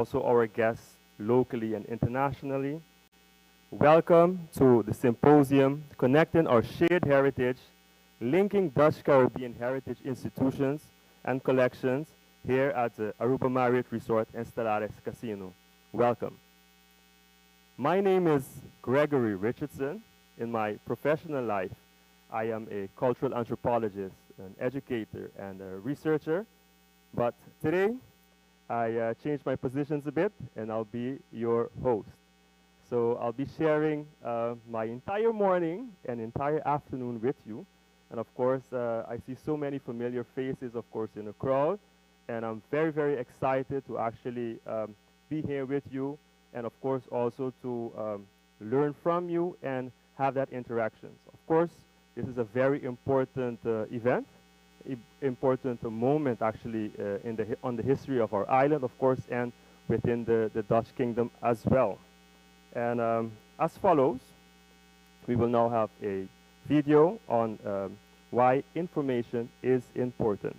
Also our guests locally and internationally. Welcome to the symposium, Connecting Our Shared Heritage, Linking Dutch Caribbean Heritage Institutions and Collections here at the Aruba Marriott Resort and Stellares Casino. Welcome. My name is Gregory Richardson. In my professional life, I am a cultural anthropologist, an educator, and a researcher. But today, I changed my positions a bit, and I'll be your host. So I'll be sharing my entire morning and entire afternoon with you. And of course, I see so many familiar faces, of course, in the crowd. And I'm very, very excited to actually be here with you and, of course, also to learn from you and have that interactions. Of course, this is a very important event, important moment actually on the history of our island, of course, and within the Dutch kingdom as well. And as follows, we will now have a video on why information is important.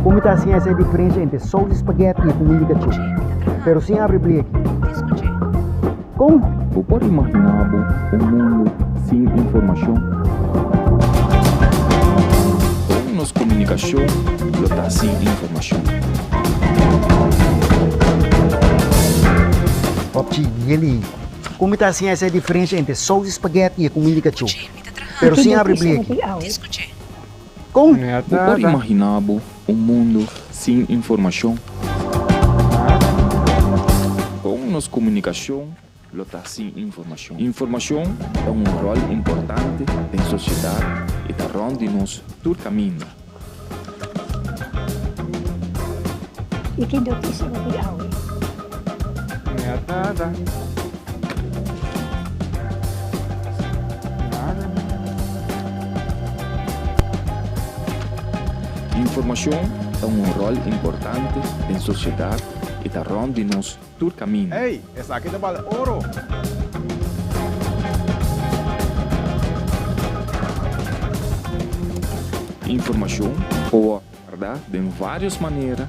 Kon ta asina e diferensia entre sous di spaghetti i kumida di kachó? Pero sin abri bleki. Kon? Bo por imaginá bo un mundu sin informashon? Kon nos komunikashon lo ta sin informashon? Popchi, Yeli, kon mi ta haciendo esa diferencia entre sous di spaghetti y comida di cachó? Pero sin abri bleki. Kon? Bo por imaginá bo un mundu sin informashon? Kon nos komunikashon lo ta sin informashon? Informashon ta un ròl importante den sosiedat i ta rònt di nos tur kaminda. Informashon ta un ròl importante den sosiedat i ta rònt di nos tur kaminda. Ey, esaki ta bal oro! Informashon por wòrdu wardá den vários manera.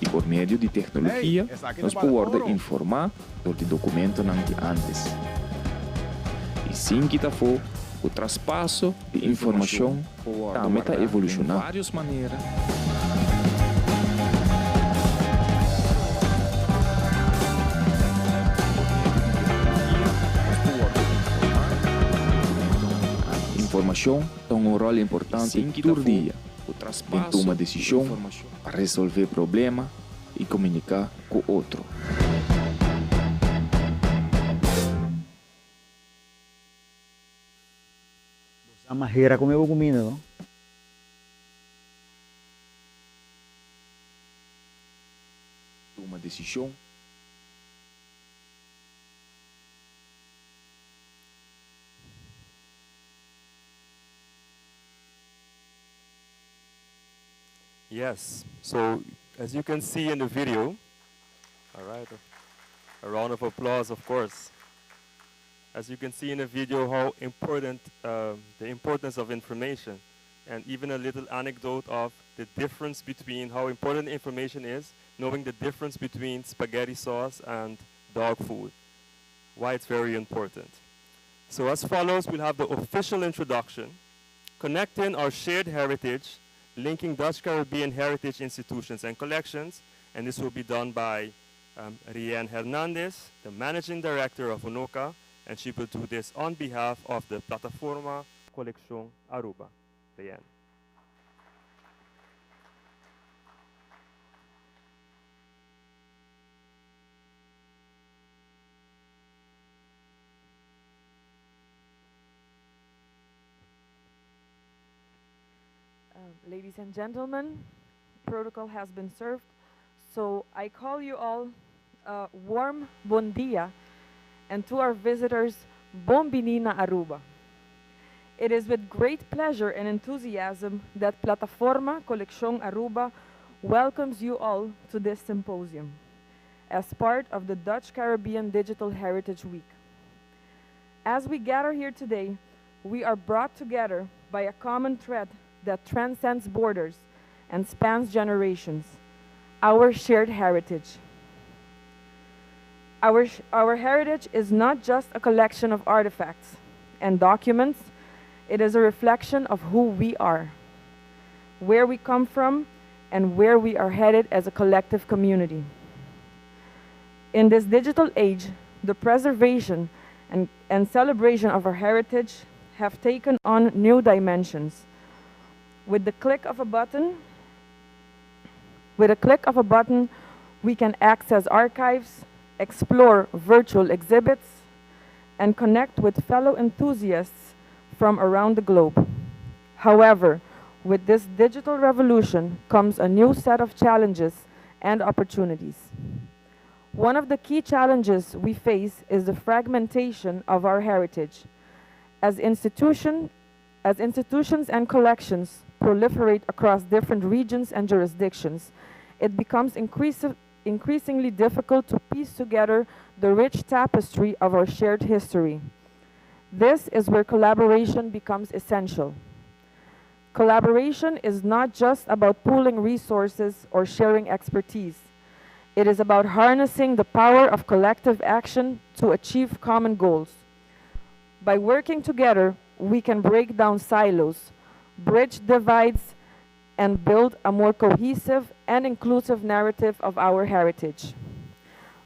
I por medio di teknologia Ey, esaki ta nos por bal wòrdu oro! informá dor di dokumentonan di ántes. I sin kita afó ku traspaso di informashon tambe ta evolushoná. Informashon ta un ròl importante tur dia den tuma desishon, resolvé problema i komuniká ku otro. Bo sa mahera come bo cuminda no. Tuma decision. Yes, so as you can see in the video, all right, a round of applause, of course. As you can see in the video, how important the importance of information, and even a little anecdote of the difference between how important information is, knowing the difference between spaghetti sauce and dog food, why it's very important. So as follows, we'll have the official introduction, connecting our shared heritage, linking Dutch Caribbean heritage institutions and collections, and this will be done by Rianne Hernandez, the Managing Director of UNOCA, and she will do this on behalf of the Plataforma Coleccion Aruba. Rianne. Ladies and gentlemen, protocol has been served. So I call you all warm bon dia, and to our visitors, bon bini na Aruba. It is with great pleasure and enthusiasm that Plataforma Coleccion Aruba welcomes you all to this symposium as part of the Dutch Caribbean Digital Heritage Week. As we gather here today, we are brought together by a common thread that transcends borders and spans generations, our shared heritage. Our heritage is not just a collection of artifacts and documents, it is a reflection of who we are, where we come from, and where we are headed as a collective community. In this digital age, the preservation and celebration of our heritage have taken on new dimensions. With the click of a button, with a click of a button, we can access archives, explore virtual exhibits, and connect with fellow enthusiasts from around the globe. However, with this digital revolution comes a new set of challenges and opportunities. One of the key challenges we face is the fragmentation of our heritage. As institutions and collections proliferate across different regions and jurisdictions, it becomes increasingly difficult to piece together the rich tapestry of our shared history. This is where collaboration becomes essential. Collaboration is not just about pooling resources or sharing expertise. It is about harnessing the power of collective action to achieve common goals. By working together, we can break down silos, bridge divides, and build a more cohesive and inclusive narrative of our heritage.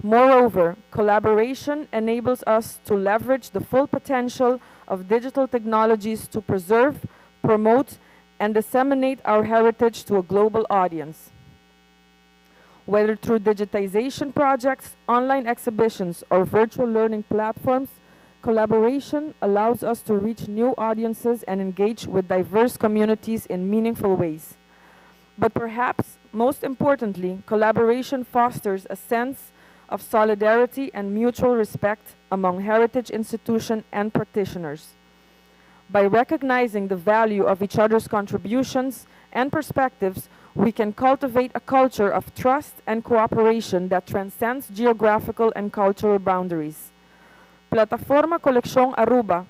Moreover, collaboration enables us to leverage the full potential of digital technologies to preserve, promote, and disseminate our heritage to a global audience. Whether through digitization projects, online exhibitions, or virtual learning platforms, collaboration allows us to reach new audiences and engage with diverse communities in meaningful ways. But perhaps most importantly, collaboration fosters a sense of solidarity and mutual respect among heritage institutions and practitioners. By recognizing the value of each other's contributions and perspectives, we can cultivate a culture of trust and cooperation that transcends geographical and cultural boundaries. Plataforma Coleccion Aruba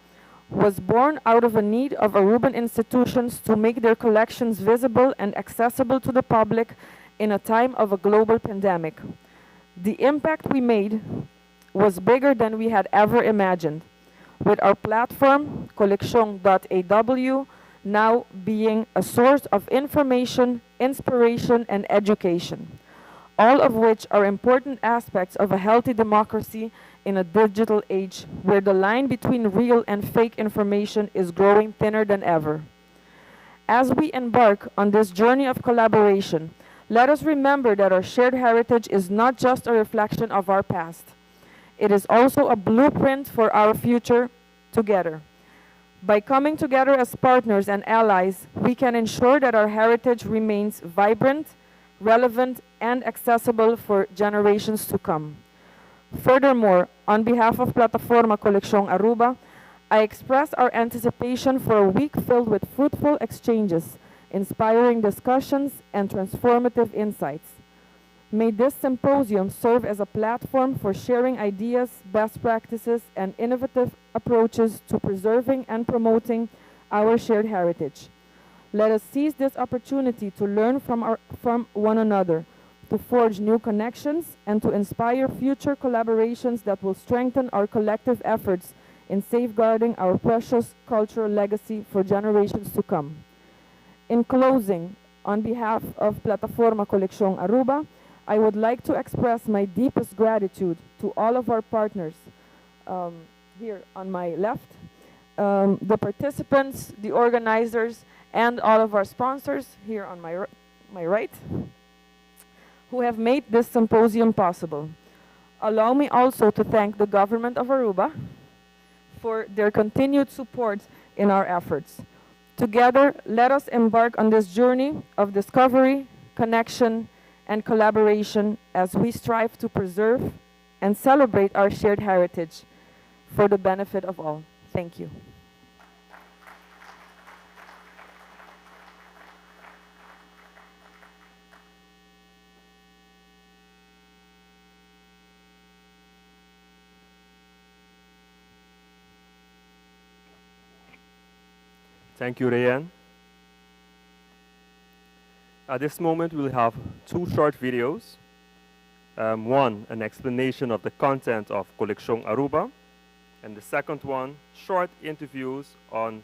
was born out of a need of Aruban institutions to make their collections visible and accessible to the public in a time of a global pandemic. The impact we made was bigger than we had ever imagined, with our platform, coleccion.aw, now being a source of information, inspiration, and education, all of which are important aspects of a healthy democracy in a digital age where the line between real and fake information is growing thinner than ever. As we embark on this journey of collaboration, let us remember that our shared heritage is not just a reflection of our past. It is also a blueprint for our future together. By coming together as partners and allies, we can ensure that our heritage remains vibrant, relevant, and accessible for generations to come. Furthermore, on behalf of Plataforma Coleccion Aruba, I express our anticipation for a week filled with fruitful exchanges, inspiring discussions, and transformative insights. May this symposium serve as a platform for sharing ideas, best practices, and innovative approaches to preserving and promoting our shared heritage. Let us seize this opportunity to learn from one another, to forge new connections, and to inspire future collaborations that will strengthen our collective efforts in safeguarding our precious cultural legacy for generations to come. In closing, on behalf of Plataforma Coleccion Aruba, I would like to express my deepest gratitude to all of our partners here on my left, the participants, the organizers, and all of our sponsors here on my right, who have made this symposium possible. Allow me also to thank the government of Aruba for their continued support in our efforts. Together, let us embark on this journey of discovery, connection, and collaboration as we strive to preserve and celebrate our shared heritage for the benefit of all. Thank you. Thank you, Rayan. At this moment, we'll have two short videos. One, an explanation of the content of Coleccion Aruba, and the second one, short interviews on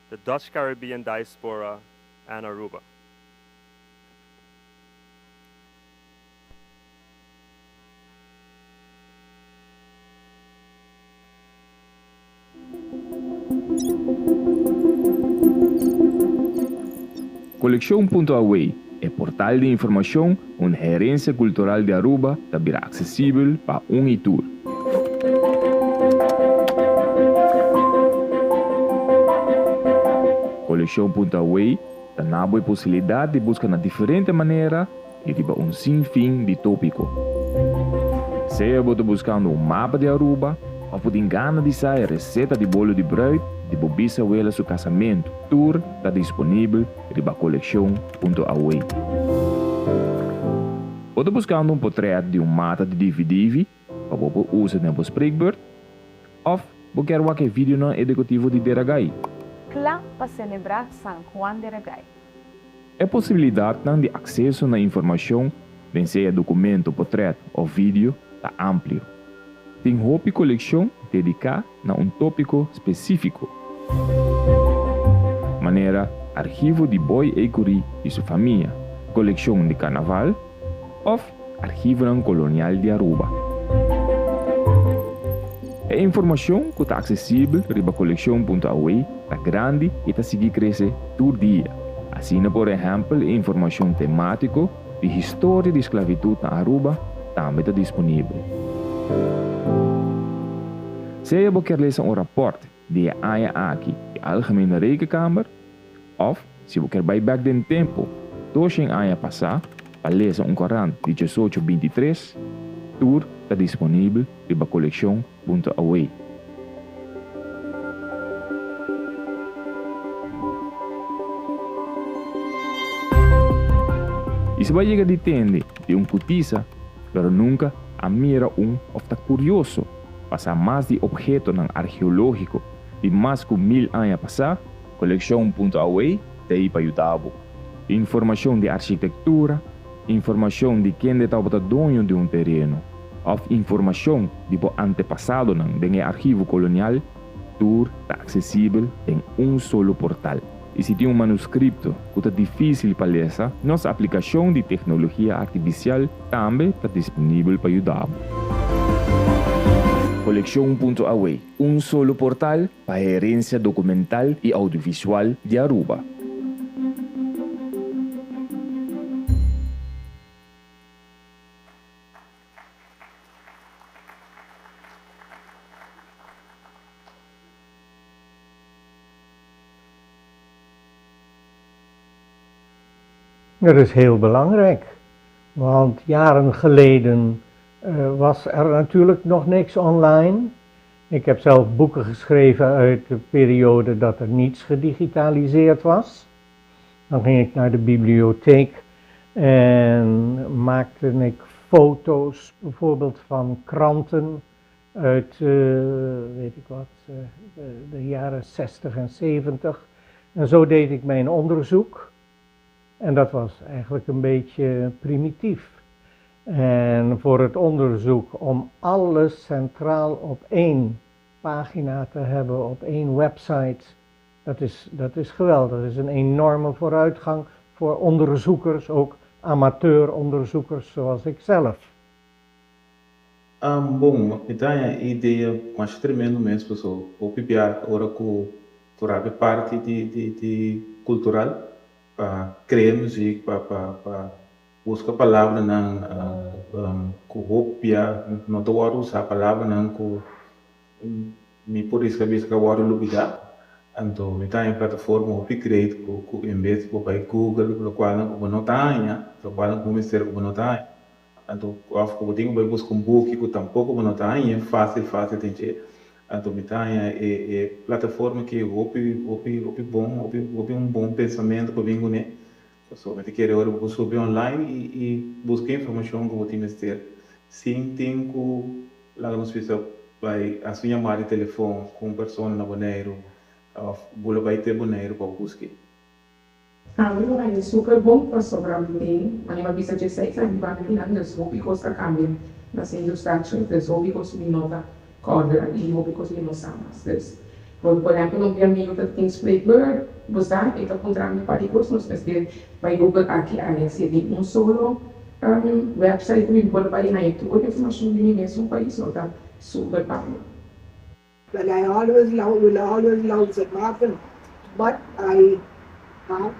the Dutch Caribbean diaspora and Aruba. Coleccion.aw, e portal di informacion unda herencia cultural di Aruba ta bira accesibel pa un y tur. Coleccion.aw ta duna bo e posibilidad di busca na diferente manera y riba un sinfin di topico. Sea bo ta buscando un mapa di Aruba, of bo tin gana di sa receta di bolo di bruid di bo bisabuela su casamento, tur ta disponibel riba coleccion.aw. Bo ta buscando un portret di un mata di divi-divi, pa bo usa na bo spreekbeurt, of bo kier wak e video educativo di Deragai. Cla pa celebra San Juan Deragai. E posibilidad di acceso na informacion, sea documento, portret of video, ta amplio. Tin hopi coleccion dedica na un topico specifico. Manera Archivo di Boy Ecury y su famia, coleccion di Carnaval of Archivo Colonial di Aruba. E informacion cu ta accesibel riba coleccion.aw ta grandi y ta sigui crece tur dia. Asina, por ehempel, informacion tematico di historia di esclavitud na Aruba tambe ta disponibel. Sea bo kier lesa un rapport di e aña aki di Algemene Rekenkamer, of si bo kier bay back den tempo, 200 aña pasa, pa lesa un corant di 1823, tur ta disponibel riba coleccion.aw. Y si bo a yega di tende di un cutisa, pero nunca a mira un of ta curioso pa sa mas di obhetonan arkeologico di mas cu 1000 aña pasa, coleccion.aw t'ey pa yuda bo. Informacion di arkitectura, informacion di ken tabata doño di un tereno, of informacion di bo antepasadonan den archivo colonial, tur ta accesibel den un solo portal. Y si tin un manuscrito cu ta dificil pa lesa, nos aplicacion di tecnologia artificial tambe ta disponibel pa yuda. Coleccion.aw, un solo portal pa herencia documental y audiovisual di Aruba. Dat is heel belangrijk, want jaren geleden was er natuurlijk nog niks online. Ik heb zelf boeken geschreven uit de periode dat er niets gedigitaliseerd was. Dan ging ik naar de bibliotheek en maakte ik foto's bijvoorbeeld van kranten uit, weet ik wat, de jaren 60 en 70. En zo deed ik mijn onderzoek. En dat was eigenlijk een beetje primitief. En voor het onderzoek om alles centraal op één pagina te hebben op één website, dat is, dat is geweldig. Dat is een enorme vooruitgang voor onderzoekers, ook amateuronderzoekers zoals ik zelf. Um, bon, mi ta haña e idea masha tremendo mes paso hopi bia ora ku por parti di di di kultural pa krea muzik pa pa pa buska palabranan ku hopi bia no ta wòrdu usá, palabranan ku mi por riska bisa ku a wòrdu lubidá. Anto mi ta haña plataforma hopi great ku ku en bes di bo bai Google lokualnan ku bo no ta haña, lokualnan ku bo mester ku bo no ta haña. Anto òf ku bo tin ku bai buska un buki ku tampoko bo no ta haña fásil fásil den dje. Anto mi ta haña e e plataforma aki hopi hopi hopi bon, hopi hopi un bon pensamentu pa bin kuné. Pasobra mi ta kere ora bo por subi online i i buska informashon ku bo tin mester sin tin ku laga nos bisa bai hasi un yamada di telefon ku un persona na Boneiru òf bula bai te Boneiru pa bo busk'é. Tambe lo haña super bon pasobra mi tin manera mi a bisa djeseis aña mi banda kinan dus hopi kos a kambia na Sint Eustatius dus hopi kos mi no ta kòrda i hopi kos mi no sa mas dus por por ehèmpel un di amigu ta tin spreekbeurt bo sa e ta puntra mi un par di kos nos mester bai google aki aya si e tin un solo website ku mi por bai haña tur informashon di mi mesun pais lo ta super pa mi. Well, I always love, will always love St. Martin, but I have,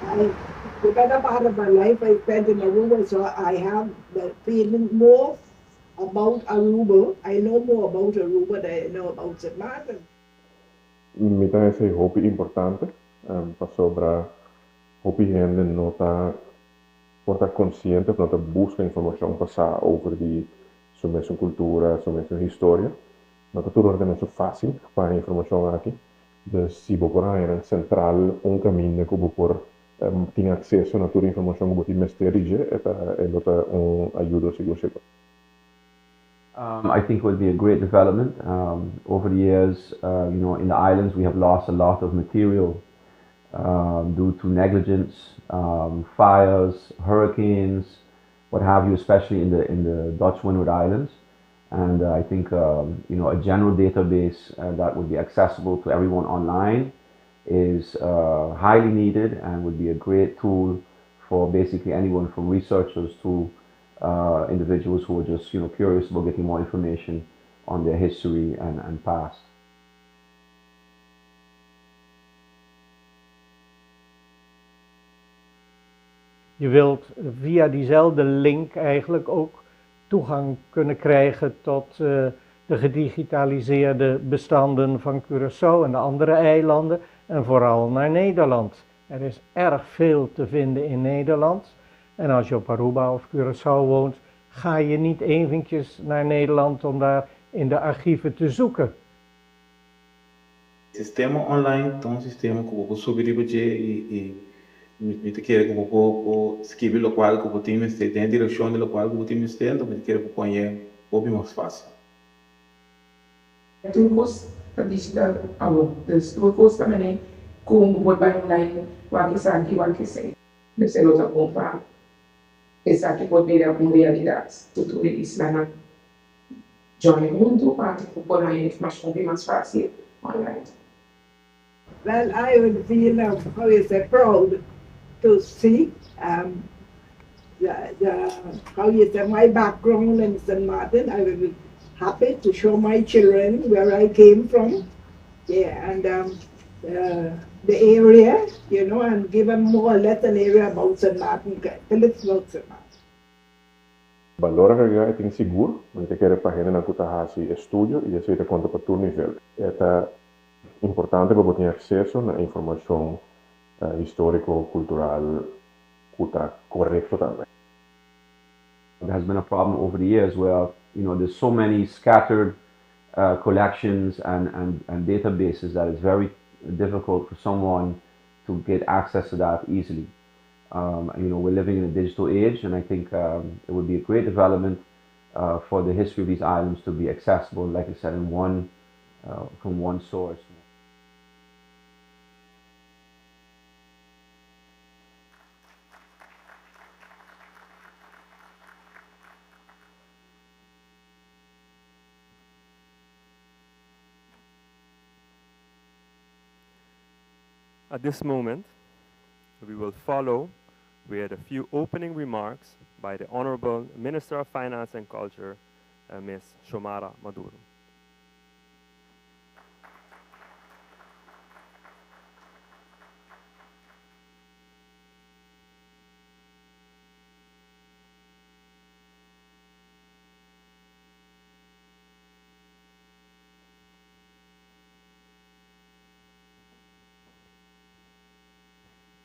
I, the better part of my life I spent in Aruba, so I have the feeling more about Aruba. I know more about Aruba than I know about St. Martin. Mi ta esei hopi importante pasobra hopi hende no ta por ta konsiente òf no ta buska informashon pa sa over di su mesun kultura, su mesun historia. No ta tur ora ta mesun fásil pa haña informashon aki. Dus si bo por haña nan sentral un kaminda ku bo por tin akseso na tur informashon ku bo tin mester di dje, e ta e lo ta un ayudo sigur sigur. I think it would be a great development. Um, over the years, uh, you know, in the islands we have lost a lot of material um, due to negligence, um, fires, hurricanes, what have you, especially in the in the Dutch Windward Islands. And uh, I think um, you know a general database uh, that would be accessible to everyone online is uh, highly needed and would be a great tool for basically anyone from researchers to uh, individuals who are just you know curious about getting more information on their history and, and past. Je wilt via diezelfde link eigenlijk ook toegang kunnen krijgen tot uh, de gedigitaliseerde bestanden van Curaçao en de andere eilanden en vooral naar Nederland. Er is erg veel te vinden in Nederland. En als je op Aruba of Curaçao woont, ga je niet eventjes naar Nederland om daar in de archieven te zoeken. Sistema online ta un sistema ku bo por subi riba dje i i mi ta kere ku bo por por skibi lokual ku bo tin mester den e direkshon di lokual ku bo tin mester anto mi ta kere ku pon e hopi mas fásil. Tur kos ta digital awor, dus tur kos ta manera ku bo por bai online wak esaki wak esei. Mester lo ta bon pa esaki por bira un realidat ku tur e islanan join huntu pa ku por haña informashon hopi mas fásil online. Well, I would feel, um, how you say, proud to see um, the, the, how you say, my background in St. Martin. I would be happy to show my children where I came from. Yeah, and um, the area, you know, and give them more or less an area about St. Martin, Phillips about St. Martin. Balor agregá e tin sigur, mi ta kere pa hendenan ku ta hasi estudio i esei ta konta pa tur nivel. E ta importante pa bo tin akseso na informashon históriko, kultural ku ta korekto tambe. There has been a problem over the years where you know there's so many scattered uh, collections and, and, and databases that it's very difficult for someone to get access to that easily. Um, you know, we're living in a digital age, and I think um, it would be a great development uh, for the history of these islands to be accessible, like I said, in one, uh, from one source. At this moment, we will follow with a few opening remarks by the Honorable Minister of Finance and Culture, Ms. Xiomara Maduro.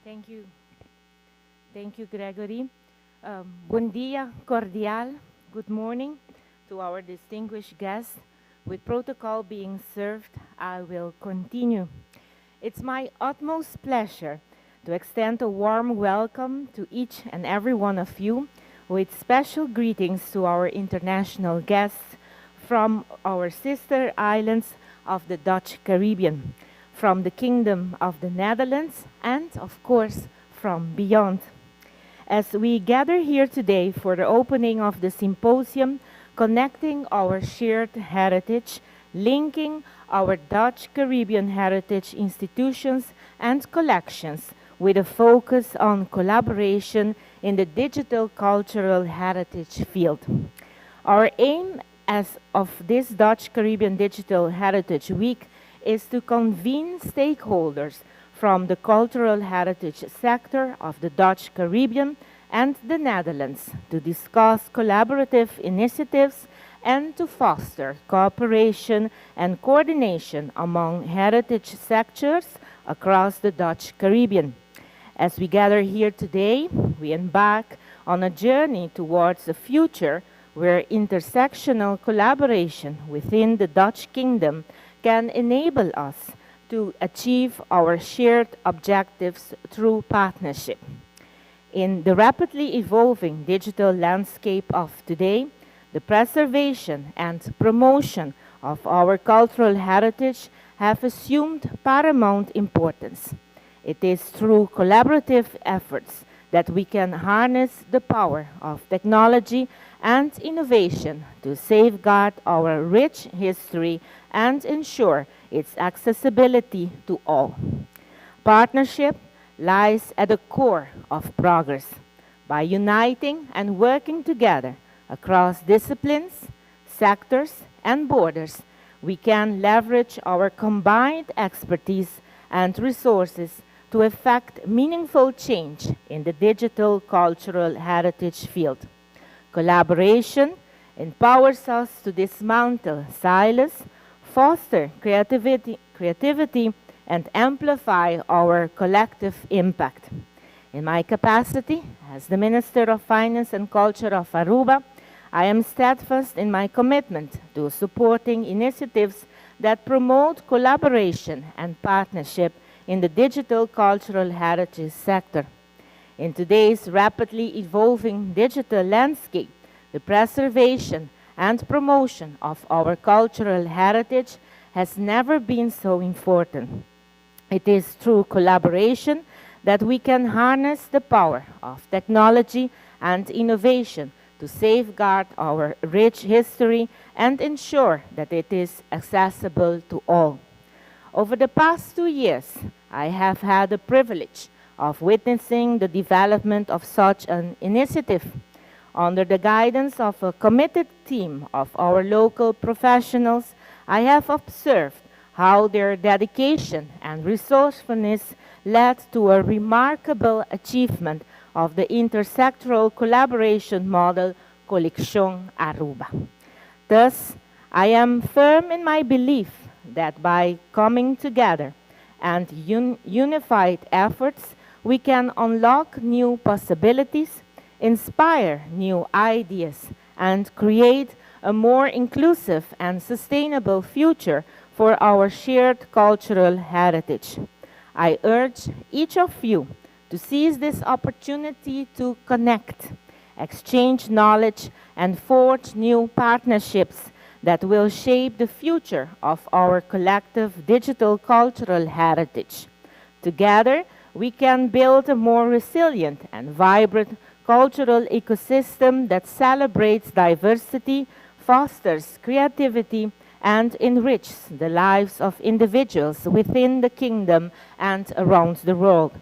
Thank you. Thank you, Gregory. Bon dia cordial. Good morning to our distinguished guests. With protocol being served, I will continue. It's my utmost pleasure to extend a warm welcome to each and every one of you, with special greetings to our international guests from our sister islands of the Dutch Caribbean, from the Kingdom of the Netherlands, and of course, from beyond. As we gather here today for the opening of the symposium, Connecting Our Shared Heritage, Linking Our Dutch Caribbean Heritage Institutions and Collections, with a focus on collaboration in the digital cultural heritage field. Our aim as of this Dutch Caribbean Digital Heritage Week is to convene stakeholders from the cultural heritage sector of the Dutch Caribbean and the Netherlands to discuss collaborative initiatives and to foster cooperation and coordination among heritage sectors across the Dutch Caribbean. As we gather here today, we embark on a journey towards a future where intersectional collaboration within the Dutch Kingdom can enable us to achieve our shared objectives through partnership. In the rapidly evolving digital landscape of today, the preservation and promotion of our cultural heritage have assumed paramount importance. It is through collaborative efforts that we can harness the power of technology and innovation to safeguard our rich history and ensure its accessibility to all. Partnership lies at the core of progress. By uniting and working together across disciplines, sectors, and borders, we can leverage our combined expertise and resources to effect meaningful change in the digital cultural heritage field. Collaboration empowers us to dismantle silos, foster creativity, creativity and amplify our collective impact. In my capacity as the Minister of Finance and Culture of Aruba, I am steadfast in my commitment to supporting initiatives that promote collaboration and partnership in the digital cultural heritage sector. In today's rapidly evolving digital landscape, the preservation and promotion of our cultural heritage has never been so important. It is through collaboration that we can harness the power of technology and innovation to safeguard our rich history and ensure that it is accessible to all. Over the past two years, I have had the privilege of witnessing the development of such an initiative. Under the guidance of a committed team of our local professionals, I have observed how their dedication and resourcefulness led to a remarkable achievement of the intersectoral collaboration model Colección Aruba. Thus, I am firm in my belief that by coming together and un unified efforts, we can unlock new possibilities, inspire new ideas, and create a more inclusive and sustainable future for our shared cultural heritage. I urge each of you to seize this opportunity to connect, exchange knowledge, and forge new partnerships that will shape the future of our collective digital cultural heritage. Together, we can build a more resilient and vibrant cultural ecosystem that celebrates diversity, fosters creativity, and enriches the lives of individuals within the kingdom and around the world.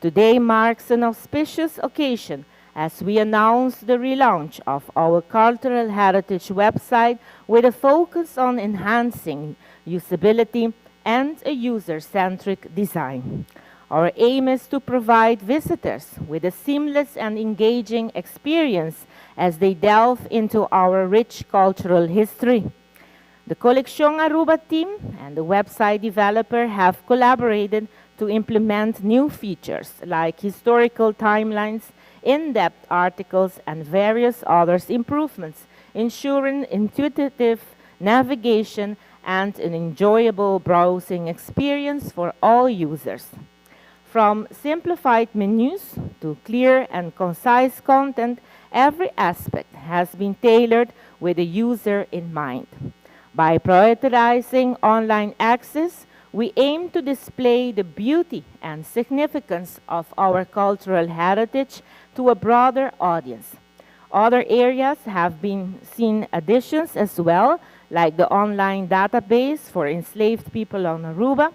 Today marks an auspicious occasion as we announce the relaunch of our cultural heritage website with a focus on enhancing usability and a user-centric design. Our aim is to provide visitors with a seamless and engaging experience as they delve into our rich cultural history. The Coleccion Aruba team and the website developer have collaborated to implement new features like historical timelines, in-depth articles, and various other improvements, ensuring intuitive navigation and an enjoyable browsing experience for all users. From simplified menus to clear and concise content, every aspect has been tailored with the user in mind. By prioritizing online access, we aim to display the beauty and significance of our cultural heritage to a broader audience. Other areas have been seen additions as well, like the online database for enslaved people on Aruba,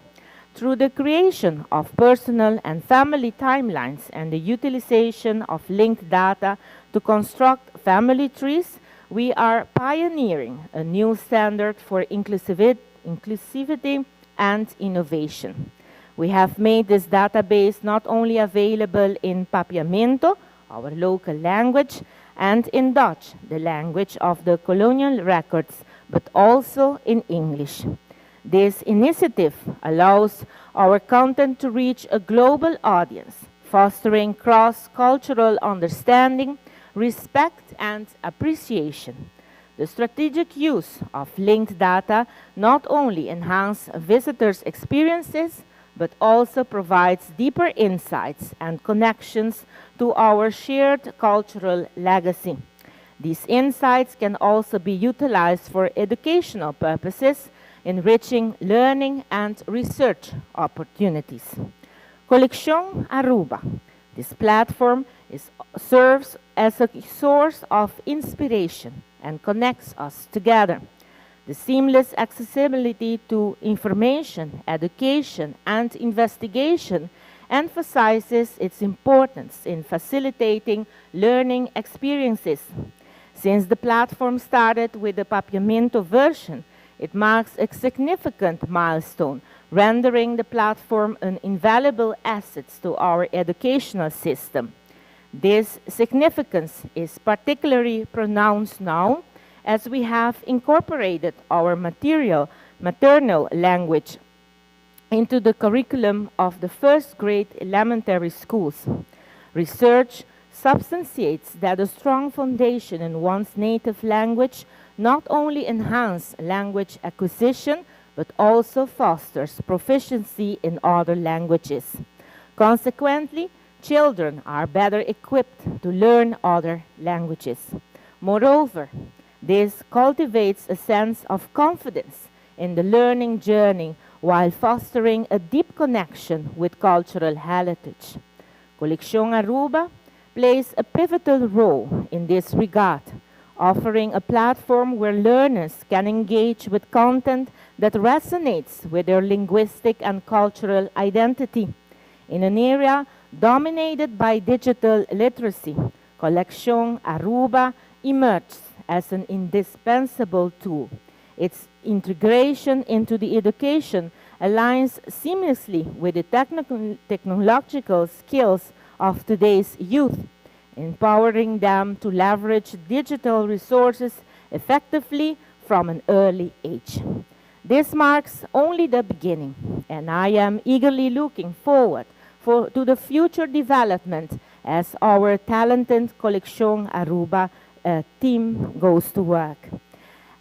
through the creation of personal and family timelines and the utilization of linked data to construct family trees, we are pioneering a new standard for inclusivity and innovation. We have made this database not only available in Papiamento, our local language, and in Dutch, the language of the colonial records, but also in English. This initiative allows our content to reach a global audience, fostering cross-cultural understanding, respect, and appreciation. The strategic use of linked data not only enhances visitors' experiences, but also provides deeper insights and connections to our shared cultural legacy. These insights can also be utilized for educational purposes, enriching learning and research opportunities. Coleccion Aruba. This platform serves as a source of inspiration and connects us together. The seamless accessibility to information, education, and investigation emphasizes its importance in facilitating learning experiences. Since the platform started with the Papiamento version, it marks a significant milestone, rendering the platform an invaluable asset to our educational system. This significance is particularly pronounced now as we have incorporated our maternal language into the curriculum of the first grade elementary schools. Research substantiates that a strong foundation in one's native language not only enhances language acquisition, but also fosters proficiency in other languages. Consequently, children are better equipped to learn other languages. Moreover, this cultivates a sense of confidence in the learning journey while fostering a deep connection with cultural heritage. Coleccion Aruba plays a pivotal role in this regard, offering a platform where learners can engage with content that resonates with their linguistic and cultural identity. In an area dominated by digital literacy, Coleccion Aruba emerges as an indispensable tool. Its integration into the education aligns seamlessly with the technological skills of today's youth, empowering them to leverage digital resources effectively from an early age. This marks only the beginning, and I am eagerly looking forward to the future development as our talented Coleccion Aruba team goes to work.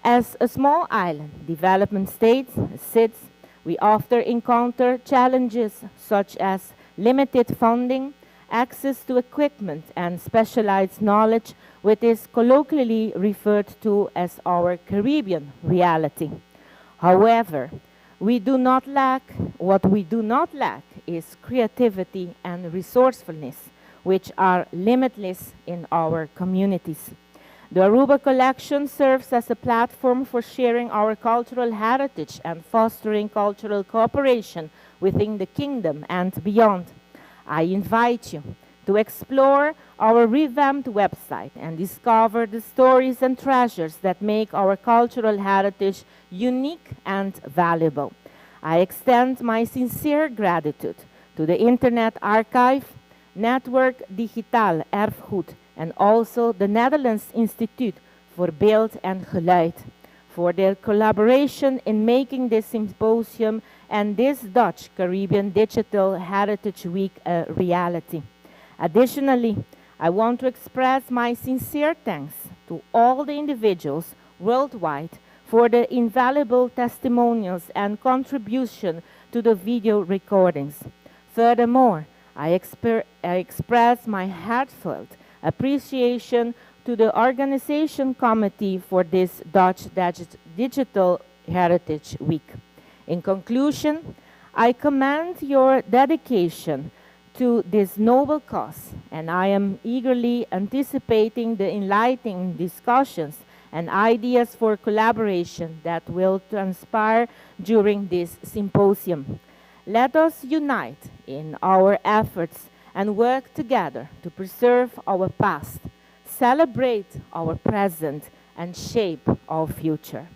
As a small island development state sits, we often encounter challenges such as limited funding, access to equipment and specialized knowledge, which is colloquially referred to as our Caribbean reality. However, we do not lack, what we do not lack is creativity and resourcefulness, which are limitless in our communities. The Aruba Collection serves as a platform for sharing our cultural heritage and fostering cultural cooperation within the kingdom and beyond. I invite you to explore our revamped website and discover the stories and treasures that make our cultural heritage unique and valuable. I extend my sincere gratitude to the Internet Archive, Network Digitaal Erfgoed, and also the Netherlands Instituut voor Beeld en Geluid for their collaboration in making this symposium and this Dutch Caribbean Digital Heritage Week a reality. Additionally, I want to express my sincere thanks to all the individuals worldwide for the invaluable testimonials and contribution to the video recordings. Furthermore, I, I express my heartfelt appreciation to the organization committee for this Dutch Digital Heritage Week. In conclusion, I commend your dedication to this noble cause, and I am eagerly anticipating the enlightening discussions and ideas for collaboration that will transpire during this symposium. Let us unite in our efforts and work together to preserve our past, celebrate our present, and shape our future.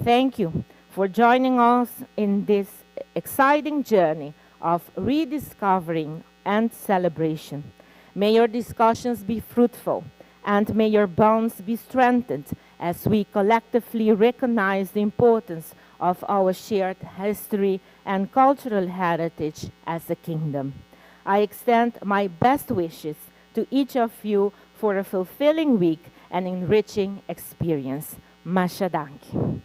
Thank you for joining us in this exciting journey of rediscovering and celebration. May your discussions be fruitful and may your bonds be strengthened as we collectively recognize the importance of our shared history and cultural heritage as a kingdom. I extend my best wishes to each of you for a fulfilling week and enriching experience. Masha danki.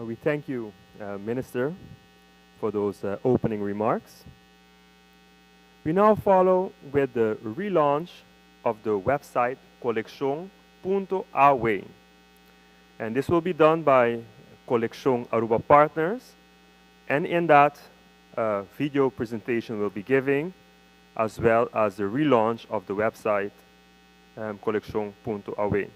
We thank you, Minister, for those opening remarks. We now follow with the relaunch of the website coleccion.aw. And this will be done by Coleccion Aruba Partners. And in that video presentation we'll be giving, as well as the relaunch of the website coleccion.aw.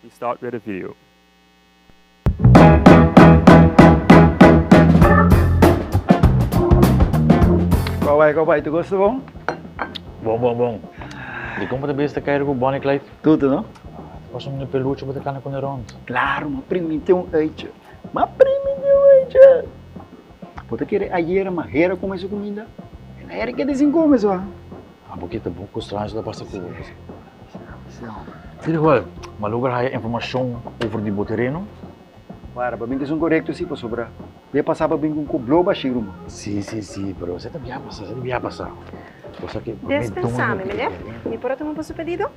We start with a video. Kon bai, kon bai, tur kos ta bon? Bon, bon, bon. Di kon bo ta bisa ta kere ku Bonnie Clyde? Tutu, no? Ta pasa un peluche bo ta kana ku ne rond. Klaro, m'a primint'é un uitje. M'a primint'é un uitje. Bo ta kere ayera ma hera kome su kuminda? El a hera keda sin kome so. Abo ke ta bon ku stranjo ta pasa ku bo. Ieder geval, m'a logra haya informashon over di bo tereno. Wara, bo bin ku esun korekto si, pasobra bo e pasa pa bin ku un koblo bashí ruman. Si, si, si, pero esei ta bia pasa, esei ta bia pasa. Bo sa ke promé doño Despensá mi, di e meneer. tereno. Mi por a tuma boso pedido?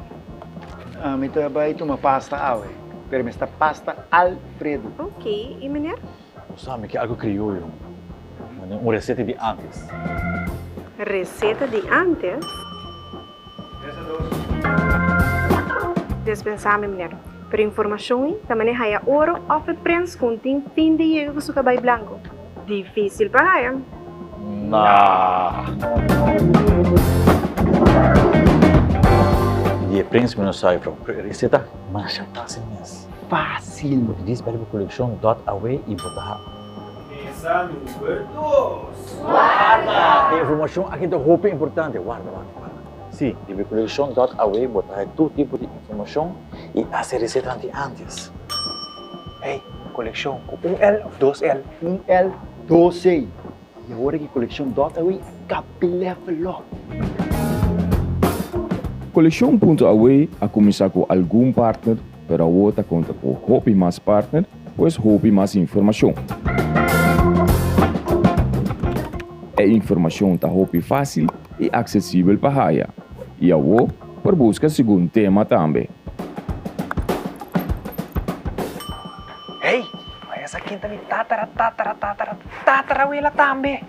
Mi ta bai tuma pasta awe, pero mi sta pasta Alfredo. Ok, i meneer? Bo sa mi ke algo krioyo, un reseta di antes. Reseta di antes? Despensá mi, meneer, pero informashon ei ta manera haya oro òf e prens ku un tin fin di yega ku su kabai blanku. Difísil pa haya. Nah. Di e prens mi no sabi, pero e reseta masha fásil mes. Fásil! Bo ta djis bai riba kolekshon dòt awe i bo ta. Mesa number dos. Warda! E informashon aki ta hopi importante. Warda, warda, warda. Sí, riba e kolekshon dòt awe bo ta haña tur tipo di informashon i hasi resetanan di ántes. Hey, kolekshon ku un L òf dos L? Un L, dos C. I awor aki kolekshon dòt awe a kapi level up. Kolekshon punto awe a kuminsá ku algun partner, pero awor ta konta ku hopi mas partner, pues hopi mas informashon. E informashon ta hopi fásil i aksesibel pa haya, i awor por buska segun tema tambe. Hey! sa ken ta mi tatara tatara tatara tatarawela tambe.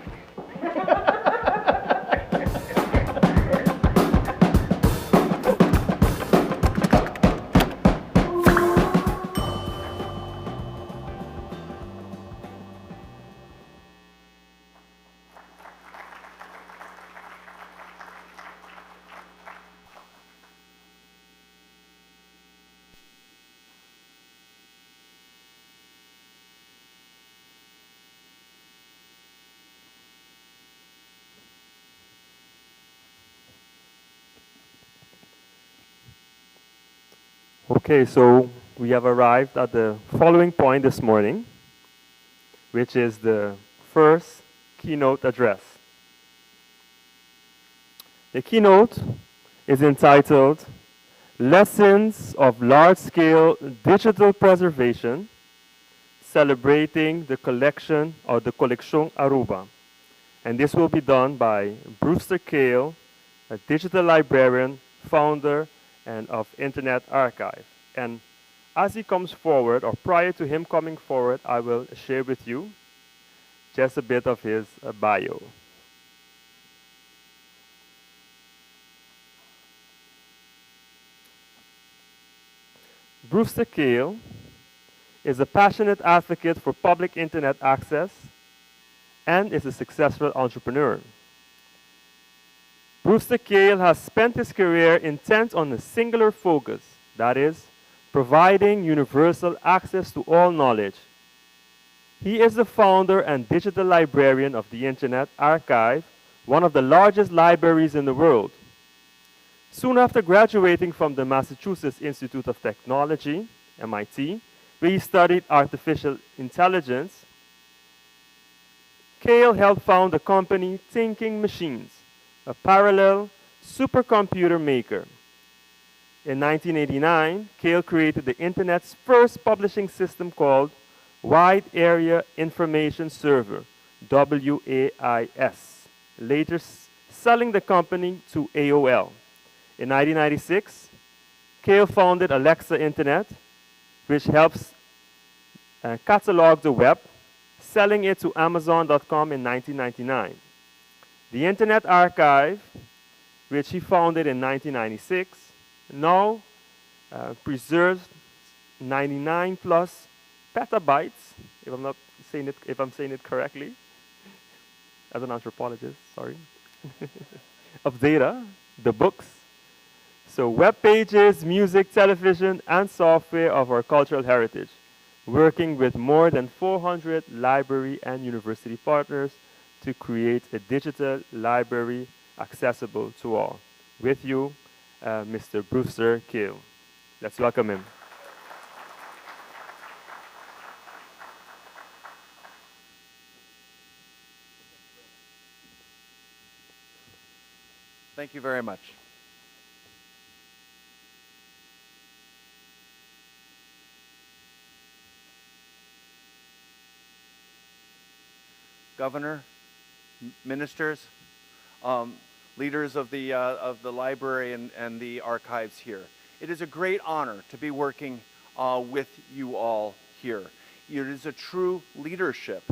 Okay, so we have arrived at the following point this morning, which is the first keynote address. The keynote is entitled Lessons of Large-Scale Digital Preservation, Celebrating the Collection or the Coleccion Aruba. And this will be done by Brewster Kahle, a digital librarian, founder, and of Internet Archive. And as he comes forward, or prior to him coming forward, I will share with you just a bit of his bio. Brewster Kahle is a passionate advocate for public internet access and is a successful entrepreneur. Brewster Kahle has spent his career intent on a singular focus, that is, providing universal access to all knowledge. He is the founder and digital librarian of the Internet Archive, one of the largest libraries in the world. Soon after graduating from the Massachusetts Institute of Technology, MIT, where he studied artificial intelligence, Kahle helped found the company Thinking Machines, a parallel supercomputer maker. In 1989, Kahle created the internet's first publishing system called Wide Area Information Server, WAIS, later selling the company to AOL. In 1996, Kahle founded Alexa Internet, which helps catalog the web, selling it to Amazon.com in 1999. The Internet Archive, which he founded in 1996, now preserves 99 plus petabytes, if I'm not saying it, if I'm saying it correctly, as an anthropologist, sorry, of data, the books. So web pages, music, television, and software of our cultural heritage, working with more than 400 library and university partners to create a digital library accessible to all. With you, Mr. Brewster Kahle. Let's welcome him. Thank you very much. Governor, ministers, leaders of the library and the archives here. It is a great honor to be working with you all here. It is a true leadership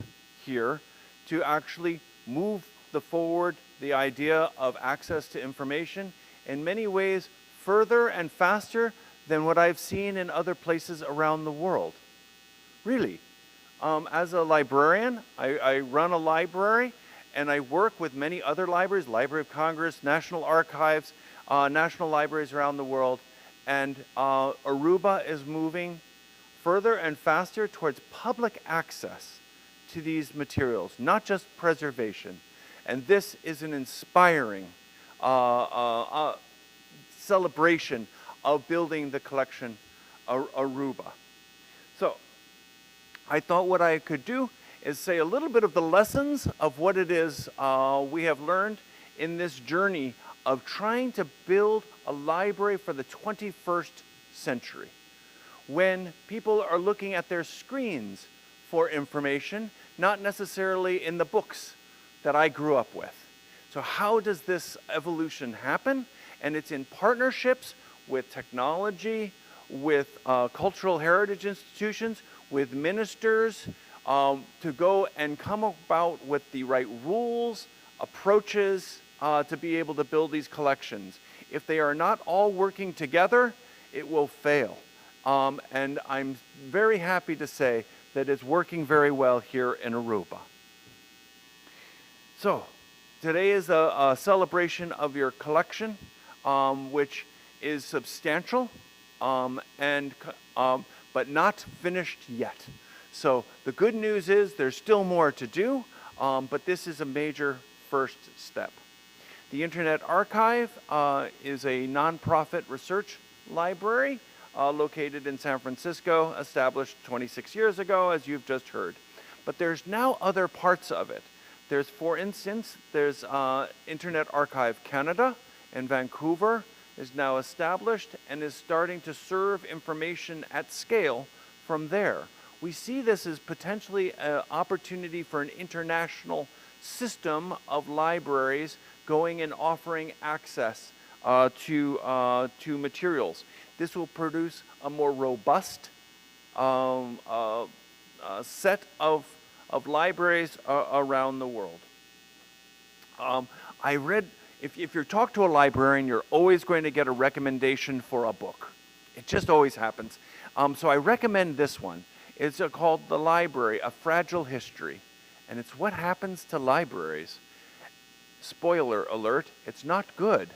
here to actually move the forward the idea of access to information in many ways further and faster than what I've seen in other places around the world. Really. As a librarian, I run a library and I work with many other libraries, Library of Congress, National Archives, national libraries around the world, and Aruba is moving further and faster towards public access to these materials, not just preservation. And this is an inspiring celebration of building the collection Aruba. So I thought what I could do is say a little bit of the lessons of what it is we have learned in this journey of trying to build a library for the 21st century. When people are looking at their screens for information, not necessarily in the books that I grew up with. So how does this evolution happen? And it's in partnerships with technology, with cultural heritage institutions, with ministers, to go and come about with the right rules, approaches to be able to build these collections. If they are not all working together, it will fail. And I'm very happy to say that it's working very well here in Aruba. So, today is a celebration of your collection, which is substantial, and but not finished yet. So the good news is there's still more to do, but this is a major first step. The Internet Archive is a nonprofit research library located in San Francisco, established 26 years ago, as you've just heard. But there's now other parts of it. There's, for instance, there's Internet Archive Canada in Vancouver is now established and is starting to serve information at scale from there. We see this as potentially an opportunity for an international system of libraries going and offering access to materials. This will produce a more robust set of libraries around the world. I read, if you talk to a librarian, you're always going to get a recommendation for a book. It just always happens. So I recommend this one. It's called The Library, A Fragile History. And it's what happens to libraries. Spoiler alert, it's not good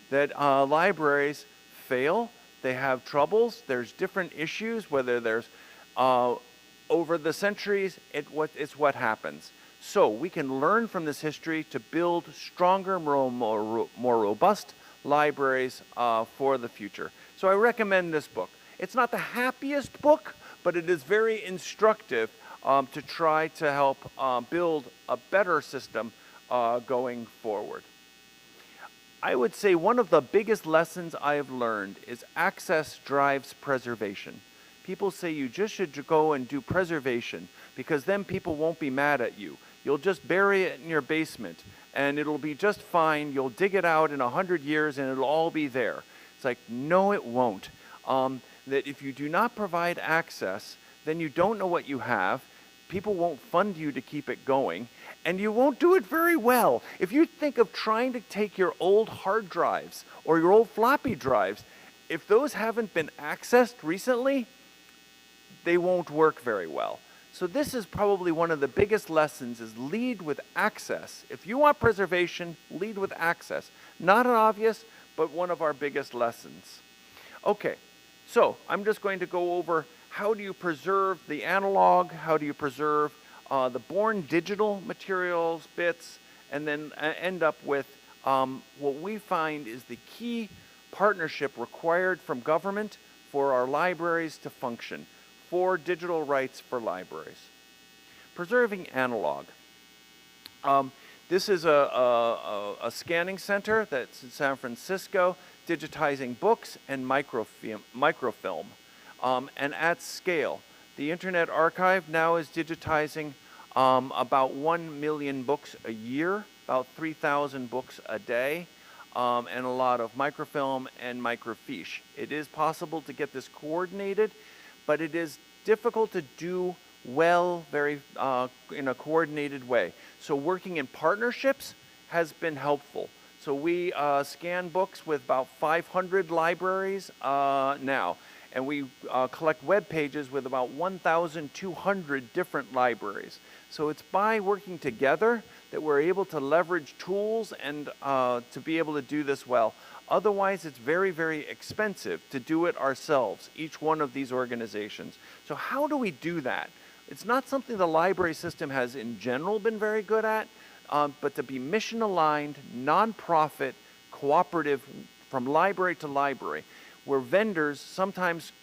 that libraries fail. They have troubles. There's different issues, whether there's over the centuries, it's what happens. So we can learn from this history to build stronger, more robust libraries for the future. So I recommend this book. It's not the happiest book, but it is very instructive to try to help build a better system going forward. I would say one of the biggest lessons I have learned is access drives preservation. People say you just should go and do preservation because then people won't be mad at you. You'll just bury it in your basement and it'll be just fine. You'll dig it out in 100 years and it'll all be there. It's like, no, it won't. That if you do not provide access, then you don't know what you have. People won't fund you to keep it going, and you won't do it very well. If you think of trying to take your old hard drives or your old floppy drives, if those haven't been accessed recently, they won't work very well. So this is probably one of the biggest lessons is lead with access. If you want preservation, lead with access. Not an obvious, but one of our biggest lessons. Okay, so I'm just going to go over how do you preserve the analog, how do you preserve the born digital materials, bits, and then end up with what we find is the key partnership required from government for our libraries to function, for digital rights for libraries. Preserving analog. This is a scanning center that's in San Francisco, digitizing books and microfilm. And at scale. The Internet Archive now is digitizing about 1 million books a year, about 3,000 books a day, and a lot of microfilm and microfiche. It is possible to get this coordinated, but it is difficult to do well very in a coordinated way. So working in partnerships has been helpful. So we scan books with about 500 libraries now. And we collect web pages with about 1,200 different libraries. So it's by working together that we're able to leverage tools and to be able to do this well. Otherwise, it's very, very expensive to do it ourselves, each one of these organizations. So how do we do that? It's not something the library system has in general been very good at, but to be mission-aligned, nonprofit, cooperative, from library to library, where vendors sometimes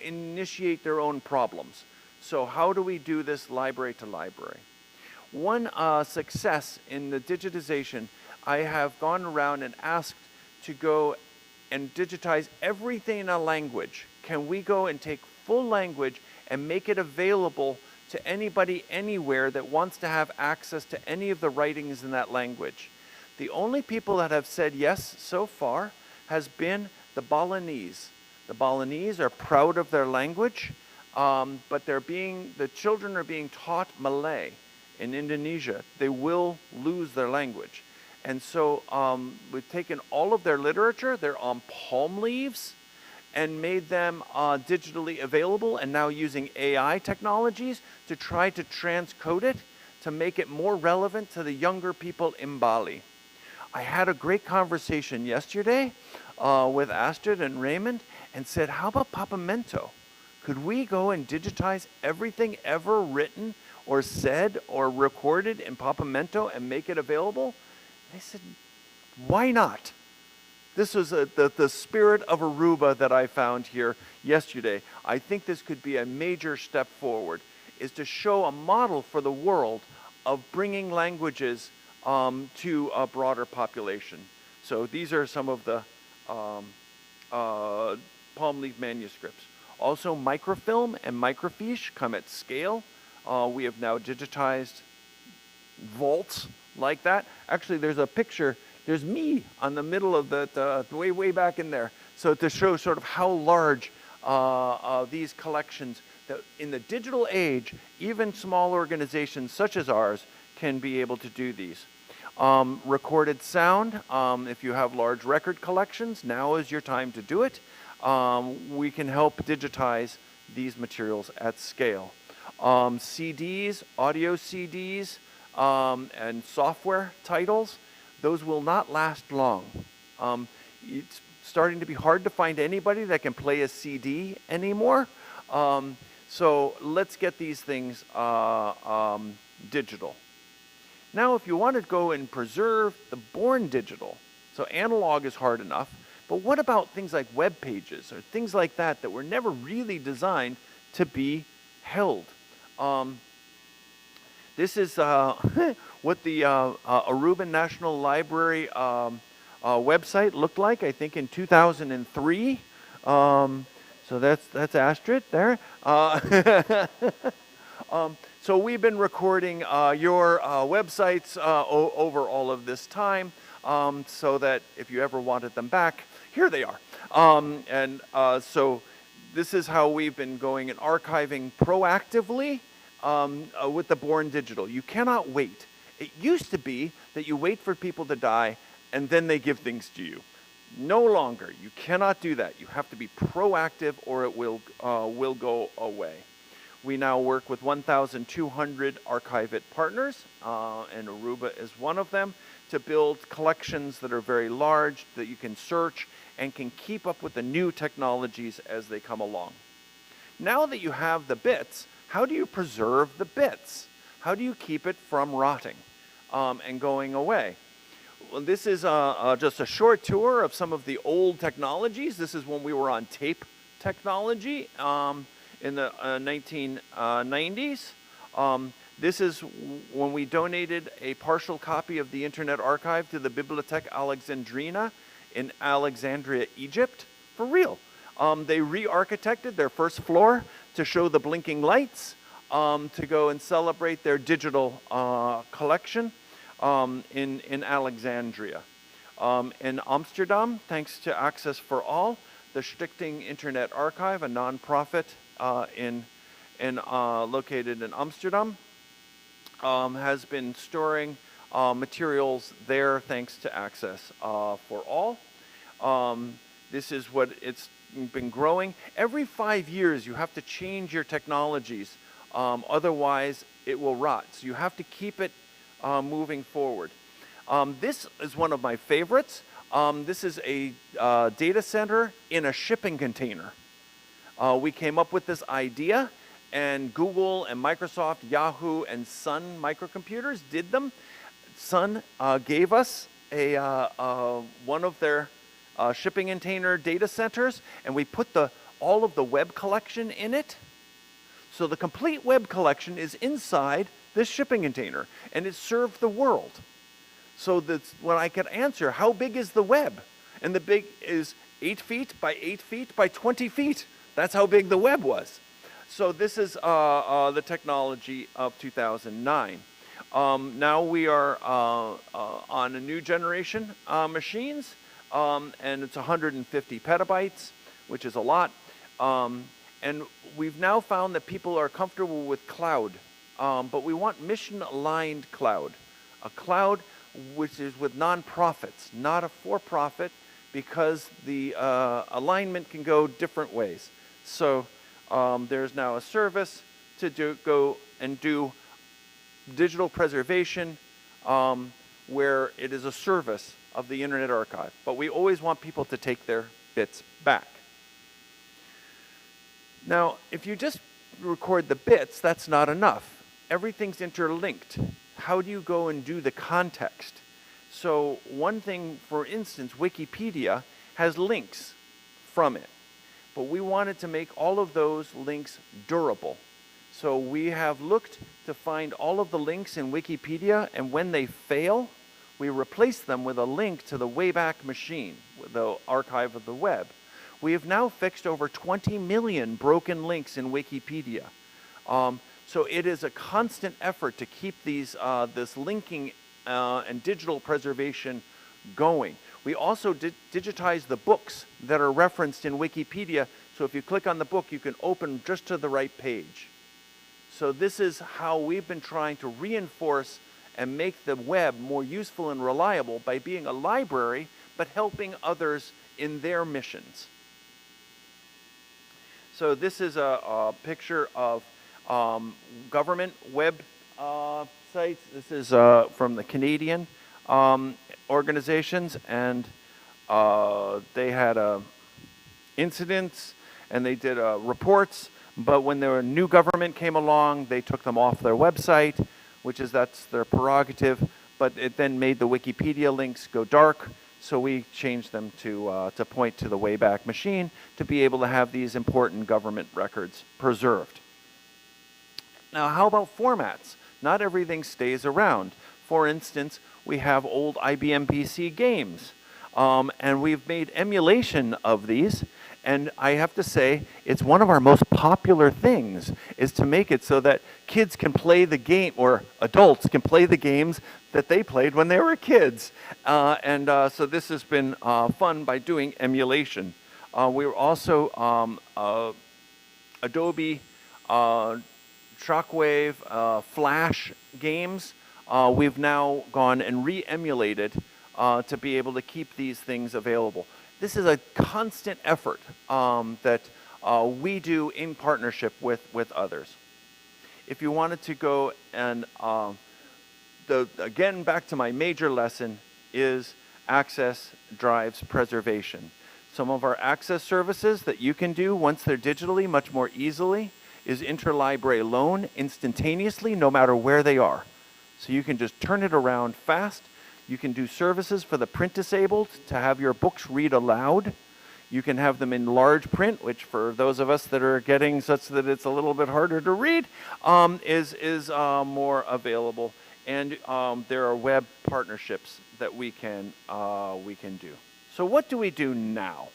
initiate their own problems. So how do we do this library to library? One success in the digitization, I have gone around and asked to go and digitize everything in a language. Can we go and take full language and make it available to anybody anywhere that wants to have access to any of the writings in that language? The only people that have said yes so far has been the Balinese. The Balinese are proud of their language, But they're being, the children are being taught Malay in Indonesia. They will lose their language. And so we've taken all of their literature, they're on palm leaves, and made them digitally available, and now using AI technologies to try to transcode it to make it more relevant to the younger people in Bali. I had a great conversation yesterday with Astrid and Raymond and said, how about Papiamento? Could we go and digitize everything ever written or said or recorded in Papiamento and make it available? They said, why not? This is the spirit of Aruba that I found here yesterday. I think this could be a major step forward, is to show a model for the world of bringing languages to a broader population. So these are some of the palm leaf manuscripts. Also, microfilm and microfiche come at scale. We have now digitized vaults like that. Actually, there's a picture. There's me on the middle of the way, way back in there. So to show sort of how large these collections, that in the digital age, even small organizations such as ours can be able to do these. Recorded sound, if you have large record collections, now is your time to do it. We can help digitize these materials at scale. CDs, audio CDs, and software titles, those will not last long. It's starting to be hard to find anybody that can play a CD anymore. So let's get these things digital. Now, if you want to go and preserve the born digital, so analog is hard enough, but what about things like web pages or things like that that were never really designed to be held? This is what the Aruban National Library website looked like, I think, in 2003. So that's Astrid there. So we've been recording your websites over all of this time, so that if you ever wanted them back, here they are. So this is how we've been going and archiving proactively with the born digital. You cannot wait. It used to be that you wait for people to die and then they give things to you. No longer. You cannot do that. You have to be proactive or it will go away. We now work with 1,200 Archive-It partners, and Aruba is one of them, to build collections that are very large, that you can search and can keep up with the new technologies as they come along. Now that you have the bits, how do you preserve the bits? How do you keep it from rotting and going away? Well, this is just a short tour of some of the old technologies. This is when we were on tape technology in the 1990s. This is when we donated a partial copy of the Internet Archive to the Bibliothèque Alexandrina in Alexandria, Egypt, for real. They re-architected their first floor to show the blinking lights, to go and celebrate their digital collection in Alexandria. In Amsterdam, thanks to Access for All, the Stichting Internet Archive, a nonprofit located in Amsterdam, has been storing materials there thanks to Access for All. This is what it's been growing. Every 5 years you have to change your technologies, otherwise it will rot. So you have to keep it moving forward. This is one of my favorites. This is a data center in a shipping container. We came up with this idea, and Google and Microsoft, Yahoo, and Sun microcomputers did them. Sun gave us a, one of their shipping container data centers, and we put all of the web collection in it. So the complete web collection is inside this shipping container, and it served the world. So that's when I could answer, how big is the web? And the big is 8 feet by 8 feet by 20 feet. That's how big the web was. So this is the technology of 2009. Now we are on a new generation machines, and it's 150 petabytes, which is a lot. And we've now found that people are comfortable with cloud, but we want mission-aligned cloud, a cloud which is with nonprofits, not a for-profit, because the alignment can go different ways. So there's now a service to go and do digital preservation where it is a service of the Internet Archive. But we always want people to take their bits back. Now, if you just record the bits, that's not enough. Everything's interlinked. How do you go and do the context? So one thing, for instance, Wikipedia has links from it. But we wanted to make all of those links durable. So we have looked to find all of the links in Wikipedia, and when they fail, we replace them with a link to the Wayback Machine, the archive of the web. We have now fixed over 20 million broken links in Wikipedia. So it is a constant effort to keep these, this linking and digital preservation going. We also digitize the books that are referenced in Wikipedia, so if you click on the book, you can open just to the right page. So this is how we've been trying to reinforce and make the web more useful and reliable by being a library, but helping others in their missions. So this is a picture of government web sites. This is from the Canadian organizations, and they had incidents and they did reports, but when their new government came along, they took them off their website, which is that's their prerogative, but it then made the Wikipedia links go dark, so we changed them to point to the Wayback Machine to be able to have these important government records preserved. Now, how about formats? Not everything stays around. For instance, we have old IBM PC games, and we've made emulation of these, and I have to say, it's one of our most popular things, is to make it so that kids can play the game, or adults can play the games that they played when they were kids. So this has been fun by doing emulation. We were also Adobe Shockwave, Flash games. We've now gone and re-emulated to be able to keep these things available. This is a constant effort that we do in partnership with others. If you wanted to go and, again, back to my major lesson is access drives preservation. Some of our access services that you can do once they're digitally much more easily is interlibrary loan instantaneously, no matter where they are. So you can just turn it around fast. You can do services for the print disabled to have your books read aloud. You can have them in large print, which for those of us that are getting such that it's a little bit harder to read, is more available. And there are web partnerships that we can do. So what do we do now?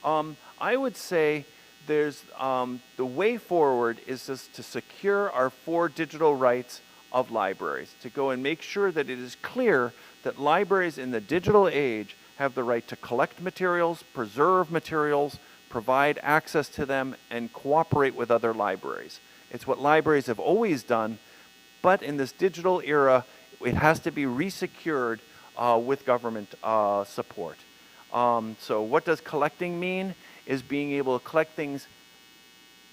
I would say there's the way forward is just to secure our 4 digital rights of libraries, to go and make sure that it is clear that libraries in the digital age have the right to collect materials, preserve materials, provide access to them, and cooperate with other libraries. It's what libraries have always done, but in this digital era, it has to be resecured with government support. So what does collecting mean? Is being able to collect things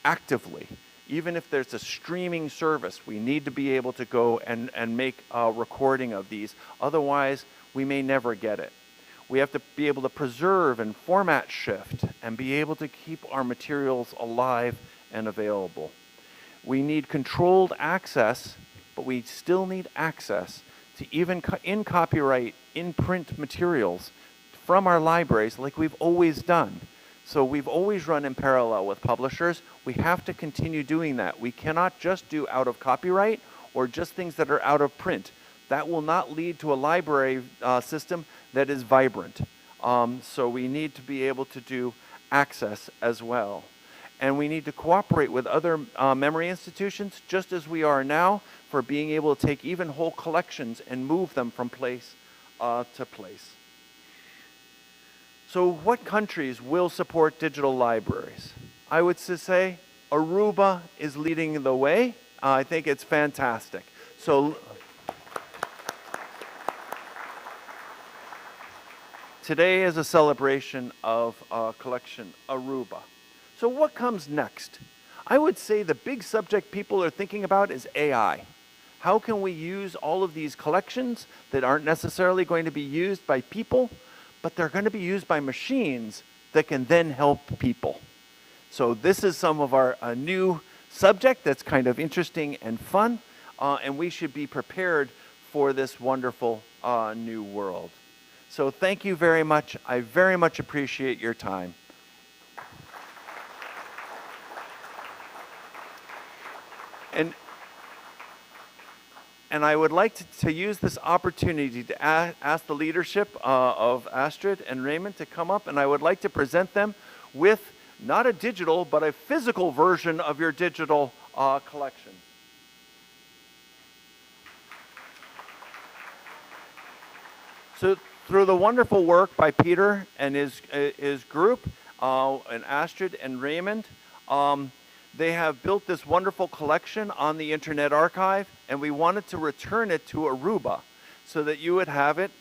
actively. Even if there's a streaming service, we need to be able to go and make a recording of these. Otherwise, we may never get it. We have to be able to preserve and format shift and be able to keep our materials alive and available. We need controlled access, but we still need access to even in copyright, in print materials from our libraries like we've always done. So we've always run in parallel with publishers. We have to continue doing that. We cannot just do out of copyright or just things that are out of print. That will not lead to a library system that is vibrant. So we need to be able to do access as well. And we need to cooperate with other memory institutions, just as we are now, for being able to take even whole collections and move them from place to place. So what countries will support digital libraries? I would say Aruba is leading the way. I think it's fantastic. So today is a celebration of Collection Aruba. So what comes next? I would say the big subject people are thinking about is AI. How can we use all of these collections that aren't necessarily going to be used by people, but they're going to be used by machines that can then help people? So this is some of our new subject that's kind of interesting and fun, and we should be prepared for this wonderful new world. So thank you very much. I very much appreciate your time. And I would like to use this opportunity to ask the leadership of Astrid and Raymond to come up, and I would like to present them with not a digital, but a physical version of your digital collection. So through the wonderful work by Peter and his group, and Astrid and Raymond, they have built this wonderful collection on the Internet Archive, and we wanted to return it to Aruba so that you would have it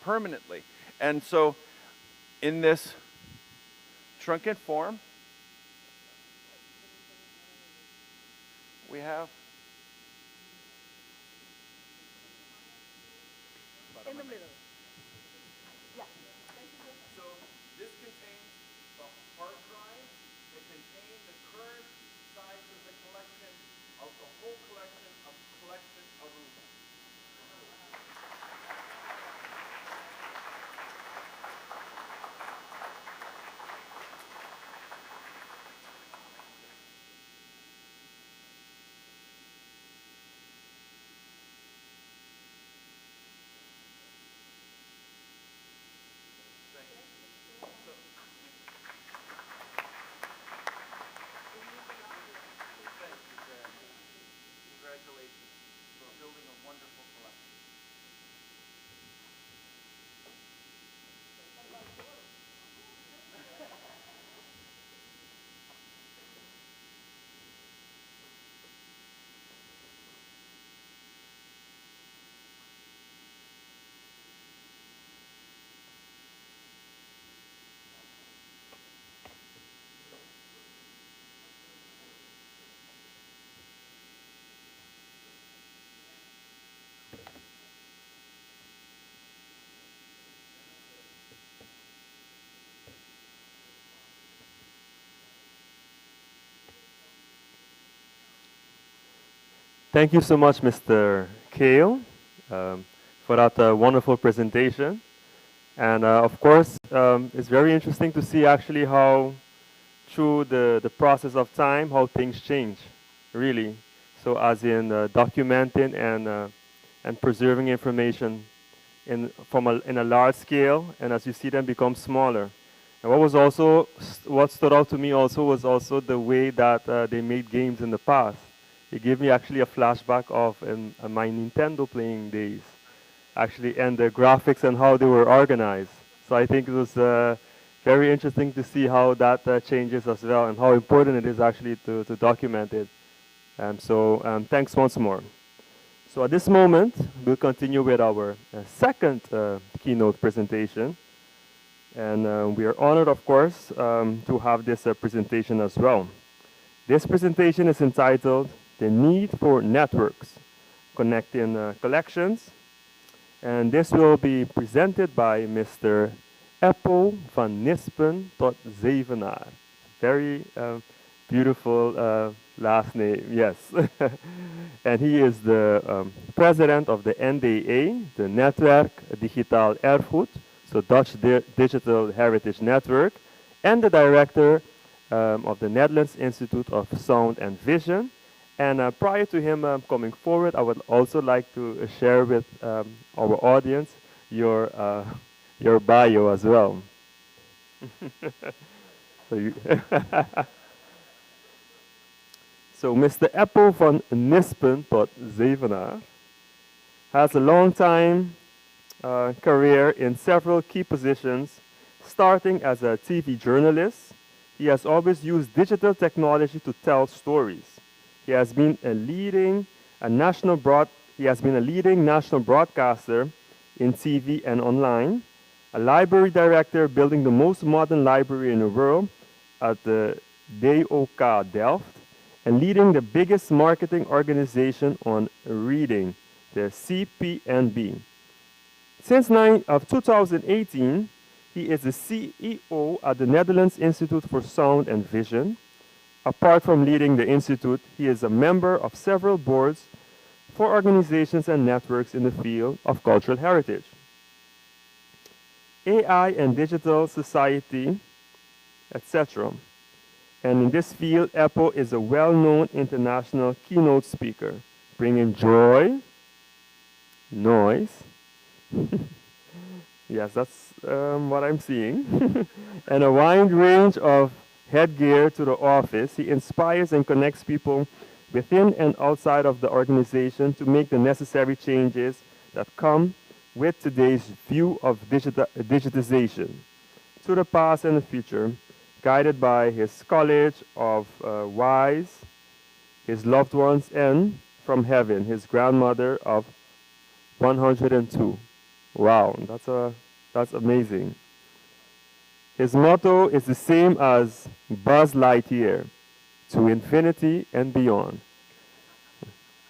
permanently. And so in this shrunken form, we have in the middle. Yeah. So this contains the hard drives that contain the current size of the collection of the whole collection of Collection Aruba. Congratulations for building a wonderful collection. Thank you so much, Mr. Kale, for that wonderful presentation. And of course, it's very interesting to see actually how through the process of time, how things change, really. So as in documenting and preserving information in a large scale, and as you see them become smaller. And what was also, what stood out to me also was also the way that they made games in the past. It gave me actually a flashback of my Nintendo playing days, actually, and the graphics and how they were organized. So I think it was very interesting to see how that changes as well and how important it is actually to document it. So thanks once more. So at this moment, we'll continue with our second keynote presentation. And we are honored, of course, to have this presentation as well. This presentation is entitled, The Need for Networks, Connecting Collections. And this will be presented by Mr. Eppo van Nispen tot Zevenaar. Very beautiful last name, yes. And he is the president of the NDE, the Netwerk Digitaal Erfgoed, so Dutch Digital Heritage Network, and the director of the Netherlands Institute of Sound and Vision. And prior to him coming forward, I would also like to share with our audience your bio as well. So, you so Mr. Eppo van Nispen tot Zevenaar has a long time career in several key positions, starting as a TV journalist. He has always used digital technology to tell stories. He has been a leading a national broad he has been a leading national broadcaster in TV and online, a library director building the most modern library in the world at the DOK Delft, and leading the biggest marketing organization on reading, the CPNB. Since nine, of 2018, he is the CEO at the Netherlands Institute for Sound and Vision. Apart from leading the institute, he is a member of several boards for organizations and networks in the field of cultural heritage. AI and digital society, etc. And in this field, Eppo is a well-known international keynote speaker, bringing joy, noise, yes, that's um, what I'm seeing, and a wide range of headgear to the office. He inspires and connects people within and outside of the organization to make the necessary changes that come with today's view of digita digitization to the past and the future, guided by his college of uh, wise, his loved ones, and from heaven, his grandmother of 102. Wow, that's, a, that's amazing. His motto is the same as Buzz Lightyear, to infinity and beyond.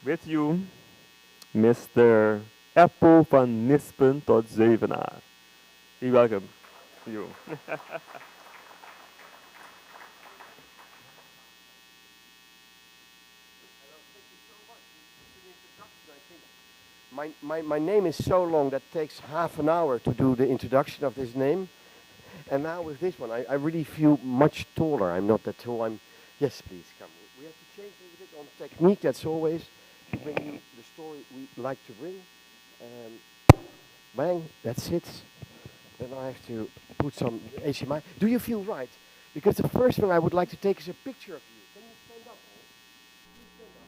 With you, Mr. Eppo van Nispen tot Zevenaar. We welcome you. My, my, my name is so long that takes half an hour to do the introduction of this name. And now with this one, I, I really feel much taller. I'm not that tall. I'm, yes, please come. We have to change a little bit on technique. That's always to bring you the story we like to bring. Um, bang, that's it. Then I have to put some HDMI. Do you feel right? Because the first thing I would like to take is a picture of you. Can you stand up? Please stand up.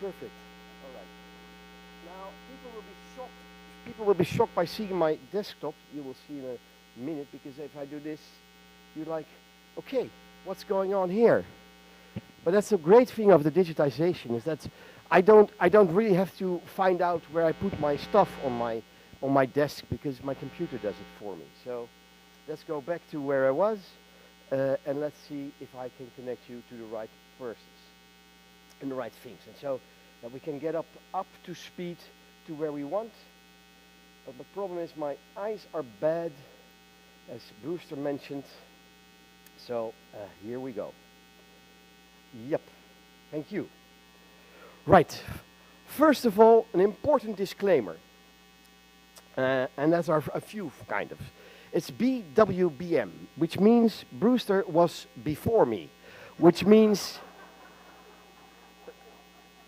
Perfect. All right. Now, people will be shocked. People will be shocked by seeing my desktop. You will see in a minute, because if I do this, you're like, okay, what's going on here? But that's the great thing of the digitization, is that I don't, I don't really have to find out where I put my stuff on my, on my desk, because my computer does it for me. So let's go back to where I was, uh, and let's see if I can connect you to the right persons and the right things. And so that we can get up, up to speed to where we want. But the problem is my eyes are bad, as Brewster mentioned. So uh, here we go. Yep, thank you. Right, first of all, an important disclaimer. Uh, and that's are a few kind of. It's BWBM, which means Brewster was before me, which means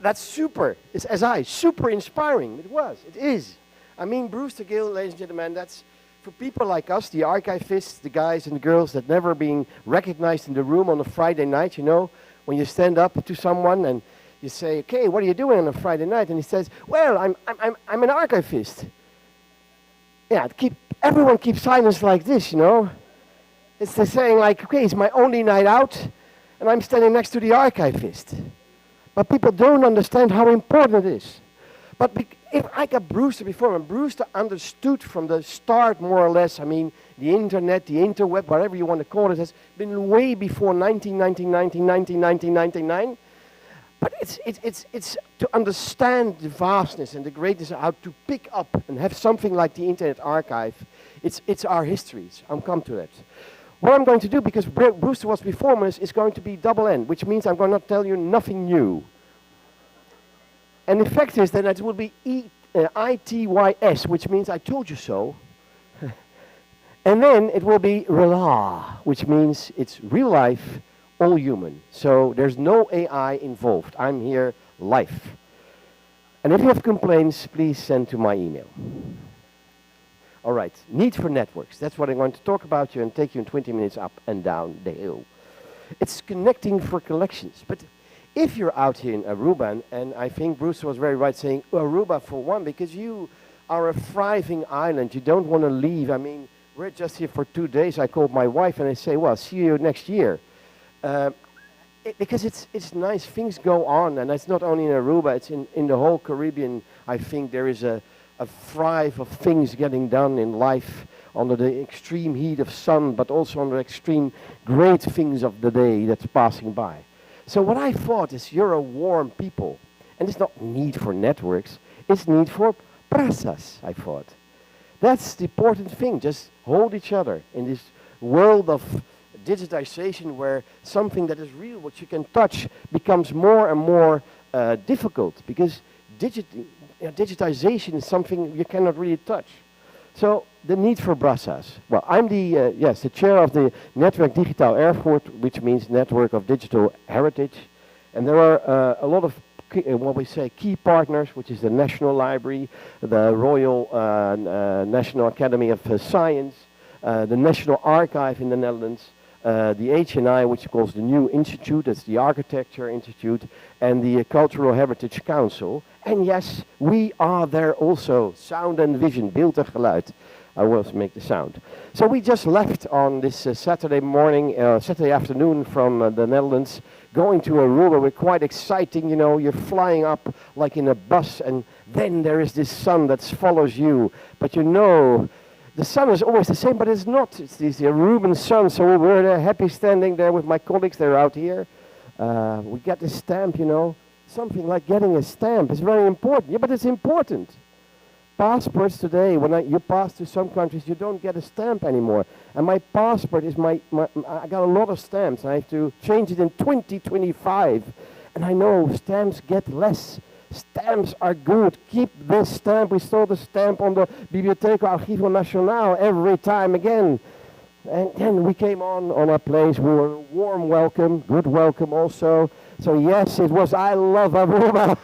that's super. It's as I, super inspiring. It was, it is. I mean, Brewster Kahle, ladies and gentlemen, that's for people like us, the archivists, the guys and the girls that never been recognized in the room on a Friday night, you know, when you stand up to someone and you say, okay, what are you doing on a Friday night? And he says, well, I'm, I'm, I'm, I'm an archivist. Yeah, keep, everyone keeps silence like this, you know. It's the saying like, okay, it's my only night out, and I'm standing next to the archivist. But people don't understand how important it is. But if I got Brewster before, and Brewster understood from the start, more or less, I mean, the internet, the interweb, whatever you want to call it, has been way before 1999, 1999. But it's, it's, it's, it's to understand the vastness and the greatness of how to pick up and have something like the Internet Archive. It's, it's our histories. I'm come to that. What I'm going to do, because Brewster was before me, is going to be double N, which means I'm going to tell you nothing new. And the fact is that it will be e, uh, ITYS, which means I told you so. and then it will be RELA, which means it's real life all human. So there's no AI involved. I'm here live. And if you have complaints, please send to my email. All right, need for networks. That's what I'm going to talk about you and take you in 20 minutes up and down the hill. It's connecting for collections. But if you're out here in Aruba, and I think Bruce was very right saying Aruba for one, because you are a thriving island. You don't want to leave. I mean, we're just here for two days. I called my wife and I say, well, see you next year. Uh, it, because it's, it's nice, things go on, and it's not only in Aruba, it's in, in the whole Caribbean. I think there is a, a thrive of things getting done in life under the extreme heat of sun, but also under extreme great things of the day that's passing by. So what I thought is you're a warm people, and it's not need for networks, it's need for process, I thought. That's the important thing, just hold each other in this world of digitization where something that is real, what you can touch, becomes more and more uh, difficult because digit you know, digitization is something you cannot really touch. So the need for Brassas. Well, I'm the, uh, yes, the chair of the Network Digitaal Erfgoed, which means Network of Digital Heritage. And there are uh, a lot of key, uh, what we say key partners, which is the National Library, the Royal uh, uh, National Academy of uh, Science, uh, the National Archive in the Netherlands, uh, the HNI, which calls the New Institute, that's the Architecture Institute, and the Cultural Heritage Council. And yes, we are there also, sound and vision, beeld en geluid. I will make the sound. So we just left on this uh, Saturday morning, uh, Saturday afternoon from uh, the Netherlands, going to Aruba. We're quite exciting, you know, you're flying up like in a bus, and then there is this sun that follows you. But you know, the sun is always the same, but it's not. It's this Aruban sun, so we were there happy standing there with my colleagues. They're out here. Uh, we got this stamp, you know. Something like getting a stamp is very important. Yeah, but it's important. Passports today, when I, you pass to some countries, you don't get a stamp anymore. And my passport is my, my I got a lot of stamps. I have to change it in 2025. And I know stamps get less. Stamps are good. Keep this stamp. We saw the stamp on the Biblioteca Archivo Nacional every time again. And then we came on on our place. We were warm welcome, good welcome also. So yes, it was I love Aruba.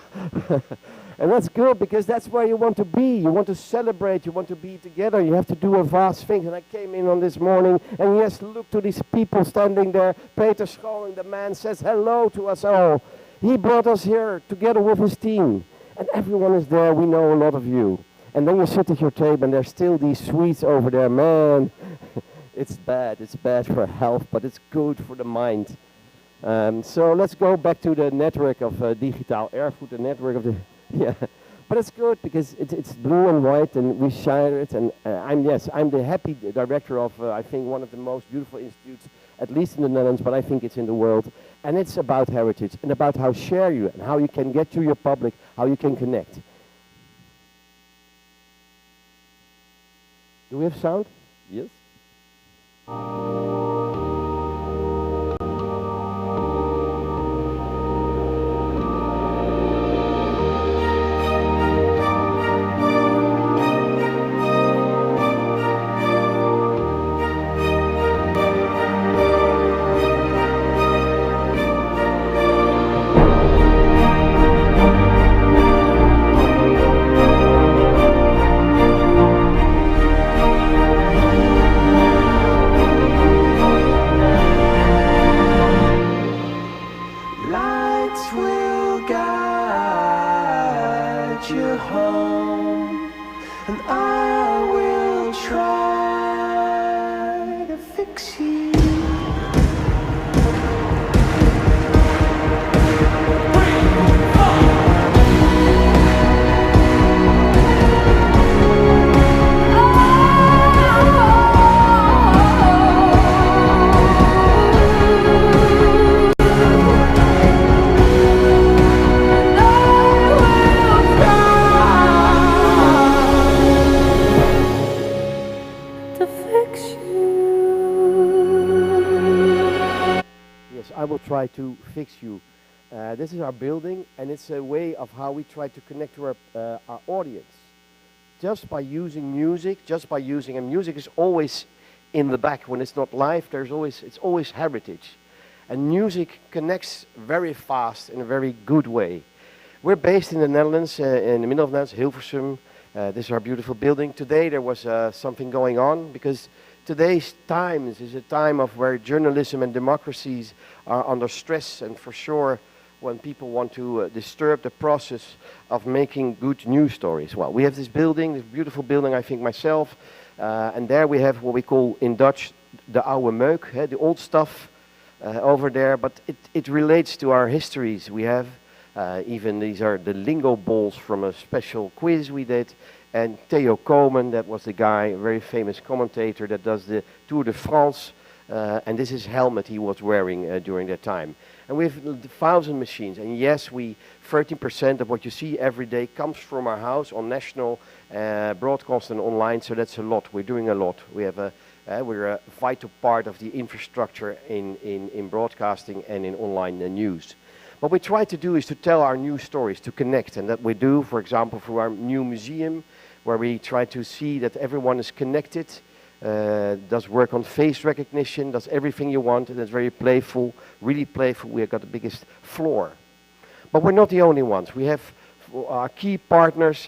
and that's good because that's where you want to be. You want to celebrate. You want to be together. You have to do a vast thing. And I came in on this morning and yes, look to these people standing there. Peter Scholing, the man, says hello to us all. He brought us here together with his team. And everyone is there. We know a lot of you. And then you sit at your table and there's still these sweets over there. Man, it's bad. It's bad for health, but it's good for the mind. Um, so let's go back to the network of uh, Digitaal Erfgoed, the network of the, yeah. But it's good because it, it's blue and white and we share it. And uh, I'm, yes, I'm the happy director of, uh, I think, one of the most beautiful institutes, at least in the Netherlands, but I think it's in the world. And it's about heritage and about how share you and how you can get to your public, how you can connect. Do we have sound? Yes. Try to fix you. Uh, this is our building, and it's a way of how we try to connect to our, uh, our audience. Just by using music, just by using, and music is always in the back. When it's not live, there's always, it's always heritage. And music connects very fast in a very good way. We're based in the Netherlands, in the middle of the Netherlands, Hilversum. This is our beautiful building. Today there was something going on because today's times is a time of where journalism and democracies are under stress, and for sure when people want to disturb the process of making good news stories. Well, we have this building, this beautiful building, I think myself, and there we have what we call in Dutch the oude meuk, the old stuff over there, but it relates to our histories we have. Even these are the lingo balls from a special quiz we did. And Theo Komen, that was the guy, a very famous commentator that does the Tour de France. And this is helmet he was wearing during that time. And we have 1,000 machines. And yes, we 13% of what you see every day comes from our house on national broadcast and online. So that's a lot. We're doing a lot. We're a vital part of the infrastructure in broadcasting and in online news. What we try to do is to tell our new stories, to connect, and that we do, for example, through our new museum, where we try to see that everyone is connected, does work on face recognition, does everything you want, and it's very playful, really playful. We have got the biggest floor. But we're not the only ones. We have our key partners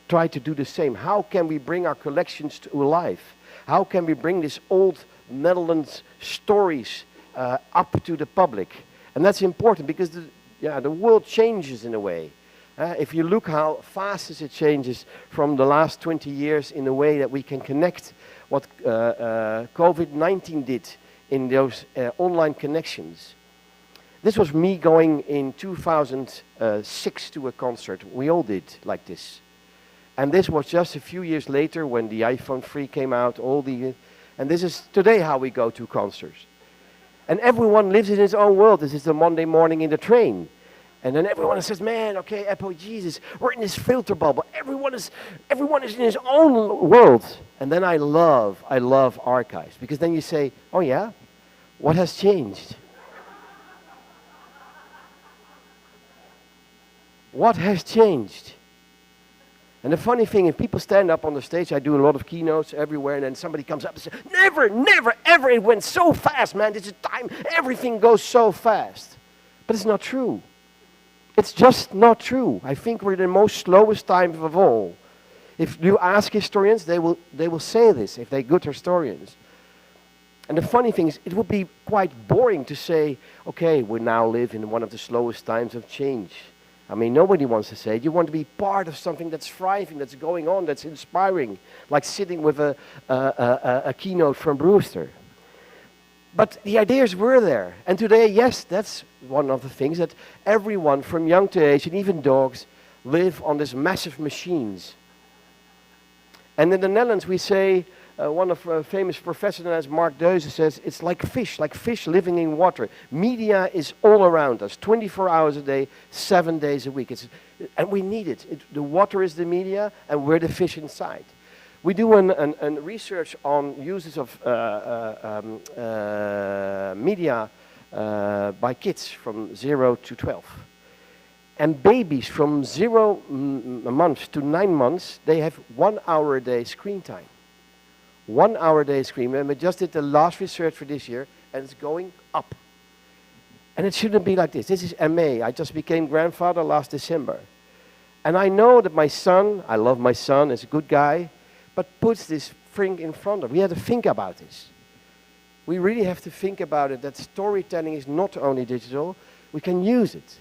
try to do the same. How can we bring our collections to life? How can we bring these old Netherlands stories up to the public? And that's important because the world changes in a way. If you look how fast as it changes from the last 20 years in a way that we can connect what COVID-19 did in those online connections. This was me going in 2006 to a concert. We all did like this. And this was just a few years later when the iPhone 3 came out, and this is today how we go to concerts. And everyone lives in his own world. This is the Monday morning in the train. And then everyone says, man, okay, Apple, Jesus, we're in this filter bubble. Everyone is in his own world. And then I love archives, because then you say, oh yeah, what has changed? What has changed? And the funny thing, if people stand up on the stage, I do a lot of keynotes everywhere, and then somebody comes up and says, never, never, ever, it went so fast, man, this is time, everything goes so fast. But it's not true. It's just not true. I think we're in the most slowest time of all. If you ask historians, they will say this, if they're good historians. And the funny thing is, it would be quite boring to say, okay, we now live in one of the slowest times of change. I mean, nobody wants to say it. You want to be part of something that's thriving, that's going on, that's inspiring, like sitting with a keynote from Brewster. But the ideas were there. And today, yes, that's one of the things that everyone from young to age, and even dogs, live on these massive machines. And in the Netherlands, we say, one of famous professors, Mark Deuze, says, it's like fish living in water. Media is all around us, 24 hours a day, 7 days a week. And we need it. The water is the media, and we're the fish inside. We do an research on uses of media by kids from 0 to 12. And babies from 0 months to 9 months, they have 1 hour a day screen time. 1 hour a day screen. And we just did the last research for this year, and it's going up. And it shouldn't be like this. This is MA. I just became grandfather last December. And I know that my son, I love my son, he's a good guy, but puts this thing in front of. We have to think about this. We really have to think about it, that storytelling is not only digital, we can use it.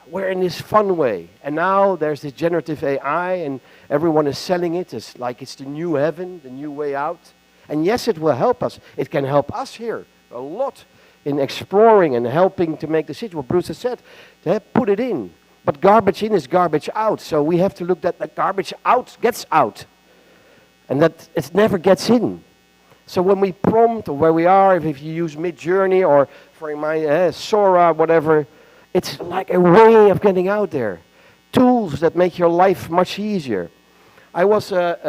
We're in this fun way. And now there's this generative AI and everyone is selling it. It's like it's the new heaven, the new way out. And yes, it will help us. It can help us here a lot in exploring and helping to make decisions. What Bruce has said, put it in. But garbage in is garbage out. So we have to look that the garbage out gets out. And that it never gets in. So when we prompt or where we are, if you use Midjourney or for my Sora, whatever, it's like a way of getting out there. Tools that make your life much easier. I was at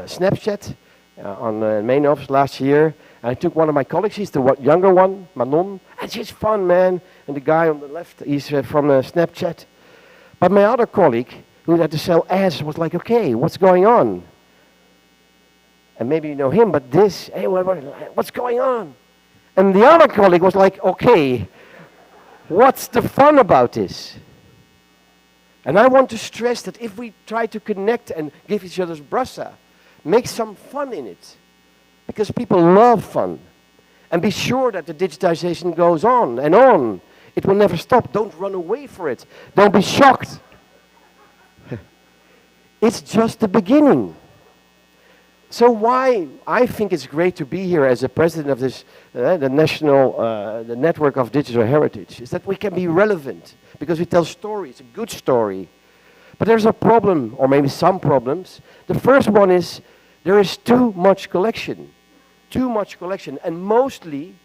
Snapchat on the main office last year, and I took one of my colleagues, he's the younger one, Manon, and she's fun, man. And the guy on the left, he's from Snapchat. But my other colleague, who had to sell ads, was like, okay, what's going on? And maybe you know him, but this, hey, what's going on? And the other colleague was like, okay, what's the fun about this? And I want to stress that if we try to connect and give each other's brasa, make some fun in it. Because people love fun. And be sure that the digitization goes on and on. It will never stop. Don't run away for it. Don't be shocked. It's just the beginning. So why I think it's great to be here as a president of this, the national, the network of digital heritage, is that we can be relevant because we tell stories, a good story. But there's a problem, or maybe some problems. The first one is there is too much collection, too much collection, and mostly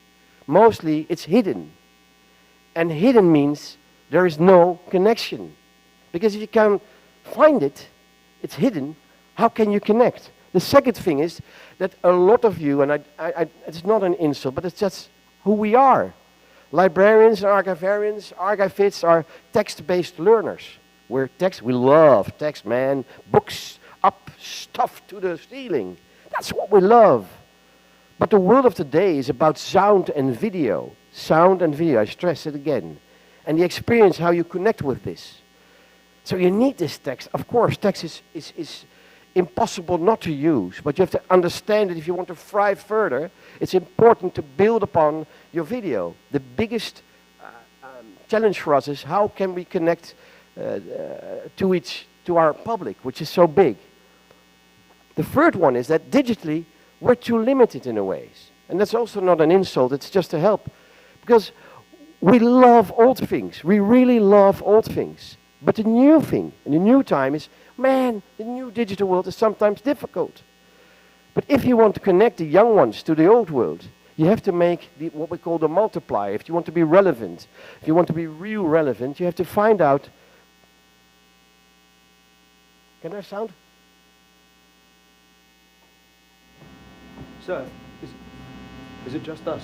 it's hidden. And hidden means there is no connection. Because if you can't find it, it's hidden, how can you connect? The second thing is that a lot of you, and it's not an insult, but it's just who we are. Librarians and archivarians, archivists are text-based learners. We're text, we love text, man, books up, stuff to the ceiling. That's what we love. But the world of today is about sound and video. Sound and video, I stress it again. And the experience, how you connect with this. So you need this text. Of course, text is impossible not to use, but you have to understand that if you want to thrive further, it's important to build upon your video. The biggest challenge for us is how can we connect to our public, which is so big. The third one is that digitally, we're too limited in a ways. And that's also not an insult, it's just a help. Because we love old things. We really love old things. But the new thing, and the new time is, man, the new digital world is sometimes difficult. But if you want to connect the young ones to the old world, you have to make what we call the multiplier. If you want to be relevant, if you want to be real relevant, you have to find out. Can I sound? Sir, is it just us?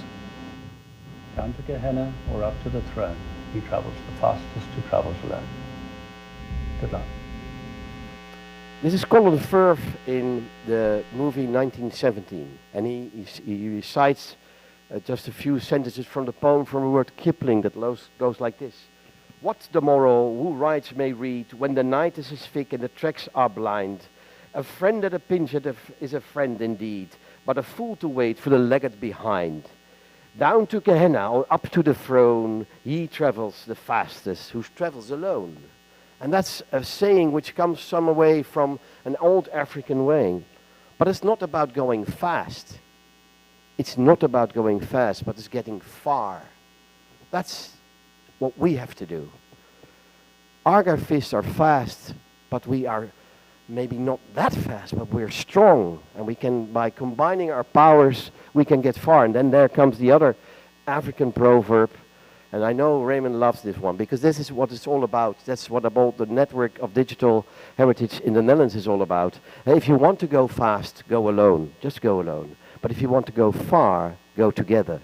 Down to Gehenna or up to the throne, he travels the fastest who travels alone. Good luck. This is Colin Firth in the movie 1917, and he recites just a few sentences from the poem from Rudyard Kipling that goes like this. What's the moral who writes may read when the night is as thick and the tracks are blind? A friend at a pinch is a friend indeed, but a fool to wait for the laggard behind. Down to Gehenna or up to the throne, he travels the fastest who travels alone. And that's a saying which comes some way from an old African way. But it's not about going fast. It's not about going fast, but it's getting far. That's what we have to do. Archivists are fast, but we are maybe not that fast, but we're strong. And by combining our powers, we can get far. And then there comes the other African proverb. And I know Raymond loves this one, because this is what it's all about. That's what about the network of digital heritage in the Netherlands is all about. If you want to go fast, go alone. Just go alone. But if you want to go far, go together.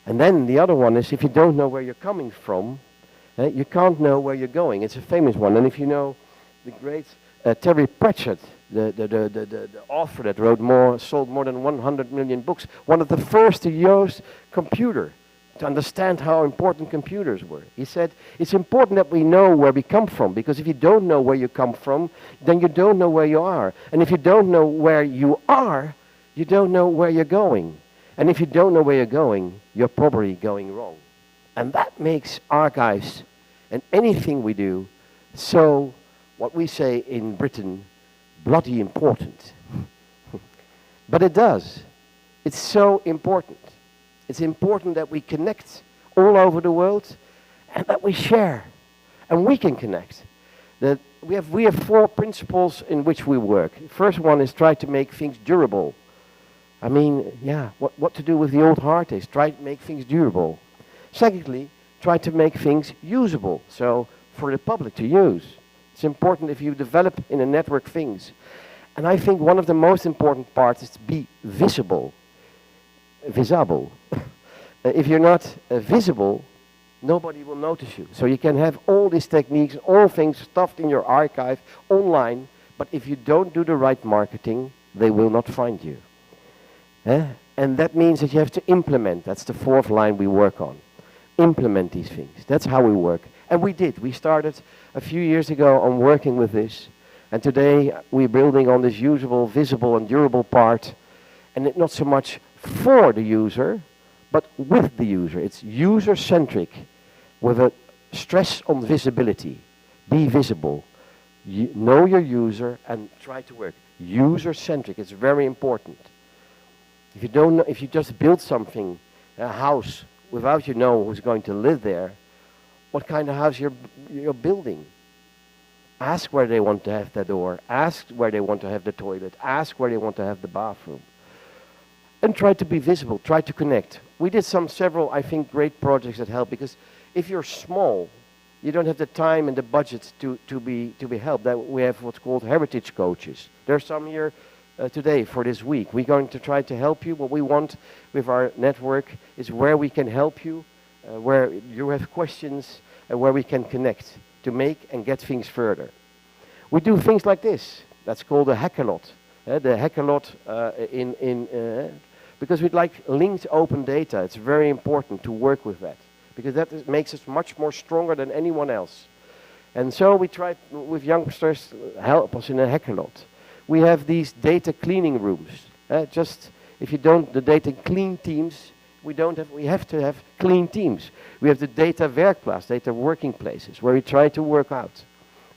And then the other one is, if you don't know where you're coming from, you can't know where you're going. It's a famous one. And if you know the great Terry Pratchett, the author that sold more than 100 million books, one of the first to use computer, to understand how important computers were. He said, it's important that we know where we come from, because if you don't know where you come from, then you don't know where you are. And if you don't know where you are, you don't know where you're going. And if you don't know where you're going, you're probably going wrong. And that makes archives and anything we do so, what we say in Britain, bloody important. But it does. It's so important. It's important that we connect all over the world and that we share. And we can connect. That we have four principles in which we work. The first one is try to make things durable. What to do with the old hard disk? Try to make things durable. Secondly, try to make things usable, so for the public to use. It's important if you develop in a network things. And I think one of the most important parts is to be visible. Visible. If you're not visible, nobody will notice you. So you can have all these techniques, all things stuffed in your archive online, but if you don't do the right marketing, they will not find you. And that means that you have to implement. That's the fourth line we work on. Implement these things. That's how we work. And we did. We started a few years ago on working with this. And today we're building on this usable, visible, and durable part. And it not so much for the user, but with the user. It's user-centric with a stress on visibility. Be visible. You know your user and try to work. User-centric, it's very important. If you don't know, if you just build something, a house, without you know who's going to live there, what kind of house you're, you're building. Ask where they want to have the door. Ask where they want to have the toilet. Ask where they want to have the bathroom. And try to be visible. Try to connect. We did some several, I think, great projects that help because if you're small, you don't have the time and the budget to, to, be, to be helped. That we have what's called heritage coaches. There are some here uh, today for this week. We're going to try to help you. What we want with our network is where we can help you, uh, where you have questions, and where we can connect to make and get things further. We do things like this. That's called a hackalot. Uh, the hackalot uh, in, in, uh, because we'd like linked open data. It's very important to work with that because that is, makes us much more stronger than anyone else. And so we try with youngsters help us in a hackalot. We have these data cleaning rooms. Uh, just if you don't, the data clean teams, we don't have, we have to have clean teams. We have the data werkplaats, data working places, where we try to work out.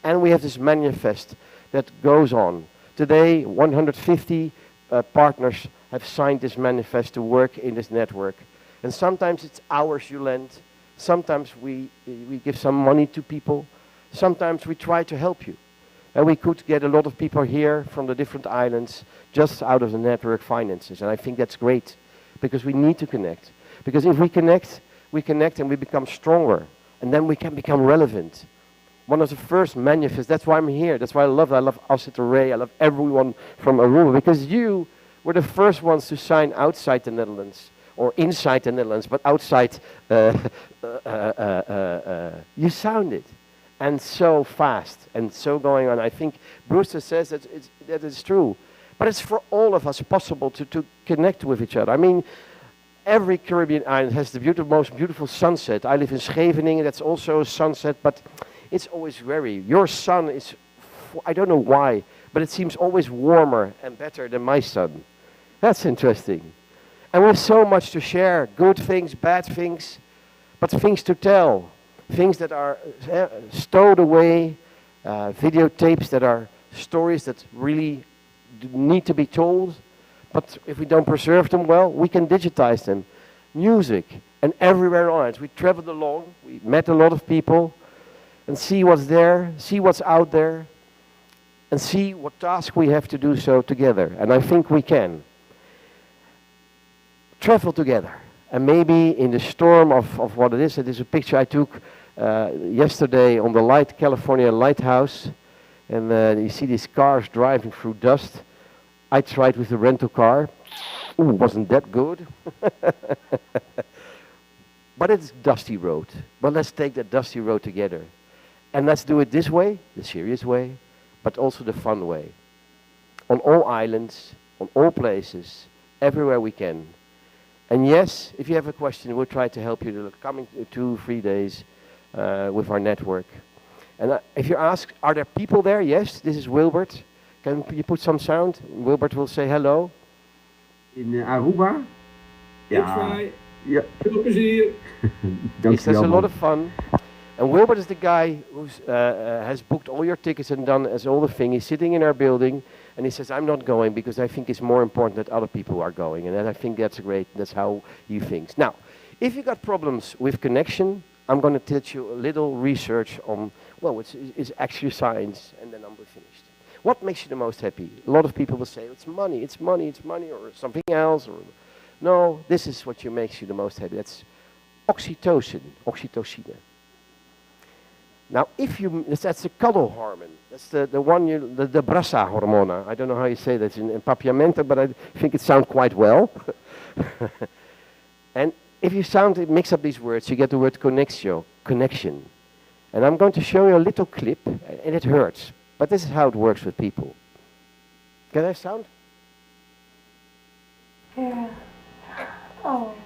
And we have this manifest that goes on. Today, 150 uh, partners have signed this manifest to work in this network. And sometimes it's hours you lend. Sometimes we, we give some money to people. Sometimes we try to help you. And we could get a lot of people here from the different islands just out of the network finances. And I think that's great because we need to connect. Because if we connect, we connect and we become stronger. And then we can become relevant. One of the first manifests, that's why I'm here. That's why I love I love Asset Ray. I love everyone from Aruba. Because you were the first ones to sign outside the Netherlands or inside the Netherlands, but outside, uh, uh, uh, uh, uh, you sound it. And so fast and so going on. I think Brewster says that it's, that it's true. But it's for all of us possible to, to connect with each other. I mean, every Caribbean island has the beautiful, most beautiful sunset. I live in Scheveningen, that's also a sunset, but it's always very, your sun is, I don't know why, but it seems always warmer and better than my sun. That's interesting. And we have so much to share, good things, bad things, but things to tell, things that are uh, stowed away, uh, videotapes that are stories that really need to be told. But if we don't preserve them well, we can digitize them. Music, and everywhere on it. We traveled along, we met a lot of people, and see what's there, see what's out there, and see what task we have to do so together. And I think we can travel together. And maybe in the storm of, of what it is, it is a picture I took uh, yesterday on the light California Lighthouse. And uh, you see these cars driving through dust. I tried with the rental car. Ooh, wasn't that good. but it's dusty road. But let's take that dusty road together. And let's do it this way, the serious way, but also the fun way. On all islands, on all places, everywhere we can. And yes, if you have a question, we'll try to help you the coming two, three days uh, with our network. And uh, if you ask, are there people there? Yes, this is Wilbert. Can you put some sound? Wilbert will say hello. In uh, Aruba? Ja. Ja. Veel plezier. Yes, that's a lot of fun. And Wilbert is the guy who uh, uh, has booked all your tickets and done as all the thing. He's sitting in our building and he says, I'm not going because I think it's more important that other people are going. And I think that's great. That's how he thinks. Now, if you got problems with connection, I'm going to teach you a little research on, well, it's, it's actually science, and then I'm finished. What makes you the most happy? A lot of people will say, it's money, it's money, it's money, or something else. Or, no, this is what you makes you the most happy. That's oxytocin, oxytocine. Now, if you, that's the cuddle hormone. That's the, the one you, the, the brasa hormona. I don't know how you say that in, in Papiamento, but I think it sounds quite well. and if you sound, mix up these words, you get the word connexio, connection. And I'm going to show you a little clip, and it hurts. But this is how it works with people. Can I sound? Yeah.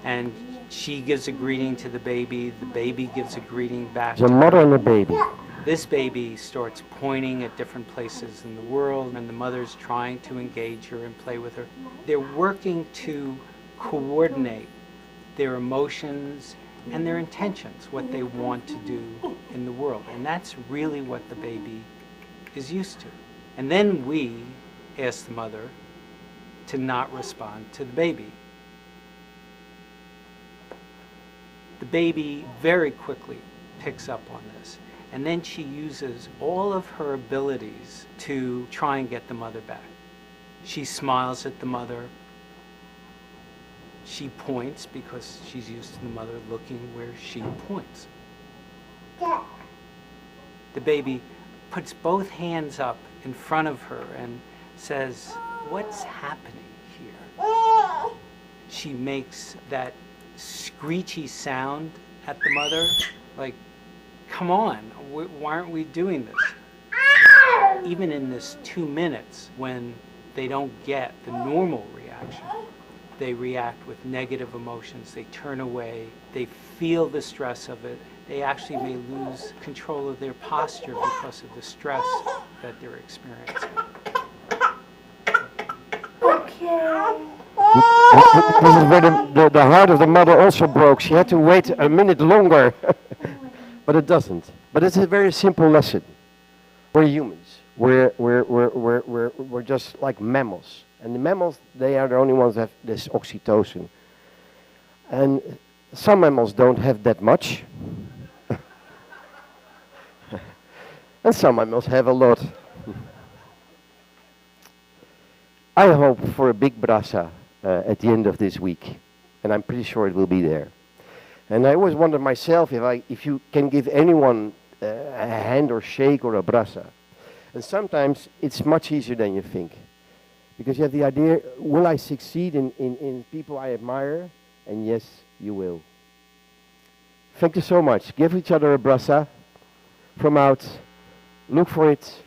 And she gives a greeting to the baby, the baby gives a greeting back. The to mother her. and the baby. This baby starts pointing at different places in the world, and the mother's trying to engage her and play with her. They're working to coordinate their emotions and their intentions, what they want to do in the world. And that's really what the baby is used to. And then we ask the mother to not respond to the baby. The baby very quickly picks up on this. And then she uses all of her abilities to try and get the mother back. She smiles at the mother. She points because she's used to the mother looking where she points. The baby puts both hands up in front of her and says, What's happening here? She makes that screechy sound at the mother, like, Come on, why aren't we doing this? Even in this 2 minutes when they don't get the normal reaction, they react with negative emotions, they turn away, they feel the stress of it. They actually may lose control of their posture because of the stress that they're experiencing. Okay. This is where the heart of the mother also broke. She had to wait a minute longer. But it doesn't. But it's a very simple lesson. We're humans. We're just like mammals. And the mammals, they are the only ones that have this oxytocin. And some mammals don't have that much. And some mammals have a lot. I hope for a big brasa at the end of this week, and I'm pretty sure it will be there. And I always wonder myself if you can give anyone a hand or shake or a brasa. And sometimes it's much easier than you think. Because you have the idea, will I succeed in people I admire? And yes, you will. Thank you so much. Give each other a brasa from out. Look for it.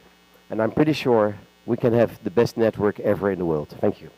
And I'm pretty sure we can have the best network ever in the world. Thank you.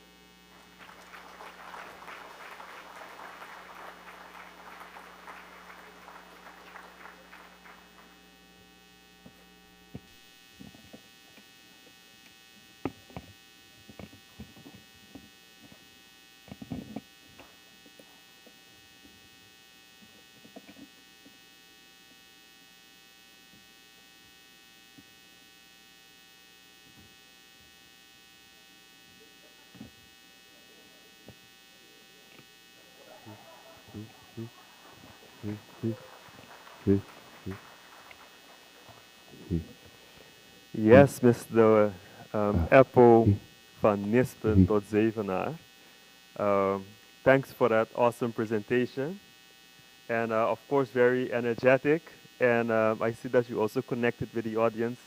Yes, Mr. Eppo van Nispen tot Zevenaar. Thanks for that awesome presentation. And of course, very energetic. And I see that you also connected with the audience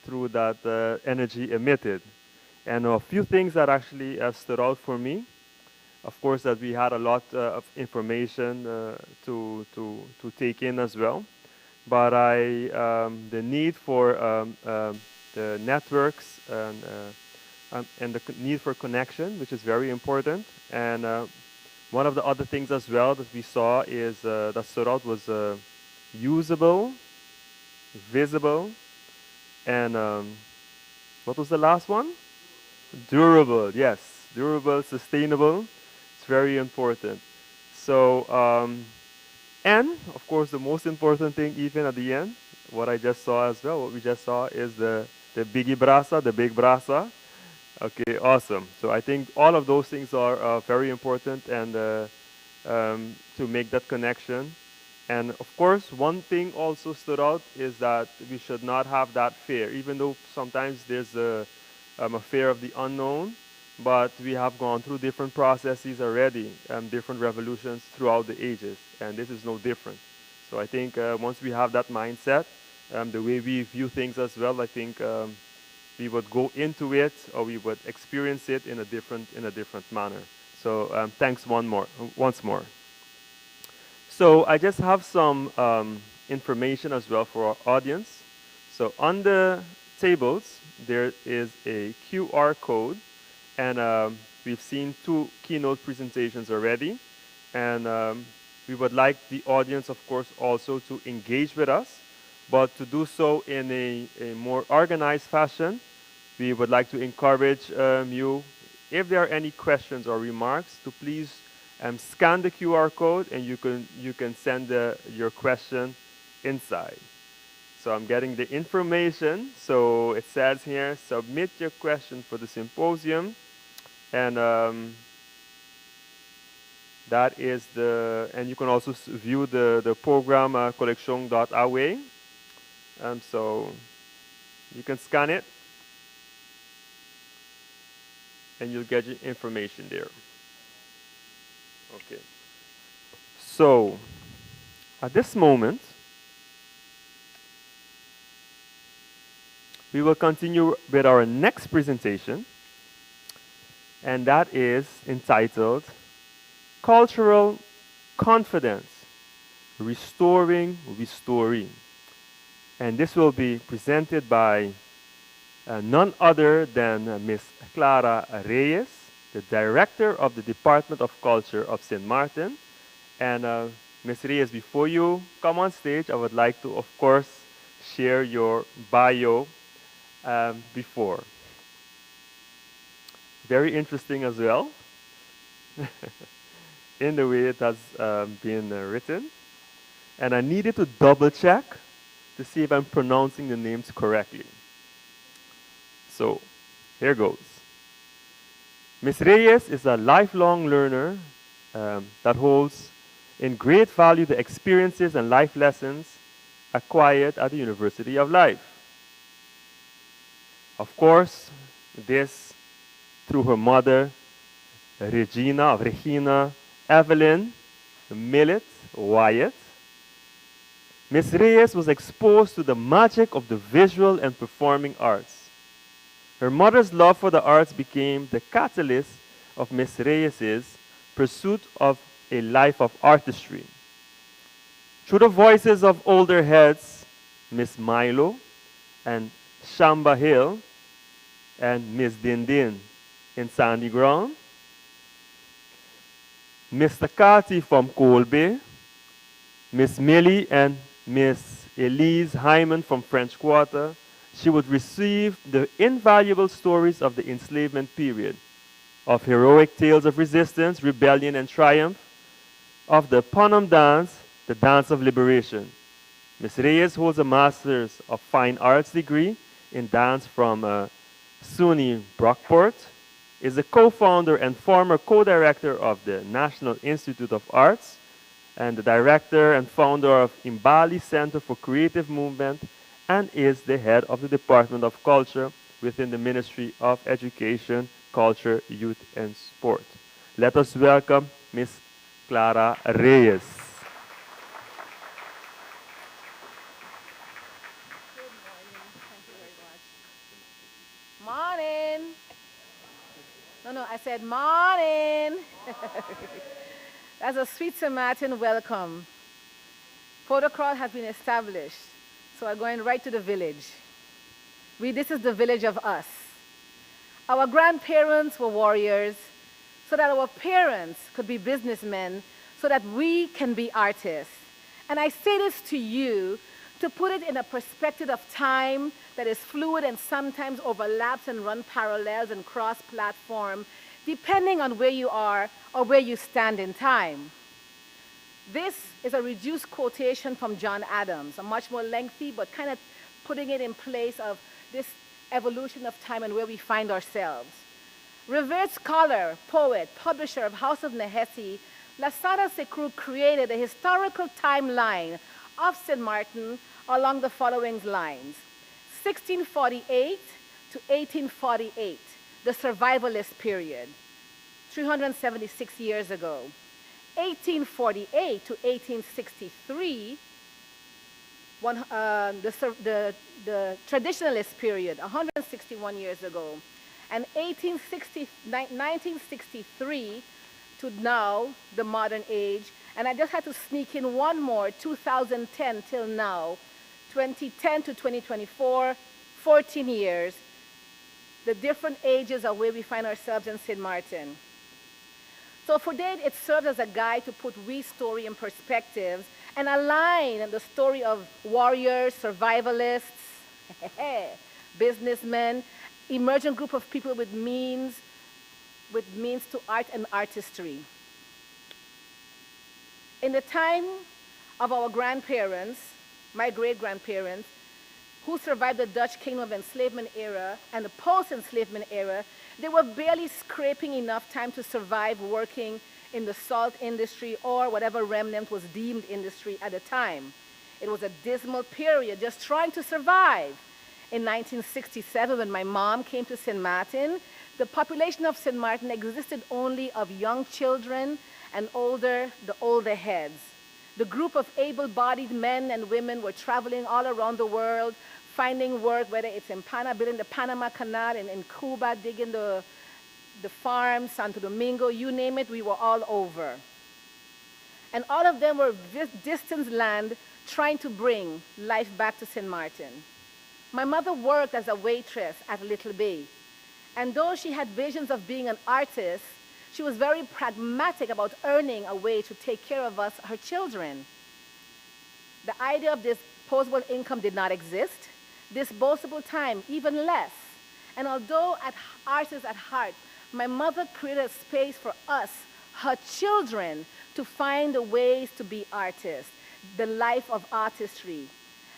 through that energy emitted. And a few things that actually stood out for me. Of course, that we had a lot of information to take in as well. But the need for the networks and the need for connection, which is very important. And one of the other things as well that we saw is that stood out was usable, visible, and what was the last one? Durable, yes. Durable, sustainable. It's very important. So, and of course, the most important thing, even at the end, what I just saw as well, what we just saw is the biggie brasa, the big brasa. Okay, awesome. So I think all of those things are very important and to make that connection. And of course, one thing also stood out is that we should not have that fear, even though sometimes there's a fear of the unknown, but we have gone through different processes already, different revolutions throughout the ages, and this is no different. So I think once we have that mindset, the way we view things as well, I think we would go into it or we would experience it in a different manner. So thanks once more. So I just have some information as well for our audience. So on the tables, there is a QR code, and we've seen two keynote presentations already. And um, we would like the audience, of course, also to engage with us, but to do so in a, a more organized fashion. We would like to encourage um, you, if there are any questions or remarks, to please um, scan the QR code and you can, you can send the, your question inside. So I'm getting the information. So it says here, submit your question for the symposium. And um, that is the, and you can also view the, the program uh, collection.awe. Um, so you can scan it and you'll get your information there. Okay. So at this moment, we will continue with our next presentation, and that is entitled Cultural Confidence Restoring Restoring. And this will be presented by uh, none other than uh, Ms. Clara Reyes, the director of the Department of Culture of St. Martin. And uh, Ms. Reyes, before you come on stage, I would like to, of course, share your bio um, before. Very interesting as well, in the way it has um, been uh, written. And I needed to double check to see if I'm pronouncing the names correctly. So here goes. Ms. Reyes is a lifelong learner um, that holds in great value the experiences and life lessons acquired at the University of Life. Of course, this through her mother, Regina, of Regina Evelyn Millet Wyatt. Ms. Reyes was exposed to the magic of the visual and performing arts. Her mother's love for the arts became the catalyst of Ms. Reyes's pursuit of a life of artistry. Through the voices of older heads, Miss Milo and Shamba Hill and Miss Dindin in Sandy Ground, Mr. Carty from Colby, Miss Millie and Miss Elise Hyman from French Quarter, she would receive the invaluable stories of the enslavement period, of heroic tales of resistance, rebellion, and triumph, of the Panam dance, the dance of liberation. Ms. Reyes holds a Master's of Fine Arts degree in dance from uh, SUNY Brockport, is a co-founder and former co-director of the National Institute of Arts, and the director and founder of Imbali Center for Creative Movement, and is the head of the Department of Culture within the Ministry of Education, Culture, Youth, and Sport. Let us welcome Ms. Clara Reyes. Morning. No, no, I said morning. That's a sweet St. Martin welcome. Protocol has been established, so I'm going right to the village. We, this is the village of us. Our grandparents were warriors so that our parents could be businessmen, so that we can be artists. And I say this to you to put it in a perspective of time that is fluid and sometimes overlaps and run parallels and cross platform, depending on where you are or where you stand in time. This is a reduced quotation from John Adams, a much more lengthy, but kind of putting it in place of this evolution of time and where we find ourselves. Revered scholar, poet, publisher of House of Nehesi, Lasana Sekru created a historical timeline of St. Martin along the following lines. 1648 to 1848, the survivalist period, 376 years ago. 1848 to 1863, one, uh, the, the, the traditionalist period, 161 years ago. And 1860, 1963 to now, the modern age. And I just had to sneak in one more, 2010 till now, 2010 to 2024, 14 years. The different ages of where we find ourselves in St. Martin. So for Dave, it serves as a guide to put we story in perspectives and align the story of warriors, survivalists, businessmen, emergent group of people with means, with means to art and artistry. In the time of our grandparents, my great-grandparents, who survived the Dutch Kingdom of Enslavement era and the post-enslavement era, they were barely scraping enough time to survive working in the salt industry or whatever remnant was deemed industry at the time. It was a dismal period, just trying to survive. In 1967, when my mom came to St. Martin, the population of St. Martin existed only of young children and older, the older heads. The group of able-bodied men and women were traveling all around the world, finding work, whether it's in Panama, building the Panama Canal, and in Cuba, digging the, the farms, Santo Domingo, you name it, we were all over. And all of them were distant land trying to bring life back to St. Martin. My mother worked as a waitress at Little Bay. And though she had visions of being an artist, she was very pragmatic about earning a way to take care of us, her children. The idea of disposable income did not exist, disposable time, even less. And although at artists at heart, my mother created a space for us, her children, to find ways to be artists, the life of artistry.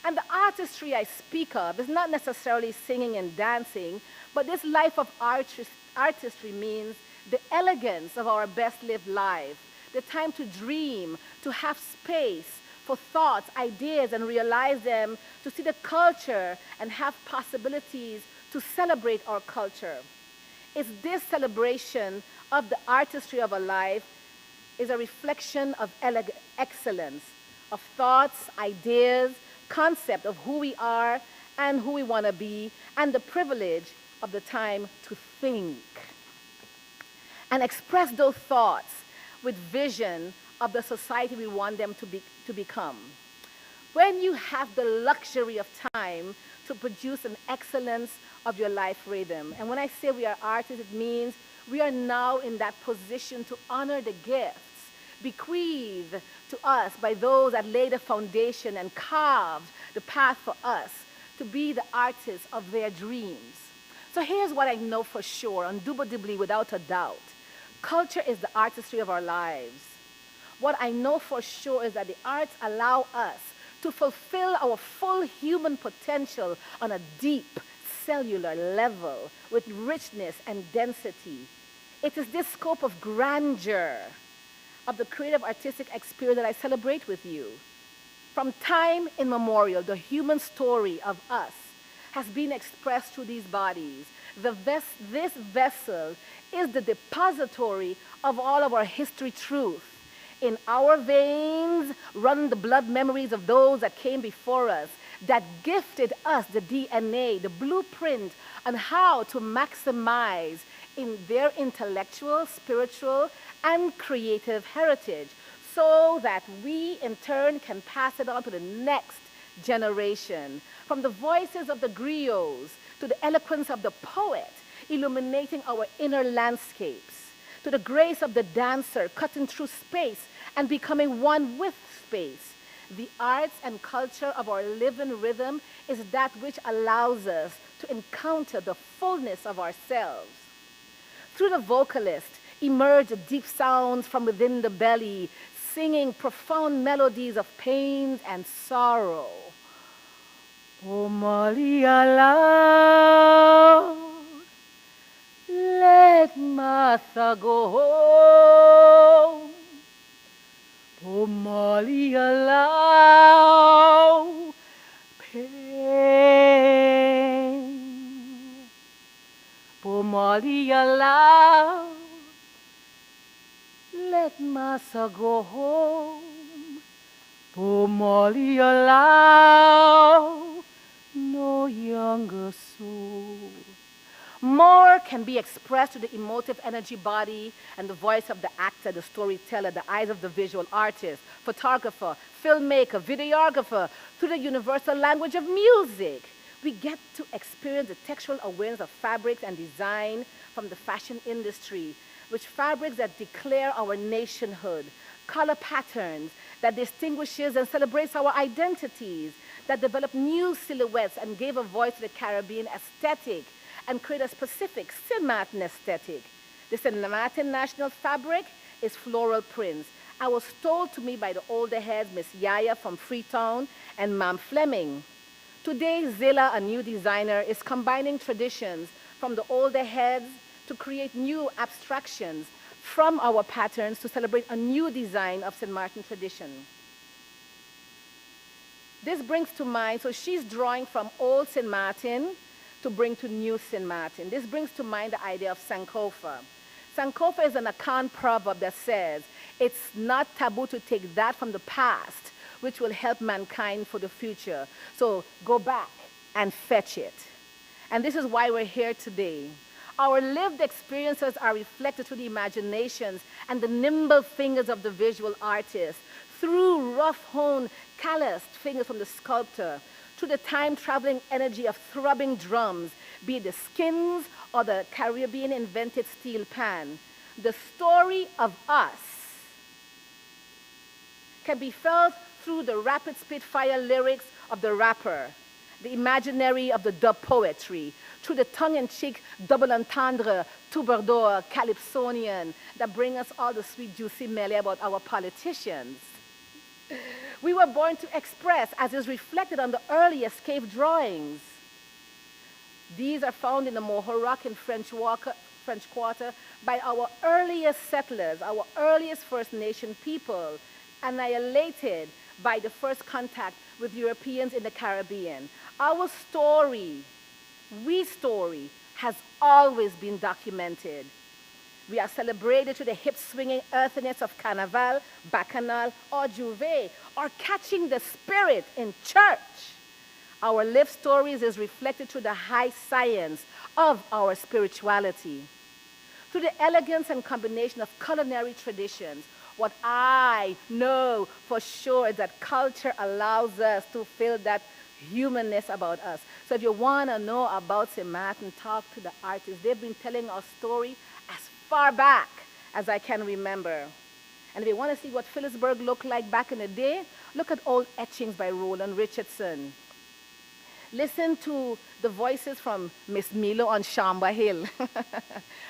And the artistry I speak of is not necessarily singing and dancing, but this life of artist, artistry means the elegance of our best lived life, the time to dream, to have space for thoughts, ideas, and realize them, to see the culture and have possibilities to celebrate our culture. It's this celebration of the artistry of a life is a reflection of excellence, of thoughts, ideas, concept of who we are and who we want to be, and the privilege of the time to think and express those thoughts with vision of the society we want them to, be, to become. When you have the luxury of time to produce an excellence of your life rhythm, and when I say we are artists, it means we are now in that position to honor the gifts bequeathed to us by those that laid the foundation and carved the path for us to be the artists of their dreams. So here's what I know for sure, undoubtedly, without a doubt. Culture is the artistry of our lives. What I know for sure is that the arts allow us to fulfill our full human potential on a deep cellular level with richness and density. It is this scope of grandeur of the creative artistic experience that I celebrate with you. From time immemorial, the human story of us has been expressed through these bodies. The ves this vessel is the depository of all of our history truth. In our veins run the blood memories of those that came before us, that gifted us the DNA, the blueprint on how to maximize in their intellectual, spiritual, and creative heritage so that we in turn can pass it on to the next generation. From the voices of the griots to the eloquence of the poet, illuminating our inner landscapes, to the grace of the dancer cutting through space and becoming one with space. The arts and culture of our living rhythm is that which allows us to encounter the fullness of ourselves. Through the vocalist emerge deep sounds from within the belly, singing profound melodies of pain and sorrow. O Maria love, let Martha go home. O Maria love, pain. O Maria love, let Massa go home. O Molly allow no younger soul. More can be expressed through the emotive energy body and the voice of the actor, the storyteller, the eyes of the visual artist, photographer, filmmaker, videographer, through the universal language of music. We get to experience the textual awareness of fabrics and design from the fashion industry, which fabrics that declare our nationhood, color patterns that distinguishes and celebrates our identities, that develop new silhouettes and gave a voice to the Caribbean aesthetic and create a specific St. Martin aesthetic. The St. Martin national fabric is floral prints. I was told to me by the older heads, Miss Yaya from Freetown and Mam Fleming. Today, Zilla, a new designer, is combining traditions from the older heads to create new abstractions from our patterns to celebrate a new design of St. Martin tradition. This brings to mind, so she's drawing from old St. Martin to bring to new St. Martin. This brings to mind the idea of Sankofa. Sankofa is an Akan proverb that says, it's not taboo to take that from the past, which will help mankind for the future. So go back and fetch it. And this is why we're here today. Our lived experiences are reflected through the imaginations and the nimble fingers of the visual artist, through rough-honed, calloused fingers from the sculptor, through the time-traveling energy of throbbing drums, be it the skins or the Caribbean-invented steel pan. The story of us can be felt through the rapid spitfire lyrics of the rapper, the imaginary of the dub poetry, through the tongue-in-cheek double entendre, troubadour, calypsonian that bring us all the sweet, juicy melee about our politicians. We were born to express, as is reflected on the earliest cave drawings. These are found in the Moho Rock in French, Walker, French Quarter by our earliest settlers, our earliest First Nation people, annihilated by the first contact with Europeans in the Caribbean. Our story, we story, has always been documented. We are celebrated through the hip-swinging earthiness of Carnival, Bacchanal, or J'ouvert, or catching the spirit in church. Our life stories is reflected through the high science of our spirituality. Through the elegance and combination of culinary traditions, what I know for sure is that culture allows us to feel that humanness about us. So if you want to know about St. Martin, talk to the artists. They've been telling our story as far back as I can remember. And if you want to see what Philipsburg looked like back in the day, look at old etchings by Roland Richardson. Listen to the voices from Miss Milo on Shamba Hill,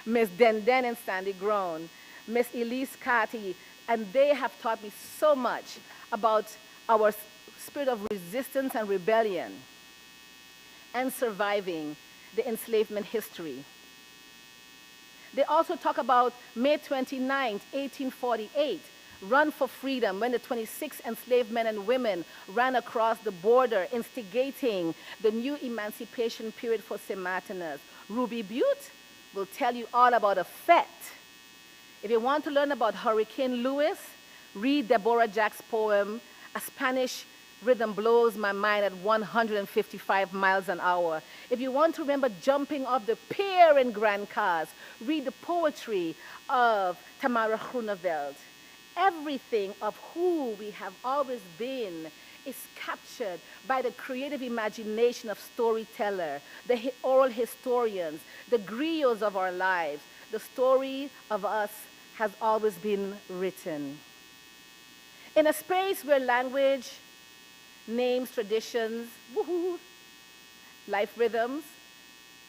Miss Denden and Sandy Grown, Miss Elise Carty, and they have taught me so much about our spirit of resistance and rebellion and surviving the enslavement history. They also talk about May 29, 1848, Run for Freedom, when the 26 enslaved men and women ran across the border, instigating the new emancipation period for St. Martiners. Ruby Butte will tell you all about a fete. If you want to learn about Hurricane Lewis, read Deborah Jack's poem, A Spanish Rhythm Blows My Mind at 155 miles an hour. If you want to remember jumping off the pier in Grand Case, read the poetry of Tamara Groeneveld. Everything of who we have always been is captured by the creative imagination of storyteller, the oral historians, the griots of our lives. The story of us has always been written. In a space where language, names, traditions, woohoo, life rhythms,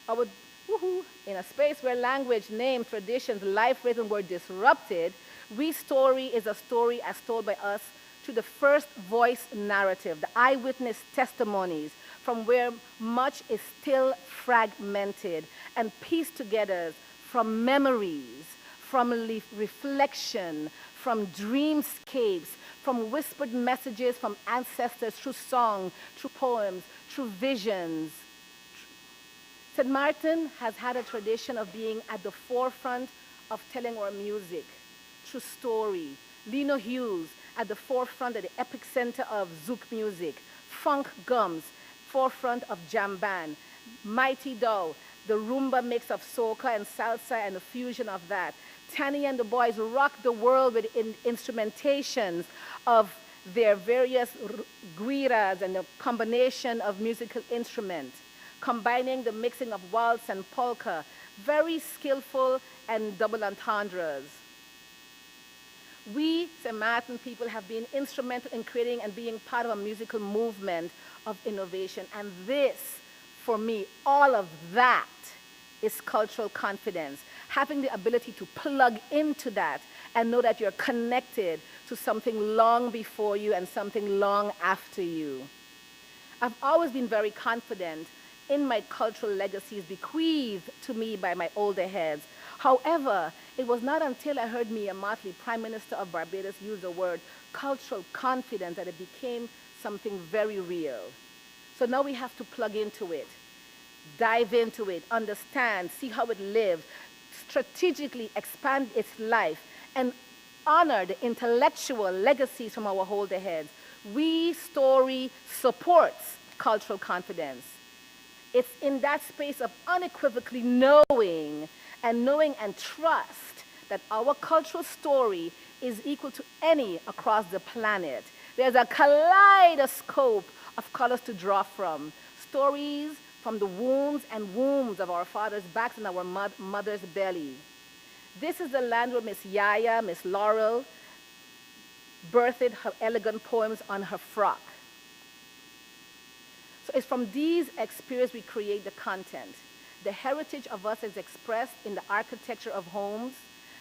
our woohoo, in a space where language, names, traditions, life rhythm were disrupted, we story is a story as told by us to the first voice narrative, the eyewitness testimonies from where much is still fragmented and pieced together from memories, from reflection, from dreamscapes, from whispered messages from ancestors through song, through poems, through visions. St. Martin has had a tradition of being at the forefront of telling our music through story. Lino Hughes at the forefront of the epic center of Zouk music. Funk Gums, forefront of jam band. Mighty Doe, the rumba mix of soca and salsa and the fusion of that. Tanny and the boys rocked the world with instrumentations of their various guiras and the combination of musical instruments. combining the mixing of waltz and polka, very skillful and double entendres. We, St. Martin people, have been instrumental in creating and being part of a musical movement of innovation. And this, for me, all of that is cultural confidence. Having the ability to plug into that and know that you're connected to something long before you and something long after you. I've always been very confident in my cultural legacies bequeathed to me by my older heads. However, it was not until I heard Mia Mottley, Prime Minister of Barbados, use the word cultural confidence that it became something very real. So now we have to plug into it, dive into it, understand, see how it lives, strategically expand its life, and honor the intellectual legacies from our older heads. We Story supports cultural confidence. It's in that space of unequivocally knowing and knowing and trust that our cultural story is equal to any across the planet. There's a kaleidoscope of colors to draw from, stories from the wounds and wombs of our father's backs and our mother's belly. This is the land where Miss Yaya, Miss Laurel, birthed her elegant poems on her frock. So it's from these experiences we create the content. The heritage of us is expressed in the architecture of homes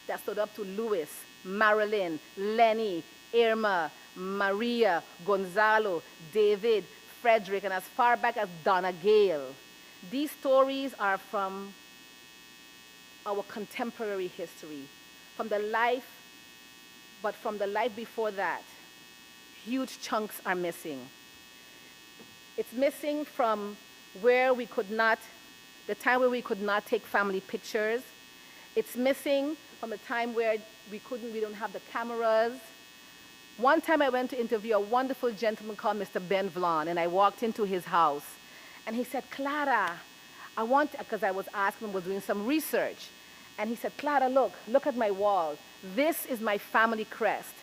that stood up to Louis, Marilyn, Lenny, Irma, Maria, Gonzalo, David, Frederick, and as far back as Donna Gale. These stories are from our contemporary history, from the life, but from the life before that, huge chunks are missing. It's missing from where we could not, the time where we could not take family pictures. It's missing from the time where we couldn't, we don't have the cameras. One time I went to interview a wonderful gentleman called Mr. Ben Vlon, and I walked into his house, and he said, Clara, I want, because I was asking him, was doing some research. And he said, Clara, look, look at my wall. This is my family crest.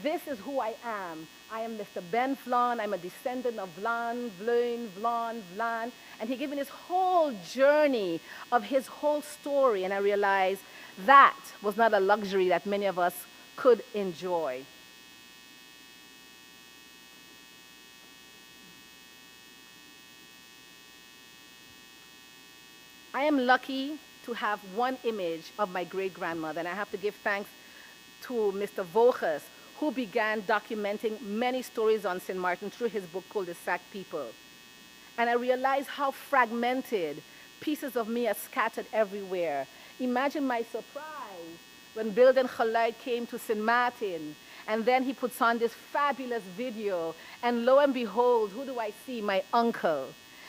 This is who I am. I am Mr. Ben Vlon. I'm a descendant of Vlon, Vleun, Vlon, Vlan. And he gave me this whole journey of his whole story. And I realized that was not a luxury that many of us could enjoy. I am lucky to have one image of my great-grandmother, and I have to give thanks to Mr. Voges, who began documenting many stories on St. Martin through his book called The Sack People. And I realized how fragmented pieces of me are scattered everywhere. Imagine my surprise when Beeld en Geluid came to St. Martin, and then he puts on this fabulous video, and lo and behold, who do I see? My uncle.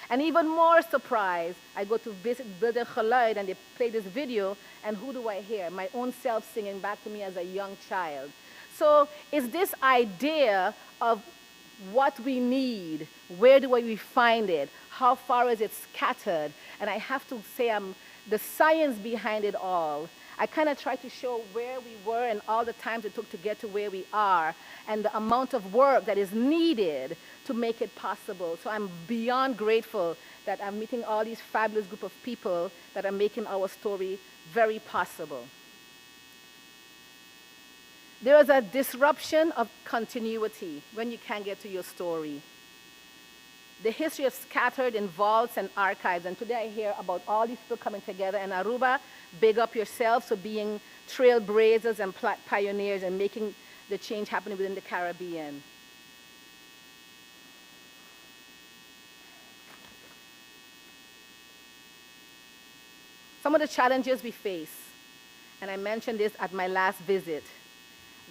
And even more surprised, I go to visit Beeld en Geluid, and they play this video, and who do I hear? My own self singing back to me as a young child. So it's this idea of what we need, where do we find it, how far is it scattered? And I have to say the science behind it all. I kind of try to show where we were and all the times it took to get to where we are and the amount of work that is needed to make it possible. So I'm beyond grateful that I'm meeting all these fabulous group of people that are making our story very possible. There is a disruption of continuity when you can't get to your story. The history of scattered in vaults and archives, and today I hear about all these people coming together in Aruba. Big up yourselves for being trailblazers and pioneers and making the change happen within the Caribbean. Some of the challenges we face, and I mentioned this at my last visit,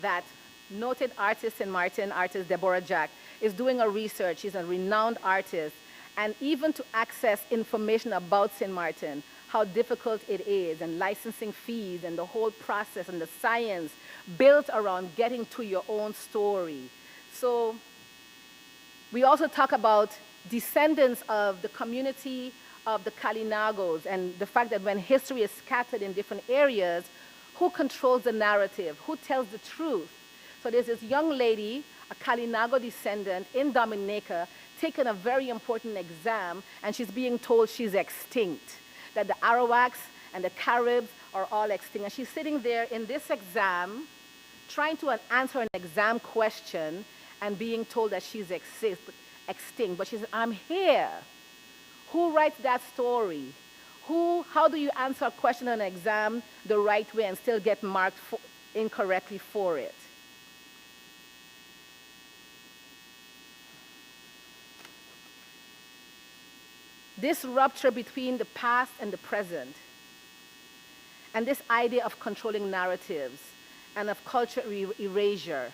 that noted artist in Martin, artist Deborah Jack, is doing a research. She's a renowned artist. And even to access information about St. Martin, how difficult it is, and licensing fees, and the whole process, and the science built around getting to your own story. So we also talk about descendants of the community of the Kalinagos, and the fact that when history is scattered in different areas, who controls the narrative? Who tells the truth? So there's this young lady, a Kalinago descendant in Dominica, taken a very important exam and she's being told she's extinct, that the Arawaks and the Caribs are all extinct. And she's sitting there in this exam, trying to answer an exam question and being told that she's extinct. But she says, I'm here. Who writes that story? Who, how do you answer a question on an exam the right way and still get marked for, incorrectly for it? This rupture between the past and the present, and this idea of controlling narratives and of culture erasure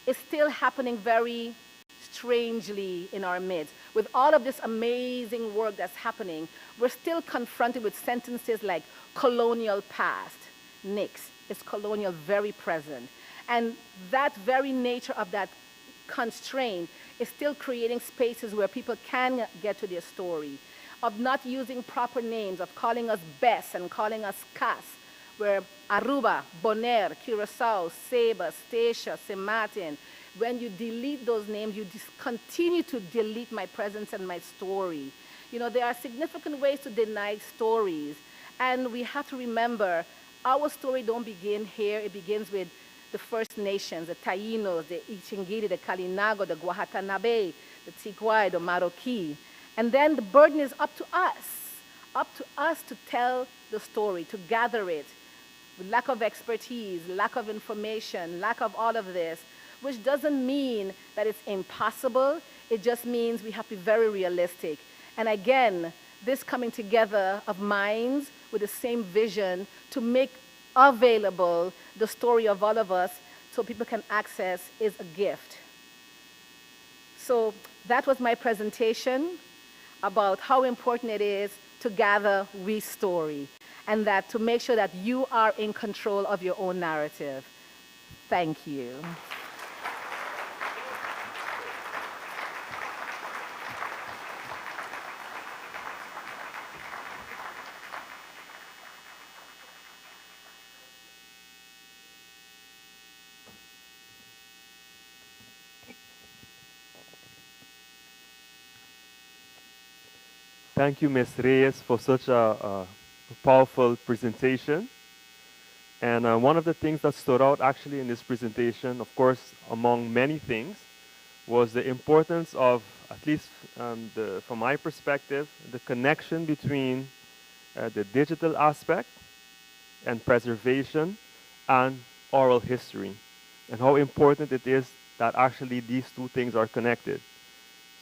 is still happening very strangely in our midst. With all of this amazing work that's happening, we're still confronted with sentences like colonial past, nix, it's colonial very present. And that very nature of that constraint is still creating spaces where people can get to their story, of not using proper names, of calling us Bess and calling us Cas, where Aruba, Bonaire, Curacao, Saba, Statia, St. Martin, when you delete those names, you just continue to delete my presence and my story. You know, there are significant ways to deny stories, and we have to remember our story don't begin here. It begins with the First Nations, the Tainos, the Ichingiri, the Kalinago, the Guahatanabe, the Tigua, the Maroki. And then the burden is up to us, up to us to tell the story, to gather it. With lack of expertise, lack of information, lack of all of this, which doesn't mean that it's impossible. It just means we have to be very realistic. And again, this coming together of minds with the same vision to make available the story of all of us so people can access is a gift. So that was my presentation about how important it is to gather we story and that to make sure that you are in control of your own narrative. Thank you. Thank you, Ms. Reyes, for such a, a powerful presentation. And uh, one of the things that stood out actually in this presentation, of course, among many things, was the importance of, at least um, the, from my perspective, the connection between uh, the digital aspect and preservation and oral history, and how important it is that actually these two things are connected.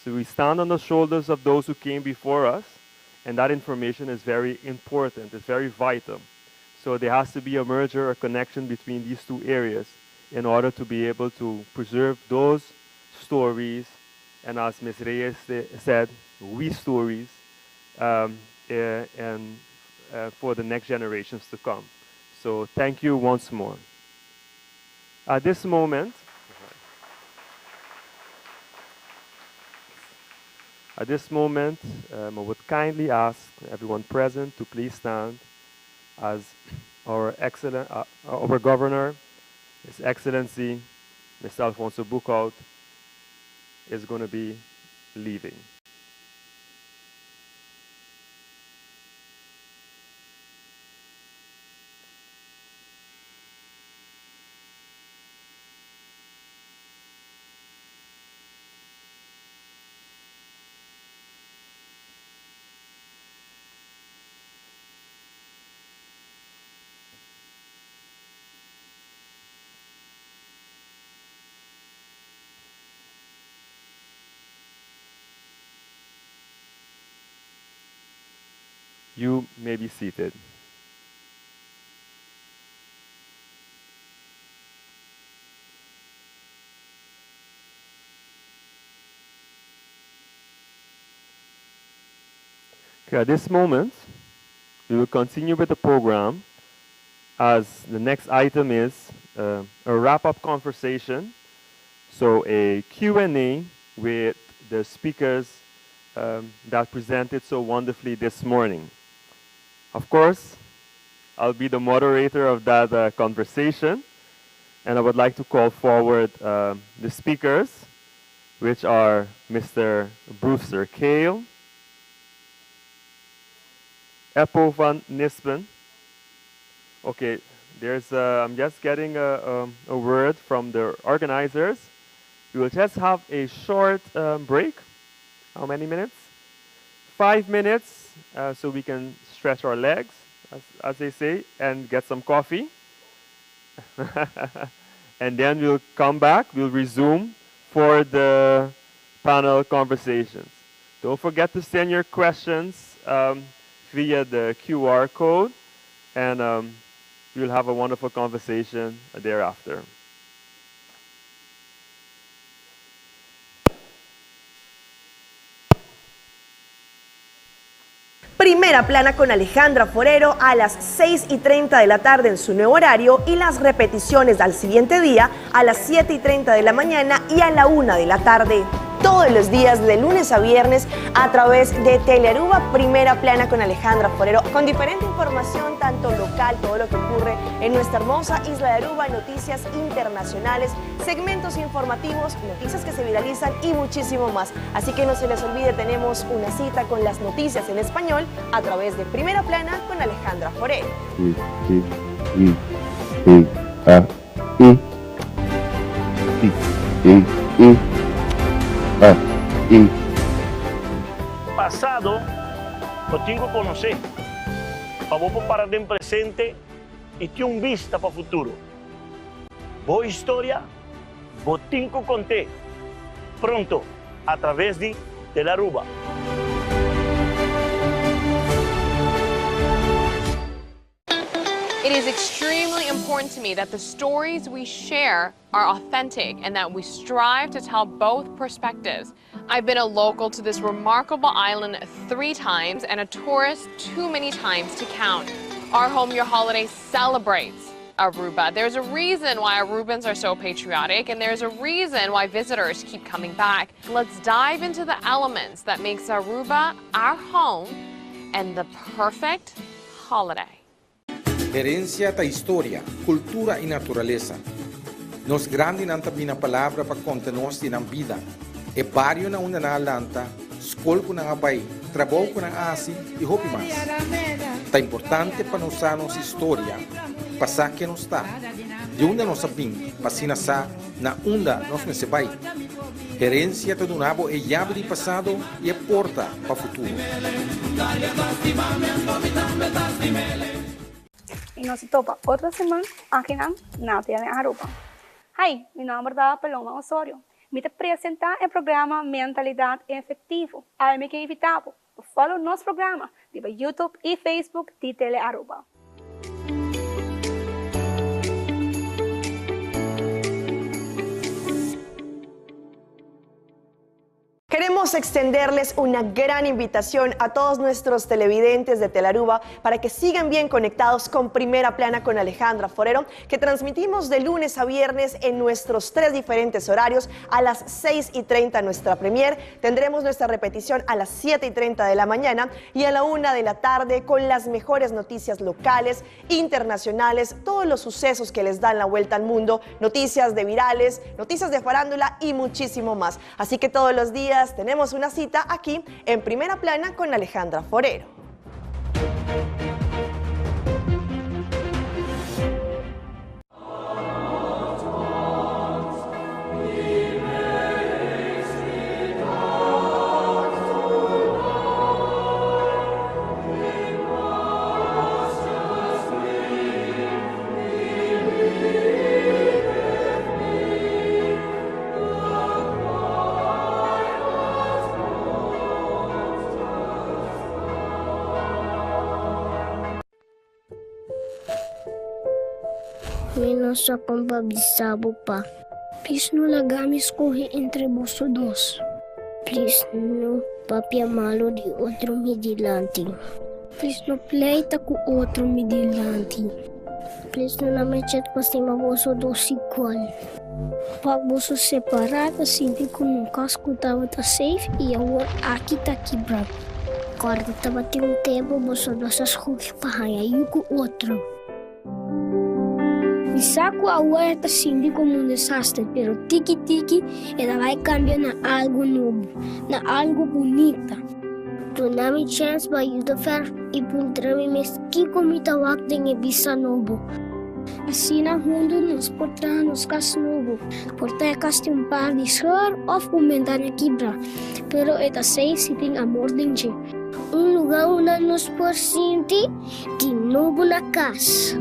So we stand on the shoulders of those who came before us, and that information is very important, it's very vital. So there has to be a merger or connection between these two areas in order to be able to preserve those stories, and as Ms. Reyes said, we stories, um, uh, and uh, for the next generations to come. So thank you once more. At this moment, At this moment, um, I would kindly ask everyone present to please stand as our excellent, uh, our governor, His Excellency, Mr. Alfonso Boekhoudt, is going to be leaving. You may be seated. Okay, at this moment, we will continue with the program as the next item is uh, a wrap-up conversation. So a Q&A with the speakers um, that presented so wonderfully this morning. Of course, I'll be the moderator of that uh, conversation, and I would like to call forward uh, the speakers. which are Mr. Brewster Kahle, Eppo van Nispen. Okay, there's uh, I'm just getting a, um, a word from the organizers. We will just have a short um, break. How many minutes? Five minutes, uh, so we can stretch our legs, as, as they say, and get some coffee. and then we'll come back, we'll resume for the panel conversations. Don't forget to send your questions um, via the QR code, and um, we'll have a wonderful conversation thereafter. Primera plana con Alejandra Forero a las 6 y 30 de la tarde en su nuevo horario y las repeticiones al siguiente día a las 7 y 30 de la mañana y a la 1 de la tarde. Todos los días de lunes a viernes a través de Telearuba Primera Plana con Alejandra Forero, con diferente información tanto local, todo lo que ocurre en nuestra hermosa isla de Aruba, noticias internacionales, segmentos informativos, noticias que se viralizan y muchísimo más. Así que no se les olvide, tenemos una cita con las noticias en español a través de Primera Plana con Alejandra Forero. I, I, I, I, A, I, I, I, I, A, I. Pasado bo tin ku konosé pa bo por para den presente i tin un bista pa futuro. Bo historia bo tin ku kont'é pronto a traves di Telaruba. It is extremely important to me that the stories we share are authentic and that we strive to tell both perspectives. I've been a local to this remarkable island three times and a tourist too many times to count. Our Home Your Holiday celebrates Aruba. There's a reason why Arubans are so patriotic and there's a reason why visitors keep coming back. Let's dive into the elements that makes Aruba our home and the perfect holiday. Herencia ta historia, cultura y naturalesa. Nos grandinan ta bini na palabra pa conta nos di nan bida, e bario na unda nan a lanta, scol cu nan a bay, trabou cu nan a haci y hopi mas. Ta importante pa nos sa nos historia, pa sa ken nos ta, di unda nos a bin pa asina sa na unda nos mester bay. Herencia ta duna bo e yabi di pasado y e porta pa futuro. Y nos ta topa otro siman akinan na Tele Aruba. Hi, mi nomber ta Paloma Osorio. Mi ta presenta e programa Mentalidad Efectivo. Awe mi ke invita bo pa follow nos programa riba YouTube y Facebook di Tele Aruba. Queremos extenderles una gran invitación a todos nuestros televidentes de Telaruba para que sigan bien conectados con Primera Plana con Alejandra Forero, que transmitimos de lunes a viernes en nuestros tres diferentes horarios. A las 6 y 30 nuestra premier, tendremos nuestra repetición a las 7 y 30 de la mañana y a la 1 de la tarde con las mejores noticias locales, internacionales, todos los sucesos que les dan la vuelta al mundo, noticias de virales, noticias de farándula y muchísimo más. Así que todos los días tenemos una cita aquí en Primera Plana con Alejandra Forero. Mi no sa kon pa bisa bo pa. Plis no laga mi skohe entre boso dos. Plis no papia malu di otro mi dilanti. Plis no pleita ku otro mi dilanti. Plis no na mi chat pa stima boso dos igual. Wak boso separá ta sinti ku un kas ku tabata safe i awor aki ta kibrá. Kòrda tabatin un tempu boso dos a skohe pa haña yu ku otro. Mi sa ku awor e ta sinti komo un desaster, pero tiki tiki e ta bai kambia na algu nobo, na algu bunita. Duna mi chèns pa yuda fèrf i puntra mi mes kiko mi ta wak den e bista nobo. Asina huntu nos por traha nos kas nobo. Por ta e kas tin un par di scheur òf un bentana kibrá, pero e ta safe si tin amor den dje. Un lugá unda nos por sinti di nobo na kas.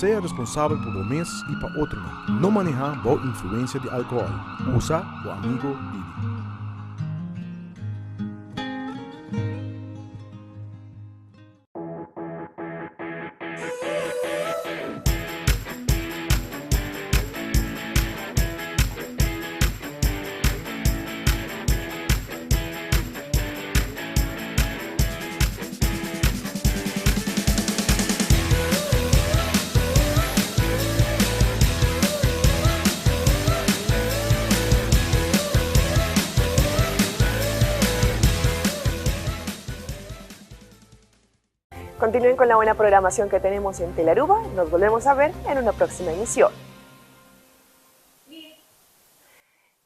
Sea responsabel pa bo mes y pa otronan. No maneha bou influencia di alcohol. Usa bo amigo Didi. Continúen con la buena programación que tenemos en Telaruba. Nos volvemos a ver en una próxima emisión.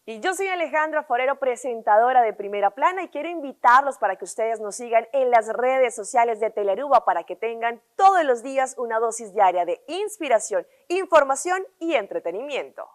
Y yo soy Alejandra Forero, presentadora de Primera Plana, y quiero invitarlos para que ustedes nos sigan en las redes sociales de Telearuba para que tengan todos los días una dosis diaria de inspiración, información y entretenimiento.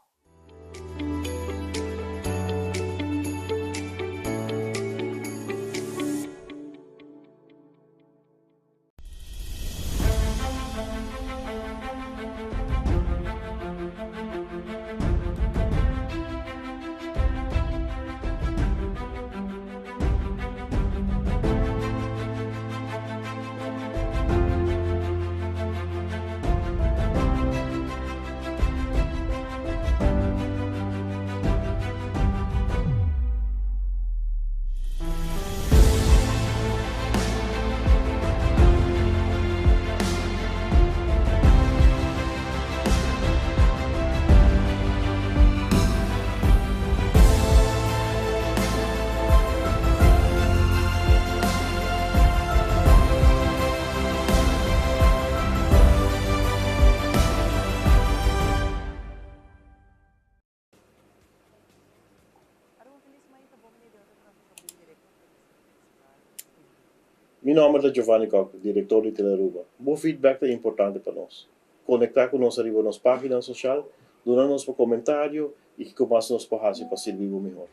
Mi nomber ta Giovanni Kock, director di Telearuba. Bo feedback ta importante pa nos. Conecta cu nos ariba nos pagina social, duna nos bo comentario y kico mas nos por haci pa sirbi bo mihor.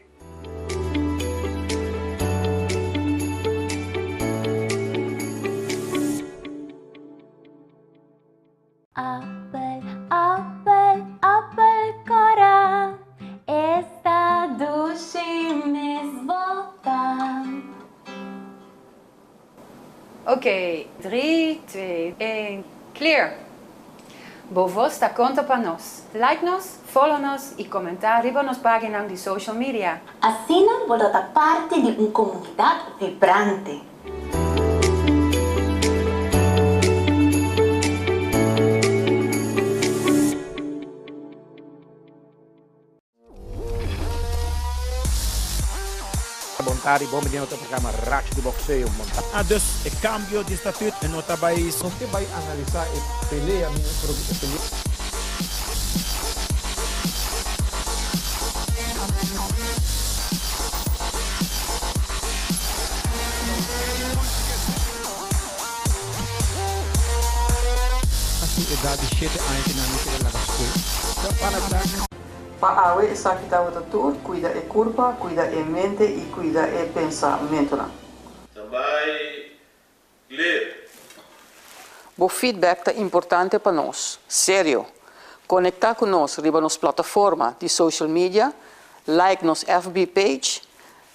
Appel, appel, appel kora, esta dushi mes bo ta. Oké, 3, 2, 1, clear! Bo voz ta konta pa nos. Like nos, follow nos i komentá riba nos páginanan di social media. Asina bo lo ta parti di un komunidat vibrante. Bon tardi, bon bini na otro programa Racho di Boxeo. Ah dus e cambio di statuut e no ta bay. Nos ke bai analisa e pelea mi e pelea. A su edad di shete aña ke nan a keda laga skol. Pa awe esaki tabata tur, cuida e curpa, cuida e mente y cuida e pensamentonan. Tambay clear. Bo feedback ta importante pa nos. Serio! Conecta cu nos riba nos plataforma di social media, like nos FB page,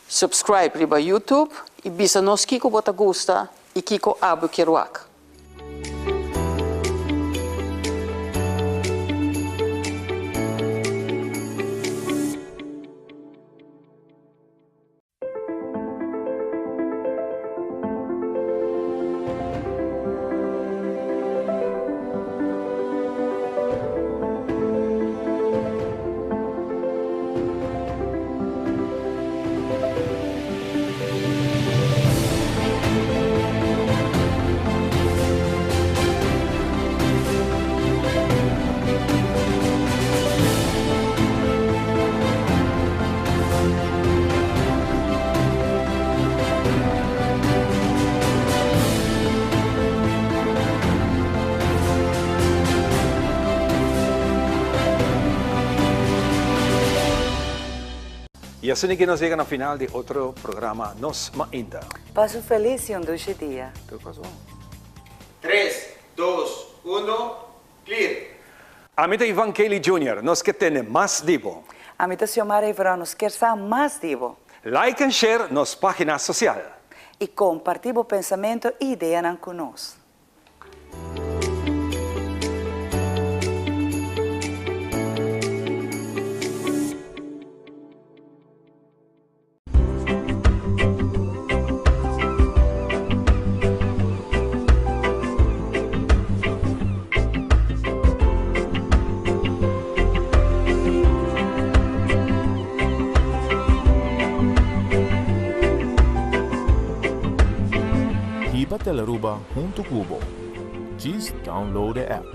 subscribe riba YouTube y bisa nos kico bo ta gusta y kico abo kier wak. Y asina cu nos yega na final di otro programa Nos Mainta. Pasa un feliz y un dushi dia. Tur cos bon. Tres, dos, uno, clear! Ami ta Ivan Kelly Junior, nos ke tene mas di bo. Ami ta Xiomara Iverón, nos kier sa mas di bo. Like en share nos pagina social. Y comparti bo pensamento y ideanan cu nos. Hiba Telearuba hunto cu bo. Djis download e app.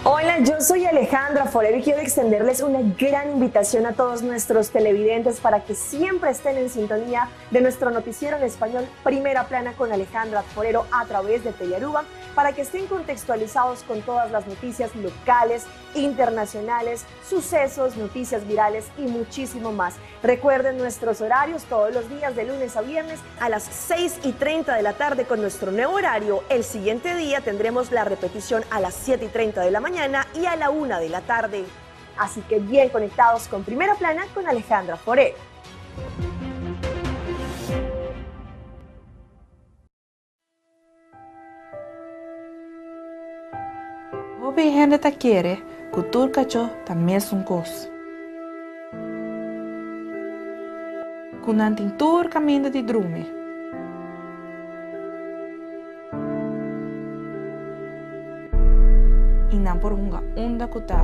Hola, yo soy Alejandra Forero y quiero extenderles una gran invitación a todos nuestros televidentes para que siempre estén en sintonía de nuestro noticiero en español Primera Plana con Alejandra Forero a través de Telearuba, para que estén contextualizados con todas las noticias locales, internacionales, sucesos, noticias virales y muchísimo más. Recuerden nuestros horarios todos los días de lunes a viernes a las 6 y 30 de la tarde con nuestro nuevo horario. El siguiente día tendremos la repetición a las 7 y 30 de la mañana y a la 1 de la tarde. Así que bien conectados con Primera Plana con Alejandra Forero. Hopi hende ta kere ku tur kachó ta mesun kos. Ku nan tin tur kaminda di drumi. I nan por hunga unda ku ta.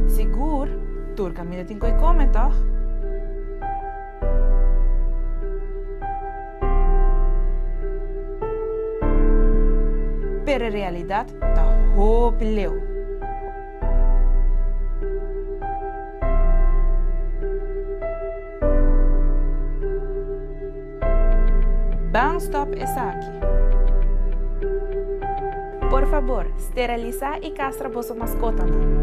Sigur, tur kaminda tin koi kome, tòg? Pero e realidat ta hopi leu. Ban stòp esaki! Por fabor, steralisá i kastra boso maskotanan.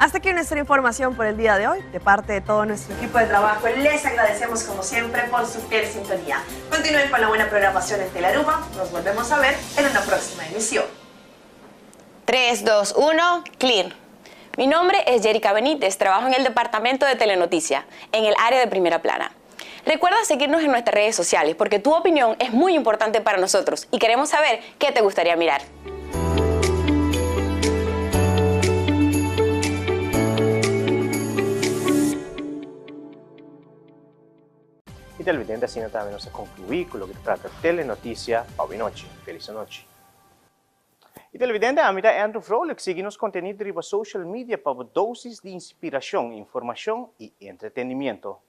Hasta aquí nuestra información por el día de hoy. De parte de todo nuestro equipo de trabajo, les agradecemos como siempre por su fiel sintonía. Continúen con la buena programación en Telaruba. Nos volvemos a ver en una próxima emisión. 3, 2, 1, clear. Mi nombre es Jerica Benítez, trabajo en el departamento de Telenoticia, en el área de primera plana. Recuerda seguirnos en nuestras redes sociales porque tu opinión es muy importante para nosotros y queremos saber qué te gustaría mirar. Y televidente asina tambe nos a conclui cu loke ta trata Telenoticia pa awe nochi. Feliz anochi. Y televidente ami ta Andrew Vrolijk sigui nos contenido riba social media pa bo dosis di inspiracion, informacion y entretenimiento.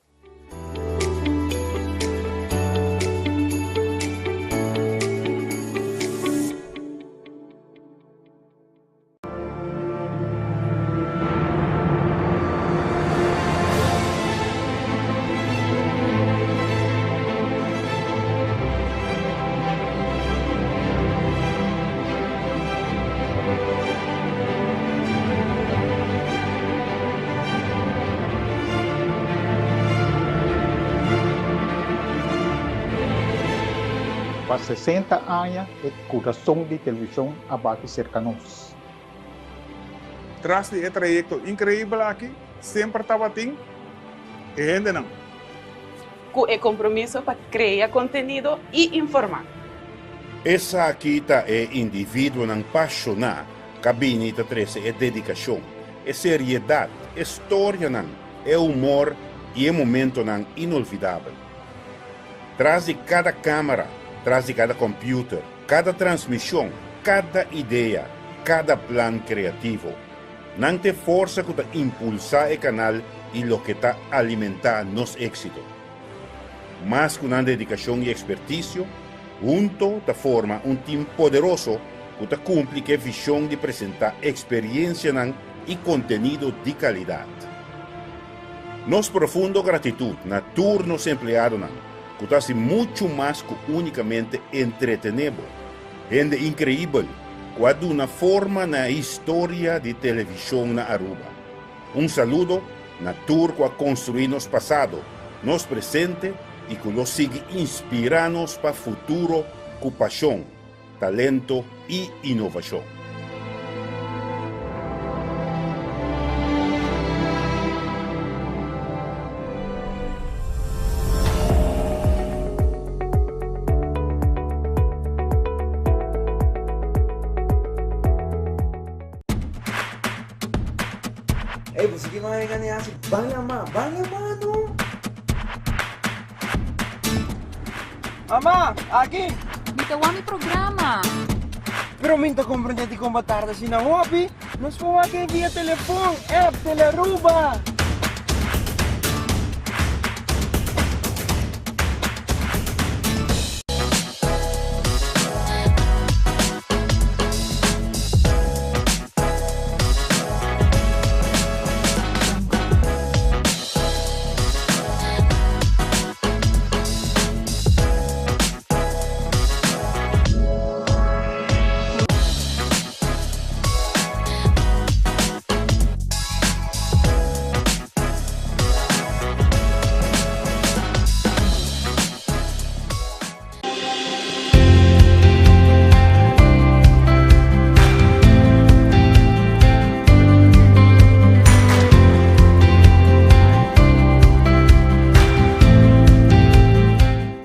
Pa 60 aña e kurason di televishon a bati serka nos. Tras di e trayekto inkreibel aki semper tabatin e hendenan. Ku e kompromiso pa krea kontenido i informá. Esaki ta e individuonan pashoná ka bini ta trese e dedikashon, e seriedat, e storianan, e humor i e momentonan inolvidabel. Tras di kada kámara, tras di kada kòmpiuter, kada transmishon, kada idea, kada plan kreativo. Nan ta e forsa ku ta impulsá e kanal i loke ta alimentá nos éksito. Mas ku nan dedikashon i ekspertisio, hunto ta forma un tim poderoso ku ta kumpli ku e vishon di presentá eksperiensianan i kontenido di kalidat. Nos profundo gratitut na tur nos empleadonan ku ta hasi muchu mas ku únikamente entretené bo. Hende inkreibel ku a duna forma na e historia di televishon na Aruba. Un saludo na tur ku a konstruí nos pasado, nos presente i ku lo sigui inspirá nos pa futuro ku pashon, talento i inovashon. Ey, bo sigui mami gani hasi ban yama, ban yama no. Mama, aki! Mi ta wak mi programa. Pero mi ta comprende dikon bo tarda asina hopi. Nos por wak e via telefon, app Telaruba.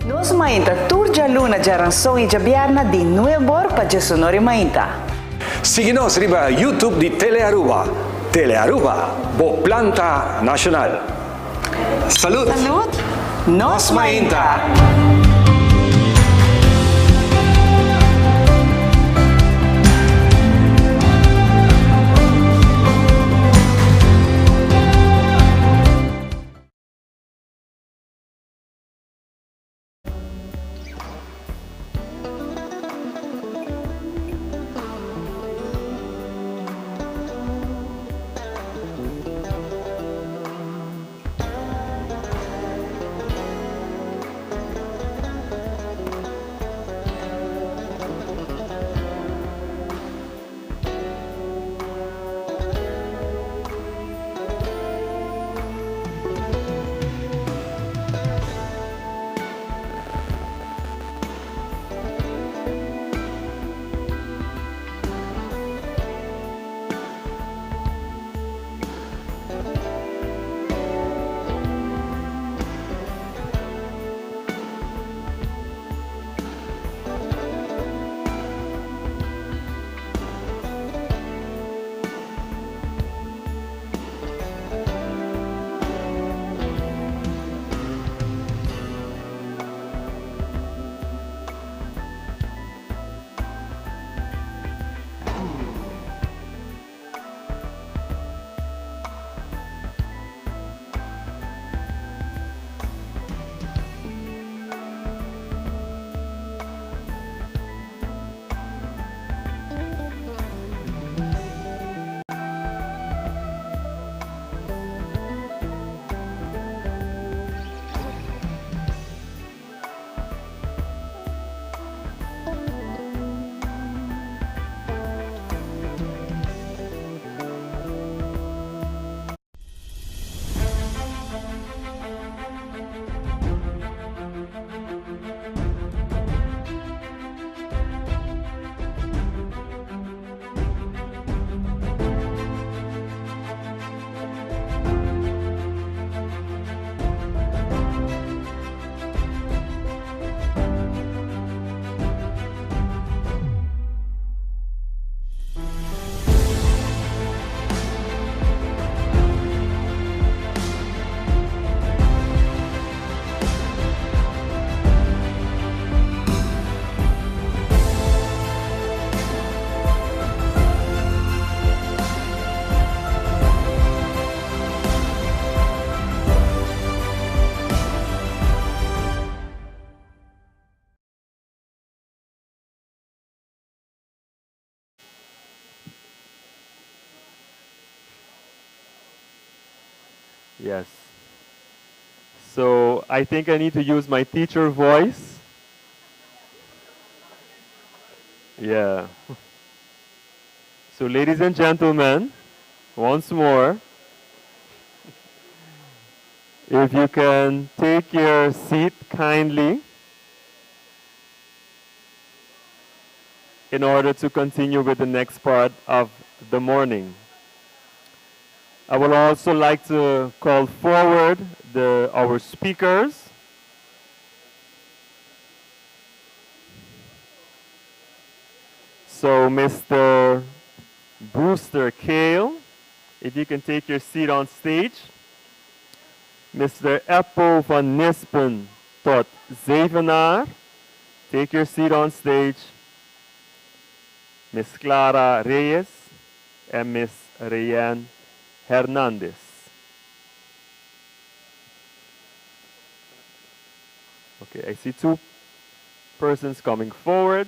Nos mainta tur djaluna, djaranson i djabierna di nuebor pa djesonor i mainta. Sigui nos riba YouTube di Telearuba. Telearuba, bo planta nacional. Salud! Salud! Nos Mainta! Yes. So I think I need to use my teacher voice. Yeah. So ladies and gentlemen, once more, if you can take your seat kindly in order to continue with the next part of the morning. I would also like to call forward the, our speakers. So Mr. Brewster Kahle, if you can take your seat on stage. Mr. Eppo van Nispen tot Zevenaar, take your seat on stage. Miss Clara Reyes and Miss Rayanne Hernandez. Okay, I see two persons coming forward.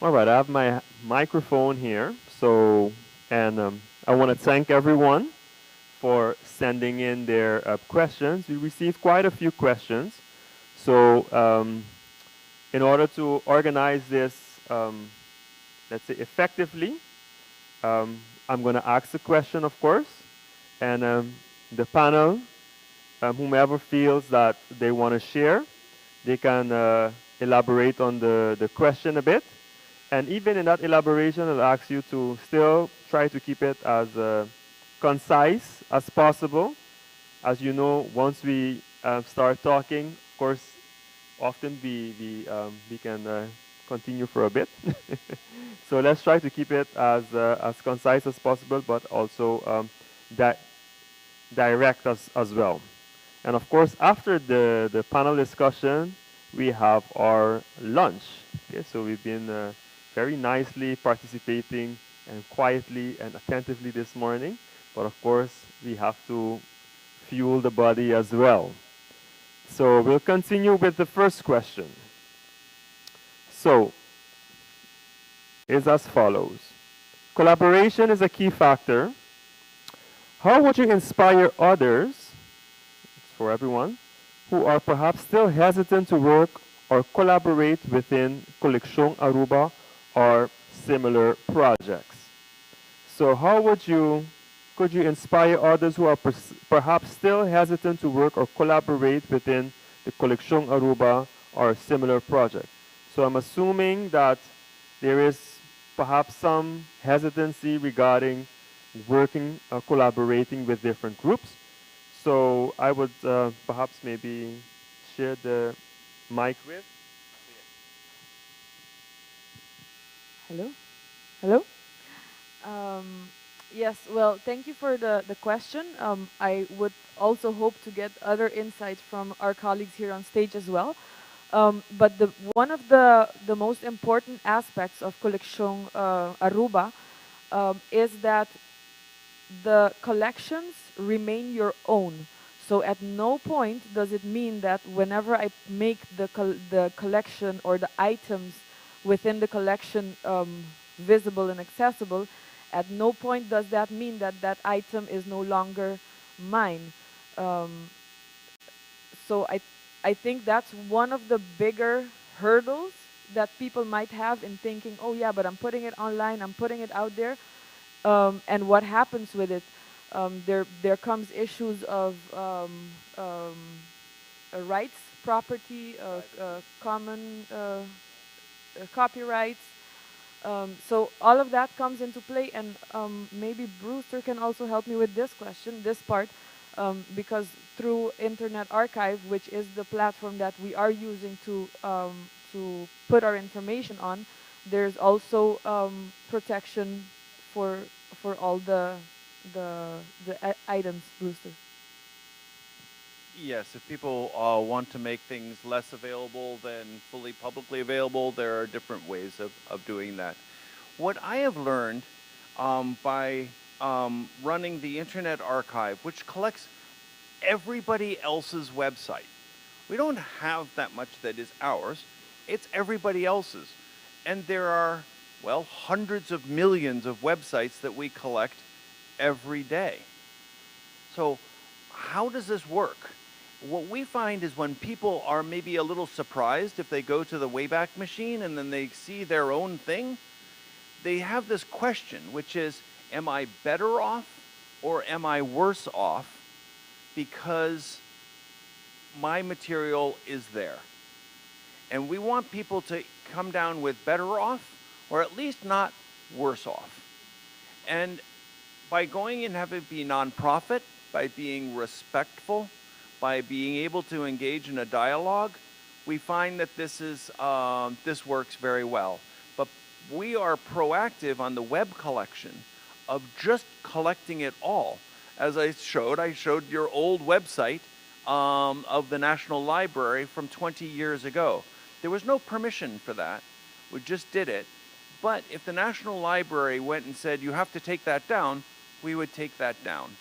All right, I have my microphone here. So, and I want to thank everyone for sending in their questions. We received quite a few questions. So, in order to organize this, let's say, effectively, I'm going to ask a question, of course, and the panel, whomever feels that they want to share, they can elaborate on the question a bit. And even in that elaboration, I'll ask you to still try to keep it as concise as possible. As you know, once we start talking, of course, often we can continue for a bit. So let's try to keep it as concise as possible, but also direct as well. And of course, after the panel discussion, we have our lunch. Okay, so we've been very nicely participating and quietly and attentively this morning. But of course, we have to fuel the body as well. So we'll continue with the first question. So, is as follows. Collaboration is a key factor. How would you inspire others, it's for everyone, who are perhaps still hesitant to work or collaborate within Coleccion Aruba or similar projects? So how could you inspire others who are perhaps still hesitant to work or collaborate within the Coleccion Aruba or similar project? So I'm assuming that there is perhaps some hesitancy regarding working, collaborating with different groups. So I would perhaps maybe share the mic with. Hello? Hello? Yes, well, thank you for the question. I would also hope to get other insights from our colleagues here on stage as well. But one of the most important aspects of Coleccion Aruba is that the collections remain your own. So at no point does it mean that whenever I make the collection or the items within the collection visible and accessible, at no point does that mean that that item is no longer mine. So I think that's one of the bigger hurdles that people might have in thinking, oh yeah, but I'm putting it online, I'm putting it out there, and what happens with it? There comes issues of rights, property, common copyrights. So all of that comes into play, and maybe Brewster can also help me with this question, this part, because through Internet Archive, which is the platform that we are using to put our information on, there's also protection for all the items, Brewster. Yes, if people want to make things less available than fully publicly available, there are different ways of doing that. What I have learned by running the Internet Archive, which collects everybody else's website. We don't have that much that is ours. It's everybody else's. And there are, well, hundreds of millions of websites that we collect every day. So how does this work? What we find is when people are maybe a little surprised if they go to the Wayback Machine and then they see their own thing, they have this question, which is, am I better off or am I worse off because my material is there? And we want people to come down with better off or at least not worse off. And by going and having it be nonprofit, by being respectful, by being able to engage in a dialogue, we find that this works very well. But we are proactive on the web collection of just collecting it all. As I showed your old website of the National Library from 20 years ago. There was no permission for that. We just did it. But if the National Library went and said, you have to take that down, we would take that down.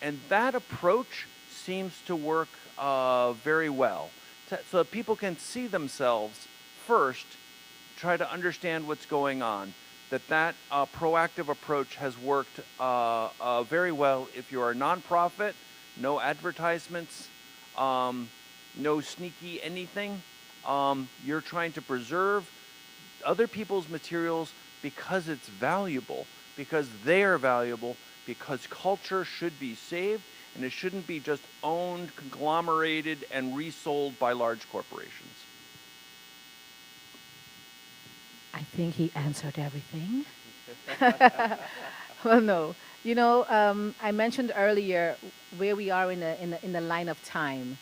And that approach seems to work very well. So that people can see themselves first try to understand what's going on. That proactive approach has worked very well if you're a nonprofit, no advertisements, no sneaky anything. You're trying to preserve other people's materials because it's valuable, because they are valuable, because culture should be saved, and it shouldn't be just owned, conglomerated, and resold by large corporations. I think he answered everything. Well, no. I mentioned earlier where we are in the line of time.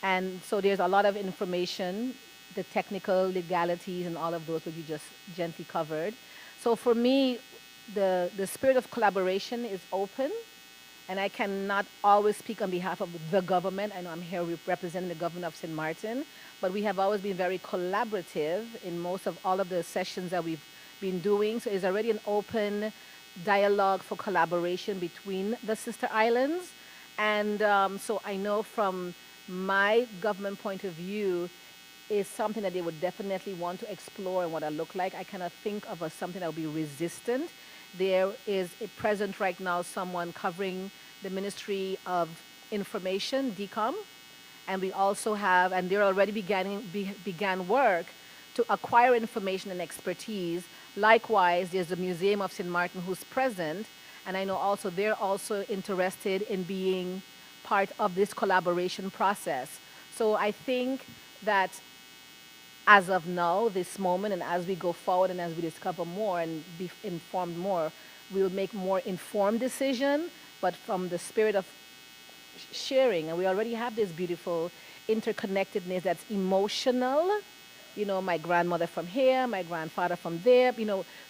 And so there's a lot of information, the technical legalities and all of those which you just gently covered. So for me, the spirit of collaboration is open, and I cannot always speak on behalf of the government. I know I'm here representing the government of St. Martin, but we have always been very collaborative in most of all of the sessions that we've been doing. So it's already an open dialogue for collaboration between the sister islands. And so I know from my government point of view, is something that they would definitely want to explore and what I look like. I cannot think of a, something that would be resistant. There is a present right now someone covering the Ministry of Information, DCOM, and we also have, and they're already began work to acquire information and expertise. Likewise, there's the Museum of St. Martin who's present, and I know also they're also interested in being part of this collaboration process. So I think that as of now, this moment, and as we go forward and as we discover more and be informed more, we'll make more informed decision, but from the spirit of sharing. And we already have this beautiful interconnectedness that's emotional. My grandmother from here, my grandfather from there,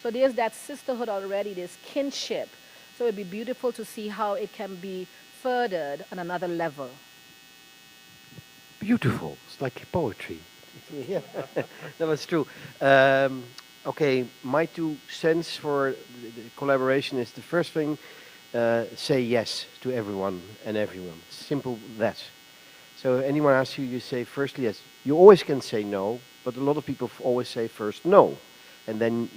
so there's that sisterhood already, this kinship. So it'd be beautiful to see how it can be furthered on another level. Beautiful. It's like poetry. Yeah, that was true. Okay, my 2 cents for the collaboration is the first thing, say yes to everyone and everyone. Simple that. So if anyone asks you, you say firstly yes. You always can say no, but a lot of people always say first no, and then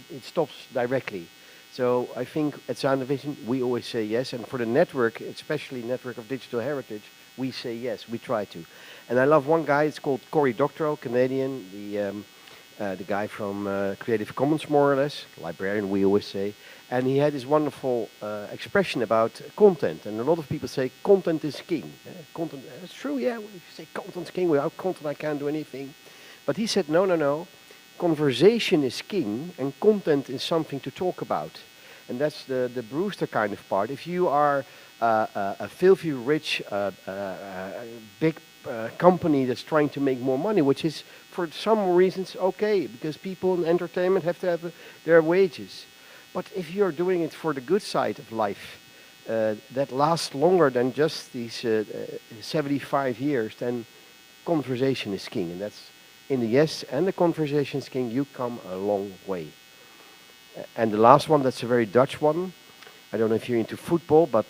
it stops directly. So I think at Sound Vision, we always say yes, and for the network, especially Network of Digital Heritage, we say yes, we try to. And I love one guy, it's called Cory Doctorow, Canadian, the guy from Creative Commons, more or less, librarian, we always say. And he had this wonderful expression about content. And a lot of people say content is king. Content, that's true, yeah, if you say content's king, without content I can't do anything. But he said, no, no, no, conversation is king and content is something to talk about. And that's the Brewster kind of part. If you are a filthy rich, big company that's trying to make more money, which is for some reasons okay, because people in entertainment have to have their wages. But if you're doing it for the good side of life, that lasts longer than just these 75 years, then conversation is king. And that's in the yes and the conversation is king, you come a long way. And the last one, that's a very Dutch one. I don't know if you're into football, but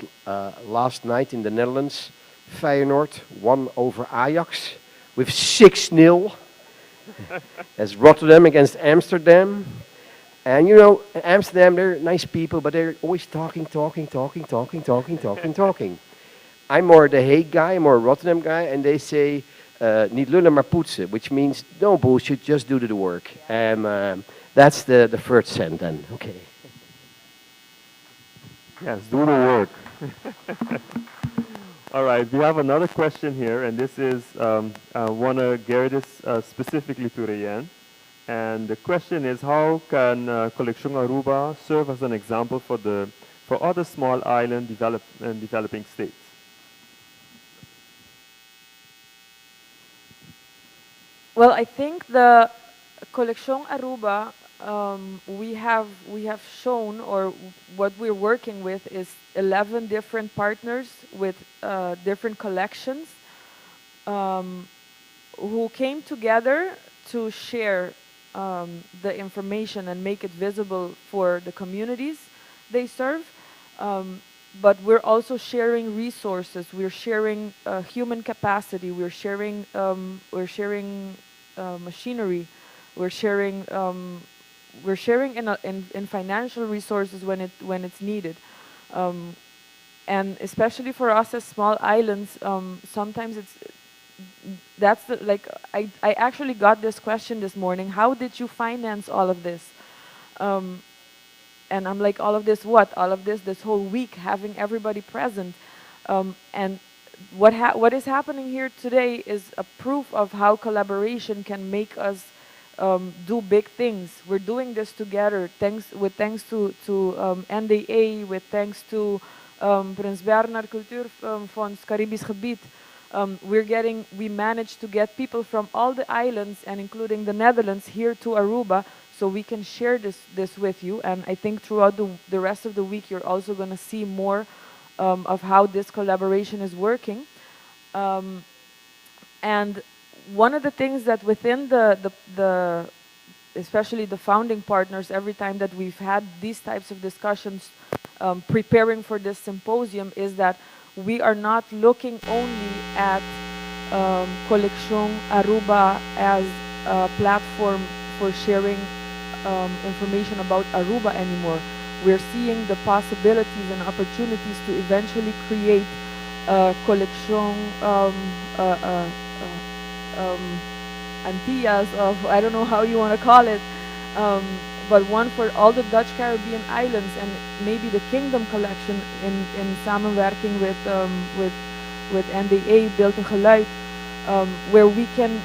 last night in the Netherlands, Feyenoord won over Ajax with 6 nil. That's Rotterdam against Amsterdam. And Amsterdam, they're nice people, but they're always talking, talking, talking, talking, talking, talking, talking. I'm more the Hague guy, I'm more a Rotterdam guy, and they say, niet lullen maar poetsen, which means don't bullshit, just do the work. And that's the third cent then, okay. Yes, do the work. All right, we have another question here, and this is, I want to get this specifically to Rayanne. And the question is, how can Coleccion Aruba serve as an example for other small island and developing states? Well, I think the Coleccion Aruba, we have shown, or what we're working with is 11 different partners with different collections who came together to share the information and make it visible for the communities they serve. But we're also sharing resources. We're sharing human capacity. We're sharing machinery. We're sharing we're sharing in, in, in financial resources when it when it's needed. And especially for us as small islands, sometimes it's that's the like I actually got this question this morning. How did you finance all of this? And I'm like, all of this what? All of this whole week, having everybody present. And what is happening here today is a proof of how collaboration can make us do big things. We're doing this together, thanks to NDA, with thanks to Prins Bernhard Cultuurfonds, Caribisch Gebied. We managed to get people from all the islands and including the Netherlands here to Aruba so we can share this with you. And I think throughout the rest of the week, you're also going to see more of how this collaboration is working. And one of the things that within the especially the founding partners, every time that we've had these types of discussions preparing for this symposium, is that we are not looking only at Coleccion Aruba as a platform for sharing information about Aruba anymore. We're seeing the possibilities and opportunities to eventually create a Coleccion Antillas of, I don't know how you want to call it, but one for all the Dutch Caribbean islands and maybe the Kingdom collection in samenwerking with NDA, Beeld en Geluid, where we can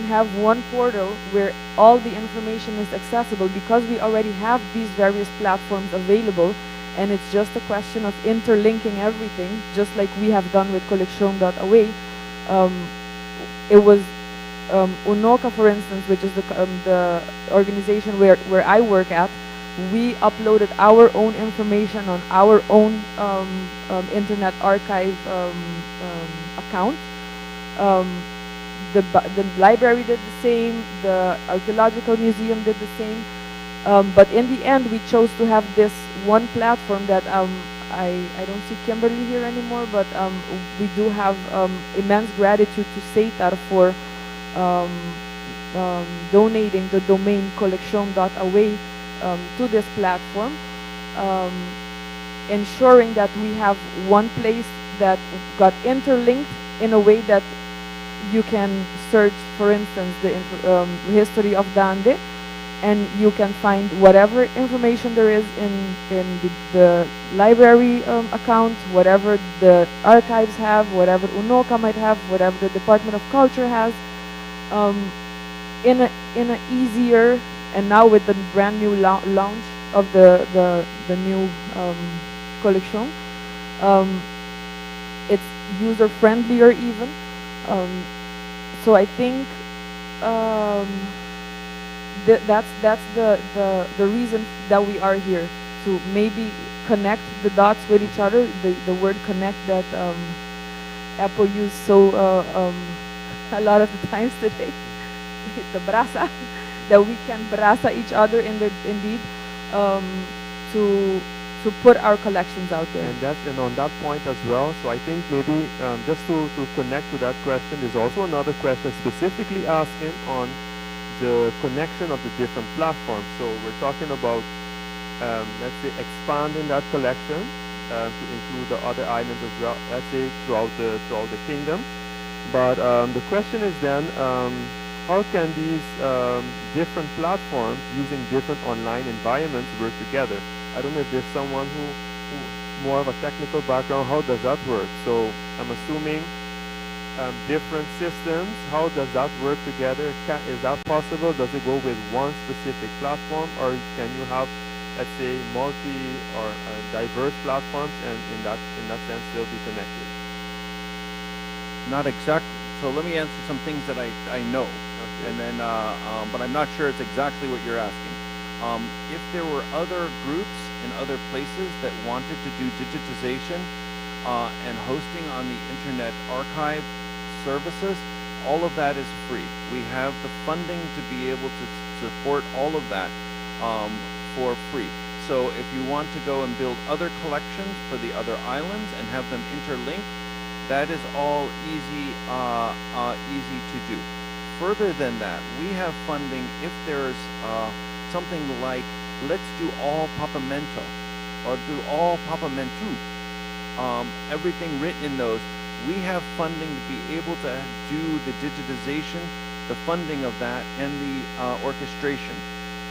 have one portal where all the information is accessible because we already have these various platforms available, and it's just a question of interlinking everything, just like we have done with Coleccion.aw. It was UNOCA, for instance, which is the organization where I work at. We uploaded our own information on our own Internet Archive account. The library did the same, the archaeological museum did the same. But in the end, we chose to have this one platform that I don't see Kimberly here anymore, but we do have immense gratitude to SETAR for donating the domain collection.aw to this platform, ensuring that we have one place that got interlinked in a way that you can search, for instance, the history of Dande, and you can find whatever information there is in the library account, whatever the archives have, whatever UNOCA might have, whatever the Department of Culture has, in a easier, and now with the brand new launch of the new collection, it's user friendlier even. So I think that's the reason that we are here, to maybe connect the dots with each other. The word "connect" that Apple used so a lot of the times today, the brasa, that we can brasa each other in the, indeed to put our collections out there. And on that point as well. So I think maybe just to connect to that question, there's also another question specifically asking on the connection of the different platforms. So we're talking about, let's say, expanding that collection to include the other islands as well. Let's say throughout the kingdom. But the question is then, how can these different platforms using different online environments work together? I don't know if there's someone who more of a technical background. How does that work? So I'm assuming different systems. How does that work together? Is that possible? Does it go with one specific platform, or can you have, let's say, multi or diverse platforms, and in that sense still be connected? Not exactly. So let me answer some things that I know, and then but I'm not sure it's exactly what you're asking. If there were other groups in other places that wanted to do digitization and hosting on the Internet Archive services, all of that is free. We have the funding to be able to support all of that for free. So if you want to go and build other collections for the other islands and have them interlinked, that is all easy to do. Further than that, we have funding if there's something like, let's do all Papiamento or do all Papiamentu, everything written in those. We have funding to be able to do the digitization, the funding of that, and the orchestration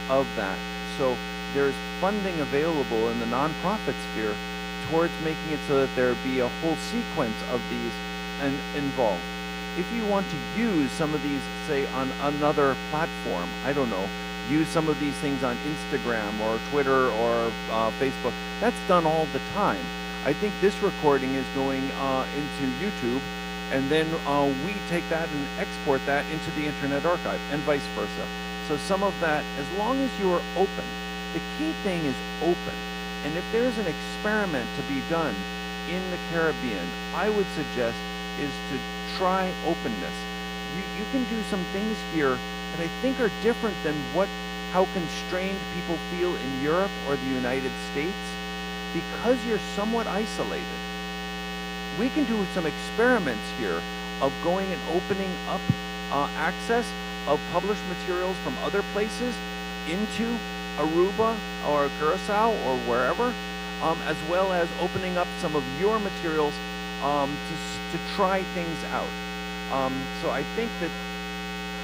of that. So there's funding available in the nonprofit sphere towards making it so that there be a whole sequence of these and involved. If you want to use some of these, say, on another platform, I don't know, use some of these things on Instagram or Twitter or Facebook, that's done all the time. I think this recording is going into YouTube, and then we take that and export that into the Internet Archive, and vice versa. So some of that, as long as you are open, the key thing is open. And if there is an experiment to be done in the Caribbean, I would suggest is to try openness. You can do some things here that I think are different than how constrained people feel in Europe or the United States, because you're somewhat isolated. We can do some experiments here of going and opening up access of published materials from other places into Aruba or Curacao or wherever, as well as opening up some of your materials to try things out. So I think that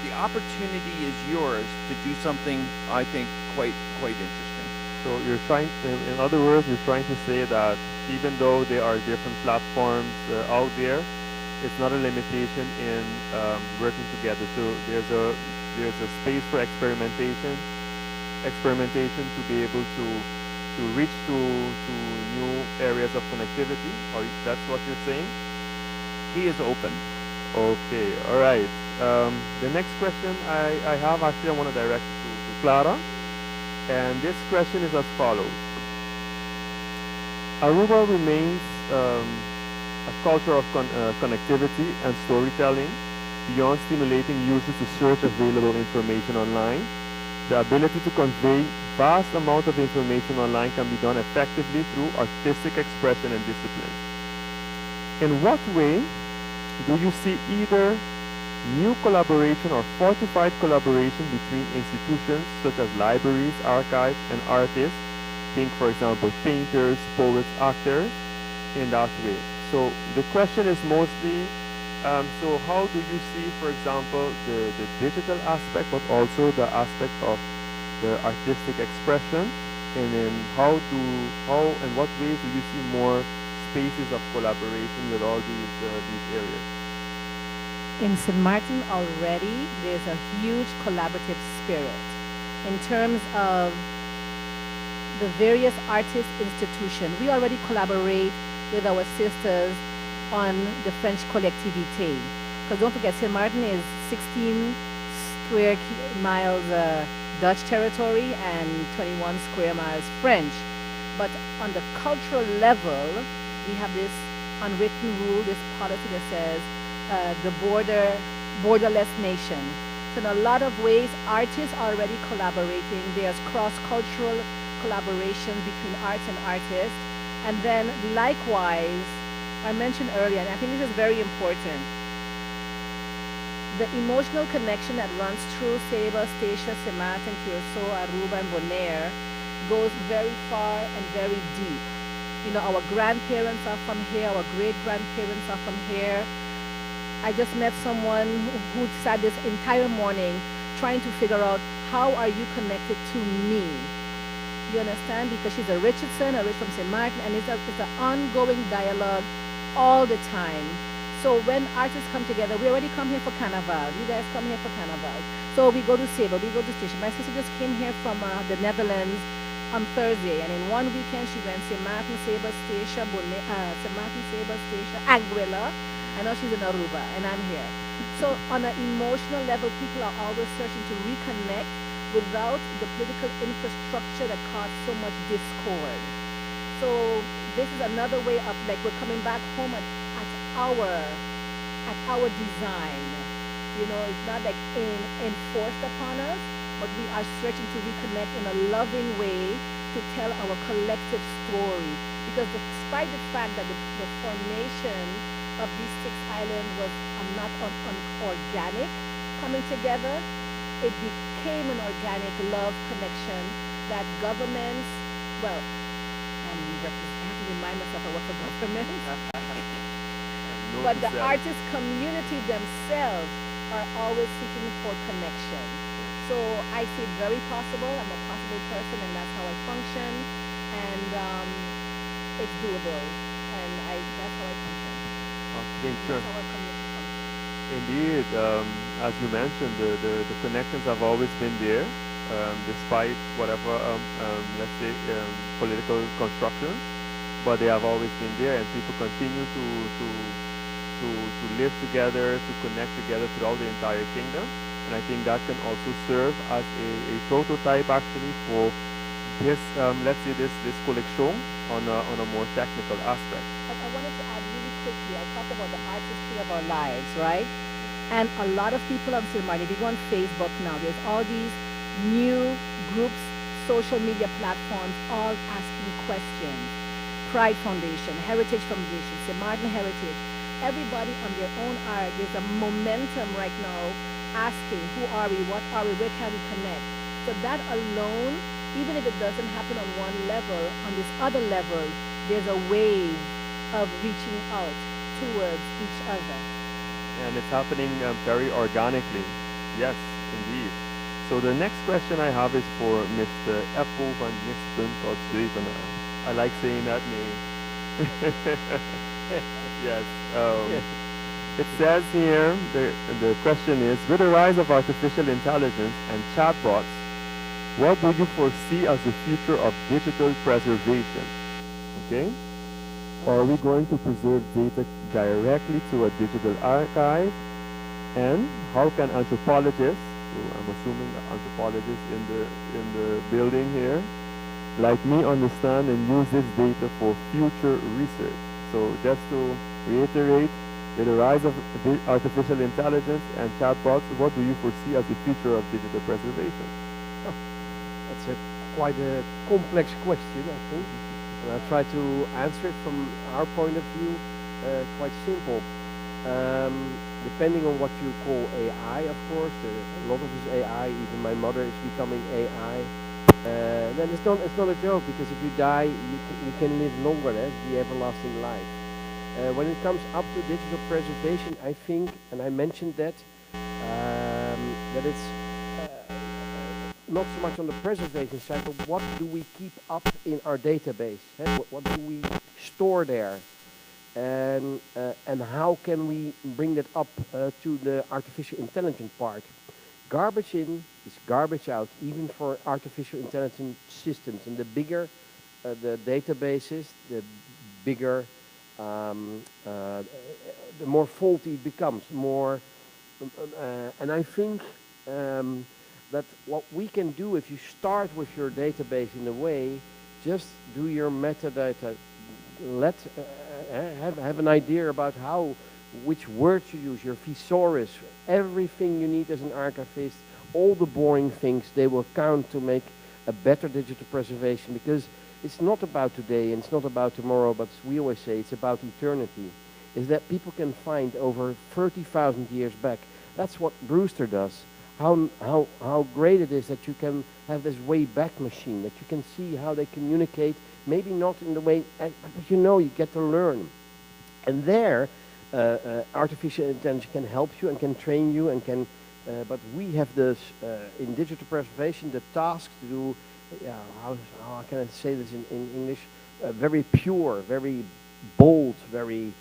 the opportunity is yours to do something, I think, quite interesting. So you're trying, in other words, you're trying to say that even though there are different platforms out there, it's not a limitation in working together. So there's a space for experimentation to be able to reach to new areas of connectivity. Or that's what you're saying? He is open. Okay, all right. The next question I have, actually I want to direct to Clara. And this question is as follows. Aruba remains a culture of connectivity and storytelling beyond stimulating users to search available information online. The ability to convey vast amount of information online can be done effectively through artistic expression and discipline. In what way do you see either new collaboration or fortified collaboration between institutions such as libraries, archives, and artists? Think, for example, painters, poets, actors, in that way. So the question is mostly, so how do you see, for example, the digital aspect, but also the aspect of the artistic expression, and then how and what ways do you see more spaces of collaboration with all these areas? In St. Martin already, there's a huge collaborative spirit in terms of the various artist institutions. We already collaborate with our sisters on the French collectivité. Because don't forget, St. Martin is 16 square miles Dutch territory and 21 square miles French. But on the cultural level, we have this unwritten rule, this policy that says the borderless nation. So in a lot of ways, artists are already collaborating. There's cross-cultural collaboration between arts and artists. And then likewise, I mentioned earlier, and I think this is very important, the emotional connection that runs through Saba, Statia, St. Martin, Curacao, Aruba, and Bonaire goes very far and very deep. You know, our grandparents are from here, our great-grandparents are from here. I just met someone who sat this entire morning trying to figure out, how are you connected to me? You understand? Because she's a Richardson, a Rich from St. Martin, and it's an ongoing dialogue all the time. So when artists come together, we already come here for Carnival. You guys come here for Carnival. So we go to Saba, we go to Station. My sister just came here from the Netherlands on Thursday, and in one weekend she went St. Martin, Saba, Statia, St. Martin, Saba, Statia, Anguilla, and now she's in Aruba, and I'm here. So on an emotional level, people are always searching to reconnect without the political infrastructure that caused so much discord. So this is another way of, like, we're coming back home at our design. You know, it's not like enforced upon us, but we are searching to reconnect in a loving way to tell our collective story. Because despite the fact that the formation of these 6 islands was not an organic coming together, it became an organic love connection that governments, well, I have to remind myself I work for government, but the artist community themselves are always seeking for connection. So I see it very possible. I'm a possible person, and that's how I function. And it's doable, and that's how I function. Okay, sure. That's how our community functions. Indeed, as you mentioned, the connections have always been there, despite whatever, let's say, political constructions, but they have always been there, and people continue to live together, to connect together throughout the entire kingdom. And I think that can also serve as a prototype actually for this, let's say this collection on a more technical aspect. But I wanted to add really quickly, I talked about the artistry of our lives, right? And a lot of people on Sint Maarten, if you go on Facebook now, there's all these new groups, social media platforms, all asking questions. Pride Foundation, Heritage Foundation, St. Martin Heritage, everybody on their own art. There's a momentum right now asking, who are we, what are we, where can we connect? So that alone, even if it doesn't happen on one level, on this other level, there's a wave of reaching out towards each other. And it's happening very organically. Yes, indeed. So the next question I have is for Mr. Eppo van Nispen tot Zevenaar. I like saying that name. Yes. It says here, the question is, with the rise of artificial intelligence and chatbots, what do you foresee as the future of digital preservation? Okay? Are we going to preserve data directly to a digital archive? And how can anthropologists, who I'm assuming anthropologists in the building here, like me, understand and use this data for future research? So just to reiterate, with the rise of artificial intelligence and chatbots, what do you foresee as the future of digital preservation? Oh, that's a quite a complex question, I think. And I'll try to answer it from our point of view, quite simple. Depending on what you call AI, of course, a lot of it is AI, even my mother is becoming AI. Then it's not a joke, because if you die, you can live longer, the everlasting life. When it comes up to digital preservation, I think, and I mentioned that, that it's not so much on the preservation side, but what do we keep up in our database? What do we store there? And how can we bring that up to the artificial intelligence part? Garbage in is garbage out, even for artificial intelligence systems. And the bigger the databases, the bigger, the more faulty it becomes. More, and I think that what we can do, if you start with your database in a way, just do your metadata. Let have an idea about which words you use, your thesaurus, everything you need as an archivist, all the boring things, they will count to make a better digital preservation, because it's not about today and it's not about tomorrow, but we always say it's about eternity, is that people can find over 30,000 years back. That's what Brewster does. How great it is that you can have this way back machine, that you can see how they communicate, maybe not in the way, but you know, you get to learn. And there, artificial intelligence can help you and can train you and can, but we have this, in digital preservation, the task to do, how can I say this in English, very pure, very bold, very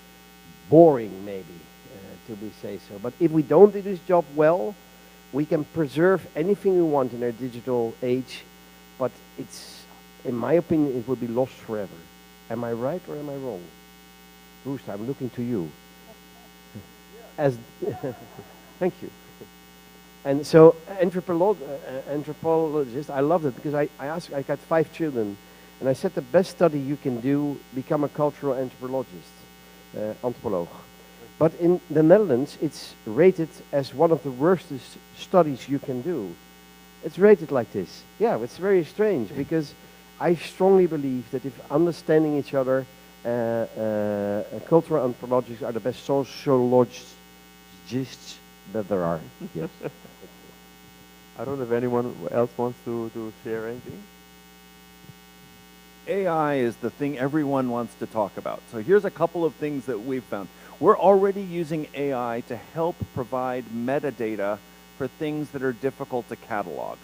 boring maybe, to be say so. But if we don't do this job well, we can preserve anything we want in our digital age, but it's, in my opinion, it will be lost forever. Am I right or am I wrong? Brewster, I'm looking to you. As thank you. And so, anthropologist, I love that because I asked, I got 5 children, and I said the best study you can do, become a cultural anthropologist, anthropoloog. But in the Netherlands, it's rated as one of the worst studies you can do. It's rated like this. Yeah, it's very strange because I strongly believe that if understanding each other, cultural anthropologists are the best sociologists That there are, yes. I don't know if anyone else wants to share anything. AI is the thing everyone wants to talk about. So here's a couple of things that we've found. We're already using AI to help provide metadata for things that are difficult to catalog,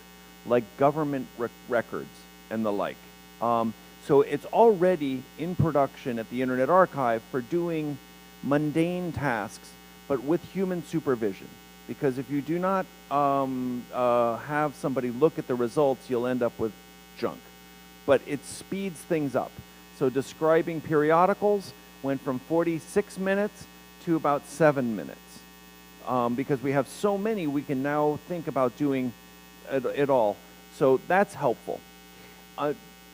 like government records and the like. So it's already in production at the Internet Archive for doing mundane tasks, but with human supervision. Because if you do not have somebody look at the results, you'll end up with junk. But it speeds things up. So describing periodicals went from 46 minutes to about 7 minutes. Because we have so many, we can now think about doing it all. So that's helpful.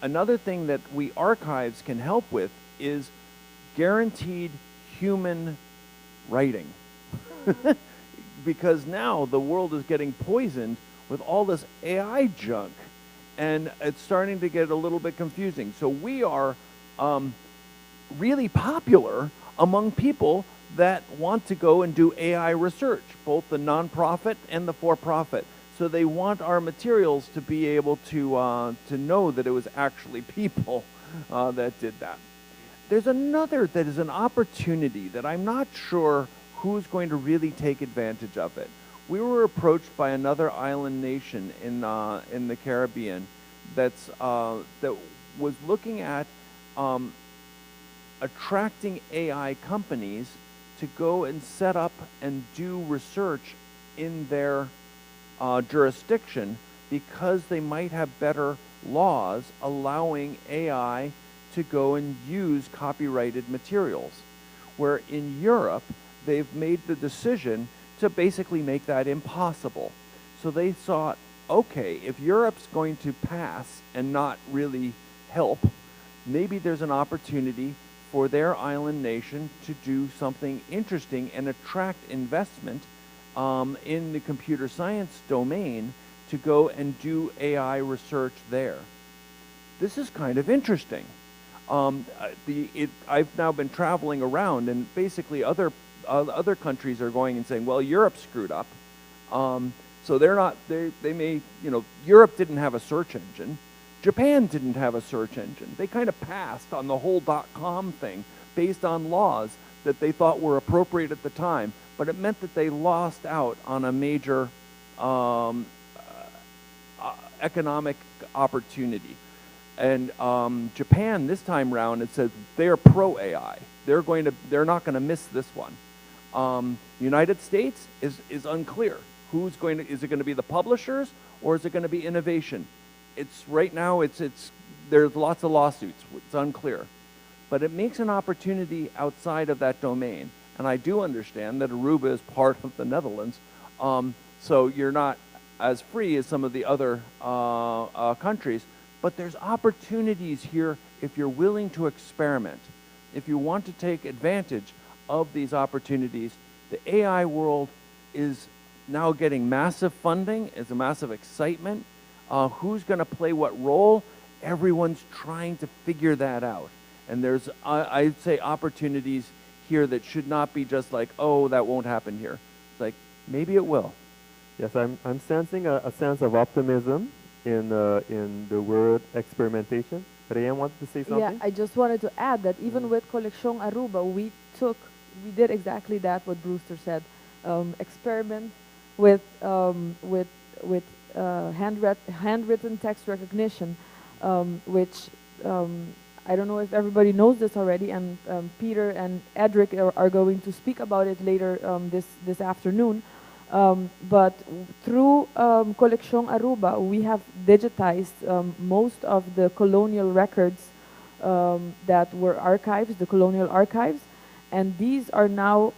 Another thing that we archives can help with is guaranteed human writing. Because now the world is getting poisoned with all this AI junk, and it's starting to get a little bit confusing. So we are really popular among people that want to go and do AI research, both the nonprofit and the for-profit. So they want our materials to be able to know that it was actually people that did that. There's another that is an opportunity that I'm not sure who's going to really take advantage of it. We were approached by another island nation in the Caribbean that was looking at attracting AI companies to go and set up and do research in their jurisdiction, because they might have better laws allowing AI to go and use copyrighted materials. Where in Europe, they've made the decision to basically make that impossible. So they thought, okay, if Europe's going to pass and not really help, maybe there's an opportunity for their island nation to do something interesting and attract investment in the computer science domain to go and do AI research there. This is kind of interesting. I've now been traveling around, and basically other countries are going and saying, well, Europe screwed up. So they're not, they may, you know, Europe didn't have a search engine. Japan didn't have a search engine. They kind of passed on the whole dot-com thing based on laws that they thought were appropriate at the time, but it meant that they lost out on a major economic opportunity. And Japan this time round, it says they're pro-AI. They're not going to miss this one. United States is unclear. Who's going to, is it going to be the publishers or is it going to be innovation? It's right now, there's lots of lawsuits. It's unclear. But it makes an opportunity outside of that domain. And I do understand that Aruba is part of the Netherlands. So you're not as free as some of the other countries. But there's opportunities here if you're willing to experiment. If you want to take advantage of these opportunities, the AI world is now getting massive funding. It's a massive excitement. Who's going to play what role? Everyone's trying to figure that out. And there's, I'd say, opportunities here that should not be just like, oh, that won't happen here. It's like, maybe it will. Yes, I'm sensing a sense of optimism in the word experimentation. Rayanne wanted to say something? Yeah, I just wanted to add that even with Coleccion Aruba, we did exactly that, what Brewster said. Experiment with handwritten text recognition, which I don't know if everybody knows this already, and Peter and Edric are going to speak about it later this afternoon. But through Coleccion Aruba, we have digitized most of the colonial records that were archives, the colonial archives, and these are now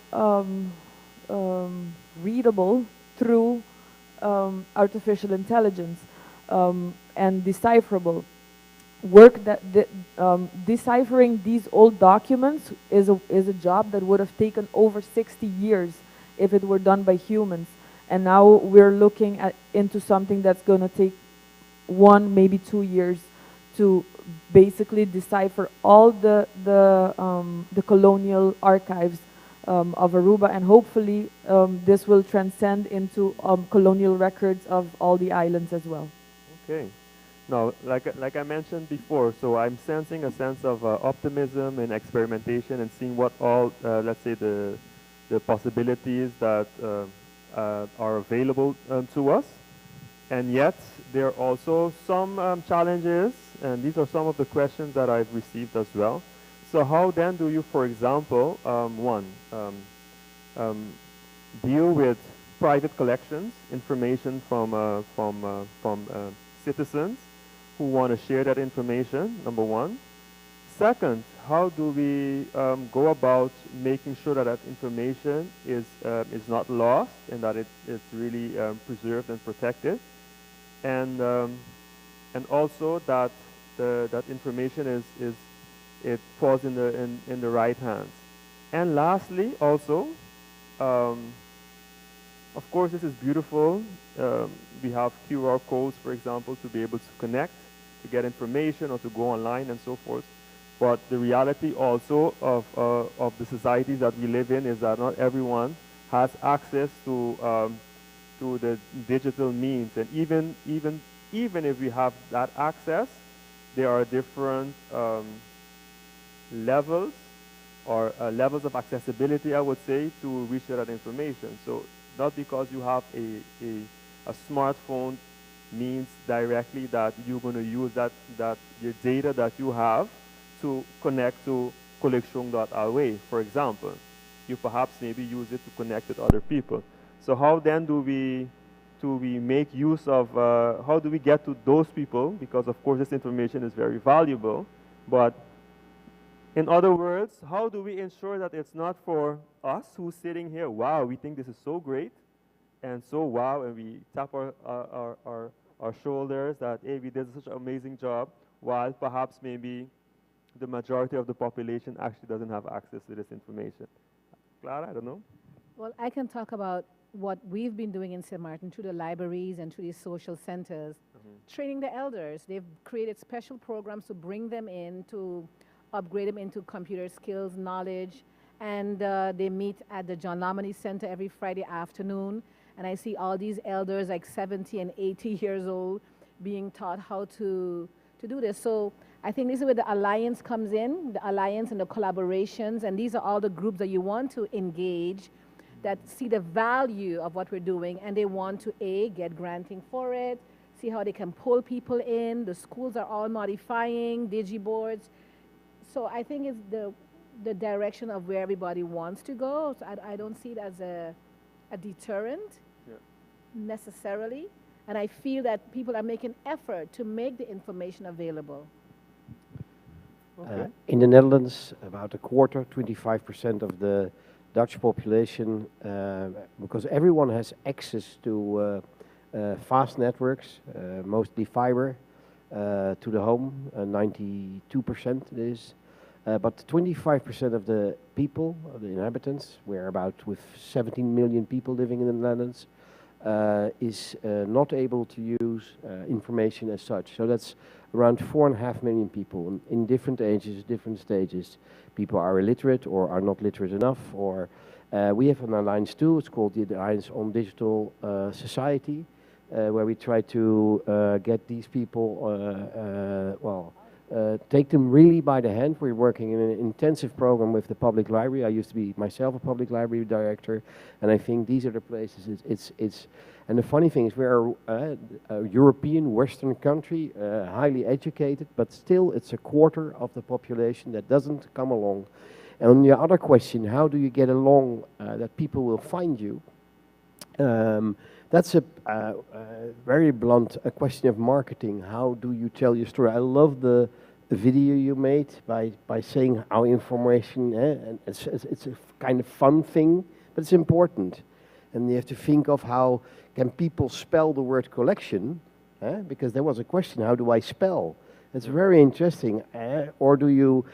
readable through artificial intelligence and decipherable. Work that deciphering these old documents is a job that would have taken over 60 years if it were done by humans. And now we're looking at into something that's going to take 1, maybe 2 years to basically decipher all the colonial archives of Aruba, and hopefully this will transcend into colonial records of all the islands as well. Okay. Now, like I mentioned before, so I'm sensing a sense of optimism and experimentation and seeing what all, let's say, the possibilities that are available to us. And yet, there are also some challenges, and these are some of the questions that I've received as well. So how then do you, for example, one, deal with private collections, information from citizens who want to share that information, number one. Second, how do we go about making sure that that information is not lost and that it's really preserved and protected? And also that that information it falls in the right hands. And lastly, also, of course, this is beautiful. We have QR codes, for example, to be able to connect, to get information or to go online and so forth. But the reality also of the societies that we live in is that not everyone has access to the digital means. And even if we have that access, there are different levels or levels of accessibility, I would say, to reach that information. So not because you have a smartphone means directly that you're going to use that your data that you have to connect to coleccion.awe, for example. You perhaps maybe use it to connect with other people. So how then do we make use of, how do we get to those people? Because of course this information is very valuable, but in other words, how do we ensure that it's not for us who's sitting here, "Wow, we think this is so great, and so wow," and we tap our shoulders that, "Hey, we did such an amazing job," while perhaps maybe the majority of the population actually doesn't have access to this information? Clara, I don't know. Well, I can talk about what we've been doing in St. Martin through the libraries and through these social centers, training the elders. They've created special programs to bring them in, to upgrade them into computer skills, knowledge, and they meet at the John Lominy Center every Friday afternoon. And I see all these elders, like 70 and 80 years old, being taught how to do this. So I think this is where the alliance comes in, the alliance and the collaborations, and these are all the groups that you want to engage that see the value of what we're doing and they want to A, get granting for it, see how they can pull people in. The schools are all modifying digiboards. So I think it's the direction of where everybody wants to go. So I don't see it as a deterrent necessarily. And I feel that people are making effort to make the information available. In the Netherlands, about a quarter, 25% of the Dutch population, because everyone has access to fast networks, mostly fiber, to the home, 92% it is. But 25% of the people, of the inhabitants, we're about with 17 million people living in the Netherlands, is not able to use information as such. So that's around 4.5 million people in different ages, different stages. People are illiterate or are not literate enough, or we have an alliance too. It's called the Alliance on Digital Society, where we try to get these people, well, take them really by the hand. We're working in an intensive program with the public library. I used to be myself a public library director, and I think these are the places. And the funny thing is, we are a European Western country, highly educated, but still it's a quarter of the population that doesn't come along. And on your other question, how do you get along that people will find you? That's a very blunt a question of marketing. How do you tell your story? I love the video you made by saying how information, and it's a kind of fun thing, but it's important. And you have to think of how can people spell the word collection, eh? Because there was a question, how do I spell? It's very interesting. Eh? Or do you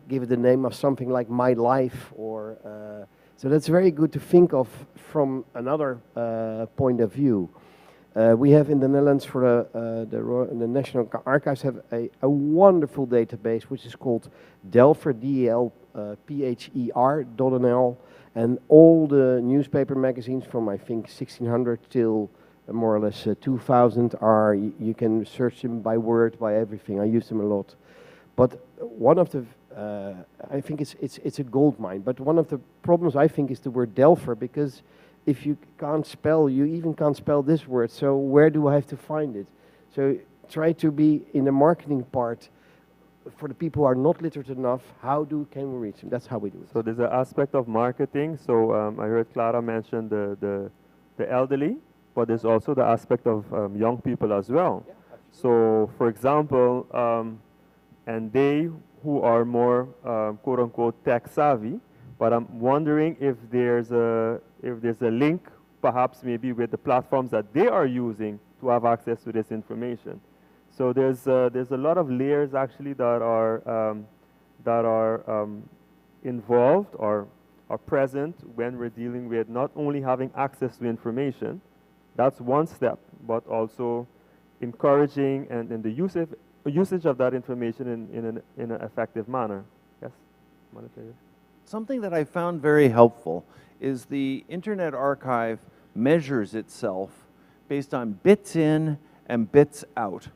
give it the name of something like My Life or... So that's very good to think of from another point of view. We have in the Netherlands for the National Archives have a wonderful database which is called Delpher, D-E-L P H E R dot NL, and all the newspaper magazines from I think 1600 till more or less 2000 are, you can search them by word, by everything. I use them a lot. But one of the, I think it's a gold mine, but one of the problems I think is the word Delpher, because if you can't spell, you even can't spell this word, so where do I have to find it? So try to be in the marketing part for the people who are not literate enough. How can we reach them? That's how we do it. So there's an aspect of marketing. So I heard Clara mention the elderly, but there's also the aspect of young people as well. Yeah, so for example, and they who are more quote unquote tech savvy, but I'm wondering if there's a link perhaps maybe with the platforms that they are using to have access to this information. So there's a lot of layers actually that are involved or are present when we're dealing with not only having access to information, that's one step, but also encouraging and the usage of that information in an effective manner. Yes? Monitor. Something that I found very helpful is the Internet Archive measures itself based on bits in and bits out.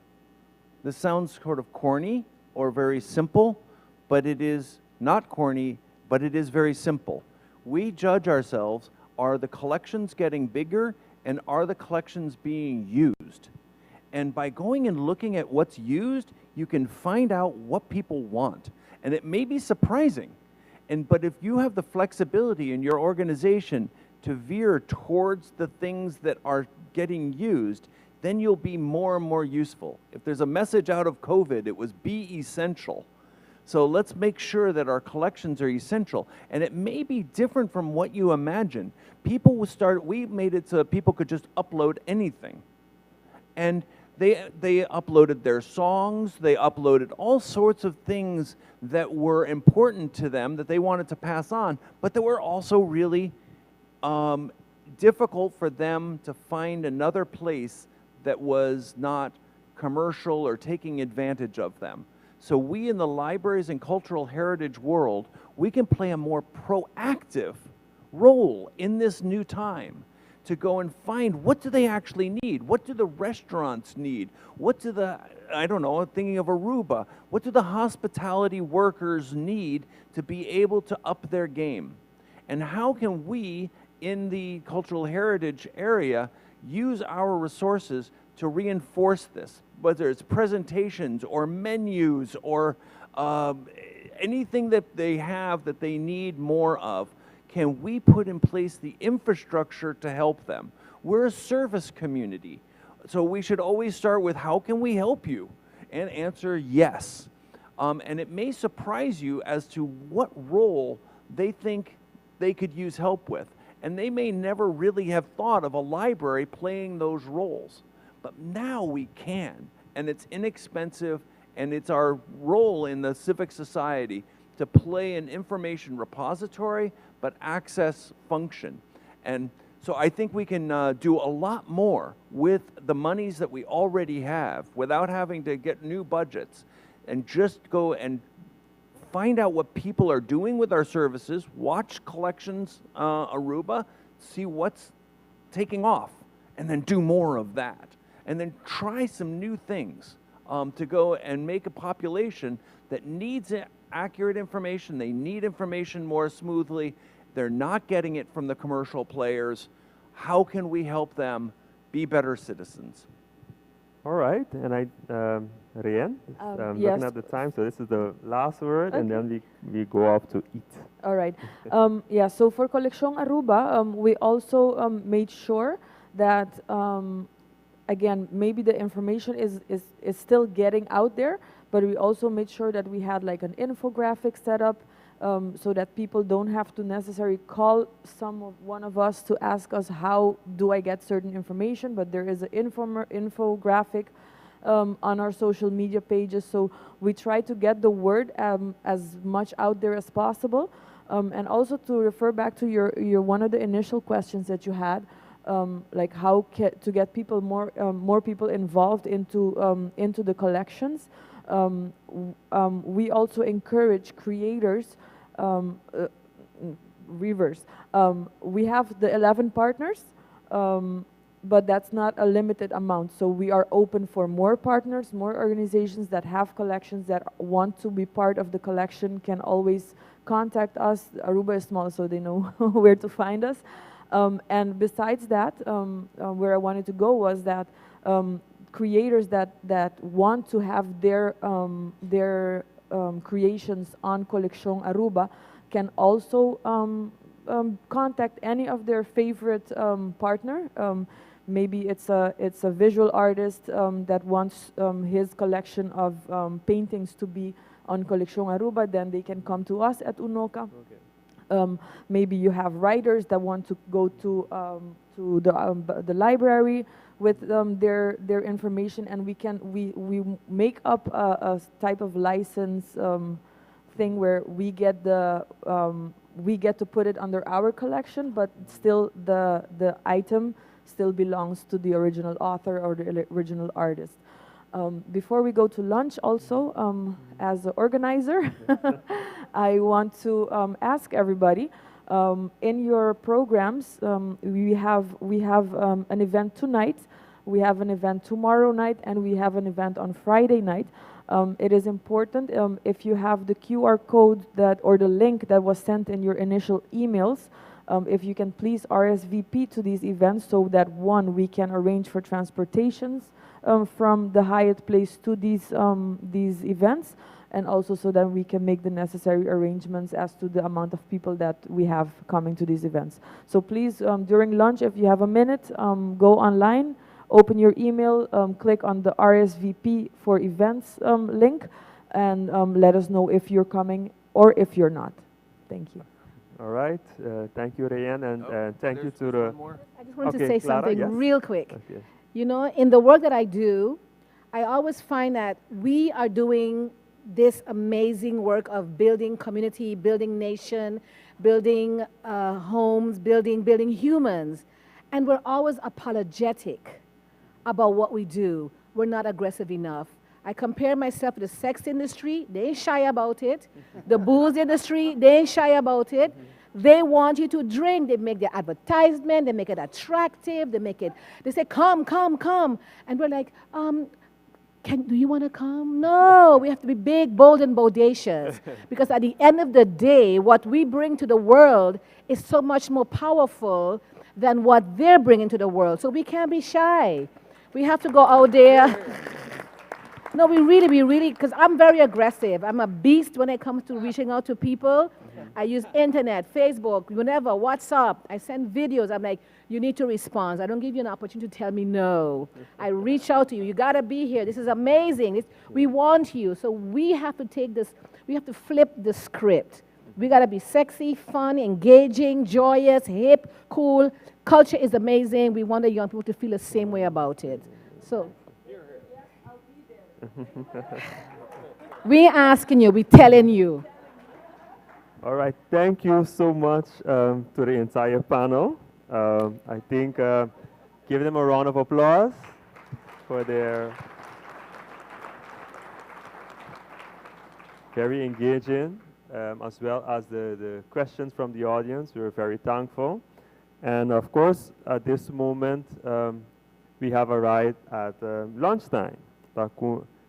This sounds sort of corny or very simple, but it is not corny, but it is very simple. We judge ourselves, are the collections getting bigger and are the collections being used? And by going and looking at what's used, you can find out what people want. And it may be surprising. But if you have the flexibility in your organization to veer towards the things that are getting used, then you'll be more and more useful. If there's a message out of COVID, it was be essential. So let's make sure that our collections are essential. And it may be different from what you imagine. People will start, we made it so that people could just upload anything. And they uploaded their songs, they uploaded all sorts of things that were important to them that they wanted to pass on, but that were also really difficult for them to find another place that was not commercial or taking advantage of them. So we in the libraries and cultural heritage world, we can play a more proactive role in this new time to go and find what do they actually need? What do the restaurants need? What do the, I don't know, I'm thinking of Aruba, what do the hospitality workers need to be able to up their game? And how can we in the cultural heritage area use our resources to reinforce this, whether it's presentations or menus or anything that they have that they need more of? Can we put in place the infrastructure to help them? We're a service community, so we should always start with how can we help you? And answer yes. And it may surprise you as to what role they think they could use help with. And they may never really have thought of a library playing those roles. But now we can, and it's inexpensive, and it's our role in the civic society to play an information repository, but access function. And so I think we can do a lot more with the monies that we already have without having to get new budgets, and just go and find out what people are doing with our services, watch Collections Aruba, see what's taking off, and then do more of that. And then try some new things to go and make a population that needs accurate information. They need information more smoothly. They're not getting it from the commercial players. How can we help them be better citizens? All right, and I, Rian, I'm Yes. looking at the time, so this is the last word, and Okay. then we go off to eat. All right. Yeah, so for Coleccion Aruba, we also made sure that, again, maybe the information is still getting out there, but we also made sure that we had an infographic set up so that people don't have to necessarily call one of us to ask us how do I get certain information, but there is an infographic on our social media pages. So we try to get the word as much out there as possible. And also to refer back to your one of the initial questions that you had, like how to get more people involved into the collections. We also encourage creators Reverse. We have the 11 partners, but that's not a limited amount. So we are open for more partners, more organizations that have collections that want to be part of the collection can always contact us. Aruba is small, so they know where to find us. And besides that, where I wanted to go was that creators that want to have their creations on Coleccion Aruba can also contact any of their favorite partner. Maybe it's a visual artist that wants his collection of paintings to be on Coleccion Aruba, then they can come to us at UNOCA. Maybe you have writers that want to go to the library with their information, and we make up a type of license thing where we get to put it under our collection, but still the item still belongs to the original author or the original artist. Before we go to lunch also, as an organizer, I want to ask everybody, in your programs, we have an event tonight, we have an event tomorrow night, and we have an event on Friday night. It is important if you have the QR code that or the link that was sent in your initial emails, if you can please RSVP to these events so that, one, we can arrange for transportations from the Hyatt Place to these events, and also so that we can make the necessary arrangements as to the amount of people that we have coming to these events. So please, during lunch, if you have a minute, go online, open your email, click on the RSVP for events link, and let us know if you're coming or if you're not. Thank you. All right. Thank you, Rayan, and thank you to the. I just wanted Okay, to say Clara, something yes? real quick. Okay. In the work that I do, I always find that we are doing this amazing work of building community, building nation, building homes, building humans. And we're always apologetic about what we do. We're not aggressive enough. I compare myself to the sex industry. They ain't shy about it. The booze industry, they ain't shy about it. They want you to drink. They make their advertisement. They make it attractive. They make it, they say, "Come, come, come." And we're like, do you want to come?" No, we have to be big, bold, and bodacious. Because at the end of the day, what we bring to the world is so much more powerful than what they're bringing to the world. So we can't be shy. We have to go out there. No, we really, because I'm very aggressive. I'm a beast when it comes to reaching out to people. I use internet, Facebook, whenever, WhatsApp. I send videos. I'm like, "You need to respond. I don't give you an opportunity to tell me no. I reach out to you. You gotta be here. This is amazing. We want you." So we have to take this, we have to flip the script. We gotta be sexy, fun, engaging, joyous, hip, cool. Culture is amazing. We want the young people to feel the same way about it. So we asking you, we telling you. All right, thank you so much to the entire panel. I think give them a round of applause for their very engaging, as well as the questions from the audience. We are very thankful. And of course, at this moment, we have arrived at lunchtime. Ta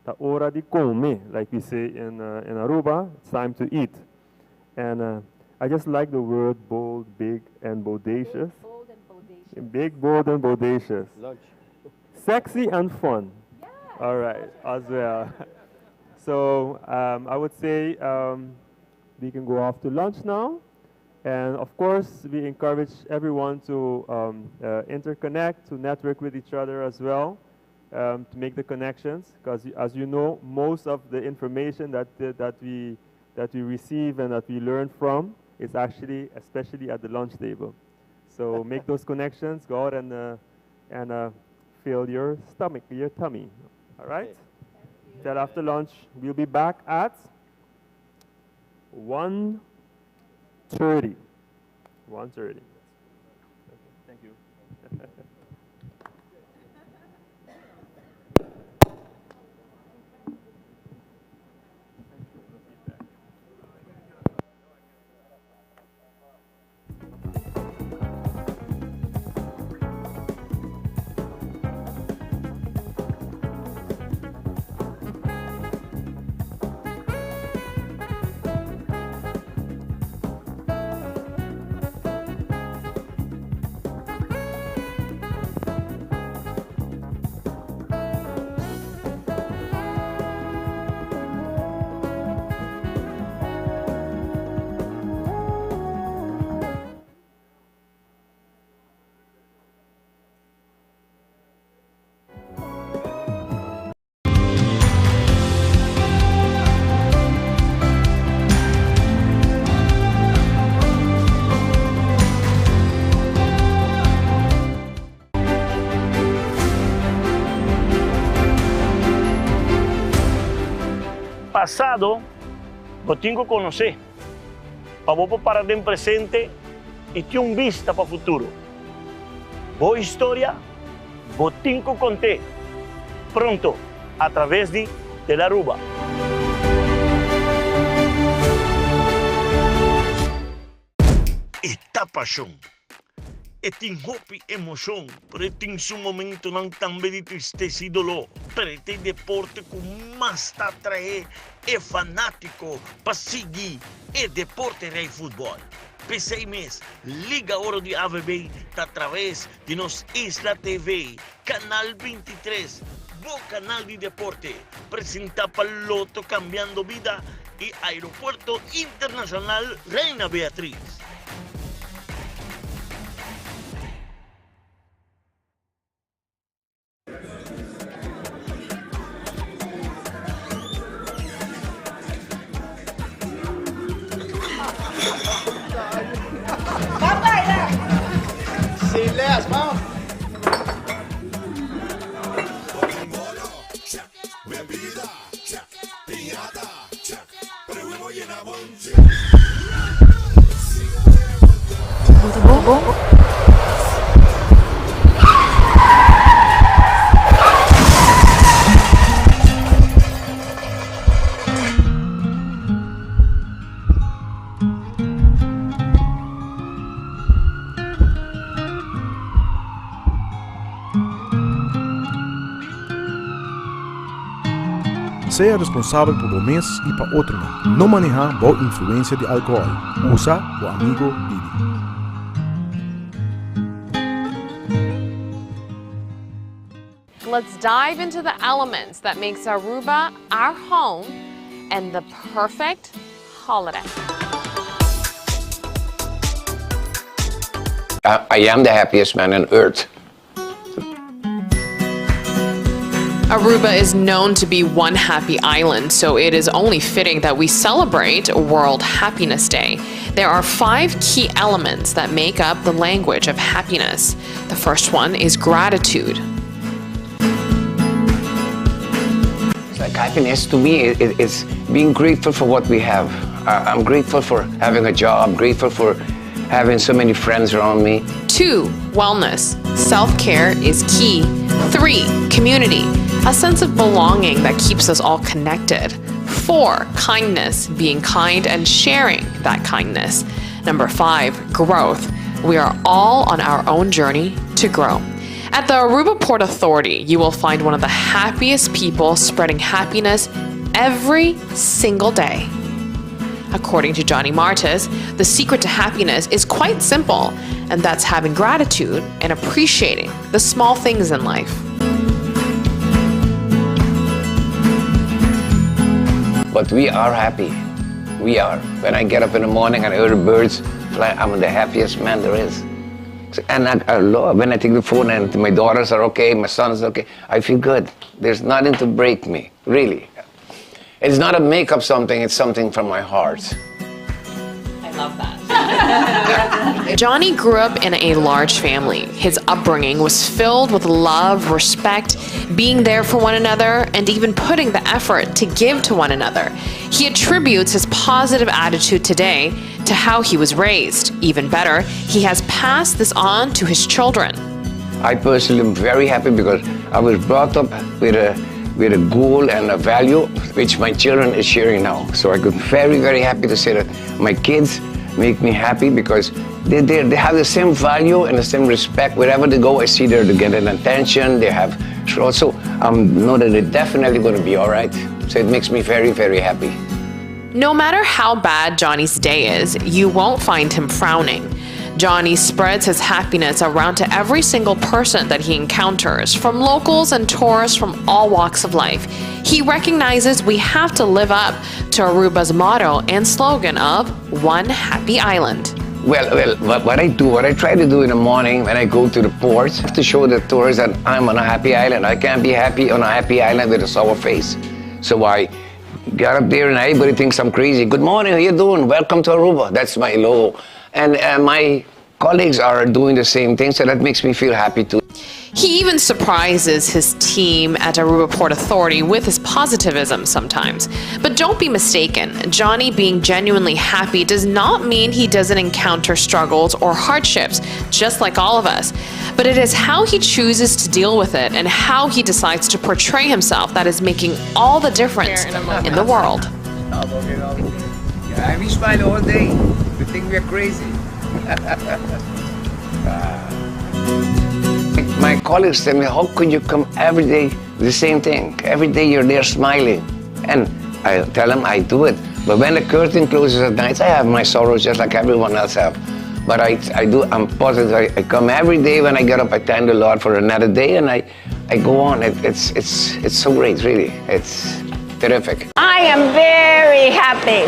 ta ora di come, like we say in Aruba, it's time to eat. And I just like the word bold, big, and bodacious. Big, bold, and bodacious. Big, bold, and bodacious. Lunch. Sexy and fun. All right, as well. So I would say we can go off to lunch now. And of course, we encourage everyone to interconnect, to network with each other as well, to make the connections. Because as you know, most of the information that we receive and that we learn from is actually, especially at the lunch table. So make those connections, go out and fill your stomach, your tummy. All right? Till after lunch, we'll be back at 1:30. 1:30. Okay, thank you. Pasado bo tin ku konosé pa bo por para den presente i tin un bista pa futuro. Bo historia bo tin ku kont'é pronto a traves di Telaruba. E ta pashon. E tin hopi emoshon, pero e tin su momentonan tambe di tristesa i doló. Pero e ta e deporte ku mas ta atraé e fanátiko pa sigui e deporte rei futbòl. P'esei mes, Liga Oro di AVB ta traves di nos Isla TV, Kanal 23, bo kanal di deporte, presentá pa Lotto Cambiando Bida i Aeropuerto Internacional Reina Beatriz. Sea responsabel pa bo mes i pa otronan. No manehá bou influensia di alkohòl. Usa bo amigo Didi. Let's dive into the elements that makes Aruba our home and the perfect holiday. I, I am the happiest man on earth. Aruba is known to be one happy island, so it is only fitting that we celebrate World Happiness Day. There are five key elements that make up the language of happiness. The first one is gratitude. It's like happiness to me is being grateful for what we have. I'm grateful for having a job, grateful for having so many friends around me. 2. Wellness. Self care is key. 3. Community. A sense of belonging that keeps us all connected. 4. Kindness. Being kind and sharing that kindness. Number 5. Growth. We are all on our own journey to grow. At the Aruba Port Authority, you will find one of the happiest people spreading happiness every single day. According to Johnny Martis, the secret to happiness is quite simple, and that's having gratitude and appreciating the small things in life. But we are happy. We are. When I get up in the morning and I hear the birds fly, I'm the happiest man there is. And I, I love when I take the phone and my daughters are okay, my sons are okay, I feel good. There's nothing to break me, really. It's not a make up something, it's something from my heart. I love that. Johnny grew up in a large family. His upbringing was filled with love, respect, being there for one another, and even putting the effort to give to one another. He attributes his positive attitude today to how he was raised. Even better, he has passed this on to his children. I personally am very happy because I was brought up with a with a goal and a value which my children is sharing now. So I could very, very happy to say that my kids make me happy because they, they, they have the same value and the same respect. Wherever they go, I see they're getting attention. They have also I um, know that they're definitely going to be all right. So it makes me very, very happy. No matter how bad Johnny's day is, you won't find him frowning. Johnny spreads his happiness around to every single person that he encounters, from locals and tourists from all walks of life. He recognizes we have to live up to Aruba's motto and slogan of One Happy Island. Well, well, what, what I do, what I try to do in the morning when I go to the port, to show the tourists that I'm on a happy island. I can't be happy on a happy island with a sour face. So I got up there and everybody thinks I'm crazy. Good morning, how you doing? Welcome to Aruba. That's my logo. And uh, my colleagues are doing the same thing, so that makes me feel happy too. He even surprises his team at Aruba Port Authority with his positivism sometimes. But don't be mistaken, Johnny being genuinely happy does not mean he doesn't encounter struggles or hardships, just like all of us. But it is how he chooses to deal with it and how he decides to portray himself that is making all the difference in the world. Yeah, we smile all day. You think we're crazy. My colleagues tell me, how could you come every day the same thing? Every day you're there smiling. And I tell them I do it. But when the curtain closes at night, I have my sorrows just like everyone else have. But I, I do, I'm positive. I, I come every day when I get up, I thank the Lord for another day, and I, I go on. It, it's, it's, it's so great, really. It's terrific. I am very happy.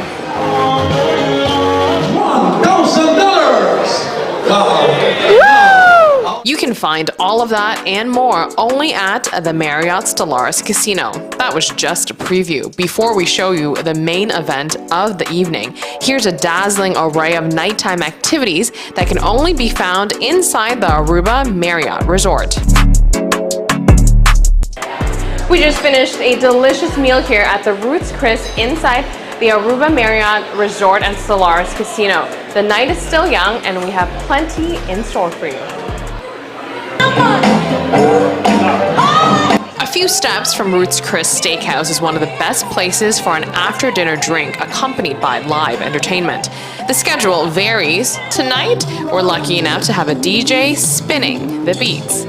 $1,000! Wow. You can find all of that and more only at the Marriott Stellaris Casino. That was just a preview. Before we show you the main event of the evening, here's a dazzling array of nighttime activities that can only be found inside the Aruba Marriott Resort. We just finished a delicious meal here at the Roots Chris inside the Aruba Marriott Resort and Stellaris Casino. The night is still young and we have plenty in store for you. A few steps from Roots Chris Steakhouse is one of the best places for an after dinner drink accompanied by live entertainment. The schedule varies. Tonight, we're lucky enough to have a DJ spinning the beats.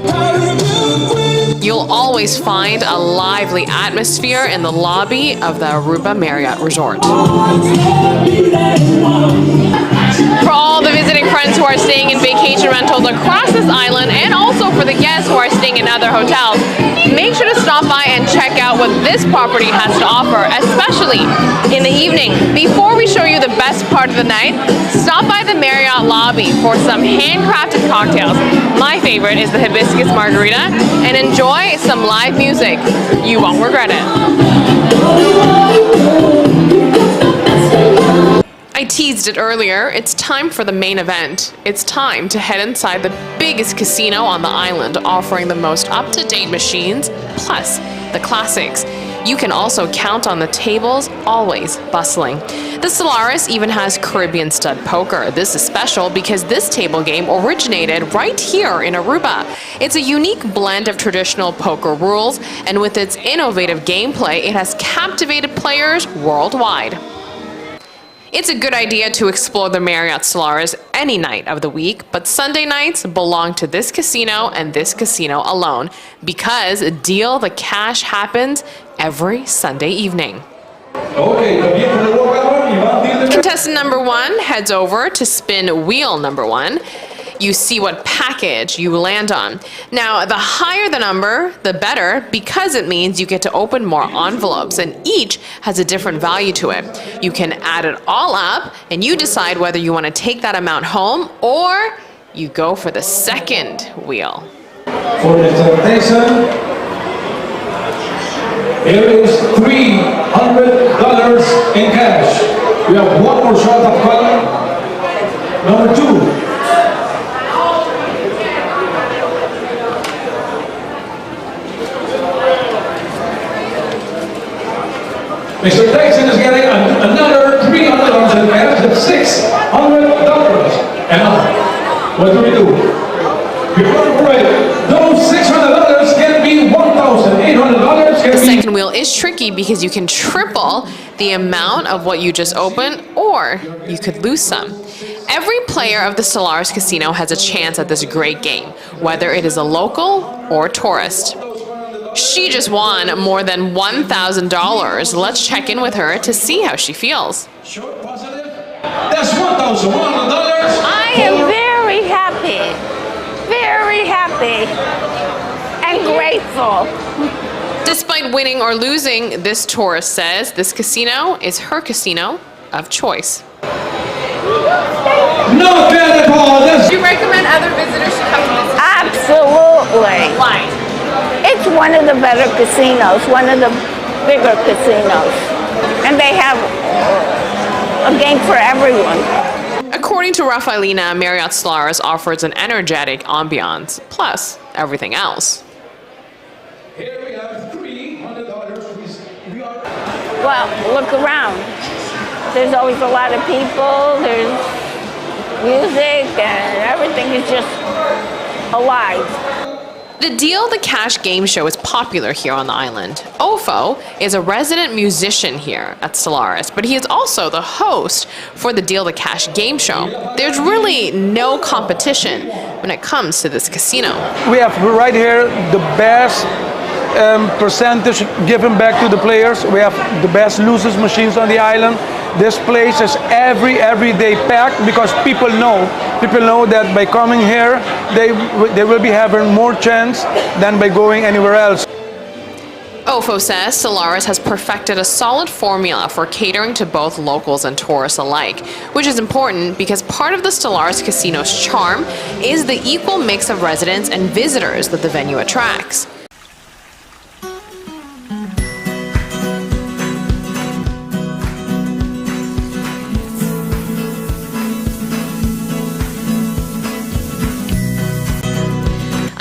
You'll always find a lively atmosphere in the lobby of the Aruba Marriott Resort. For all the visiting friends who are staying in vacation rentals across this island and also for the guests who are staying in other hotels, make sure to stop by and check out what this property has to offer, especially in the evening. Before we show you the best part of the night, stop by the Marriott lobby for some handcrafted cocktails. My favorite is the hibiscus margarita and enjoy some live music. You won't regret it. I teased it earlier. It's time for the main event. It's time to head inside the biggest casino on the island, offering the most up to date machines, plus the classics. You can also count on the tables always bustling. The Stellaris even has Caribbean stud poker. This is special because this table game originated right here in Aruba. It's a unique blend of traditional poker rules, and with its innovative gameplay, it has captivated players worldwide. It's a good idea to explore the Marriott Stellaris any night of the week, but Sunday nights belong to this casino and this casino alone because Deal the Cash happens every Sunday evening. Contestant number one heads over to spin wheel number one. You see what package you land on. Now, the higher the number, the better, because it means you get to open more envelopes and each has a different value to it. You can add it all up and you decide whether you want to take that amount home or you go for the second wheel. For Mr. Tyson, here is $300 in cash. We have one more shot of color. Number two. Mr. Tyson is getting another $300 in cash. That's $600. And now, what do we do? We run for it. Those $600 can be $1,800. Can The be second wheel is tricky because you can triple the amount of what you just opened or you could lose some. Every player of the Stellaris Casino has a chance at this great game, whether it is a local or tourist. She just won more than $1,000. Let's check in with her to see how she feels. That's $1,100. I am very happy, very happy, and grateful. Despite winning or losing, this tourist says this casino is her casino of choice. Not bad at all. That's Do you recommend other visitors to come to this? Absolutely. Why? It's one of the better casinos, one of the bigger casinos. And they have a game for everyone. According to Rafaelina, Marriott Stellaris offers an energetic ambiance, plus everything else. Here we have $300. We are. Well, look around. There's always a lot of people, there's music, and everything is just alive. The Deal the Cash game show is popular here on the island. Ofo is a resident musician here at Stellaris, but he is also the host for the Deal the Cash game show. There's really no competition when it comes to this casino. We have right here the best percentage given back to the players. We have the best losers machines on the island. This place is every day packed because people know that by coming here, they will be having more chance than by going anywhere else. Ofo says Stellaris has perfected a solid formula for catering to both locals and tourists alike, which is important because part of the Stellaris Casino's charm is the equal mix of residents and visitors that the venue attracts.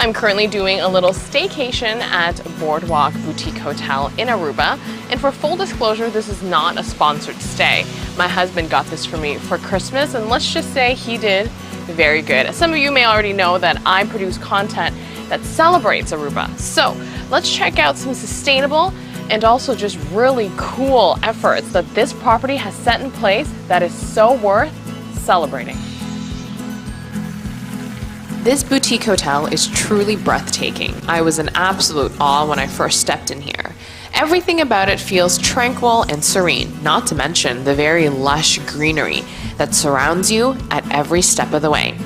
I'm currently doing a little staycation at Boardwalk Boutique Hotel in Aruba. And for full disclosure, this is not a sponsored stay. My husband got this for me for Christmas, and let's just say he did very good. Some of you may already know that I produce content that celebrates Aruba. So let's check out some sustainable and also just really cool efforts that this property has set in place that is so worth celebrating. This boutique hotel is truly breathtaking. I was in absolute awe when I first stepped in here. Everything about it feels tranquil and serene, not to mention the very lush greenery that surrounds you at every step of the way.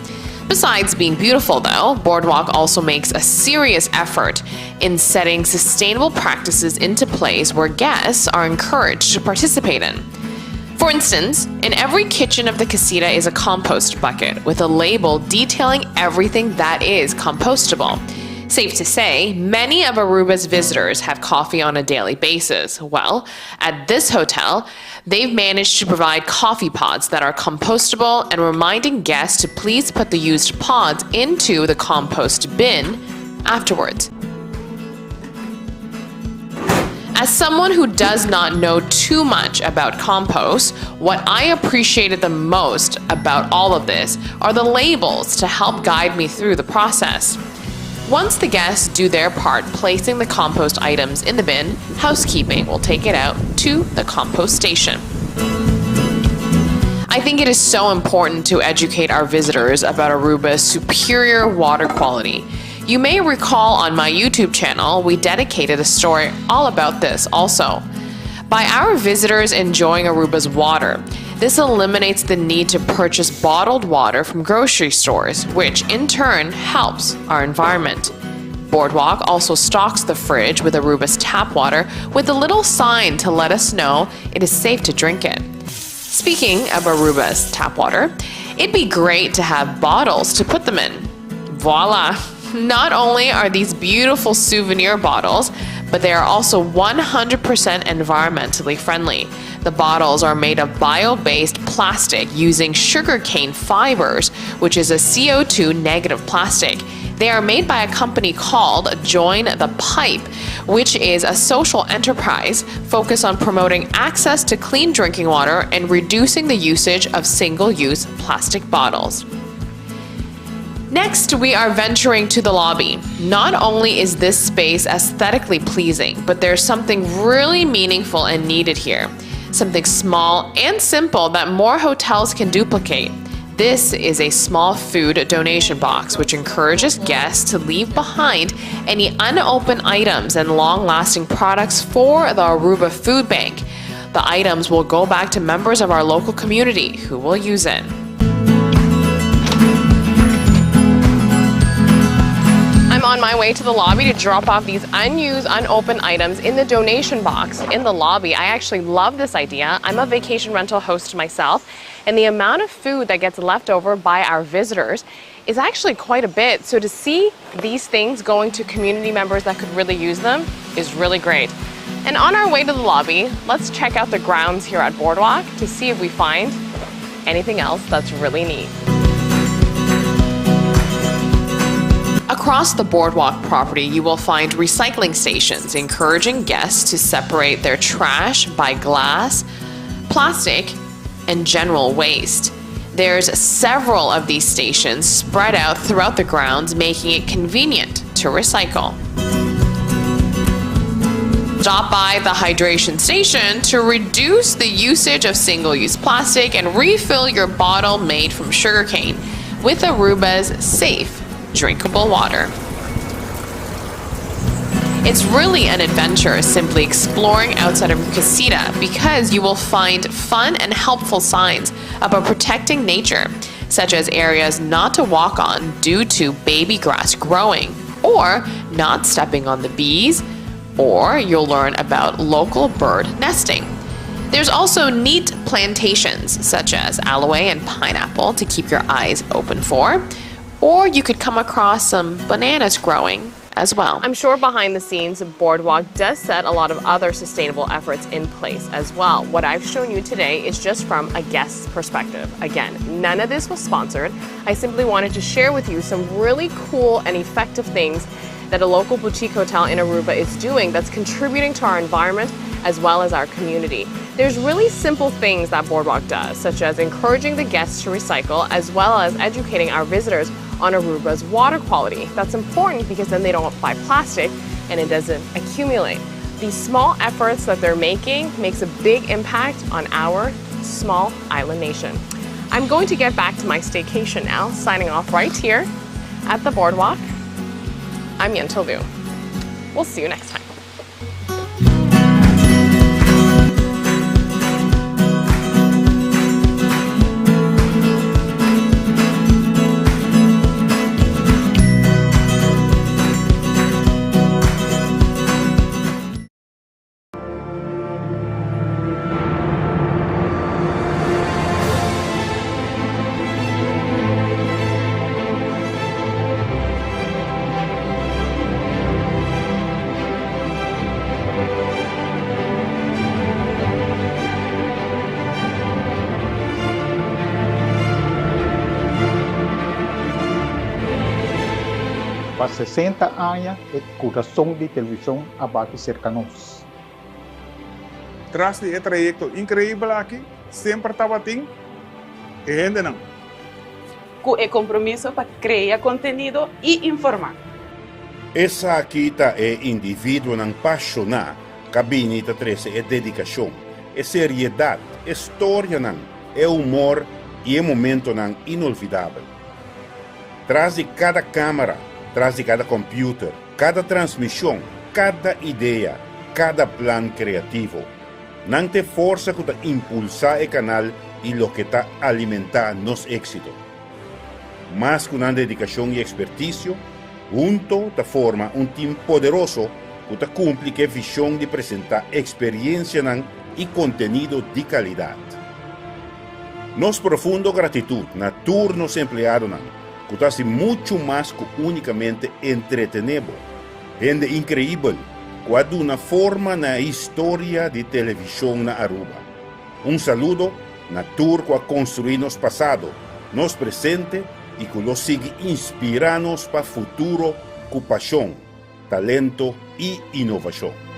Besides being beautiful, though, Boardwalk also makes a serious effort in setting sustainable practices into place where guests are encouraged to participate in. For instance, in every kitchen of the casita is a compost bucket with a label detailing everything that is compostable. Safe to say, many of Aruba's visitors have coffee on a daily basis. Well, at this hotel, they've managed to provide coffee pods that are compostable and reminding guests to please put the used pods into the compost bin afterwards. As someone who does not know too much about compost, what I appreciated the most about all of this are the labels to help guide me through the process. Once the guests do their part placing the compost items in the bin, housekeeping will take it out to the compost station. I think it is so important to educate our visitors about Aruba's superior water quality. You may recall on my YouTube channel, we dedicated a story all about this also. By our visitors enjoying Aruba's water, this eliminates the need to purchase bottled water from grocery stores, which in turn helps our environment. Boardwalk also stocks the fridge with Aruba's tap water with a little sign to let us know it is safe to drink it. Speaking of Aruba's tap water, it'd be great to have bottles to put them in. Voila! Not only are these beautiful souvenir bottles, but they are also 100% environmentally friendly. The bottles are made of bio-based plastic using sugarcane fibers, which is a CO2 negative plastic. They are made by a company called Join the Pipe, which is a social enterprise focused on promoting access to clean drinking water and reducing the usage of single-use plastic bottles. Next, we are venturing to the lobby. Not only is this space aesthetically pleasing, but there's something really meaningful and needed here. Something small and simple that more hotels can duplicate. This is a small food donation box, which encourages guests to leave behind any unopened items and long-lasting products for the Aruba Food Bank. The items will go back to members of our local community who will use it. I'm on my way to the lobby to drop off these unused, unopened items in the donation box in the lobby. I actually love this idea. I'm a vacation rental host myself, and the amount of food that gets left over by our visitors is actually quite a bit. So to see these things going to community members that could really use them is really great. And on our way to the lobby, let's check out the grounds here at Boardwalk to see if we find anything else that's really neat. Across the boardwalk property, you will find recycling stations encouraging guests to separate their trash by glass, plastic, and general waste. There's several of these stations spread out throughout the grounds, making it convenient to recycle. Stop by the hydration station to reduce the usage of single use plastic and refill your bottle made from sugarcane with Aruba's safe drinkable water. It's really an adventure simply exploring outside of Casita because you will find fun and helpful signs about protecting nature, such as areas not to walk on due to baby grass growing, or not stepping on the bees, or you'll learn about local bird nesting. There's also neat plantations such as aloe and pineapple to keep your eyes open for, or you could come across some bananas growing as well. I'm sure behind the scenes, Boardwalk does set a lot of other sustainable efforts in place as well. What I've shown you today is just from a guest's perspective. Again, none of this was sponsored. I simply wanted to share with you some really cool and effective things that a local boutique hotel in Aruba is doing that's contributing to our environment as well as our community. There's really simple things that Boardwalk does, such as encouraging the guests to recycle as well as educating our visitors on Aruba's water quality. That's important because then they don't buy plastic and it doesn't accumulate. These small efforts that they're making makes a big impact on our small island nation. I'm going to get back to my staycation now, signing off right here at the boardwalk. I'm Yentel Vu. We'll see you next time. Pa 60 aña e kurason di televishon a bati serka nos. Tras di e trayekto inkreibel aki semper tabatin e hendenan. Ku e kompromiso pa krea kontenido i informá. Esaki ta e individuonan pashoná ku a bini ta trese e dedikashon, e seriedat, e storianan, e humor i e momentonan inolvidabel. Tras di kada kámara, tras di kada kòmpiuter, kada transmishon, kada idea, kada plan kreativo. Nan ta e forsa ku ta impulsá e kanal i loke ta alimentá nos éksito. Mas ku nan dedikashon i ekspertisio, hunto ta forma un tim poderoso ku ta kumpli ku e vishon di presentá eksperiensianan i kontenido di kalidat. Nos profundo gratitut na tur nos empleadonan ku ta hasi muchu mas ku únikamente entretené bo. Hende inkreibel ku a duna forma na e historia di televishon na Aruba. Un saludo na tur ku a konstruí nos pasado, nos presente i ku lo sigui inspirá nos pa futuro ku pashon, talento i inovashon.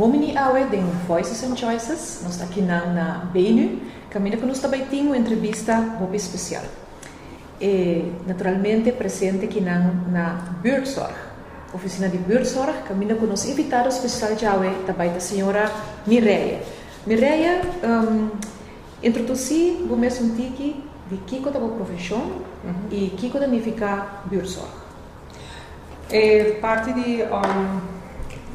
Bon bini awe den Voices and Choices. Nos ta akinan na Benu, kaminda ku nos ta bai tin un entrevista hopi spesial. E naturalmente presente kinan na Buurtzorg. Oficina di Buurtzorg caminda cu nos invitado special djawe ta bay ta señora Mireille. Mireille, introduci bo mes un tiki di kico ta bo profesion y kico ta nifica Buurtzorg. E parti di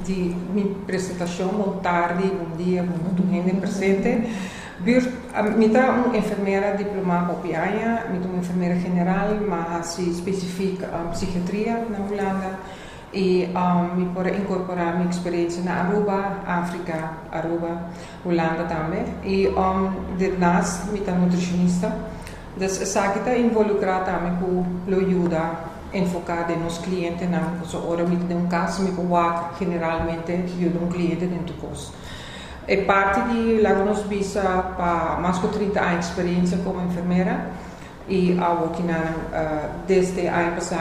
di mi presentacion, bon tardi, bon dia, bon tur hende presente. Buurt, mi ta un enfermera diploma hopi aña, mi ta un enfermera general, m'a haci specifiek psichiatria na Hulanda y mi por a incorpora mi experiencia na Aruba, Africa, Aruba, Hulanda tambe y daarnaast mi ta nutricionista. Dus esaki ta involucra tambe cu lo yuda enfoca den nos clientenan, pasobra ora mi ta den un cas mi por wak generalmente yuda un cliente den tur cos. E parti di laga nos bisa pa mas cu 30 aña experiencia como enfermera y awo kinan desde aña pasa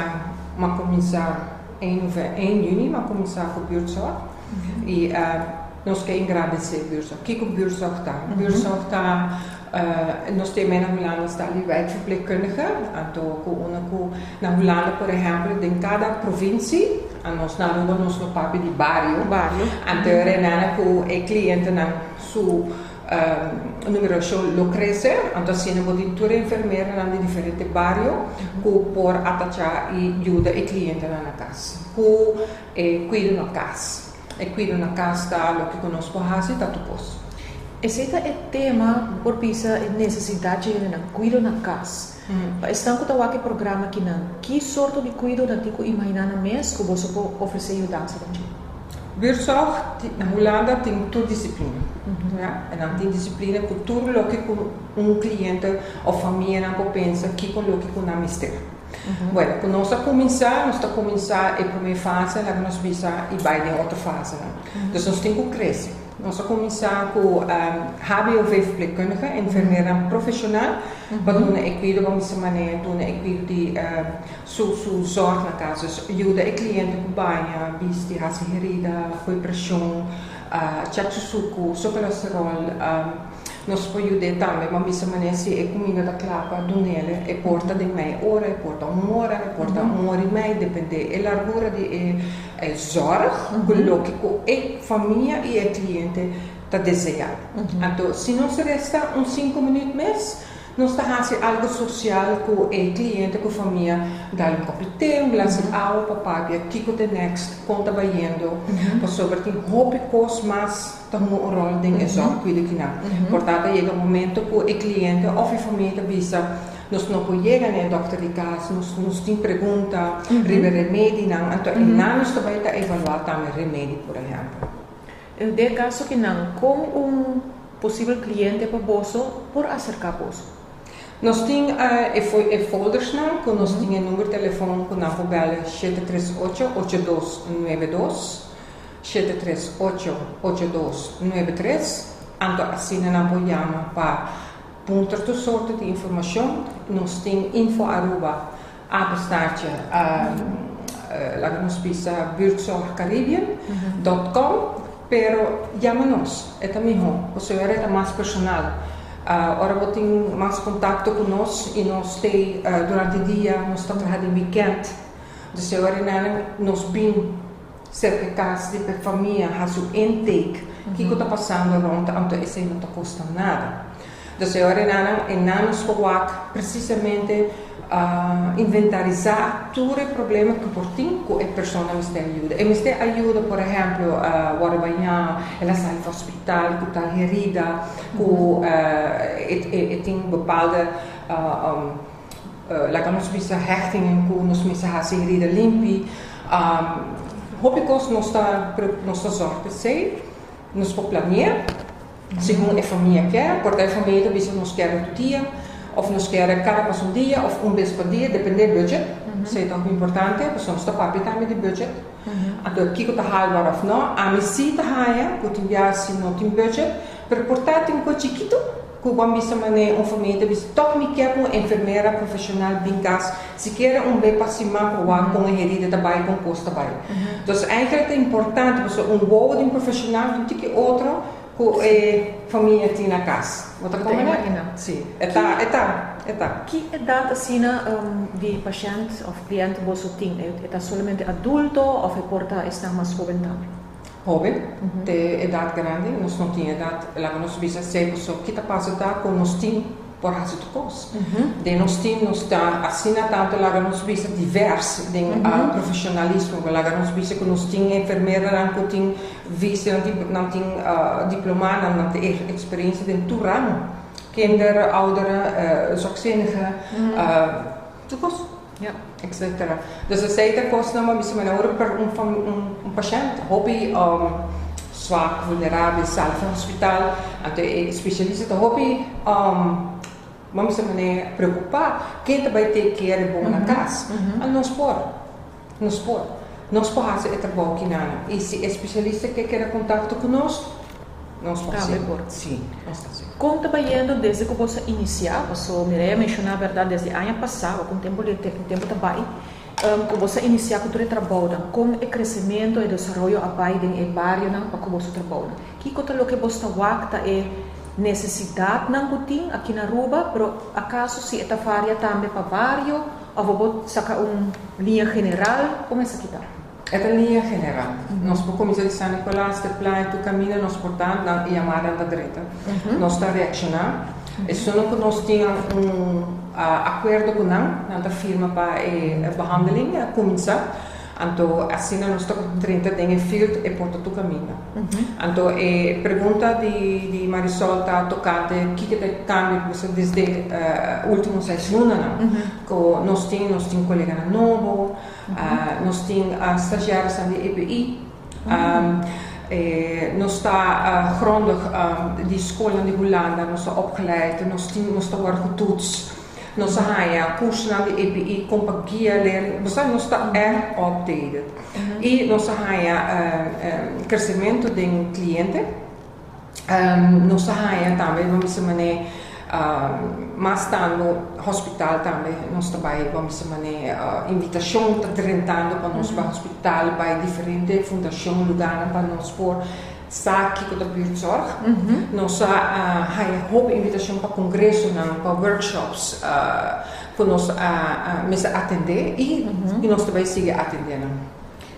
m'a cuminsa 1 juni m'a cuminsa cu buurtzorg y nos ke engrandece buurtzorg. Kico buurtzorg ta? Buurtzorg ta nos tin na Hulanda sta di wijkverpleegkundige, anto cu uno cu na Hulanda por ehempel den cada provincie, anos na Aruba nos lo papia di bario, anto renana cu e clientenan su numeracion lo crece, anto asina bo tin tur e enfermeranan di diferente bario cu por atacha y yuda e clientenan na cas cu e cuido na cas. E cuido na cas ta loke cu nos por haci ta tur cos. Esey ta e tema, bo por bisa e necesidad dje hendenan, cuido na cas. Pa esnan cu ta wak e programa akinan, ki sorto di cuido nan tin cu imagina nan mes cu boso por ofrece yudansa den dje? Buurtzorg na Hulanda tin tur disciplina. Ya, e nan tin disciplina cu tur loke cu un cliente of famianan por pensa kico loke cu nan mester. Bueno, ku nos a kuminsá, nos ta kuminsá e promé fase, laga nos bisa i bai den otro fasenan. Dus nos tin ku krese. Nos a kuminsá ku HBO-verpleegkundige, enfermeranan profeshonal, pa duna e kuido, ban bisa manera duna e kuido di su su zòrg na kas. Dus yuda e kliente ku baña, bisti, hasi herida, poi preshon, chèk su suku, su kolesteròl. Nos por yud'é tambe, bo a bisa manera si e kuminda ta kla pa dun'el, e por ta den mei ora, e por ta un ora, e por ta un ora i mei, dependé e largura di e zòrg ku loke ku e famia i e kliente ta deseá. Anto si nos resta un sinku minüt mes, Nos ta hasi algu sosial ku e kliente ku famia, dal un kopi te, un glas di awa pa papia kiko te next, kon ta bayendo, pasobra tin hopi kos mas ta hunga un ròl den e zòrg kuido kinan. Por ta ta yega momento ku e kliente òf e famia ta bisa nos no por yega na e dòkter di kas, nos nos tin pregunta riba e remedinan, anto einan nos ta bai ta evaluá tambe remedi por ehèmpel. Den e kaso kinan, kon un posibel kliente pa boso por aserká boso? Nos tin e foldersnan ku nos tin e number telefon ku nan por bèl 738 8292, 738 8293, anto asina nan por yama pa puntra tur sorto di informashon. Nos tin info aruba apenstaartje laga nos bisa buurtzorgcaribbean dot com pero yama nos e ta miho pasobra e ta mas personal ora bo tin mas contacto cu nos y nos stay durante dia nos ta traha den weekend dus e ora nan nos bin cerca cas di e famia haci un intake kico ta pasando rond anto esey no ta costa nada. Dus e ora nan e nan nos por wak precisamente inventarisá tur e problema ku por tin ku e persona mester ayuda. E mester ayuda por ehemplo wòrdu bañá, el a sali for hospital ku tal herida, ku e tin bepaalde laga nos bisa hechtingen ku nos mester hasi herida limpi. Hopi kos nos ta nos ta zòrg p'esei, nos por planeá. Segun e famia kier, por ta e famia ta bisa nos kier otro dia, of nos kier kada pas un dia, of un bes pa dia, depende e budget. Esei ta hopi importante, pasobra nos ta papia tambe di budget. Anto kiko ta haalbaar of no. Ami si ta haña ku tin bia si no tin budget, pero por ta tin kos chikitu ku bo a bisa manera un famia ta bisa tòg mi kier ku un enfermera profeshonal bin kas sikiera un be pa siman pa wak kon e herida ta bai, kon kos ta bai. Entonces eigenlijk ta importante pasobra un wowo di un profeshonal ta un tiki otro Ku e famia tin na kas. Bo ta kome na? Si. E ta, e ta. E ta. Ki edat asina di pashènt òf kliènt boso tin? E ta solamente adulto òf e por ta esnan mas hóben tambe? Hóben, te edat grandi. Nos no tin edat, laga nos bisa esei pasobra ki ta pasa ta ku nos tin por hasi tur kos. Den nos tin nos ta asina tantu laga nos bisa divers den profeshonalismo. Laga nos bisa ku nos tin enfermeranan ku tin visa, nan tin nan tin diplomanan, nan tin eksperensia den tur ramo. Kinder, ouderen, zorgzinnige, tur kos. Etcetera. Dus esei ta kosnan bo bisa manera ora per un un pashènt hopi swak, vulnerabel, sali for hospital, anto e spesialista ta hopi bo bisa manera preokupá ken ta bai take care di bo na kas. Anto nos por, nos por. Nos por hasi e trabou kinan. I si e spesialista ke keda kontakto ku nos, Nos por Tambe por. Sí, nos ta sí. Kon ta bayendo desde ku boso a inisiá? Paso Mireya a menshoná bèrdat desde aña pasá, wak un tempu di un tempu ta bai, ku boso a inisiá ku tur e trabounan. Kon e kresementu, e desaroyo a bai den e barionan pa ku boso trabounan? Kiko ta loke boso ta wak ta e nesesidatnan ku tin aki na Aruba, pero akaso si e ta varia tambe pa bario òf bo por saka un liña general? Kon esaki ta? E ta liña general. Nos por kuminsá di San Nicolas te Playa tur kaminda nos por ta nan e yamadanan ta drenta. Nos ta reakshoná. Esun ku nos tin un akuerdo ku nan, nan ta firma pa e behandeling a kuminsá. Anto asina nos ta drenta den e field e por ta tur kaminda. Anto e pregunta di Marisol ta tokante kiko ta e kambio ku bisa desde ultimo seis lunanan ku nos tin, nos tin koleganan nobo. Nos tin stagiaresnan di EPI. Nos ta grondig di skolnan di Hulanda, nos ta opgeleid, nos tin, nos ta wòrdu getoets. Nos a haña kursonan di EPI kon pa guia leerling. Bo sa, nos ta ègt updated. I nos a haña kresementu den kliente. Nos ta haña tambe, bo mester man'é, mas tantu hospital tambe nos ta bai, bo mester man'é, invitashon ta drentando pa nos bai hospital, bai diferente fundashon, lugarnan pa nos por sa kiko ta buurtzorg. Nos a haña hopi invitashon pa kongresonan, pa workshops ku nos a mester atendé i nos ta bai sigui atendé nan.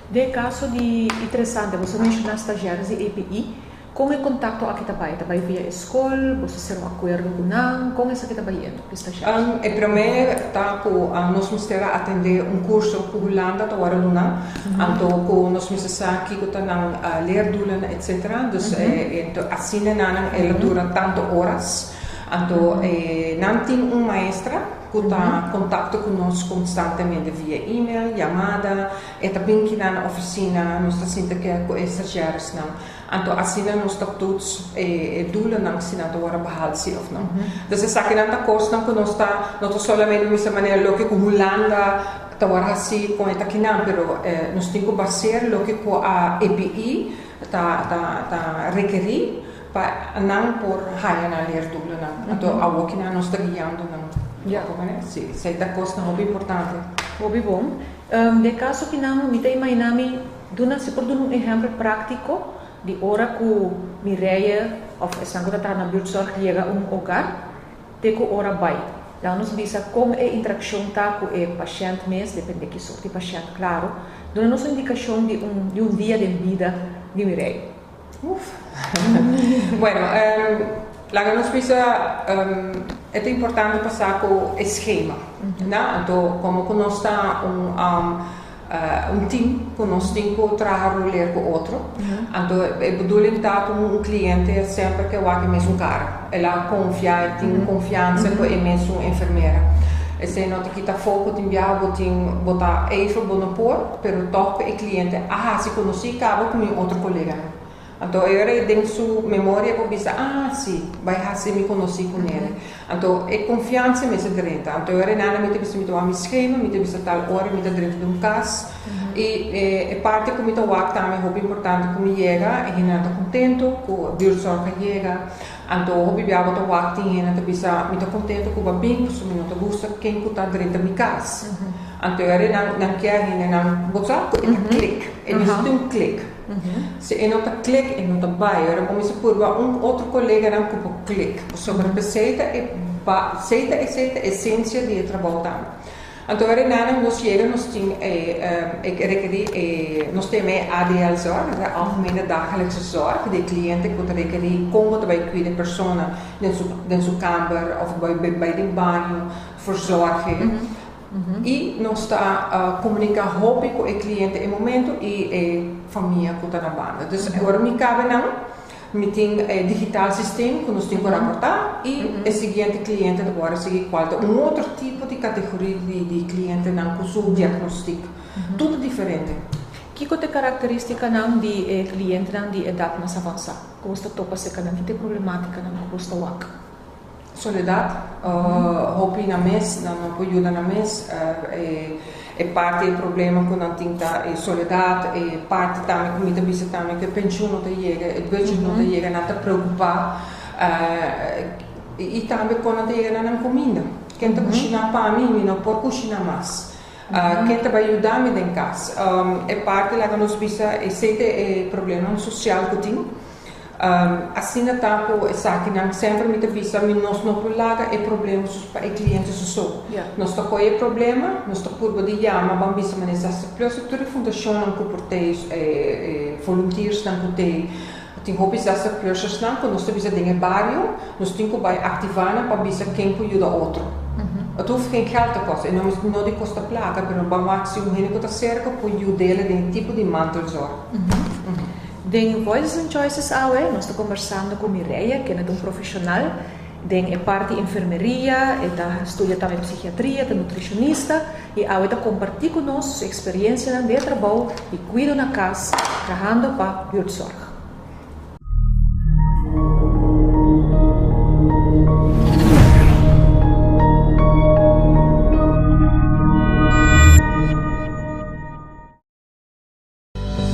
Den kaso di interesante, boso a menshoná stagiaires di EPI. Kon e kontakto aki ta bai? Ta bai via e skol? Boso sera un akuerdo ku nan? Kon esaki ta bayendo ku e stagiaires? E promé ta ku nos mester a atendé un kurso ku Hulanda ta wòrdu duna, anto ku nos mester sa kiko ta nan leerdoelen etcetera. Dus asina nan el a dura tantu oras. Anto nan tin un maestra ku ta kontakto ku nos konstantemente via email, yamada. E ta bin kina na oficina, nos ta sinta ke ku e stagiairesnan. Anto asina nos ta toets e doelennan si nan ta wòrdu behaald si òf no. Dus esakinan ta kosnan ku nos ta, no ta solamente mester manera loke ku Hulanda ta wòrdu hasi kon e ta kinan, pero nos tin ku baseer loke ku a EPI ta ta ta rekerí pa nan por haya nan leerdoelennan. Anto awor kinan nos ta guiando nan. Si, esei ta kosnan hopi importante. Hopi bon. Den kaso kinan mi ta imaginá mi duna si por duna un ehèmpel práktiko di ora ku Mireille òf esnan ku ta traha na buurtzorg yega un hogar te ku ora bai. Laga nos bisa kon e interakshon ta ku e pashènt mes, depende ki sort di pashènt klaro. Duna nos un indikashon di un di un dia den bida di Mireille. Uf. Bueno, laga nos bisa e ta importante pa sa ku e schema, na? Anto komo ku nos ta un un team ku nos tin ku traha roler ku otro, anto e bedoeling ta ku un kliente semper ke wak e mesun kara. El a konfia, e tin konfiansa ku e mesun enfermera. Esei no ta kita afó ku tin biaha bo tin bo ta even bo no por, pero tòg ku e kliente a hasi konosí kaba ku mi otro koleganan. Anto e ora ei den su memoria por bisa, ah si, bai hasi mi konosí ku nele. Anto e konfiansa mester drenta. Anto e ora ei nana mi ta bisa mi ta wak mi skema, mi ta bisa tal ora mi ta drenta den un kas. I e parti ku mi ta wak tambe hopi importante ku mi yega, e hendenan ta kontentu ku buurtzorg a yega. Anto hopi bia bo ta wak tin hende ta bisa mi ta contento cu bo a bin pasobra mi no ta gusta ken cu ta drenta mi cas. Anto e ora nan nan kier hende nan bo sa cu e ta click e mester tin un click. Si e no ta click e no ta bay. Ora bo mester purba un otro coleganan cu por click pasobra pesey ta e. Ba esei ta esei ta esensia di e trabou tambe. Anto ora nan nos yega nos tin e e rekerí e nos ta yama e ADL zorg, e algemene dagelijkse zorg di e kliente ku ta rekerí kon bo ta bai kuida e persona den su den su kamber òf bai bai den baño, verzorging. I nos ta komuniká hopi ku e kliente e momento i e famia ku ta na banda. Dus ora mi kabe nan Mi tin e digital systeem ku nos tin ku raportá i e siguiente kliente ta por a sigui kual ta un otro tipo di kategoria di di klientenan ku su diagnostik. Tur ta diferente. Kiko ta e karakteristikanan di e klientenan di edat mas avansá ku bos ta topa serka nan? Ki ta e problematikanan ku bos ta wak? Soledad, Hopi nan mes, nan no por yuda nan mes. E parti e problema ku nan tin ta e soledad, e parti tambe ku mi ta bisa tambe ku e penshun no ta yega, e budget no ta yega, nan ta preokupá. I tambe kon nan ta yega na nan kuminda. Ken ta kushiná pa mi? Mi no por kushiná mas. Ken ta bai yuda mi den kas? E parti laga nos bisa esei ta e problemanan sosial ku tin. Asina ta ku esakinan semper mi ta bisa mi nos no por laga e problema sus pa e kliente su so. Nos ta kohe e problema, nos ta purba di yama ban bisa manera sa plus tur e fundashonnan ku por tei e volunteersnan ku tei tin hopi zestigplusersnan ku nos ta bisa den e bario nos tin ku bai aktivá nan pa bisa ken por yuda otro. Het hoeft geen geld te kosten, e no di kosta plaka pero ban wak si un hende ku ta serka por yud'é den e tipo di mantelzorg. Den Voices and Choices awe nos ta kombersando ku Mireille, kende ta un profeshonal den e parti enfermeria, e ta studia tambe psikiatria, ta nutrishonista i awe ta kompartí ku nos su eksperiencianan den e trabou di kuido na kas trahando pa Buurtzorg.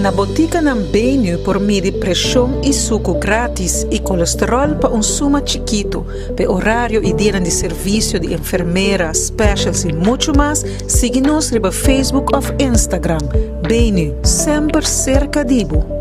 Na botikanan Benu por midi preshon i suku grátis i kolesteròl pa un suma chikitu. P'e orario i dianan di servisio di enfermera, specials i muchu mas, sigui nos riba Facebook òf Instagram. Benu, semper serka di bo!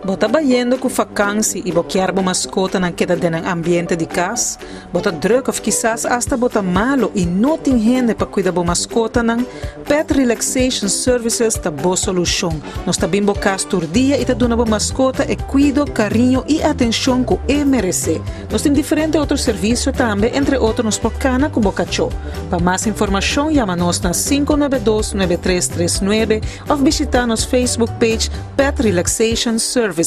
Bo ta bayendo ku fakansi i bo kier bo maskotanan keda den nan ambiente di kas? Bo ta druk of kisas asta bo ta malo i no tin hende pa kuida bo maskotanan? Pet Relaxation Services ta bo solushon. Nos ta bin bo kas tur dia i ta duna bo maskota e kuido, kariño i atenshon ku e meresé. Nos tin diferente otro servisio tambe, entre otro nos por kana ku bo kachó. Pa mas informashon yama nos na 592 9339 òf bishitá nos Facebook page Pet Relaxation Services. Awe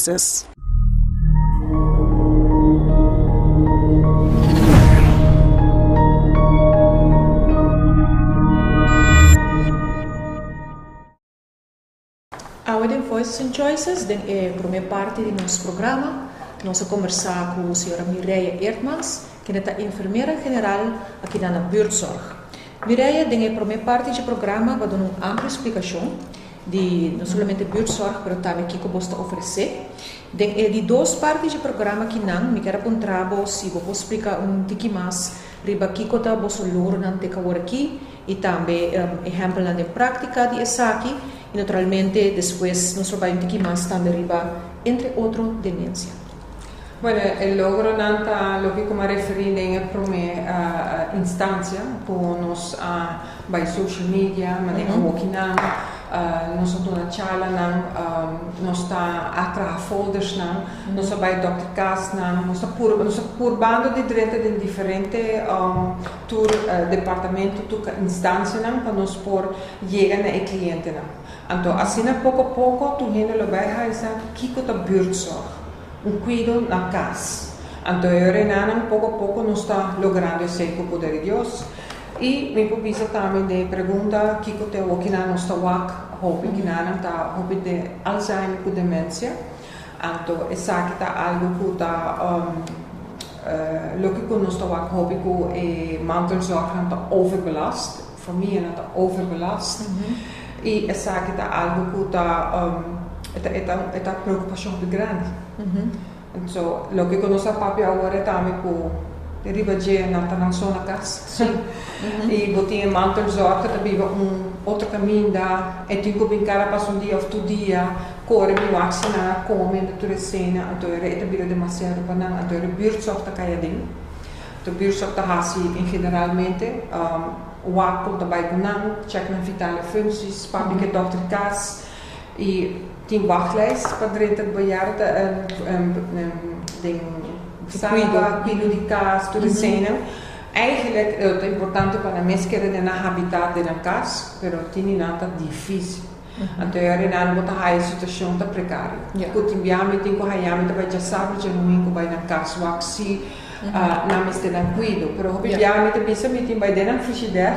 den Voices and Choices, den e prome parti di nos programa, nos a kombersá ku señora Mireille Eerdmans, kende ta enfermera general akinan na Buurtzorg. Mireille, den e prome parti dje programa bo a duna un amplio splikashon di no solamente buurtzorg pero tambe kiko bos ta ofresé. Den e di dos parti dje programa kinan mi kier a puntra bo si bo por splika un tiki mas riba kiko ta boso logro-nan te kawor aki i tambe ehèmpelnan den práktika di esaki i naturalmente despues nos lo bai un tiki mas tambe riba entre otro demensia. Bueno, e logronan ta loke ku mi a referí den e promé instansia ku nos a bai social media, manera wokinan, nos a duna charlanan, nos ta a traha foldersnan, nos a bai dòkter kasnan, nos ta purba, nos ta purbando di drenta den diferente tur departamento, tur instansianan pa nos por yega na e klientenan. Anto asina poko poko tur hende lo bai haisa kiko ta buurtzorg. Un kuido na kas. Anto e orenanan poko poko nos ta logrando esei ku poder di Dios. I mi por bisa tambe den e pregunta kiko te awor kinan nos ta wak hopi kinanan ta hopi den Alzheimer ku demensia. Anto esaki ta algu ku ta loke ku nos ta wak hopi ku e mantelzorgnan ta overbelast, famianan ta overbelast. I esaki ta algu ku ta e ta preokupashon hopi grandi. So loke ku nos a papia awor e tambe ku riba dje nan ta nan so na kas. I bo tin e mantelzorg ku ta biba un otro kaminda, e tin ku bin kada pas un dia òf tur dia kore bin wak si nan a kome, nan tur e sena, anto e ta bira demasiado pa nan, anto e buurtzorg ta kai aden. De buurtzorg ta hasi en generalmente wak kon ta bai ku nan, check nan vitale functies, papia ku e dokter kas i tin wachtlijst pa drenta bejaarden den sala, kuido di kas, tur eseinan. Eigenlijk e ta importante pa nan mes keda den nan habitat den nan kas, pero tin di nan ta difícil. Anto e ora nan bo ta haya e situacion ta precario. Cu tin bia mi tin cu haya mi ta bay djasabra djadomingo bay nan cas wak si nan mester nan cuido. Pero hopi bia mi ta bisa mi tin bay den nan frigider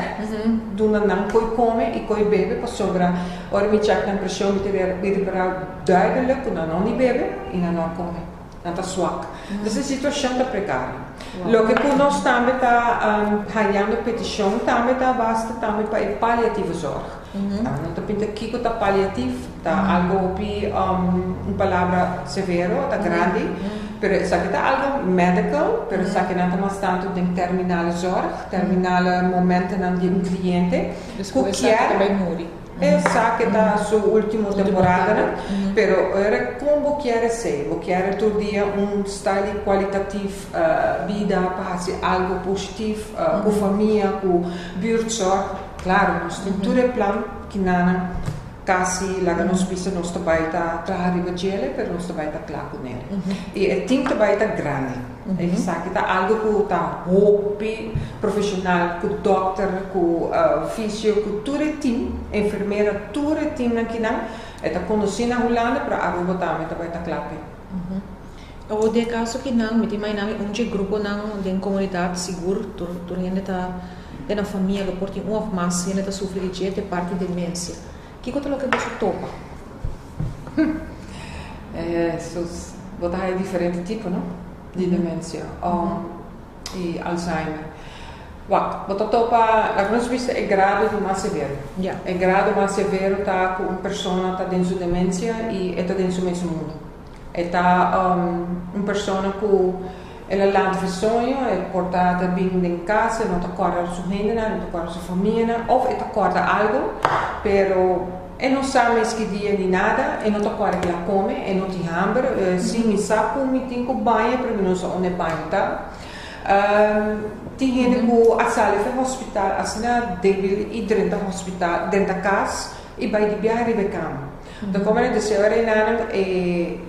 duna nan coy come y coy bebe pasobra ora mi check nan presion mi ta ripara duidelijk cu nan no ni bebe y nan no a come. Nan ta swak. Dus e situacion ta precario. Loke cu nos tambe ta hayando peticion tambe ta basta tambe pa e palliatieve zorg. No ta pinta kico ta palliatief, ta algo hopi un palabra severo, ta grandi, pero esaki ta algo medical, pero esakinan ta mas tanto den terminale zorg, terminale momentonan di un cliente cu kier. Esaki ta su ultimo temporadanan, pero ora con bo kier esey? Bo kier tur dia un style di cualitatief bida pa haci algo positief cu famia, cu buurtzorg? Claro, nos tin tur e plan kinanan casi laga nos bisa nos ta bay ta traha riba djele, pero nos ta bay ta cla cu nele. Y e team ta bay ta grandi. Esaki ta algo cu ta hopi profesional, cu dokter, cu fisio, cu tur e team, enfermera, tur e teamnan kinan. E ta conoci na Hulanda, pero Aruba tambe ta bay ta cla p'e. Awor den e caso kinan, mi ta imagina mi un dje gruponan den comunidad sigur tur tur hende ta den nan famia lo por tin un of mas hende ta sufri di dje, ta e parti demencia. Kiko ta loke boso topa? Sus, bo ta haya diferente tipo, no? Di demencia i Alzheimer. Wak, bo ta topa, laga nos bisa e grado di mas severo. E grado mas severo ta ku un persona ta den su demencia i e ta den su mesun mundu. E ta un persona ku el a lanta for soño, e por ta ta bin den kas, e no ta kòrda su hendenan, e no ta kòrda su famianan, òf e ta kòrda algu, pero e no sa mes ki dia ni nada, e no ta kòrda ke el a kome, e no tin hamber, si mi sa ku mi tin ku baña, pero mi no sa unda e baño ta. Tin hende ku a sali for hospital asina debil i drenta hospital, drenta kas i bai di biaha riba e kama. Ta como nan deseo reinanan e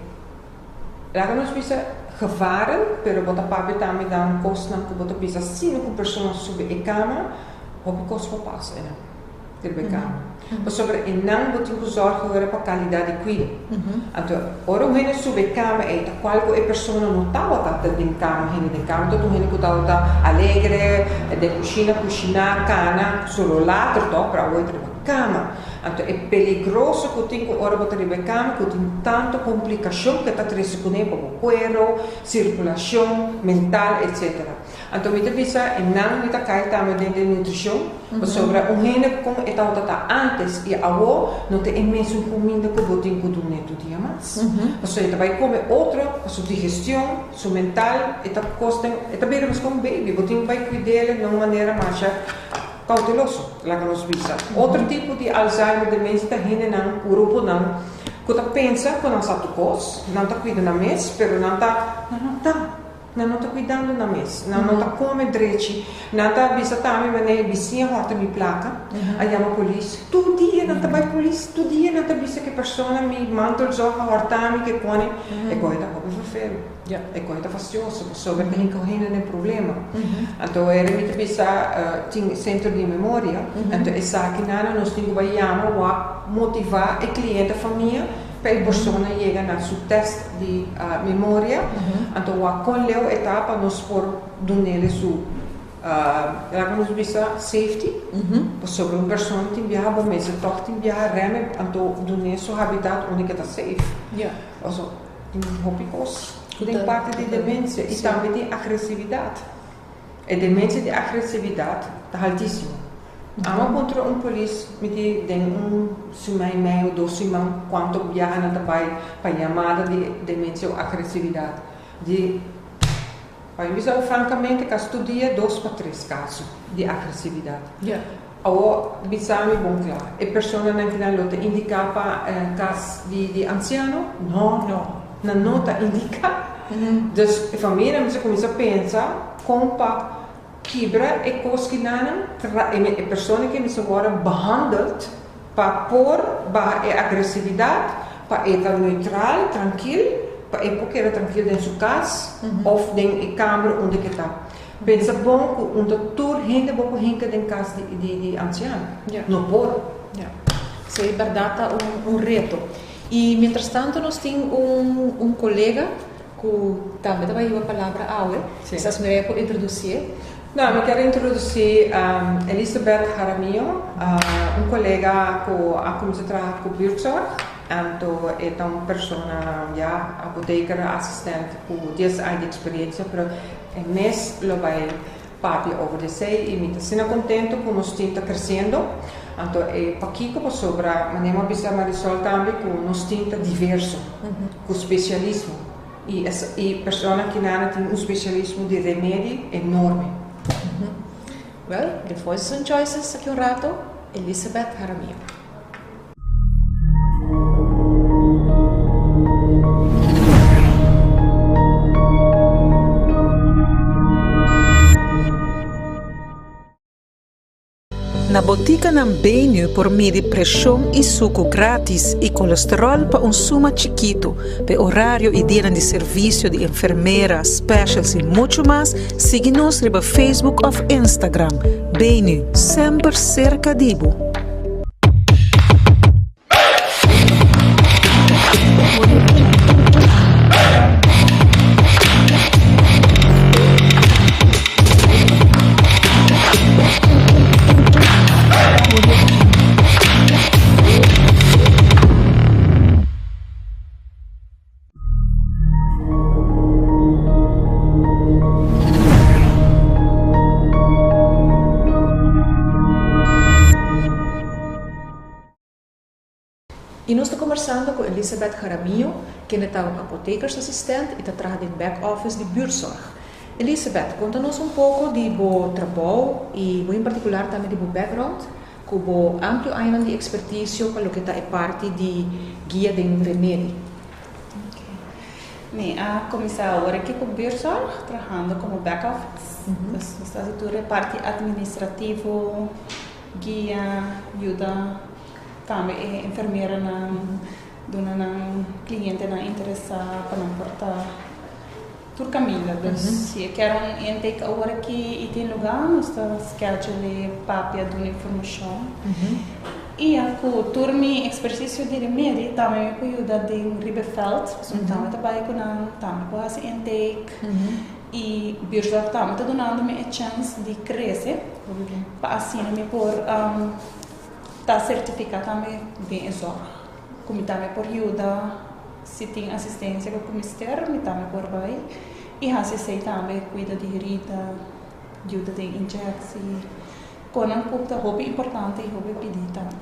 laga nos bisa gevaren, pero bo ta papia tambe dan cosnan cu bo ta bisa asina cu persona subi e cama, hopi cos por pasa enan riba e cama. Pasobra enan bo tin cu zorg ora pa calidad di cuido. Anto ora un hende subi e cama ey ta cual cu e persona no tabata ta den cama, hende den cama ta un hende cu tabata alegre, den cushina cushina, cana, solo later toch, pero awo e ta riba cama. Anto e peligroso ku tin ku ora bo ta riba e kama ku tin tantu komplikashon ku e ta trese kuné pa bo kuero, sirkulashon, mental etc. Anto mi ta bisa e nan mi ta kai tambe den den nutrishon pasobra un hende kon e tabata ta antes i awo no ta e mesun kuminda ku bo tin ku dun'é tur dia mas. Pasobra e ta bai kome otro pa su digestion, su mental e ta kosten e ta bira meskos un baby bo tin ku bai kuid'el na un manera masha. Cauteloso, laga nos bisa. Otro tipo di Alzheimer demencia ta hendenan, gruponan, cu ta pensa cu nan sa tur cos, nan ta cuida nan mes, pero nan ta, nan no ta, nan no ta cuidando nan mes, nan no ta come drechi, nan ta bisa tambe manera e bisiña horta mi placa, a yama polis, tur dia nan ta bay polis, tur dia nan ta bisa cu e persona mi mantelzorg a horta mi, ke cone, e coge ta hopi vervelend. Ya, e koe ta fastioso pasobra ta hinka hende den problema. Anto ora mi ta bisa tin centro di memoria, anto esakinan nos tin ku bai yama wak motivá e kliente famia pa e persona yega na su test di memoria, anto wak kon leu e ta pa nos por dunele su laga nos bisa safety, pasobra un persona tin biaha bo mester tòg tin biaha rèm anto dun'é su habitat unda ke ta safe. Tin hopi kos den parti di demensia i tambe tin agresividat. E demensia di agresividat ta haltísimo. Amo a puntra un polis mi di den un siman i mei o dos siman kuantu biaha nan ta bai pa yamada di demensia o agresividat. Di pa mi bisa bo frankamente kasi tur dia dos pa tres kaso di agresividat. Awor, bisa mi bon kla, e personanan ki nan lo ta indiká pa kas di ansiano? No. Nan no ta indiká. Dus e famianan mester kuminsá pensa. Kon pa kibra e kos kinanan, tra e persona ke mester wòrdu behandeld pa por baha e agresividat, pa e ta neutral, trankil, pa e por keda trankil den su kas òf den e kamber unda ke ta. Pensa bon ku unda tur hende bo por hinka den kas di ansiano. No por. Ya. Sí, bèrdat ta un reto. I mientrastanto nos tin un kolega ku tambe ta bai hiba palabra awe. Kisas Mireya por introdusié. No, mi kier introdusí Elisabeth Jaramillo, un kolega ku a kuminsá traha ku Buurtzorg. Anto e ta un persona ya apoteker asistent ku dies aña di eksperensia, pero e mes lo bai papia over di esei i mi ta asina kontento ku nos tim ta kresiendo. Anto e pakiko pasobra manera mi a bisa Marisol tambe ku nos tim ta diverso ku spesialismo i i persona kinan tin un spesialismo di remedi enorme. Well, the Voices and Choices aki un rato, Elisabeth Jaramillo. Na botikanan Benu por midi preshon i suku gratis i kolesteròl pa un suma chikitu. P'e orario i dianan di servisio di enfermera, specials i muchu mas, sigui nos riba Facebook òf Instagram. Benu, semper serka di bo! Y nos ta conversando cu Elisabeth Jaramillo, kende ta un apothekersassistent y ta traha den back office di Buurtzorg. Elisabeth, conta nos un poco di bo trabou y muy en particular tambe di bo background cu bo amplio añanan di experticio pa loke ta e parti di guia den remedi. Mi a kuminsá awor aki ku Buurtzorg, trahando komo back office. Dus nos ta hasi tur e parti administrativo, guia, yuda tambe e enfermeranan, duna nan klientenan interesá pa nan por ta tur kaminda. Dus si e kier un intake awor aki i tin lugá, nos ta schedule, papia, duna informashon. I ya ku tur mi ekspersisio di remedi tambe mi por yuda den riba e vèlt, pasobra tambe ta bai ku nan, tambe por hasi intake i buurtzorg tambe ta dunando mi e chèns di krese pa asina mi por ta sertifiká tambe den e zòrg ku mi tambe por yuda si tin asistensia ku mester mi tambe por bai i hasi esei tambe kuido di herida, yuda den injeksi. Konan ku ta hopi importante i hopi pidi tambe.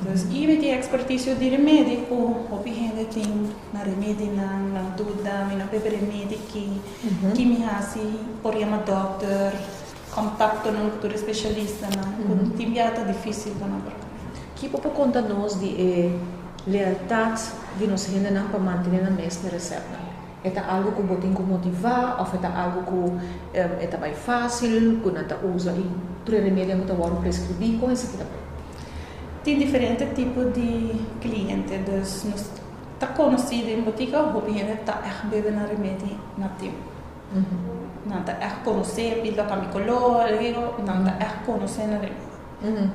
Dus i mi tin ekspertisio di remedi ku hopi hende tin na remedinan, nan duda, mi no bebe remedi ki, ki mi hasi, por yama dòkter, kontaktonan ku tur e spesialistanan ku tin bia ta difisil pa nan por kaba. Ki bo por konta nos di e lealtat di nos hendenan pa mantené nan mes na resèptnan? E ta algu ku bo tin ku motivá òf e ta algu ku e ta bai fásil, ku nan ta usa i tur e remedinan ku ta wòrdu preskribí? Kon esaki ta bai? Tin diferente tipo di kliente, dus nos ta konosí den botika hopi hende ta ègt bebe nan remedi na tempu. Nan ta ègt konosé pila kambia kolor, nan ta ègt konosé nan remedi.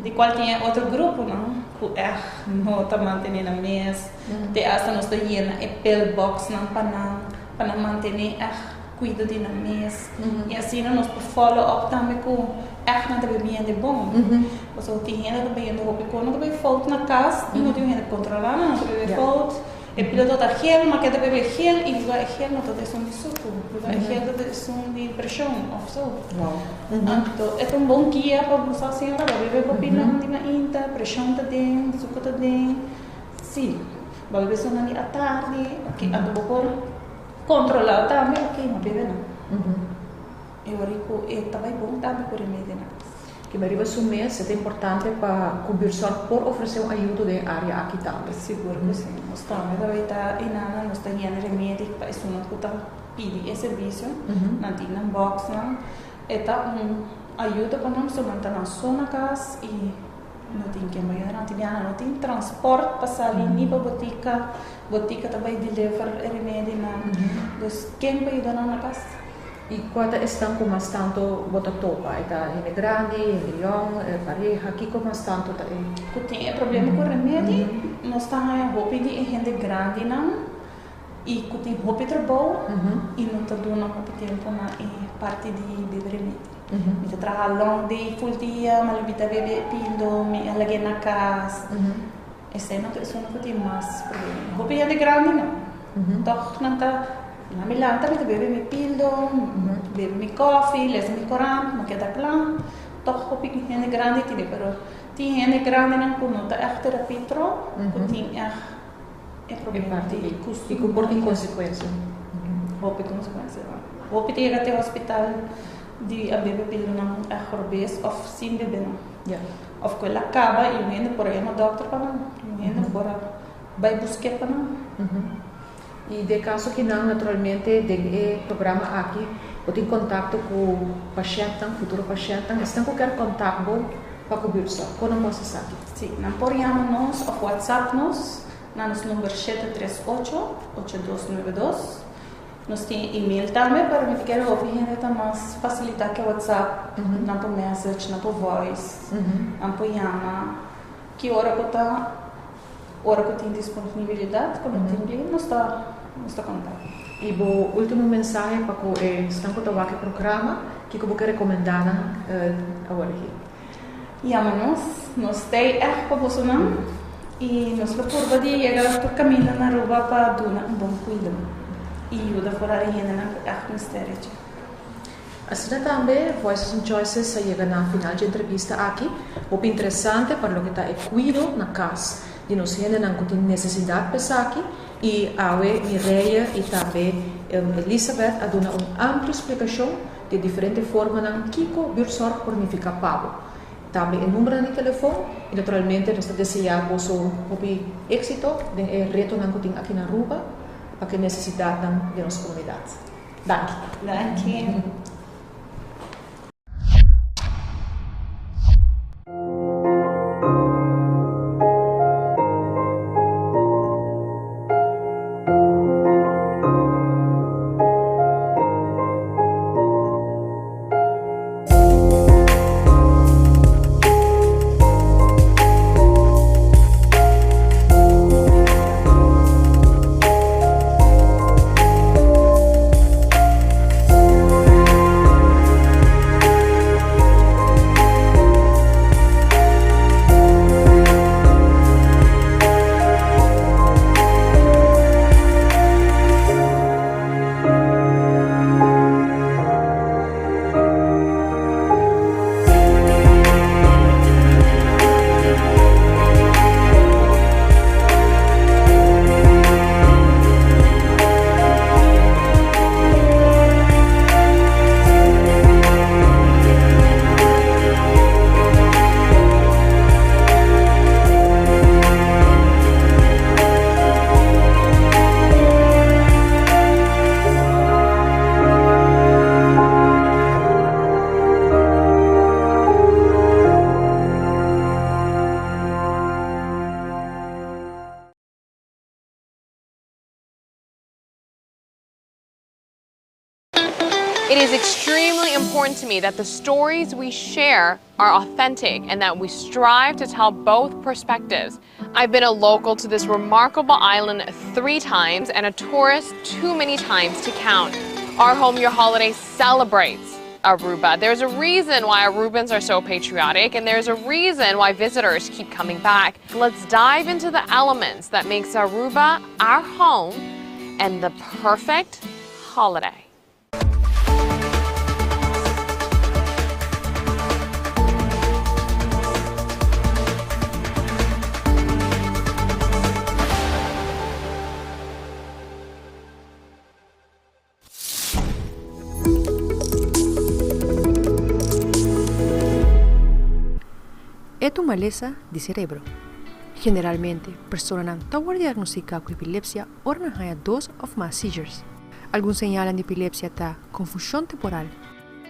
Di cual tin e otro gruponan cu echt no ta mantene nan mes, te hasta nos ta yena e pillboxnan pa nan, pa nan mantene echt cuido di nan mes. Y asina nos por follow up tambe cu echt nan ta bebiendo bon. Pasobra tin hende ta bebiendo hopi con nan ta bay fout na cas y no tin un hende controla nan, nan ta bebe fout. E piloto ta gel, ma ke ta bebe gel y luga e gel no ta ta esun di suku, luga e gel ta ta esun di preshon of so. Anto e ta un bon guia pa bo sa señora bo bebe bo pilnan di mainta, preshon ta den, suku ta den, si bo bebe esunnan di atardi, ok, anto bo por controla tambe, ok, mi bebe nan. E ora ku e ta bai bon tambe ku remedi na kas. Kiba riba su mes e ta importante pa ku Buurtzorg por ofresé un ayudo den e área aki tambe. Sigur ku si. Nos tambe ta bai ta enanan, nos ta yena remedi pa esunnan ku ta pidi e servisio, nan tin nan bòksnan. E ta un ayuda pa nan, pasobra nan ta nan so na kas i no tin ken pa yuda nan. Tin biaha nan no tin transpòrt pa sali ni pa botika, botika ta bai deliver e remedinan. Dus ken pa yuda nan na kas? I kua ta esnan ku mas tantu bo ta topa? E ta hende grandi, hende yòn, pareha? Kiko mas tantu ta e? Ku tin e problema ku remedi, nos ta haña hopi di e hende grandinan i ku tin hopi trabou i no ta duna hopi tempu na e parti di bebe remedi. Mi ta traha long day, ful dia, ma mi ta bebe e pindo, mi a lag'é na kas. Esei no ta esun ku tin mas problema. Hopi hende grandi no. Tòg nan ta. Na mi lanta mi ta bebe mi pildo, bebe mi kofi, lesa mi korant, mi keda kla. Tòg hopi hende grandi tene, pero tin hende grandinan ku no ta ègt terapia tro, ku tin ègt e problema di kustumber. I ku por tin konsekuensia. Hopi konsekuensia. Hopi ta yega te hospital di a bebe pildonan ègt robes òf sin bebe nan. Òf ku el a kaba i un hende por a yama dòkter pa nan, un hende por a bai busk'é pa nan. I den kaso ki nan naturalmente den e programa aki bo tin kontakto ku pashèntnan, futuro pashèntnan, esnan ku kier kontak bo pa ku Buurtzorg, kon nan por hasi esaki? Sí, nan por yama nos òf whatsapp nos na nos number 738 8292. Nos tin email tambe, pero mi ta kere hopi hende ta mas fasilitá ke whatsapp, nan por message, nan por voice, nan por yama ki ora ku ta. Ora ku tin disponibilidat, ku no tin bli, nos ta nos ta konta. I bo ultimo mensahe pa ku e esnan ku ta wak e programa, kiko bo ke rekomendá nan awor aki? Yama nos, nos t'ei ègt pa bosonan i nos lo purba di yega tur kaminda na Aruba pa duna un bon kuido i yuda foral e hendenan ku ègt mester dje. Asina tambe Voices and Choices a yega na final dje entrevista aki. Hopi interesante pa loke ta e kuido na kas di nos hendenan ku tin nesesidat pa esaki i awe Mireille i tambe Elisabeth a duna un amplio splikashon di e diferente formanan kiko buurtzorg por nifiká pa bo. Tambe e numbernan di telefon i naturalmente nos ta deseá boso hopi éksito den e retonan ku tin aki na Aruba pa ku e nesesidatnan di nos komunidat. Danki. Danki. It is extremely important to me that the stories we share are authentic and that we strive to tell both perspectives. I've been a local to this remarkable island three times and a tourist too many times to count. Our Home Your Holiday celebrates Aruba. There's a reason why Arubans are so patriotic and there's a reason why visitors keep coming back. Let's dive into the elements that makes Aruba our home and the perfect holiday. E ta un malesa di serebro. Generalmente, personanan ta wòrdu diagnostiká ku epilepsia ora nan haña dos òf mas seizures. Algun señalnan di epilepsia ta konfushon temporal,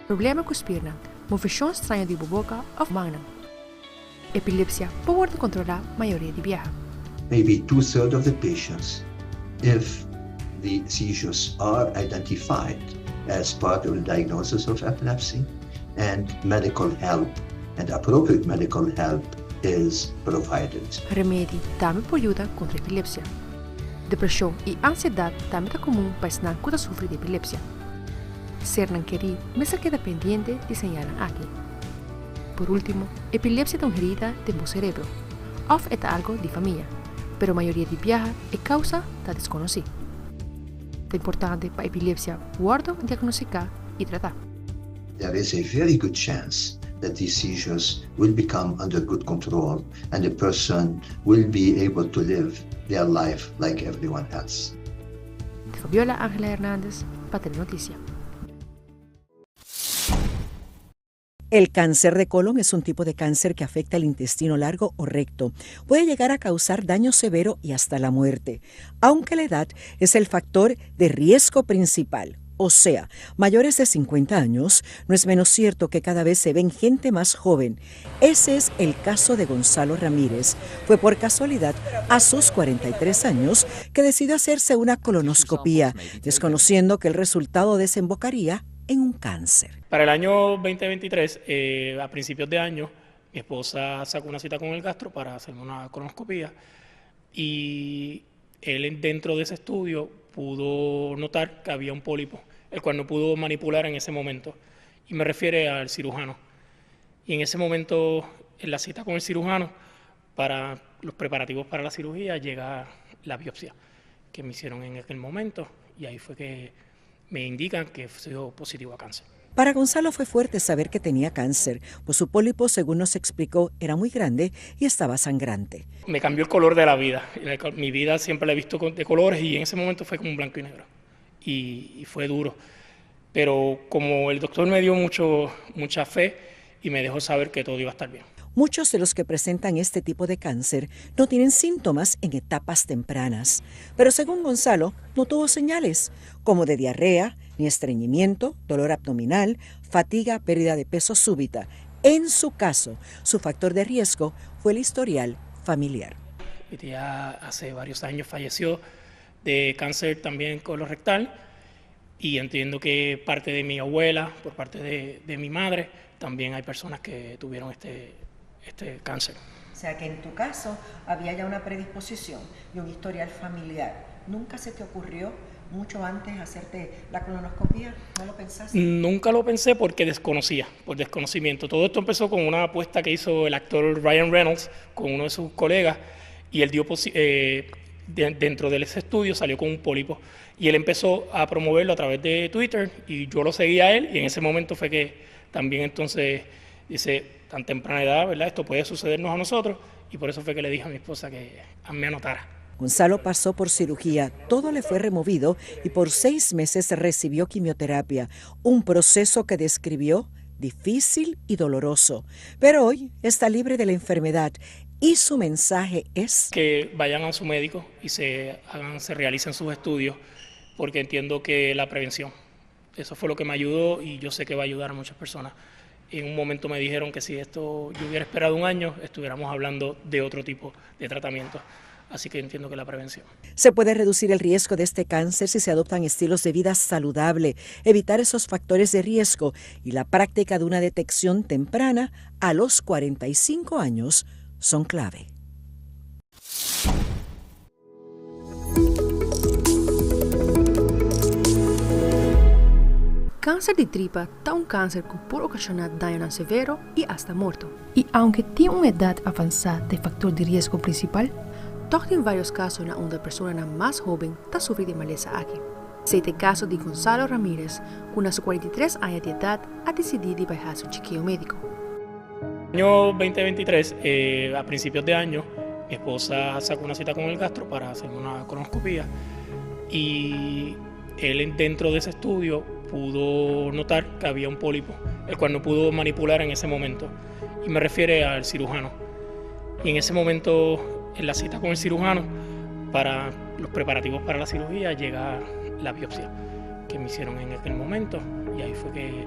problema ku spirnan, moveshon straño di bo boka òf mannan. Epilepsia por wòrdu kontrolá mayoria di biaha. Maybe two third of the patients if the seizures are identified as part of the diagnosis of epilepsy and medical help and appropriate medical help is provided. Remedi tambe por yuda kontra epilepsia. Depreshon i ansiedat tambe ta komun pa esnan ku ta sufri di epilepsia. Sernan kerí mester keda pendiente di señalnan aki. Por último, epilepsia ta un herida den bo serebro, òf e ta algo di famia, pero mayoria di biaha e kousa ta deskonosí. Ta importante pa epilepsia wòrdu diagnostiká i tratá. There is a very good chance that these seizures will become under good control and the person will be able to live their life like everyone else. Fabiola Angela Hernandez pa Telenoticia. El cáncer de colon es un tipo de cáncer que afecta el intestino largo o recto. Puede llegar a causar daño severo y hasta la muerte, aunque la edad es el factor de riesgo principal. O sea, mayores de 50 años, no es menos cierto que cada vez se ven gente más joven. Ese es el caso de Gonzalo Ramírez. Fue por casualidad, a sus 43 años, que decidió hacerse una colonoscopía, desconociendo que el resultado desembocaría en un cáncer. Para el año 2023, eh, a principios de año, mi esposa sacó una cita con el gastro para hacerme una colonoscopía y él dentro de ese estudio pudo notar que había un pólipo, el cual no pudo manipular en ese momento. Y me refiere al cirujano. Y en ese momento, en la cita con el cirujano, para los preparativos para la cirugía, llega la biopsia que me hicieron en aquel momento y ahí fue que me indican que soy positivo a cáncer. Para Gonzalo fue fuerte saber que tenía cáncer, pues su pólipo, según nos explicó, era muy grande y estaba sangrante. Me cambió el color de la vida. Mi vida siempre la he visto de colores y en ese momento fue como un blanco y negro. Y, fue duro. Pero como el doctor me dio mucho, mucha fe y me dejó saber que todo iba a estar bien. Muchos de los que presentan este tipo de cáncer no tienen síntomas en etapas tempranas. Pero según Gonzalo, no tuvo señales como de diarrea, ni estreñimiento, dolor abdominal, fatiga, pérdida de peso súbita. En su caso, su factor de riesgo fue el historial familiar. Mi tía hace varios años falleció de cáncer también colorectal y entiendo que parte de mi abuela, por parte de, de mi madre, también hay personas que tuvieron este, este cáncer. O sea que en tu caso había ya una predisposición y un historial familiar. ¿Nunca se te ocurrió mucho antes hacerte la colonoscopia? ¿No lo pensaste? Nunca lo pensé porque desconocía, por desconocimiento. Todo esto empezó con una apuesta que hizo el actor Ryan Reynolds con uno de sus colegas y él dio eh, dentro de ese estudio salió con un pólipo y él empezó a promoverlo a través de Twitter y yo lo seguía a él y en ese momento fue que también entonces dice, tan temprana edad, ¿verdad? Esto puede sucedernos a nosotros y por eso fue que le dije a mi esposa que me anotara. Gonzalo pasó por cirugía, todo le fue removido y por seis meses recibió quimioterapia, un proceso que describió difícil y doloroso. Pero hoy está libre de la enfermedad y su mensaje es... Que vayan a su médico y se, hagan, se realicen sus estudios, porque entiendo que la prevención, eso fue lo que me ayudó y yo sé que va a ayudar a muchas personas. En un momento me dijeron que si esto yo hubiera esperado un año, estuviéramos hablando de otro tipo de tratamiento. Así que entiendo que la prevención. Se puede reducir el riesgo de este cáncer si se adoptan estilos de vida saludable, evitar esos factores de riesgo y la práctica de una detección temprana a los 45 años son clave. Kanser di tripa ta un kanser ku por okashoná dañonan severo i asta morto. I aunke tin un edat avansá ta e faktor di riesgo prinsipal, tòg tin vários kaso na unda personanan mas hóben ta sufri di e malesa aki. Esei ta e kaso di Gonzalo Ramirez ku na su 43 aña di edat a disidí di bai hasi un chekeo médiko. Año 2023, eh, a principios de año, mi esposa sacó una cita con el gastro para hacerme una colonoscopia y él dentro de ese estudio pudo notar que había un pólipo, el cual no pudo manipular en ese momento. Y me refiere al cirujano. Y en ese momento, en la cita con el cirujano, para los preparativos para la cirugía, llega la biopsia que me hicieron en aquel momento y ahí fue que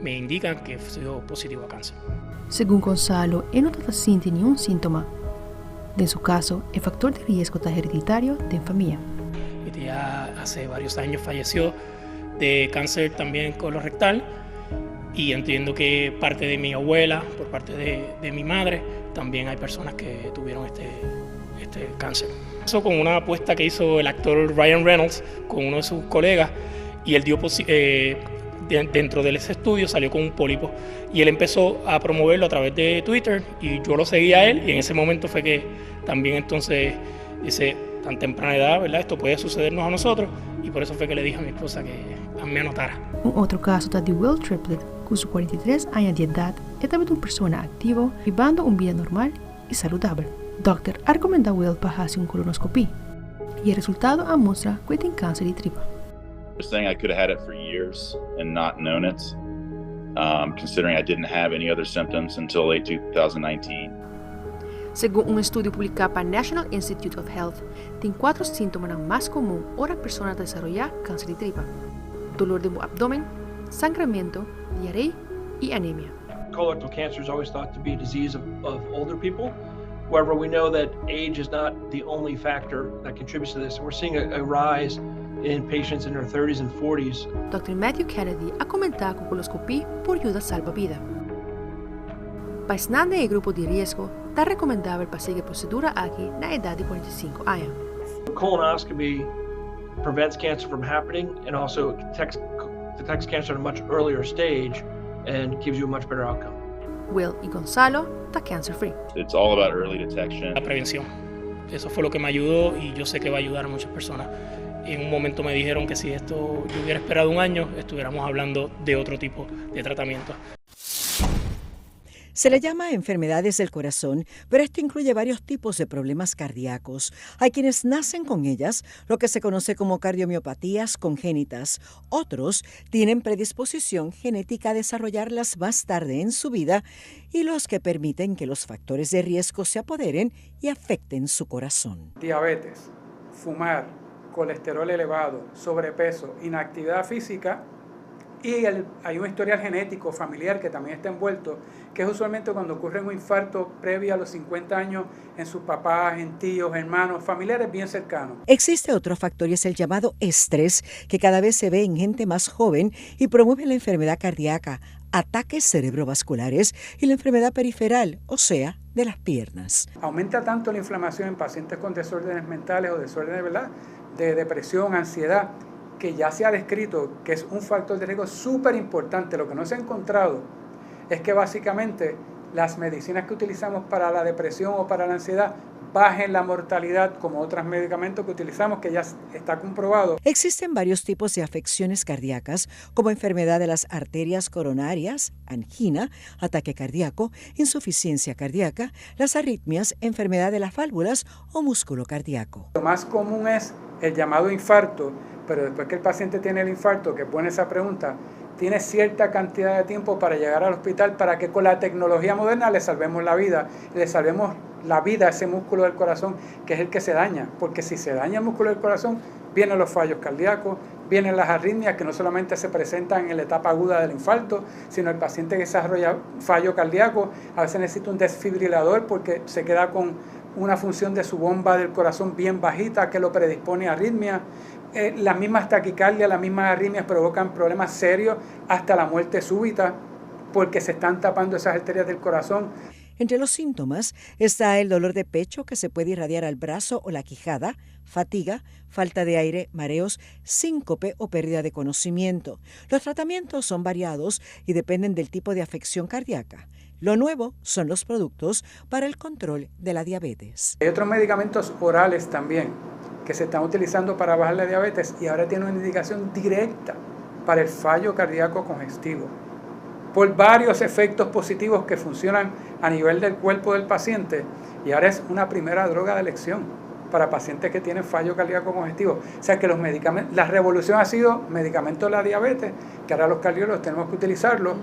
me indican que soy positivo a cáncer. Segun Gonzalo, e no tabata sinti ningun síntoma. Den su kaso, e faktor di riesgo ta hereditario den famia. Mi tía hace varios años falleció de cáncer también colorectal y entiendo que parte de mi abuela, por parte de mi madre, también hay personas que tuvieron este cáncer. Eso con una apuesta que hizo el actor Ryan Reynolds con uno de sus colegas y él dio dentro de ese estudio salió con un pólipo y él empezó a promoverlo a través de Twitter y yo lo seguía a él y en ese momento fue que también entonces dice, tan temprana edad, ¿verdad? Esto puede sucedernos a nosotros y por eso fue que le dije a mi esposa que me anotara. Un otro kaso ta di Will Triplett, ku su 43 aña di edat, e tabata un persona aktivo, bibando un bida normal i saludabel. Dòkter a rekomendá Will pa hasi un kolonoskopia i e resultado a mustra ku e tin kanser di tripa. Saying I could have had it for years and not known it, considering I didn't have any other symptoms until late 2019. Segun un estudio publiká pa National Institute of Health, tin kuater síntoma mas komun ora persona desaroyá kanser di tripa: doló di apdómen, sangramentu, diarea i anemia. Colorectal cancer is always thought to be a disease of older people. However, we know that age is not the only factor that contributes to this. We're seeing a rise in patients in their 30s and 40s. Dr. Matthew Kennedy a komentá ku kolonoskopia por yuda salba bida. Pa esnan den grupo di riesgo, ta rekomendabel pa sigui e prosedura aki na edat di 45 aña. Colonoscopy prevents cancer from happening and also detects cancer at a much earlier stage and gives you a much better outcome. Will i Gonzalo ta cancer free. It's all about early detection. La prevención. Eso fue lo que me ayudó y yo sé que va a ayudar a muchas personas. En un momento me dijeron que si esto yo hubiera esperado un año, estuviéramos hablando de otro tipo de tratamiento. Se le llama enfermedades del corazón, pero esto incluye varios tipos de problemas cardíacos. Hay quienes nacen con ellas, lo que se conoce como cardiomiopatías congénitas. Otros tienen predisposición genética a desarrollarlas más tarde en su vida y los que permiten que los factores de riesgo se apoderen y afecten su corazón. Diabetes, fumar, colesterol elevado, sobrepeso, inactividad física y hay un historial genético familiar que también está envuelto, que es usualmente cuando ocurre un infarto previo a los 50 años en sus papás, en tíos, hermanos, familiares bien cercanos. Existe otro factor y es el llamado estrés, que cada vez se ve en gente más joven y promueve la enfermedad cardíaca, ataques cerebrovasculares y la enfermedad periferal, o sea, de las piernas. Aumenta tanto la inflamación en pacientes con desórdenes mentales o desórdenes, ¿verdad?, de depresión, ansiedad, que ya se ha descrito que es un factor de riesgo súper importante. Lo que no se ha encontrado es que básicamente las medicinas que utilizamos para la depresión o para la ansiedad bajen la mortalidad como otros medicamentos que utilizamos, que ya está comprobado. Existen varios tipos de afecciones cardíacas, como enfermedad de las arterias coronarias, angina, ataque cardíaco, insuficiencia cardíaca, las arritmias, enfermedad de las válvulas o músculo cardíaco. Lo más común es el llamado infarto, pero después que el paciente tiene el infarto, que pone esa pregunta, tiene cierta cantidad de tiempo para llegar al hospital para que con la tecnología moderna le salvemos la vida, le salvemos la vida a ese músculo del corazón que es el que se daña, porque si se daña el músculo del corazón, vienen los fallos cardíacos, vienen las arritmias que no solamente se presentan en la etapa aguda del infarto, sino el paciente que desarrolla fallo cardíaco a veces necesita un desfibrilador porque se queda con una función de su bomba del corazón bien bajita que lo predispone a arritmia. Las mismas taquicardias, las mismas arritmias provocan problemas serios hasta la muerte súbita porque se están tapando esas arterias del corazón. Entre los síntomas está el dolor de pecho que se puede irradiar al brazo o la quijada, fatiga, falta de aire, mareos, síncope o pérdida de conocimiento. Los tratamientos son variados y dependen del tipo de afección cardíaca. Lo nuevo son los productos para el control de la diabetes. Hay otros medicamentos orales también que se están utilizando para bajar la diabetes y ahora tiene una indicación directa para el fallo cardíaco congestivo, por varios efectos positivos que funcionan a nivel del cuerpo del paciente, y ahora es una primera droga de elección para pacientes que tienen fallo cardíaco congestivo. O sea que los medicamentos, la revolución ha sido medicamentos de la diabetes, que ahora los cardiólogos tenemos que utilizarlos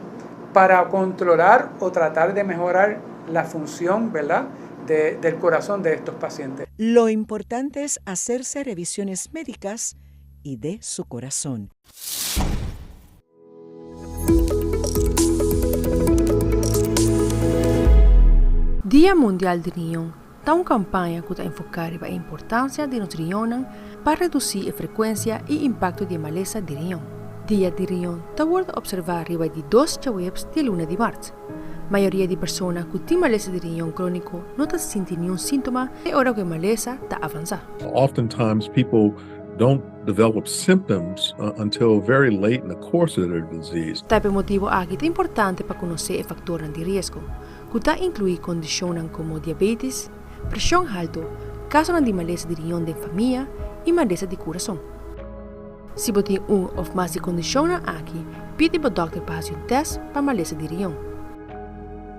para controlar o tratar de mejorar la función, ¿verdad?, del corazón de estos pacientes. Lo importante es hacerse revisiones médicas y de su corazón. Dia Mundial di Riñon ta un kampaña ku ta enfoká riba e importansia di nos riñonnan pa redusí e frekuensia i impakto di e malesa di riñon. Dia di Riñon ta wòrdu opservá riba di dos djaweps di luna di mart. Mayoria di persona ku tin malesa di riñon króniko no ta sinti niun síntoma te ora ku e malesa ta avansá. Oftentimes people don't develop symptoms until very late in the course of their disease. Ta p'e motibu aki ta importante pa konosé e faktornan di riesgo, ku ta inkluí kondishonnan komo diabetes, preshon haltu, kasonan di malesa di riñon den famia i malesa di kurason. Si bo tin un òf mas di kondishonnan aki, pidi bo dòkter pa hasi un tèst pa malesa di riñon.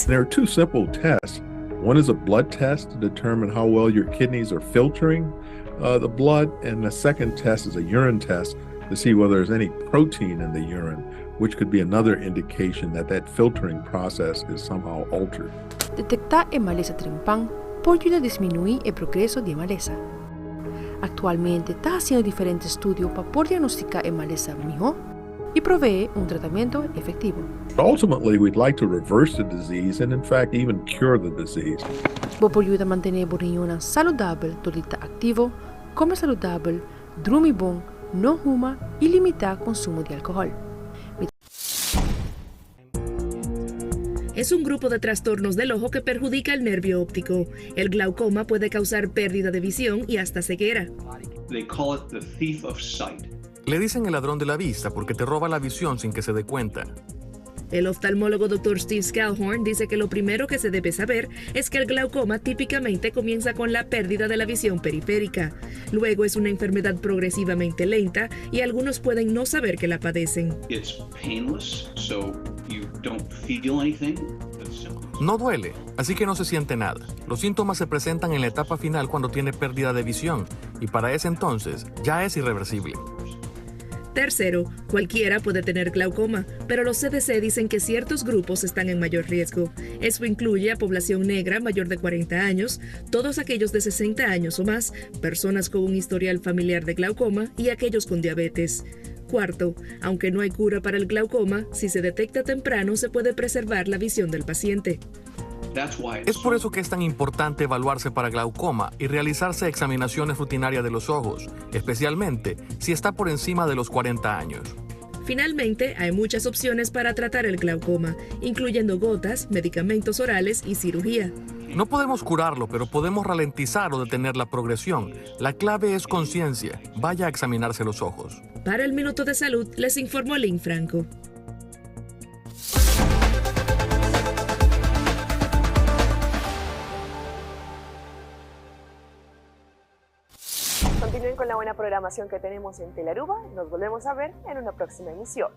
There are two simple tests. One is a blood test to determine how well your kidneys are filtering uh, the blood, and the second test is a urine test to see whether there's any protein in the urine, which could be another indication that that filtering process is somehow altered. Detektá e malesa trempan por yuda disminuí e progreso di e malesa. Aktualmente ta hasiendo diferente estudio pa por diagnostiká e malesa mihó i proveé un tratamentu efektivo. Ultimately, we'd like to reverse the disease and in fact even cure the disease. Bo por yuda mantené bo riñonnan saludabel dor di ta aktivo, kome saludabel, drumi bon, no huma i limitá konsumo di alkohòl. Mi Es un grupo de trastornos del ojo que perjudica el nervio óptico. El glaucoma puede causar pérdida de visión y hasta ceguera. They call it the thief of sight. Le dicen el ladrón de la vista porque te roba la visión sin que se dé cuenta. El oftalmólogo Dr. Steve Scalhorn dice que lo primero que se debe saber es que el glaucoma típicamente comienza con la pérdida de la visión periférica. Luego es una enfermedad progresivamente lenta y algunos pueden no saber que la padecen. It's painless, so you don't feel anything. No duele, así que no se siente nada. Los síntomas se presentan en la etapa final cuando tiene pérdida de visión y para ese entonces ya es irreversible. Tercero, cualquiera puede tener glaucoma, pero los CDC dicen que ciertos grupos están en mayor riesgo. Eso incluye a población negra mayor de 40 años, todos aquellos de 60 años o más, personas con un historial familiar de glaucoma y aquellos con diabetes. Cuarto, aunque no hay cura para el glaucoma, si se detecta temprano se puede preservar la visión del paciente. Es por eso que es tan importante evaluarse para glaucoma y realizarse examinaciones rutinarias de los ojos, especialmente si está por encima de los 40 años. Finalmente, hay muchas opciones para tratar el glaucoma, incluyendo gotas, medicamentos orales y cirugía. No podemos curarlo, pero podemos ralentizar o detener la progresión. La clave es conciencia. Vaya a examinarse los ojos. Para el Minuto de Salud, les informó Lynn Franco. Continúen con la buena programación que tenemos en Telaruba. Nos volvemos a ver en una próxima emisión.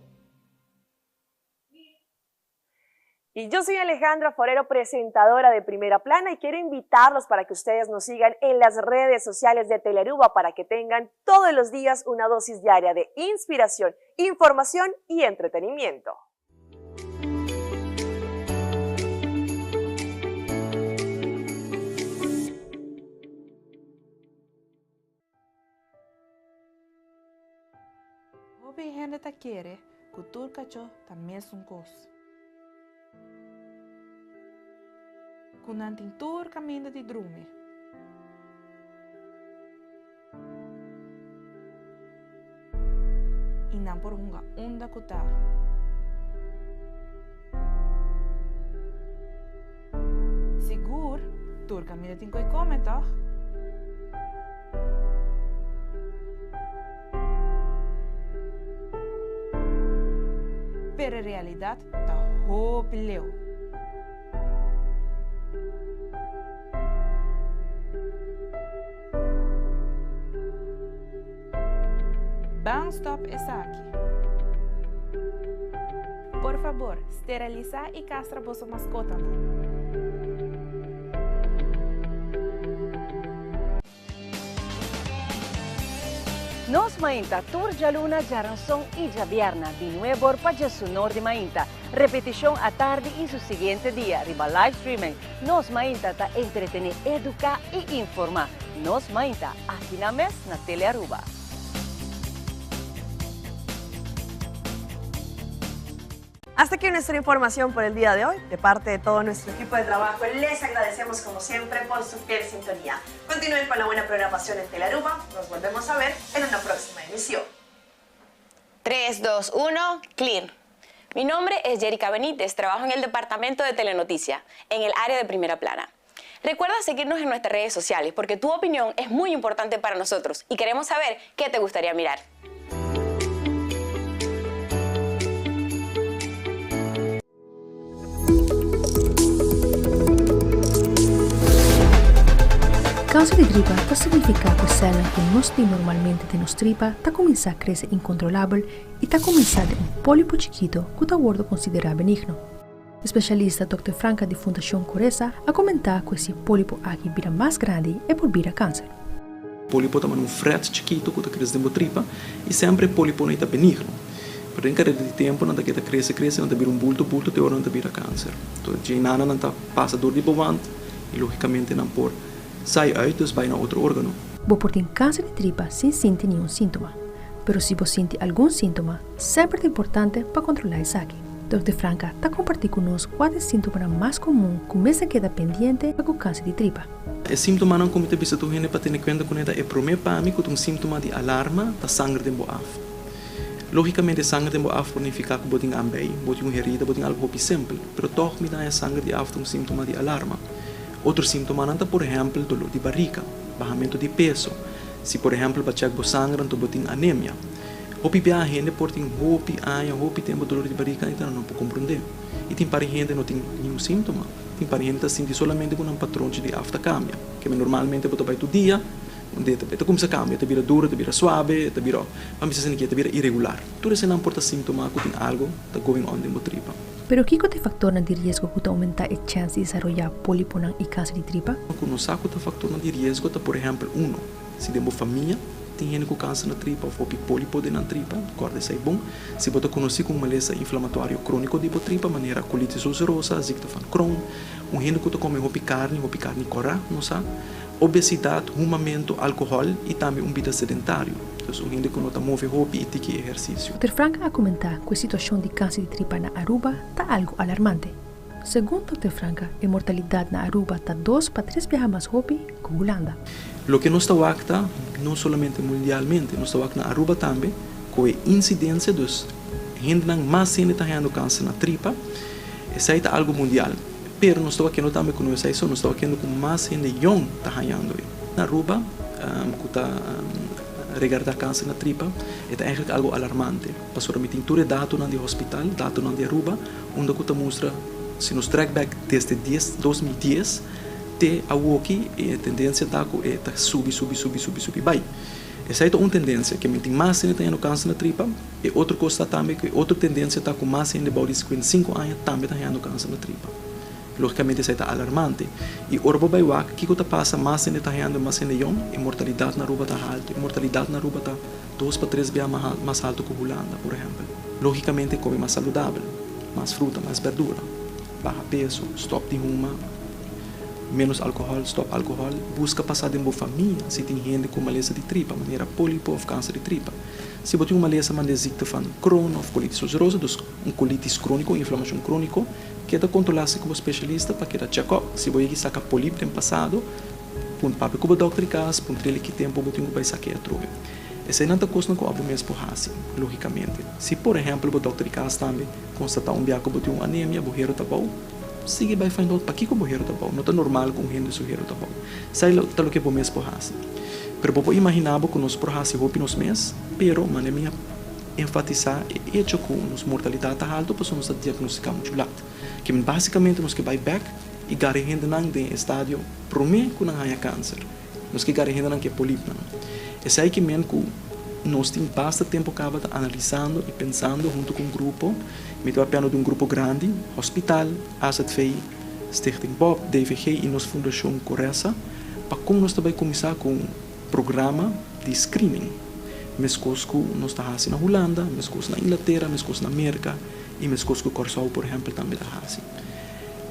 Y yo soy Alejandra Forero, presentadora de Primera Plana, y quiero invitarlos para que ustedes nos sigan en las redes sociales de Telearuba para que tengan todos los días una dosis diaria de inspiración, información y entretenimiento. Hopi hende ta kere ku tur kachó ta mesun kos. Ku nan tin tur kaminda di drumi. I nan por hunga unda ku ta. Sigur, tur kaminda tin ku e kome, tòg? Pero e realidat ta hopi leu. Ban stòp esaki. Por fabor, steralisá i kastra boso maskotanan. Nos Mainta tur djaluna, djaranson i djabièrna di nuebor pa djesunor di mainta. Repetishon atardi i su siguiente dia riba live streaming. Nos Mainta ta entretené, eduká i informá. Nos Mainta, aki na mes na Telearuba. Hasta aquí nuestra información por el día de hoy. De parte de todo nuestro equipo de trabajo, les agradecemos como siempre por su fiel sintonía. Continúen con la buena programación en Telearuba. Nos volvemos a ver en una próxima emisión. 3, 2, 1, clear. Mi nombre es Jerica Benítez, trabajo en el departamento de Telenoticia, en el área de primera plana. Recuerda seguirnos en nuestras redes sociales porque tu opinión es muy importante para nosotros y queremos saber qué te gustaría mirar. Kanser di tripa ta signifiká ku sèlnan ku nos tin normalmente den nos tripa ta kuminsá krese inkontrolabel i ta kuminsá den un pólipo chikitu ku ta wòrdu konsiderá benigno. Spesialista Dòkter Franca di Fundashon Coresa a komentá ku si e pólipo aki bira mas grandi e por bira kanser. Pólipo ta manda un frèt chikitu ku ta krese den bo tripa i semper e póliponan ei ta benigno. Pero den kareda di tempu nan ta keda krese krese, nan ta bira un bulto bulto te ora nan ta bira kanser. Entonces djeinana nan ta pasa dor di bo wand i logikamente nan por sai uit dus bai na otro organo. Bo por tin kanser di tripa sin sinti niun síntoma. Pero si bo sinti algun síntoma, semper ta importante pa kontrolá esaki. Dòkter Franca ta kompartí ku nos kua ta e síntomanan mas komun ku mester keda pendiente pa ku kanser di tripa. E síntomanan ku mi ta bisa tur hende pa tene kuenta kuné ta e promé pa mi ku ta un síntoma di alarma ta sanger den bo af. Lógikamente sanger den bo af por nifiká ku bo tin ambei, bo tin un herida, bo tin algu hopi simpel, pero tòg mi ta haña sanger di af ta un síntoma di alarma. Otro síntomanan ta por ehèmpel doló di barika, bahamentu di peso, si por ehèmpel bo a chèk bo sanger anto bo tin anemia. Hopi biaha hende por tin hopi aña, hopi tempu dolor di barika i ta no por komprondé. I tin par hende no tin niun síntoma. Tin par hende ta sinti solamente ku nan patronchi di af ta kambia. Keme normalmente bo ta bai tur dia, un dia e ta kuminsá kambia, e ta bira duru, e ta bira suabe, e ta bira, ban bisa asina ki e ta bira iregular. Tur esenan por ta síntoma ku tin algu ta going on den bo tripa. Pero kiko ta e faktornan di riesgo ku ta oumentá e chèns di desaroyá póliponan i kanser di tripa? Ku nos sa ku ta faktornan di riesgo ta por ehèmpel, uno, si den bo famia tin hende ku kanser na tripa òf hopi pólipo den nan tripa, kòrda esei bon. Si bo ta konosí ku un malesa inflamatorio króniko di bo tripa, manera kolitis ulserosa, zikte van Crohn, un hende ku ta kome hopi karni, hopi karni kòrá, nos sa, Obesidad, humamentu, alcohol y tambe un bida sedentario, dus un hende cu no ta move hopi y tiki ehercicio. Dòkter Franca a comenta cu e situacion di cancer di tripa na Aruba ta algo alarmante. Segun Dòkter Franca, e mortalidad na Aruba ta dos pa tres biaha mas hopi cu Hulanda. Loke nos ta wak ta, no solamente mundialmente, nos ta wak na Aruba tambe, cu e incidencia, dus hendenan mas hende ta hañando cancer na tripa, esey ta algo mundial. Pero nos ta wakiendo tambe ku no esei so, nos ta wakiendo ku mas hende yong ta hañando e. Na Aruba ku ta regarda kanser na tripa e ta eigenlijk algo alarmante pasobra mi tin tur e datonan di hospital, datonan di Aruba unda ku ta mustra si nos trek bek desde dies 2010 te awoki e tendensia ta ku e ta subi subi subi subi subi bai. Esei ta un tendensia ke mi tin mas hende ta hañando kanser na tripa. E otro kos ta tambe ku e otro tendensia ta ku mas hende bou di 55 aña tambe ta hañando kanser na tripa. Lógikamente esei ta alarmante. I ora bo bai wak kiko ta pasa mas hende ta hañando mas hende yòn, e mortalidat na Aruba ta haltu. E mortalidat na Aruba ta dos pa tres bia mas haltu ku Hulanda, por ehèmpel. Lógikamente kome mas saludabel, mas fruta, mas bèrdura, baha peso, stòp di huma, ménos alkohòl, stòp alkohòl, buska pasa den bo famia si tin hende ku malesa di tripa, manera pólipo òf kanser di tripa. Si bo tin un malesa manda e zikte van Crohn of colitis ulcerosa, dus un colitis cronico, un inflamacion cronico, keda controla si cu bo specialista pa keda check up. Si bo yegi saca polip den pasado, punt papia cu bo dokter di cas, puntr'el ki tempo bo tin cu bay saca e atrobe. Eseinan ta cosnan cu abo mes por haci, logicamente. Si por ehempel bo dokter di cas tambe constata un bia cu bo tin un anemia, bo hero ta bou, sigui bay find out pakico bo hero ta bou. No ta normal cu un hende su hero ta bou. Esei ta loke bo mes por haci. Pero bo por imaginá bo ku nos por hasi hopi nos mes, pero manera mi a enfatisá e echo ku nos mortalidat ta haltu pasobra nos ta diagnostiká muchu lat. Ke men básikamente nos ke bai bèk i gara e hendenan den e stadio promé ku nan haña kanser. Nos ke gara e hendenan ku e polipnan. Esei ke men ku nos tin basta tempu kaba ta analisando i pensando huntu ku un grupo, mi ta papiando di un grupo grandi, hospital, AZV, Stichting Bob, DVG i nos Fundashon Coresa, pa kon nos ta bai kuminsá ku un programa di screening, meskos ku nos ta hasi na Hulanda, meskos na Inglatera, meskos na Merka i meskos ku Kòrsou por ehèmpel tambe ta hasi.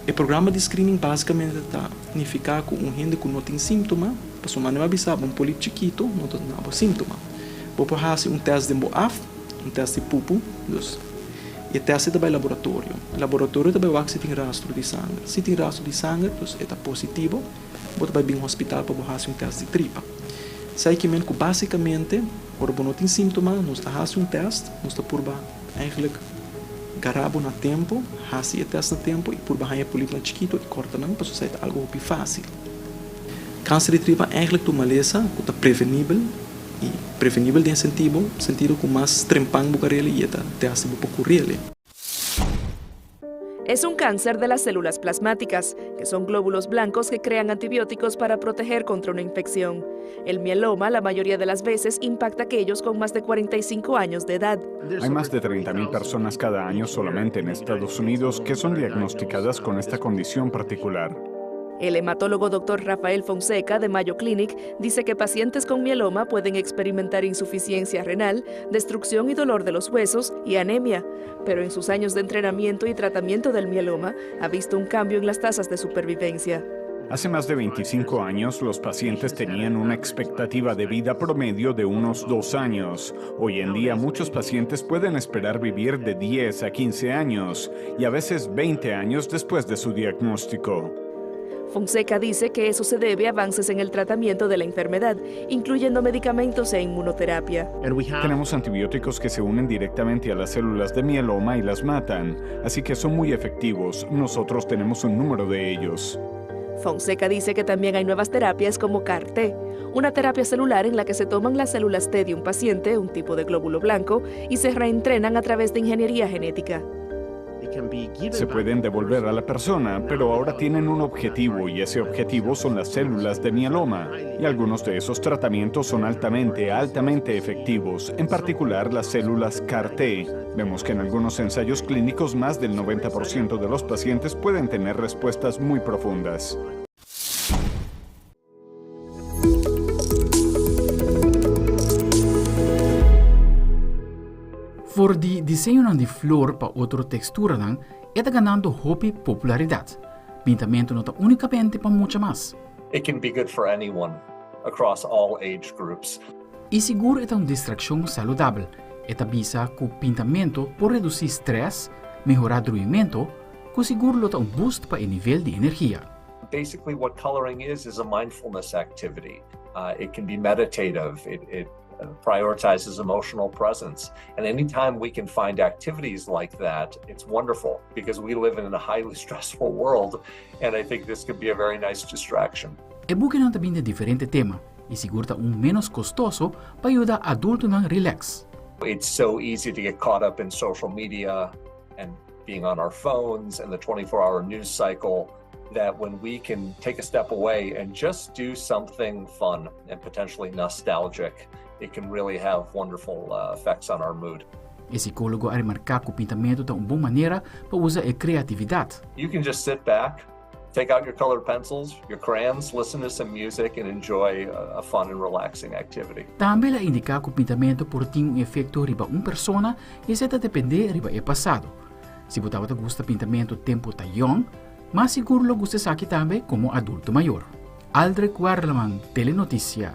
E programa di screening básikamente ta nifiká ku un hende ku no tin síntoma, pasobra mane bo a bisa bo un polip chikitu no ta duna bo síntoma. Bo por hasi un tèst den bo af, un tèst di pupu, dus. E tèst ta bai laboratorio. Laboratorio ta bai wak si tin rastro di sanger. Si tin rastro di sanger, dus e ta positivo, bo ta bai bin hospital pa bo hasi un tèst di tripa. Esei ke men ku básikamente ora bo no tin síntoma, nos ta hasi un tèst, nos ta purba eigenlijk gara bo na tempu, hasi e tèst na tempu i purba haña e polipnan chikitu i kòrta nan, pasobra esei ta algu hopi fásil. Kanser di tripa eigenlijk ta un malesa ku ta prevenibel i prevenibel den sentibo sentido ku mas trempan bo karele i e ta te hasi bo por kurele. Es un cáncer de las células plasmáticas, que son glóbulos blancos que crean antibióticos para proteger contra una infección. El mieloma, la mayoría de las veces, impacta a aquellos con más de 45 años de edad. Hay más de 30.000 personas cada año solamente en Estados Unidos que son diagnosticadas con esta condición particular. El hematólogo Dr. Rafael Fonseca de Mayo Clinic dice que pacientes con mieloma pueden experimentar insuficiencia renal, destrucción y dolor de los huesos y anemia, pero en sus años de entrenamiento y tratamiento del mieloma ha visto un cambio en las tasas de supervivencia. Hace más de 25 años, los pacientes tenían una expectativa de vida promedio de unos 2 años. Hoy en día, muchos pacientes pueden esperar vivir de 10 a 15 años y a veces 20 años después de su diagnóstico. Fonseca dice que eso se debe a avances en el tratamiento de la enfermedad, incluyendo medicamentos e inmunoterapia. Tenemos antibióticos que se unen directamente a las células de mieloma y las matan, así que son muy efectivos. Nosotros tenemos un número de ellos. Fonseca dice que también hay nuevas terapias como CAR-T, una terapia celular en la que se toman las células T de un paciente, un tipo de glóbulo blanco, y se reentrenan a través de ingeniería genética. Se pueden devolver a la persona, pero ahora tienen un objetivo y ese objetivo son las células de mieloma. Y algunos de esos tratamientos son altamente, altamente efectivos, en particular las células CAR-T. Vemos que en algunos ensayos clínicos más del 90% de los pacientes pueden tener respuestas muy profundas. For di diseñonan di flor pa otro teksturanan e ta ganando hopi popularidat. Pintamentu no ta únikamente pa mucha mas. It can be good for anyone across all age groups. I sigur e ta un distrakshon saludabel. E ta bisa ku pintamentu por redusí strès, mehorá druimentu, ku sigur lo ta un boost pa e nivel di energia. Basically what coloring is is a mindfulness activity. It can be meditative, it it prioritizes emotional presence. And anytime we can find activities like that, it's wonderful because we live in a highly stressful world and I think this could be a very nice distraction. E bukinan ta bin den diferente tema i sigur ta un ménos kostoso pa yuda adultonan relax. It's so easy to get caught up in social media and being on our phones and the 24 hour news cycle that when we can take a step away and just do something fun and potentially nostalgic, it can really have wonderful effects on our mood. E sikólogo a remarká ku pintamentu ta un bon manera pa usa e kreatividat. You can just sit back, take out your colored pencils, your crayons, listen to some music and enjoy a fun and relaxing activity. Tambe el a indiká ku pintamentu por tin un efekto riba un persona i esei ta dependé riba e pasado. Si bo tabata gusta pintamentu tempu ta yòn, mas sigur lo gusta esaki tambe komo adulto mayor. Aldrich Werleman, Telenoticia.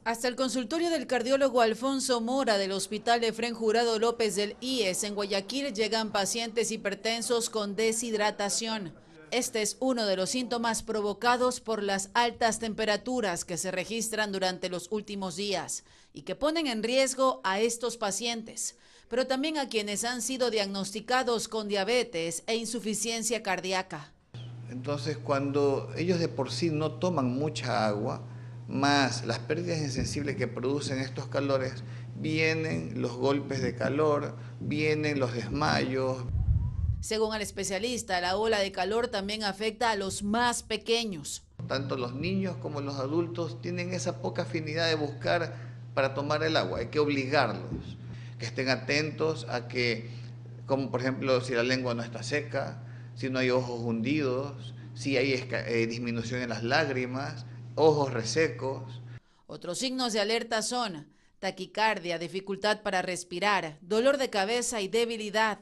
Hasta el consultorio del cardiólogo Alfonso Mora del Hospital Efrén Jurado López del IES en Guayaquil llegan pacientes hipertensos con deshidratación. Este es uno de los síntomas provocados por las altas temperaturas que se registran durante los últimos días y que ponen en riesgo a estos pacientes, pero también a quienes han sido diagnosticados con diabetes e insuficiencia cardíaca. Entonces, cuando ellos de por sí no toman mucha agua, más las pérdidas insensibles que producen estos calores, vienen los golpes de calor, vienen los desmayos. Según el especialista, la ola de calor también afecta a los más pequeños. Tanto los niños como los adultos tienen esa poca afinidad de buscar para tomar el agua, hay que obligarlos, que estén atentos a que, como por ejemplo, si la lengua no está seca, si no hay ojos hundidos, si hay disminución en las lágrimas, ojos resecos. Otros signos de alerta son taquicardia, dificultad para respirar, dolor de cabeza y debilidad.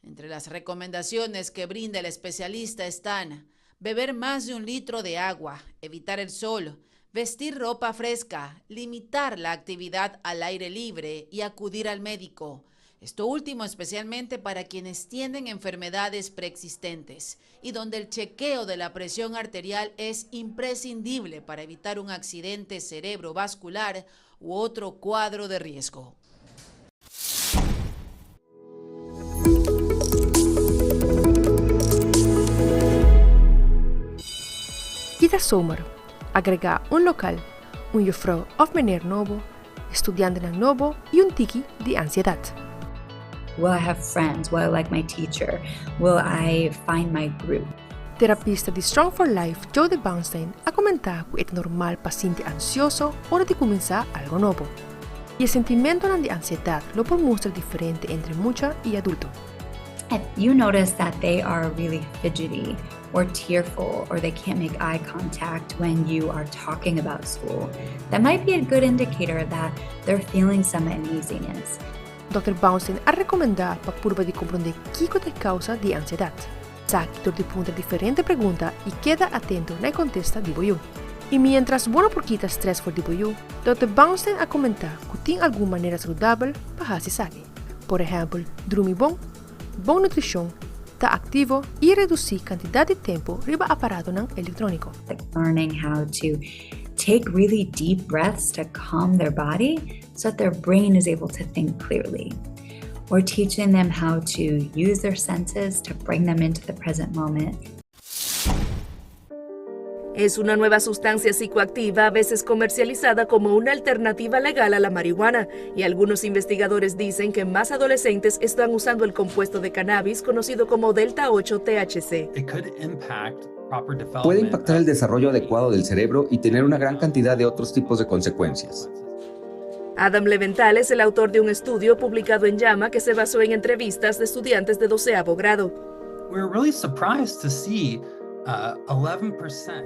Entre las recomendaciones que brinda el especialista están beber más de 1 litro de agua, evitar el sol, Vestir ropa fresca, limitar la actividad al aire libre y acudir al médico. Esto último especialmente para quienes tienen enfermedades preexistentes y donde el chequeo de la presión arterial es imprescindible para evitar un accidente cerebrovascular u otro cuadro de riesgo. Kita zomer, agregá un lokal, un juffrouw òf meneer nobo, studiantenan nobo i un tiki di ansiedat. Will I have friends? Will I like my teacher? Will I find my group? Terapista di Strong for Life Jody Baunstein a komentá ku e ta normal pa sinti ansioso ora di kuminsá algu nobo. I e sentimentonan di ansiedat lo por mustra diferente entre mucha i adulto. If you notice that they are really fidgety or tearful or they can't make eye contact when you are talking about school, that might be a good indicator that they're feeling some uneasiness. Dòkter Baunstein a rekomendá pa purba di komprondé kiko ta e kousa di e ansiedat. Esaki dor di puntra diferente pregunta i keda atento na e kontesta di bo yu. I miéntras bo no por kita strès for di bo yu, Dòkter Baunstein a komentá ku tin algun manera saludabel pa hasi esaki. Por ehèmpel, drumi bon, bon nutrishon, ta aktivo i redusí kantidat di tempu riba aparatonan elektróniko. Learning how to take really deep breaths to calm their body so that their brain is able to think clearly. Or teaching them how to use their senses to bring them into the present moment. Es una nueva sustancia psicoactiva a veces comercializada como una alternativa legal a la marihuana y algunos investigadores dicen que más adolescentes están usando el compuesto de cannabis conocido como Delta 8 THC. Puede impactar el desarrollo adecuado del cerebro y tener una gran cantidad de otros tipos de consecuencias. Adam Leventhal es el autor de un estudio publicado en JAMA que se basó en entrevistas de estudiantes de doceavo grado.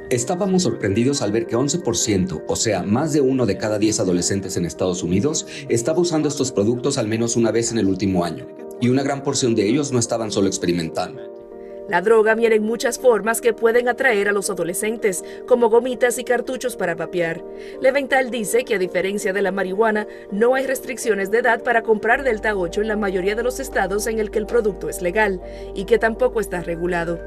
Estábamos sorprendidos al ver que 11%, o sea, más de uno de cada 10 adolescentes en Estados Unidos, estaba usando estos productos al menos una vez en el último año, y una gran porción de ellos no estaban solo experimentando. La droga viene en muchas formas que pueden atraer a los adolescentes, como gomitas y cartuchos para vapear. Leventhal dice que a diferencia de la marihuana, no hay restricciones de edad para comprar Delta 8 en la mayoría de los estados en el que el producto es legal y que tampoco está regulado.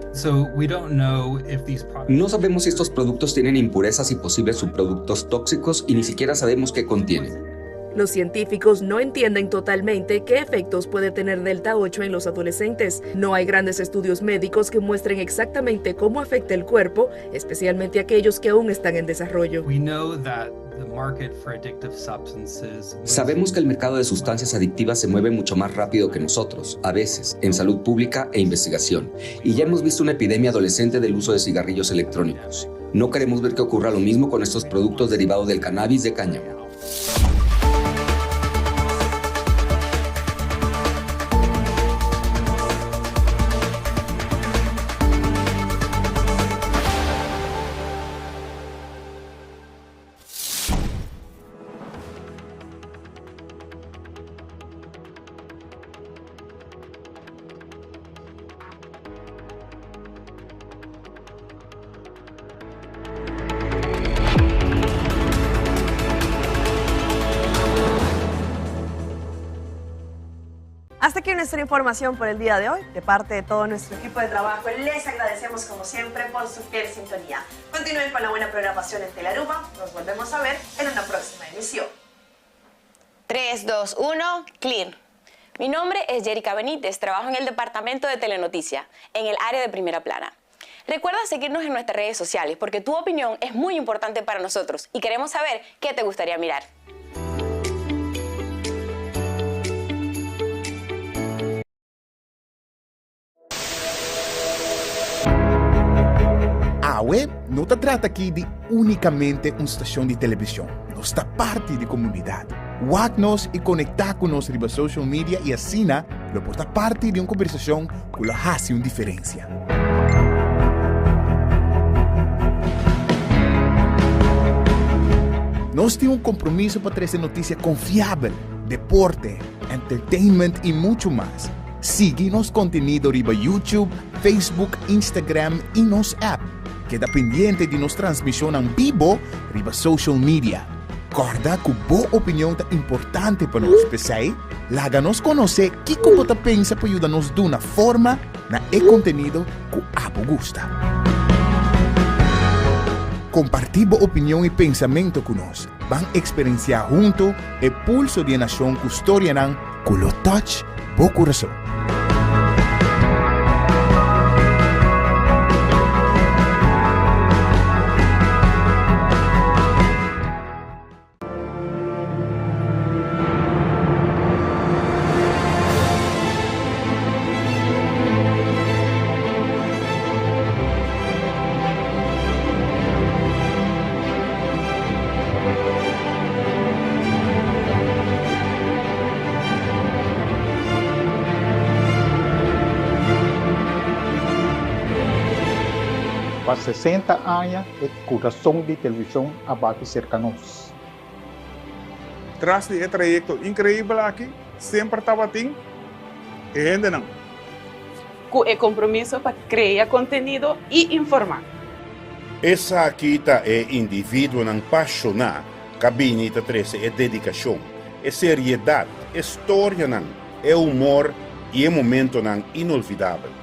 No sabemos si estos productos tienen impurezas y posibles subproductos tóxicos y ni siquiera sabemos qué contienen. Los científicos no entienden totalmente qué efectos puede tener Delta 8 en los adolescentes. No hay grandes estudios médicos que muestren exactamente cómo afecta el cuerpo, especialmente aquellos que aún están en desarrollo. Sabemos que el mercado de sustancias adictivas se mueve mucho más rápido que nosotros, a veces, en salud pública e investigación. Y ya hemos visto una epidemia adolescente del uso de cigarrillos electrónicos. No queremos ver que ocurra lo mismo con estos productos derivados del cannabis de cáñamo. Hasta aquí nuestra información por el día de hoy. De parte de todo nuestro equipo de trabajo, les agradecemos como siempre por su fiel sintonía. Continúen con la buena programación en Telearuba. Nos volvemos a ver en una próxima emisión. 3, 2, 1, clear. Mi nombre es Jerica Benítez, trabajo en el departamento de Telenoticia, en el área de primera plana. Recuerda seguirnos en nuestras redes sociales porque tu opinión es muy importante para nosotros y queremos saber qué te gustaría mirar. Awe no ta trata aki di únikamente un stashon di televishon, nos ta parti di komunidat. Wak nos i konektá ku nos riba social media i asina lo por ta parti di un kombersashon ku lo hasi un diferensia. Nos tin un kompromiso pa trese notisia konfiabel, deporte, entertainment i muchu mas. Sigui nos kontenido riba YouTube, Facebook, Instagram i nos app. Keda pendiente di nos transmisionnan bibo riba social media. Corda cu bo opinion ta importante pa nos, p'esey laga nos conoce kico bo ta pensa pa yuda nos duna forma na e contenido cu abo gusta. Comparti bo opinion y pensamento cu nos. Ban experiencia hunto e pulso di e nacion cu storianan cu lo touch bo curason. Pa 60 aña e kurason di televishon a bati serka nos. Tras di e trayekto inkreibel aki semper tabatin e hendenan. Ku e kompromiso pa krea kontenido i informá. Esaki ta e individuonan pashoná ka bini ta trese e dedikashon, e seriedat, e storianan, e humor i e momentonan inolvidabel.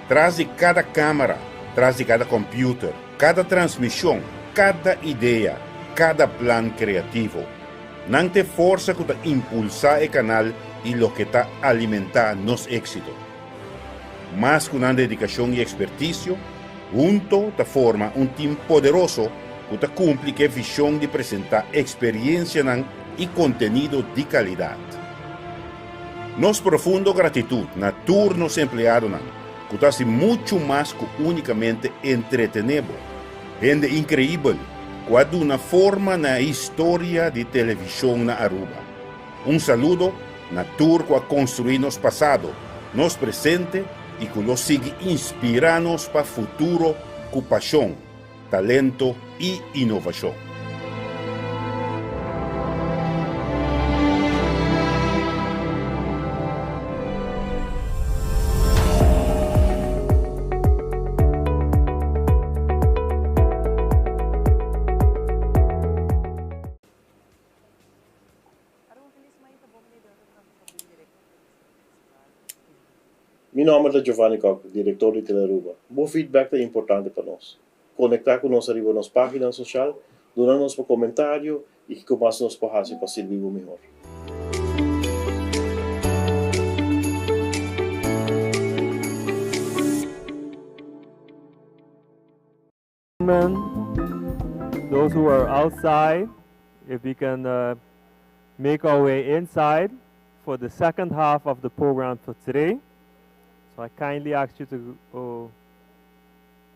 Tras di kada kámara, tras di kada kòmpiuter, kada transmishon, kada idea, kada plan kreativo. Nan ta e forsa ku ta impulsá e kanal i loke ta alimentá nos éksito. Mas ku nan dedikashon i ekspertisio, hunto ta forma un tim poderoso ku ta kumpli ku e vishon di presentá eksperiensianan i kontenido di kalidat. Nos profundo gratitut na tur nos empleadonan ku ta hasi muchu mas ku únikamente entretené bo. Hende inkreibel ku a duna forma na e historia di televishon na Aruba. Un saludo na tur ku a konstruí nos pasado, nos presente i ku lo sigui inspirá nos pa futuro ku pashon, talento i inovashon. Mi nomber ta Giovanni Kock, director di Telearuba. Bo feedback ta importante pa nos. Conecta cu nos ariba nos pagina social, duna nos bo comentario y kico mas nos por haci pa sirbi bo mihor. Those who are outside, if we can uh, make our way inside for the second half of the program for today. So I kindly ask you to, uh,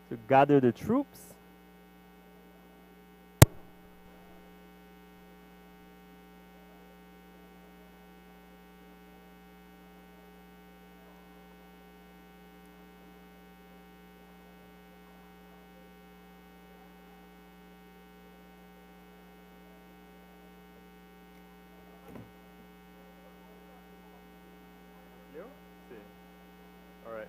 to gather the troops. All right.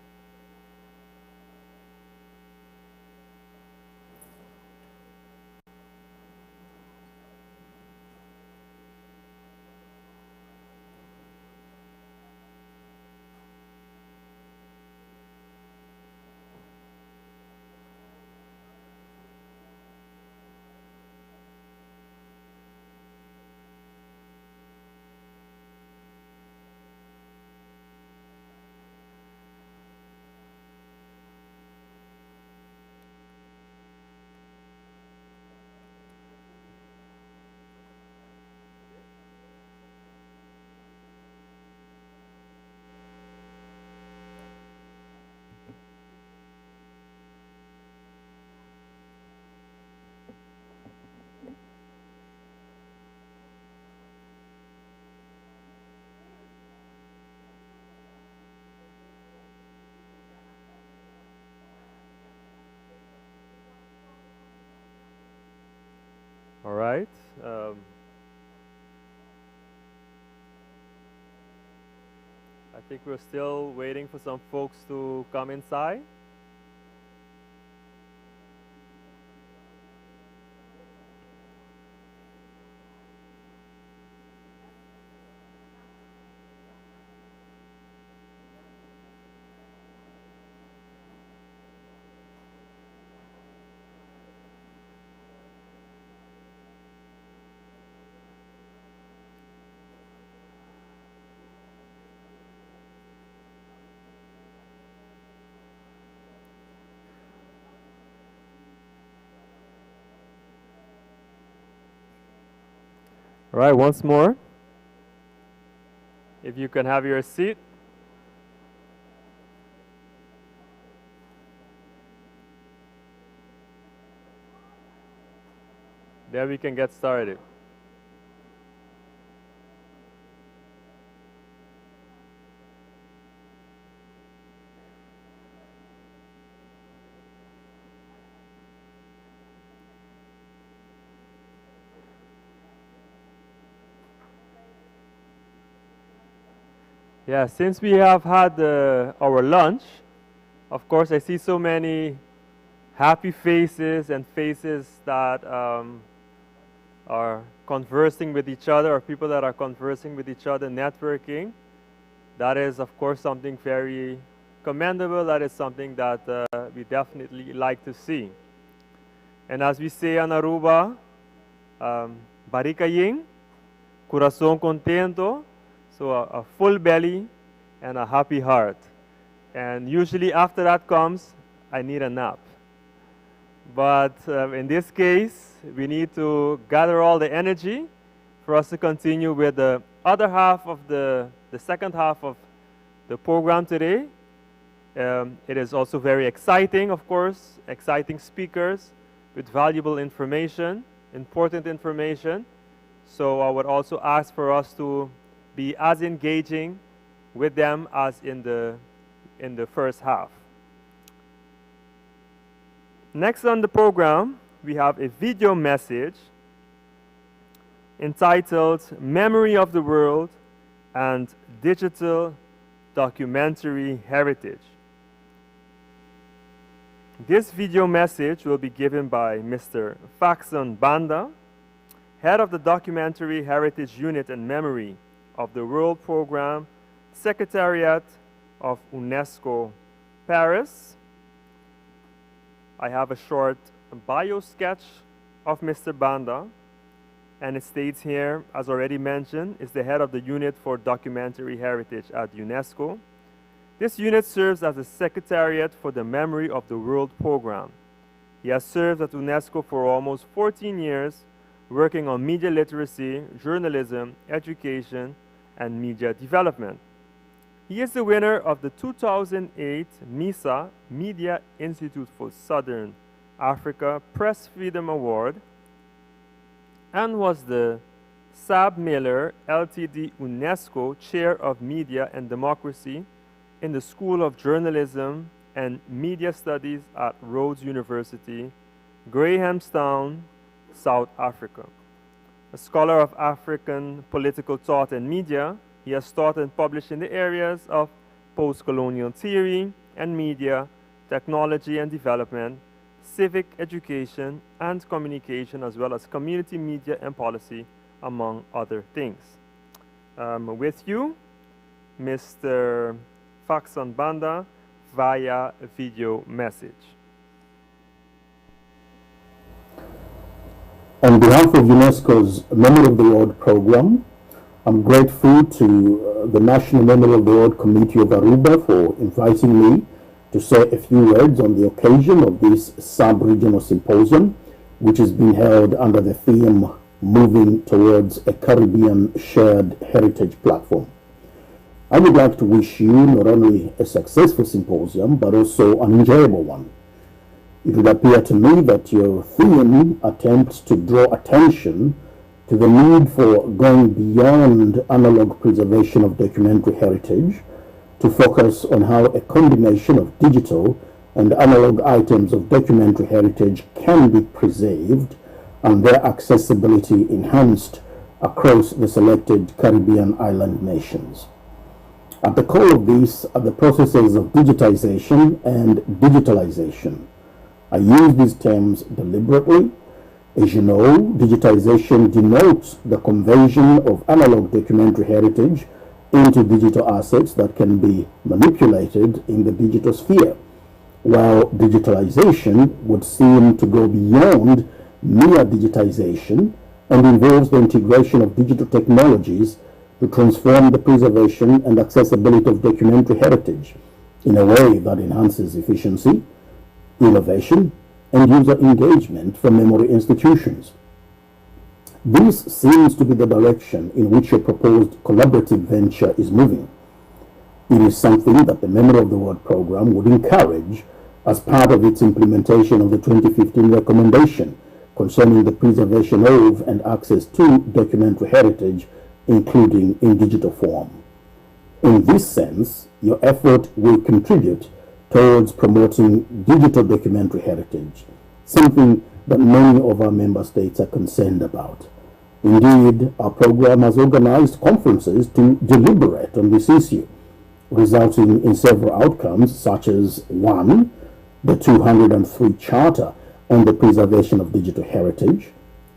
All right. Um, I think we're still waiting for some folks to come inside. All right, once more. If you can have your seat. Then we can get started. Yeah, since we have had uh, our lunch, of course, I see so many happy faces and faces that um, are conversing with each other or people that are conversing with each other, networking. That is, of course, something very commendable. That is something that uh, we definitely like to see. And as we say in Aruba, um, barika yen, curason contento, so a, a full belly and a happy heart. And usually after that comes, I need a nap. But um, in this case, we need to gather all the energy for us to continue with the other half of the, the second half of the program today. Um, it is also very exciting, of course, exciting speakers with valuable information, important information. So I would also ask for us to be as engaging with them as in the, in the first half. Next on the program, we have a video message entitled Memory of the World and Digital Documentary Heritage. This video message will be given by Mr. Fackson Banda, head of the Documentary Heritage Unit and Memory of the World Program, Secretariat of UNESCO Paris. I have a short bio sketch of Mr. Banda, and it states here, as already mentioned, is the head of the Unit for Documentary Heritage at UNESCO. This unit serves as a secretariat for the Memory of the World program. He has served at UNESCO for almost 14 years, working on media literacy, journalism, education, and media development. He is the winner of the 2008 MISA Media Institute for Southern Africa Press Freedom Award and was the SABMiller Ltd UNESCO Chair of Media and Democracy in the School of Journalism and Media Studies at Rhodes University, Grahamstown, South Africa. A scholar of African political thought and media, he has taught and published in the areas of post-colonial theory and media, technology and development, civic education and communication, as well as community media and policy, among other things. Um, with you, Mr. Fackson Banda, via video message. On behalf of UNESCO's Memory of the World program, I'm grateful to uh, the National Memory of the World Committee of Aruba for inviting me to say a few words on the occasion of this sub-regional symposium, which is being held under the theme Moving Towards a Caribbean Shared Heritage Platform. I would like to wish you not only a successful symposium, but also an enjoyable one. It would appear to me that your theme attempts to draw attention to the need for going beyond analog preservation of documentary heritage to focus on how a combination of digital and analog items of documentary heritage can be preserved and their accessibility enhanced across the selected Caribbean island nations. At the core of this are the processes of digitization and digitalization. I use these terms deliberately. As you know, digitization denotes the conversion of analog documentary heritage into digital assets that can be manipulated in the digital sphere, while digitalization would seem to go beyond mere digitization and involves the integration of digital technologies to transform the preservation and accessibility of documentary heritage in a way that enhances efficiency, innovation, and user engagement for memory institutions. This seems to be the direction in which your proposed collaborative venture is moving. It is something that the Memory of the World program would encourage as part of its implementation of the 2015 recommendation concerning the preservation of and access to documentary heritage, including in digital form. In this sense, your effort will contribute towards promoting digital documentary heritage, something that many of our member states are concerned about. Indeed, our program has organized conferences to deliberate on this issue, resulting in several outcomes such as 1. The 203 Charter on the Preservation of Digital Heritage,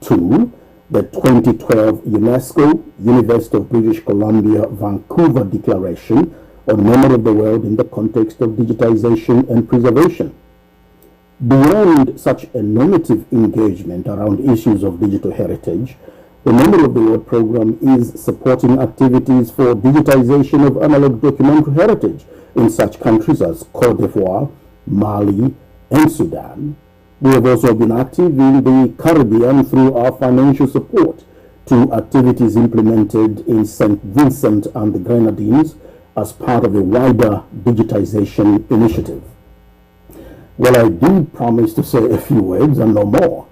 2. The 2012 UNESCO University of British Columbia Vancouver Declaration on Memory of the World in the context of digitization and preservation. Beyond such a normative engagement around issues of digital heritage, the Memory of the World program is supporting activities for digitization of analog documentary heritage in such countries as Cote d'Ivoire, Mali, and Sudan. We have also been active in the Caribbean through our financial support to activities implemented in St. Vincent and the Grenadines as part of a wider digitization initiative. Well, I do promise to say a few words and no more.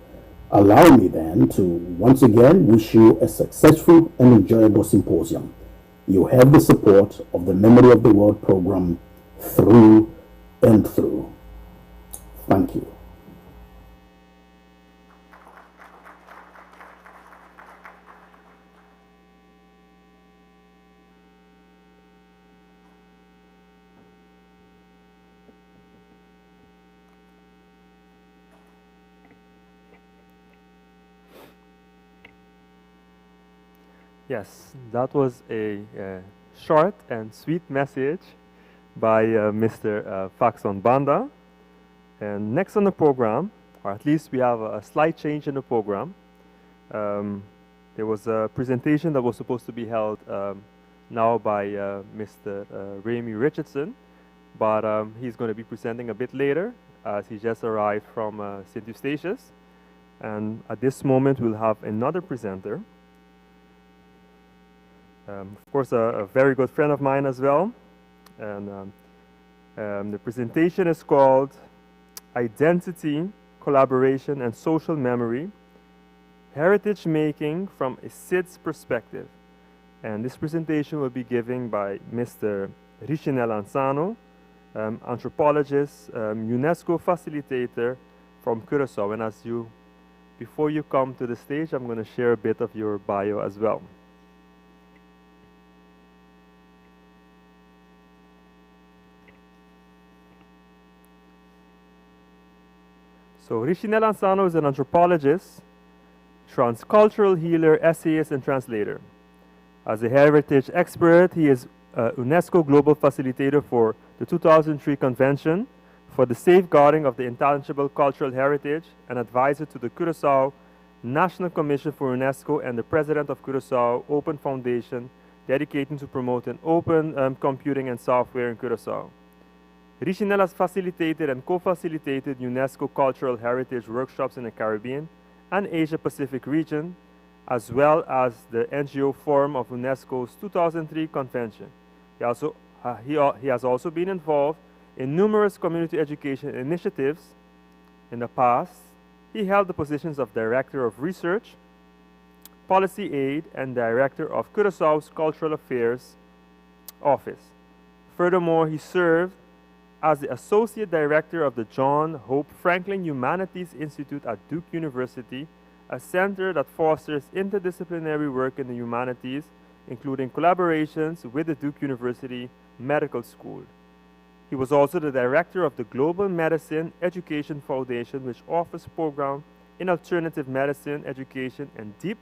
Allow me then to once again wish you a successful and enjoyable symposium. You have the support of the Memory of the World program through and through. Thank you. Yes, that was a short and sweet message by uh, Mr. Uh, Faxon Banda. And next on the program, or at least we have a, a slight change in the program, um, there was a presentation that was supposed to be held um, now by uh, Mr. Uh, Remy Richardson, but um, he's going to be presenting a bit later as he just arrived from uh, St. Eustatius. And at this moment, we'll have another presenter. Um, of course, a, a, very good friend of mine as well. And um, um, the presentation is called Identity, Collaboration, and Social Memory, Heritage Making from a SIDS Perspective. And this presentation will be given by Mr. Richinel Ansano, anthropologist, UNESCO facilitator from Curacao. And as you, before you come to the stage, I'm going to share a bit of your bio as well. So Richinel Ansano is an anthropologist, transcultural healer, essayist, and translator. As a heritage expert, he is a UNESCO Global Facilitator for the 2003 Convention for the Safeguarding of the Intangible Cultural Heritage and advisor to the Curacao National Commission for UNESCO and the president of Curacao Open Foundation, dedicated to promoting open um, computing and software in Curacao. Richinel has facilitated and co-facilitated UNESCO cultural heritage workshops in the Caribbean and Asia Pacific region, as well as the NGO Forum of UNESCO's 2003 convention. He, also, uh, he, uh, he has also been involved in numerous community education initiatives. In the past, he held the positions of Director of Research, Policy Aid, and Director of Curaçao's Cultural Affairs Office. Furthermore, he served as the Associate Director of the John Hope Franklin Humanities Institute at Duke University, a center that fosters interdisciplinary work in the humanities, including collaborations with the Duke University Medical School. He was also the director of the Global Medicine Education Foundation, which offers programs in alternative medicine education and deep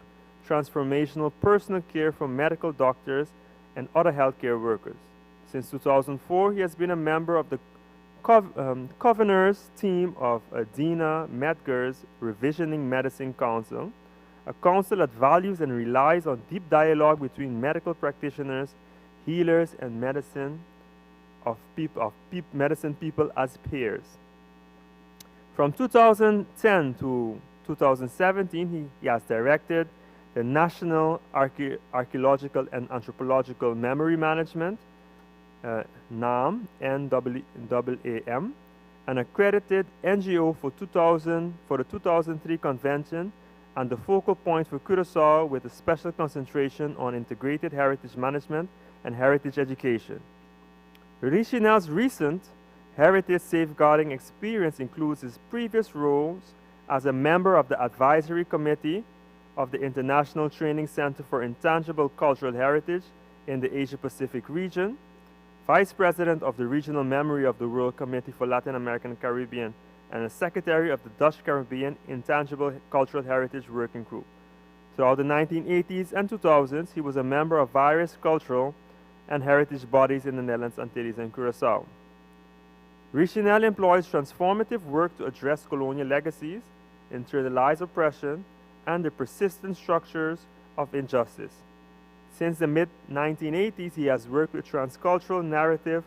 transformational personal care for medical doctors and other healthcare workers. Since 2004, he has been a member of the Cov um, Coveners team of Adina Medger's Revisioning Medicine Council, a council that values and relies on deep dialogue between medical practitioners, healers, and medicine of, peop of peop medicine people as peers. From 2010 to 2017, he, he has directed the National Archae Archaeological and Anthropological Memory Management, uh, NAM, N-A-A-M, an accredited NGO for, 2000, for the 2003 convention and the focal point for Curacao with a special concentration on integrated heritage management and heritage education. Richinel's recent heritage safeguarding experience includes his previous roles as a member of the advisory committee of the International Training Center for Intangible Cultural Heritage in the Asia Pacific region, vice president of the Regional Memory of the World Committee for Latin American and Caribbean, and a secretary of the Dutch Caribbean Intangible Cultural Heritage Working Group. Throughout the 1980s and 2000s, he was a member of various cultural and heritage bodies in the Netherlands, Antilles, and Curacao. Richinel employs transformative work to address colonial legacies, internalized oppression, and the persistent structures of injustice. Since the mid 1980s, he has worked with transcultural narrative,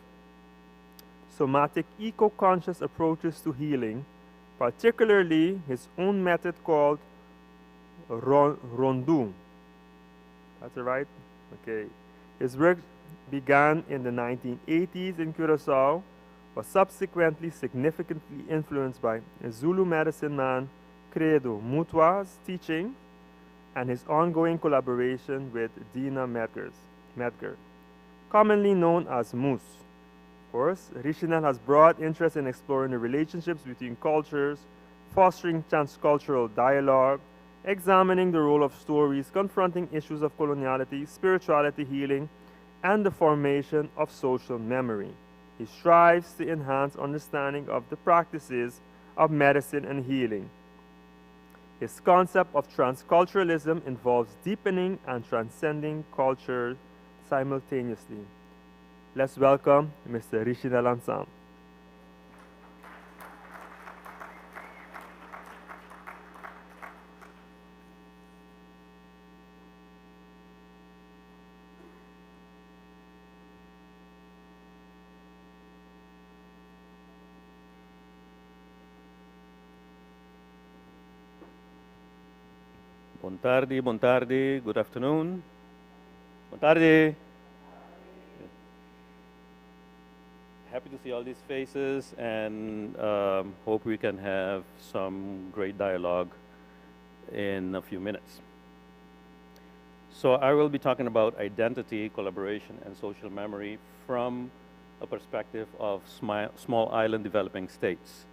somatic eco conscious approaches to healing, particularly his own method called Rondu. That's right? Okay. His work began in the 1980s in Curacao, was subsequently significantly influenced by Zulu medicine man Credo Mutwa's teaching and his ongoing collaboration with Dina Medgers, Medgar, commonly known as Moose. Of course, Richinel has broad interest in exploring the relationships between cultures, fostering transcultural dialogue, examining the role of stories, confronting issues of coloniality, spirituality healing, and the formation of social memory. He strives to enhance understanding of the practices of medicine and healing. His concept of transculturalism involves deepening and transcending culture simultaneously. Let's welcome Mr. Richinel Anselm. Bon tardi, bon tardi, good afternoon. Bon tardi. Happy to see all these faces and hope we can have some great dialogue in a few minutes. So I will be talking about identity, collaboration, and social memory from a perspective of small island developing states.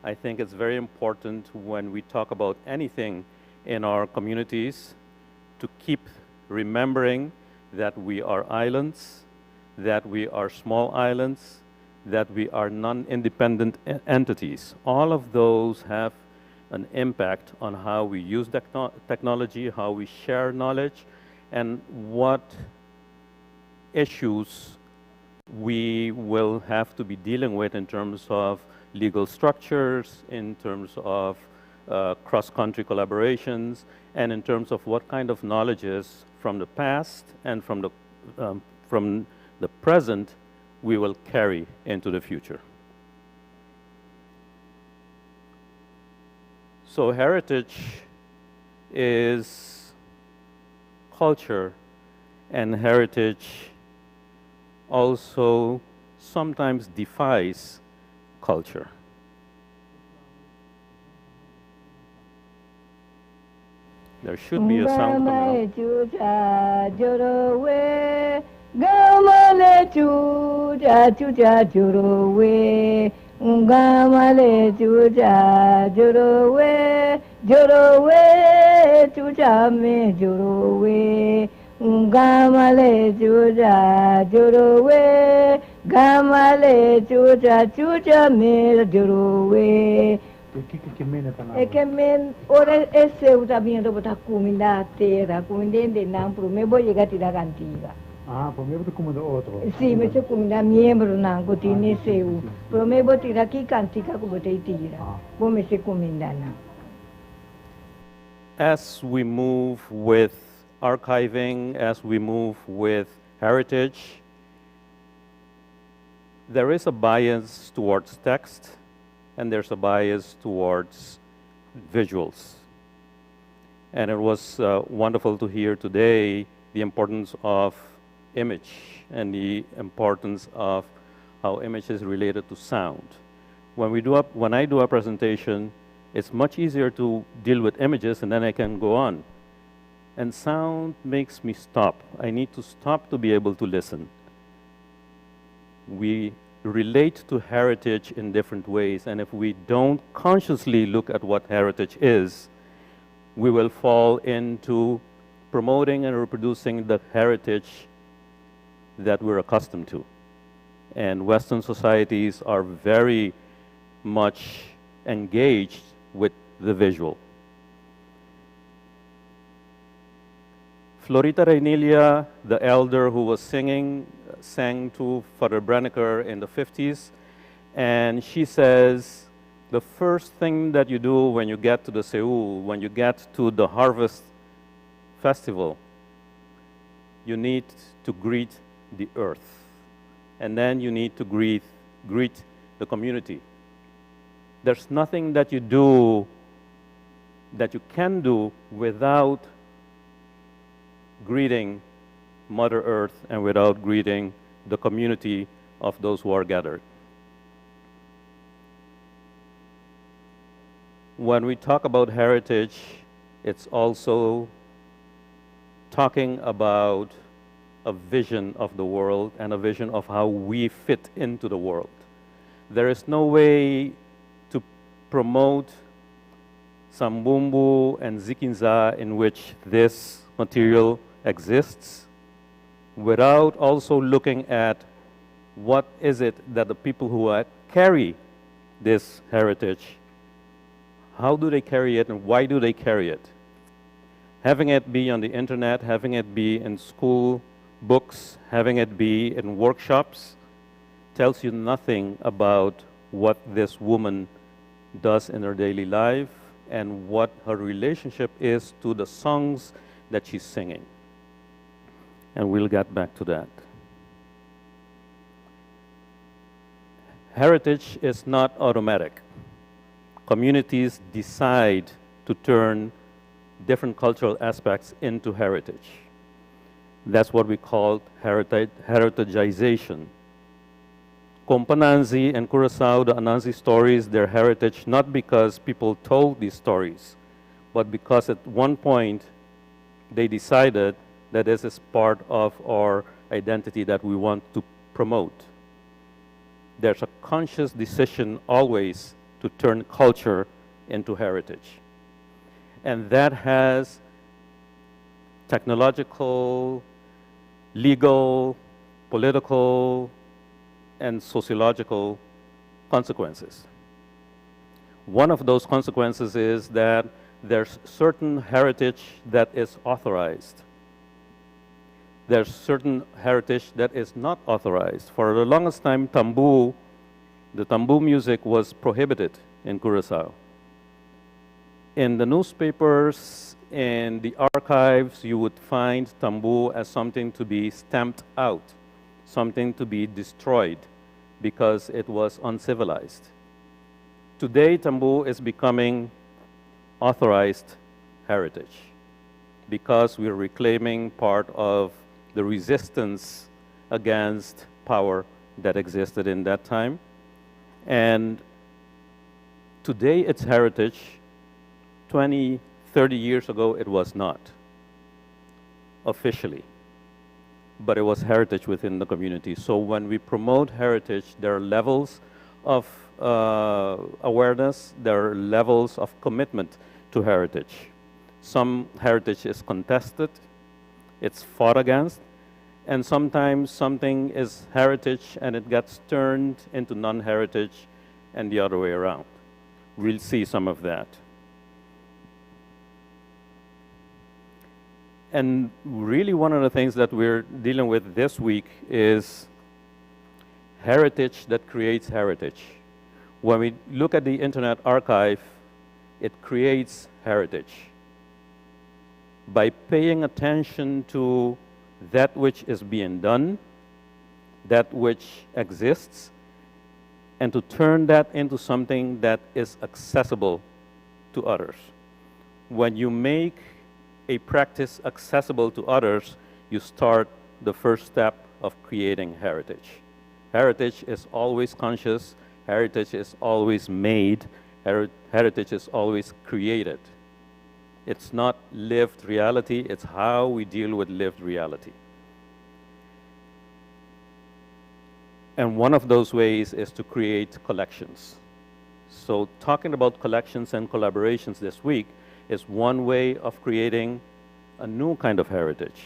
I think it's very important when we talk about anything in our communities to keep remembering that we are islands, that we are small islands, that we are non-independent entities. All of those have an impact on how we use technology, how we share knowledge, and what issues we will have to be dealing with in terms of legal structures, in terms of cross-country collaborations, and in terms of what kind of knowledges from the past and from the, from the present we will carry into the future. So heritage is culture, and heritage also sometimes defies culture. There should be a sound coming up. E ke men ora e seu ta bini bo ta kuminda tera, kuminda hendenan promé bo yega tira kantiga. Ah, promé bo ta kuminda otro. Sí, mester kuminda miembronan ku tin e seu. Promé bo tira ki kantiga ku bo ta tira, bo mester kuminda nan. As we move with archiving, as we move with heritage, there is a bias towards text and there's a bias towards visuals. And it was wonderful to hear today the importance of image and the importance of how image is related to sound. When, we do a, when I do a presentation, it's much easier to deal with images and then I can go on. And sound makes me stop. I need to stop to be able to listen. We relate to heritage in different ways, and if we don't consciously look at what heritage is, we will fall into promoting and reproducing the heritage that we're accustomed to. And Western societies are very much engaged with the visual. Florita Reinilia, the elder who was singing, sang to Father Brenneker in the 50s, and she says, the first thing that you do when you get to the Seul, when you get to the harvest festival, you need to greet the earth. And then you need to greet, greet the community. There's nothing that you do that you can do without greeting Mother Earth and without greeting the community of those who are gathered. When we talk about heritage, it's also talking about a vision of the world and a vision of how we fit into the world. There is no way to promote Sambumbu and Zikinza in which this material exists without also looking at what is it that the people who carry this heritage, how do they carry it and why do they carry it? Having it be on the internet, having it be in school books, having it be in workshops, tells you nothing about what this woman does in her daily life and what her relationship is to the songs that she's singing. And we'll get back to that. Heritage is not automatic. Communities decide to turn different cultural aspects into heritage. That's what we call heritage, heritagization. Kompa Nanzi and Curacao, the Anansi stories, their heritage, not because people told these stories, but because at one point they decided that this is part of our identity that we want to promote. There's a conscious decision always to turn culture into heritage. And that has technological, legal, political, and sociological consequences. One of those consequences is that there's certain heritage that is authorized. There's certain heritage that is not authorized. For the longest time, tambu, the tambu music was prohibited in Curacao. In the newspapers, in the archives, you would find tambu as something to be stamped out, something to be destroyed because it was uncivilized. Today, tambu is becoming authorized heritage because we're reclaiming part of the resistance against power that existed in that time. And today it's heritage. 20, 30 years ago, it was not officially, but it was heritage within the community. So when we promote heritage, there are levels of awareness, there are levels of commitment to heritage. Some heritage is contested, it's fought against, and sometimes something is heritage and it gets turned into non-heritage and the other way around. We'll see some of that. And really one of the things that we're dealing with this week is heritage that creates heritage. When we look at the Internet Archive, it creates heritage. By paying attention to that which is being done, that which exists, and to turn that into something that is accessible to others. When you make a practice accessible to others, you start the first step of creating heritage. Heritage is always conscious, heritage is always made, heritage is always created. It's not lived reality, it's how we deal with lived reality. And one of those ways is to create collections. So talking about collections and collaborations this week is one way of creating a new kind of heritage.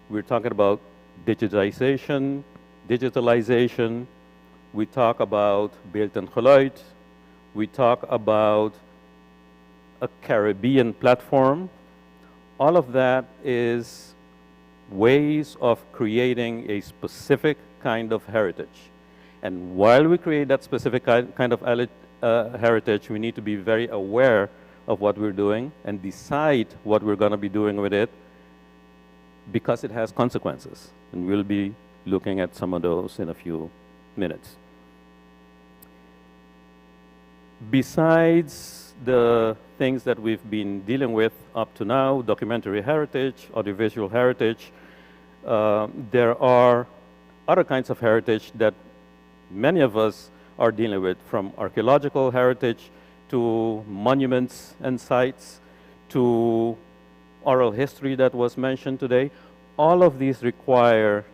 We're talking about digitization, digitalization. We talk about beeld en geluid. We talk about a Caribbean platform. All of that is ways of creating a specific kind of heritage. And while we create that specific kind of heritage, we need to be very aware of what we're doing and decide what we're going to be doing with it, because it has consequences. And we'll be looking at some of those in a few minutes. Besides the things that we've been dealing with up to now, documentary heritage, audiovisual heritage, there are other kinds of heritage that many of us are dealing with, from archaeological heritage to monuments and sites to oral history that was mentioned today. All of these require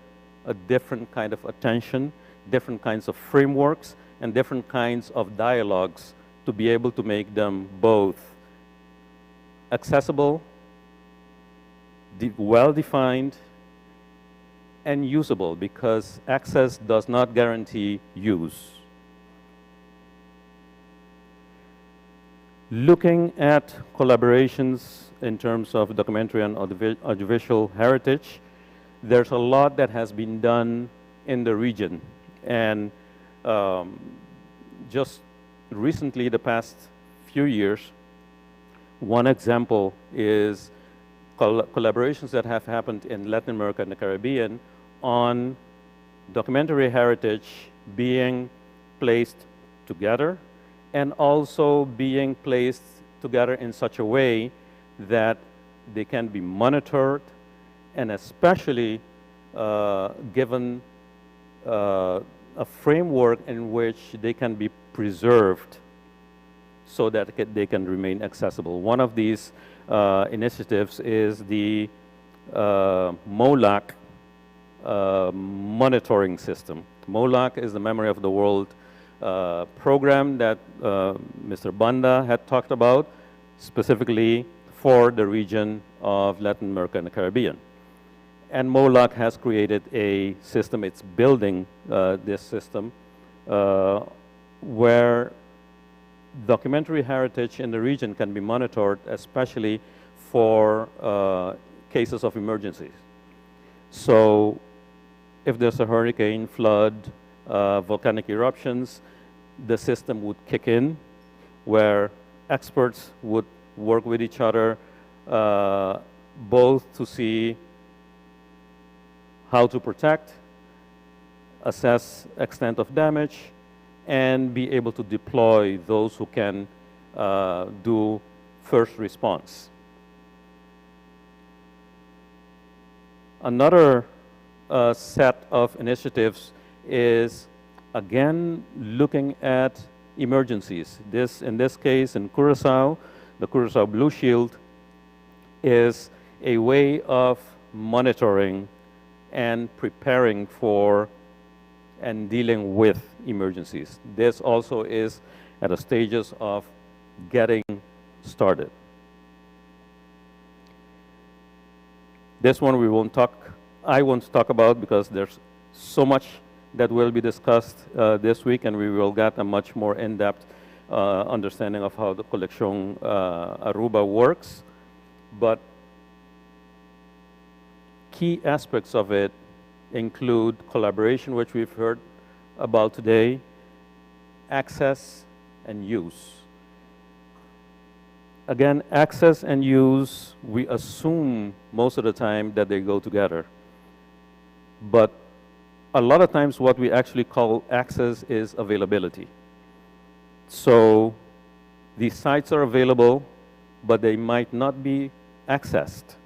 a different kind of attention, different kinds of frameworks, and different kinds of dialogues to be able to make them both accessible, well-defined, and usable, because access does not guarantee use. Looking at collaborations in terms of documentary and audiovisual heritage, there's a lot that has been done in the region. And just recently, the past few years, one example is collaborations that have happened in Latin America and the Caribbean on documentary heritage being placed together, and also being placed together in such a way that they can be monitored, and especially given a framework in which they can be preserved so that they can remain accessible. One of these initiatives is the MOLAC monitoring system. MOLAC is the Memory of the World program that Mr. Banda had talked about, specifically for the region of Latin America and the Caribbean. And MOLAC has created a system, it's building this system, where documentary heritage in the region can be monitored, especially for cases of emergencies. So if there's a hurricane, flood, volcanic eruptions, the system would kick in, where experts would work with each other, both to see how to protect, assess extent of damage, and be able to deploy those who can do first response. Another set of initiatives is, again, looking at emergencies. This, in this case, in Curacao, the Curacao Blue Shield is a way of monitoring and preparing for and dealing with emergencies. This also is at the stages of getting started. This one we won't talk, I won't talk about, because there's so much that will be discussed this week, and we will get a much more in-depth understanding of how the Coleccion Aruba works. But key aspects of it include collaboration, which we've heard about today, access and use. Again, access and use, we assume most of the time that they go together. But a lot of times what we actually call access is availability. So these sites are available, but they might not be accessed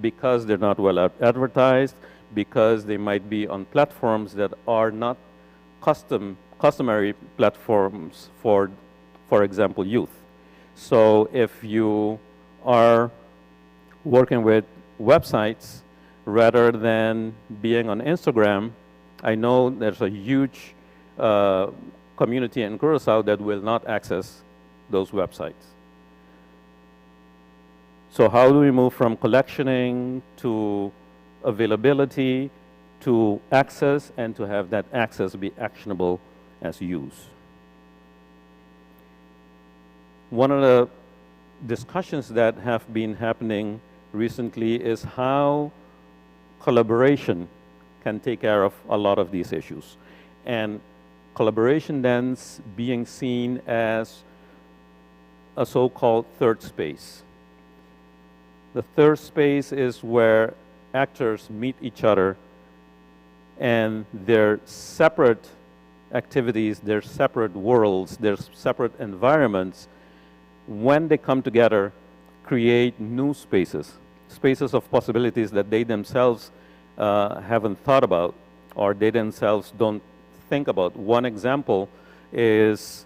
because they're not well advertised, because they might be on platforms that are not customary platforms for example, youth. So if you are working with websites rather than being on Instagram, I know there's a huge community in Curacao that will not access those websites. So how do we move from collectioning to availability to access, and to have that access be actionable as use? One of the discussions that have been happening recently is how collaboration can take care of a lot of these issues. And collaboration then being seen as a so-called third space. The third space is where actors meet each other and their separate activities, their separate worlds, their separate environments, when they come together, create new spaces, spaces of possibilities that they themselves haven't thought about or they themselves don't think about. One example is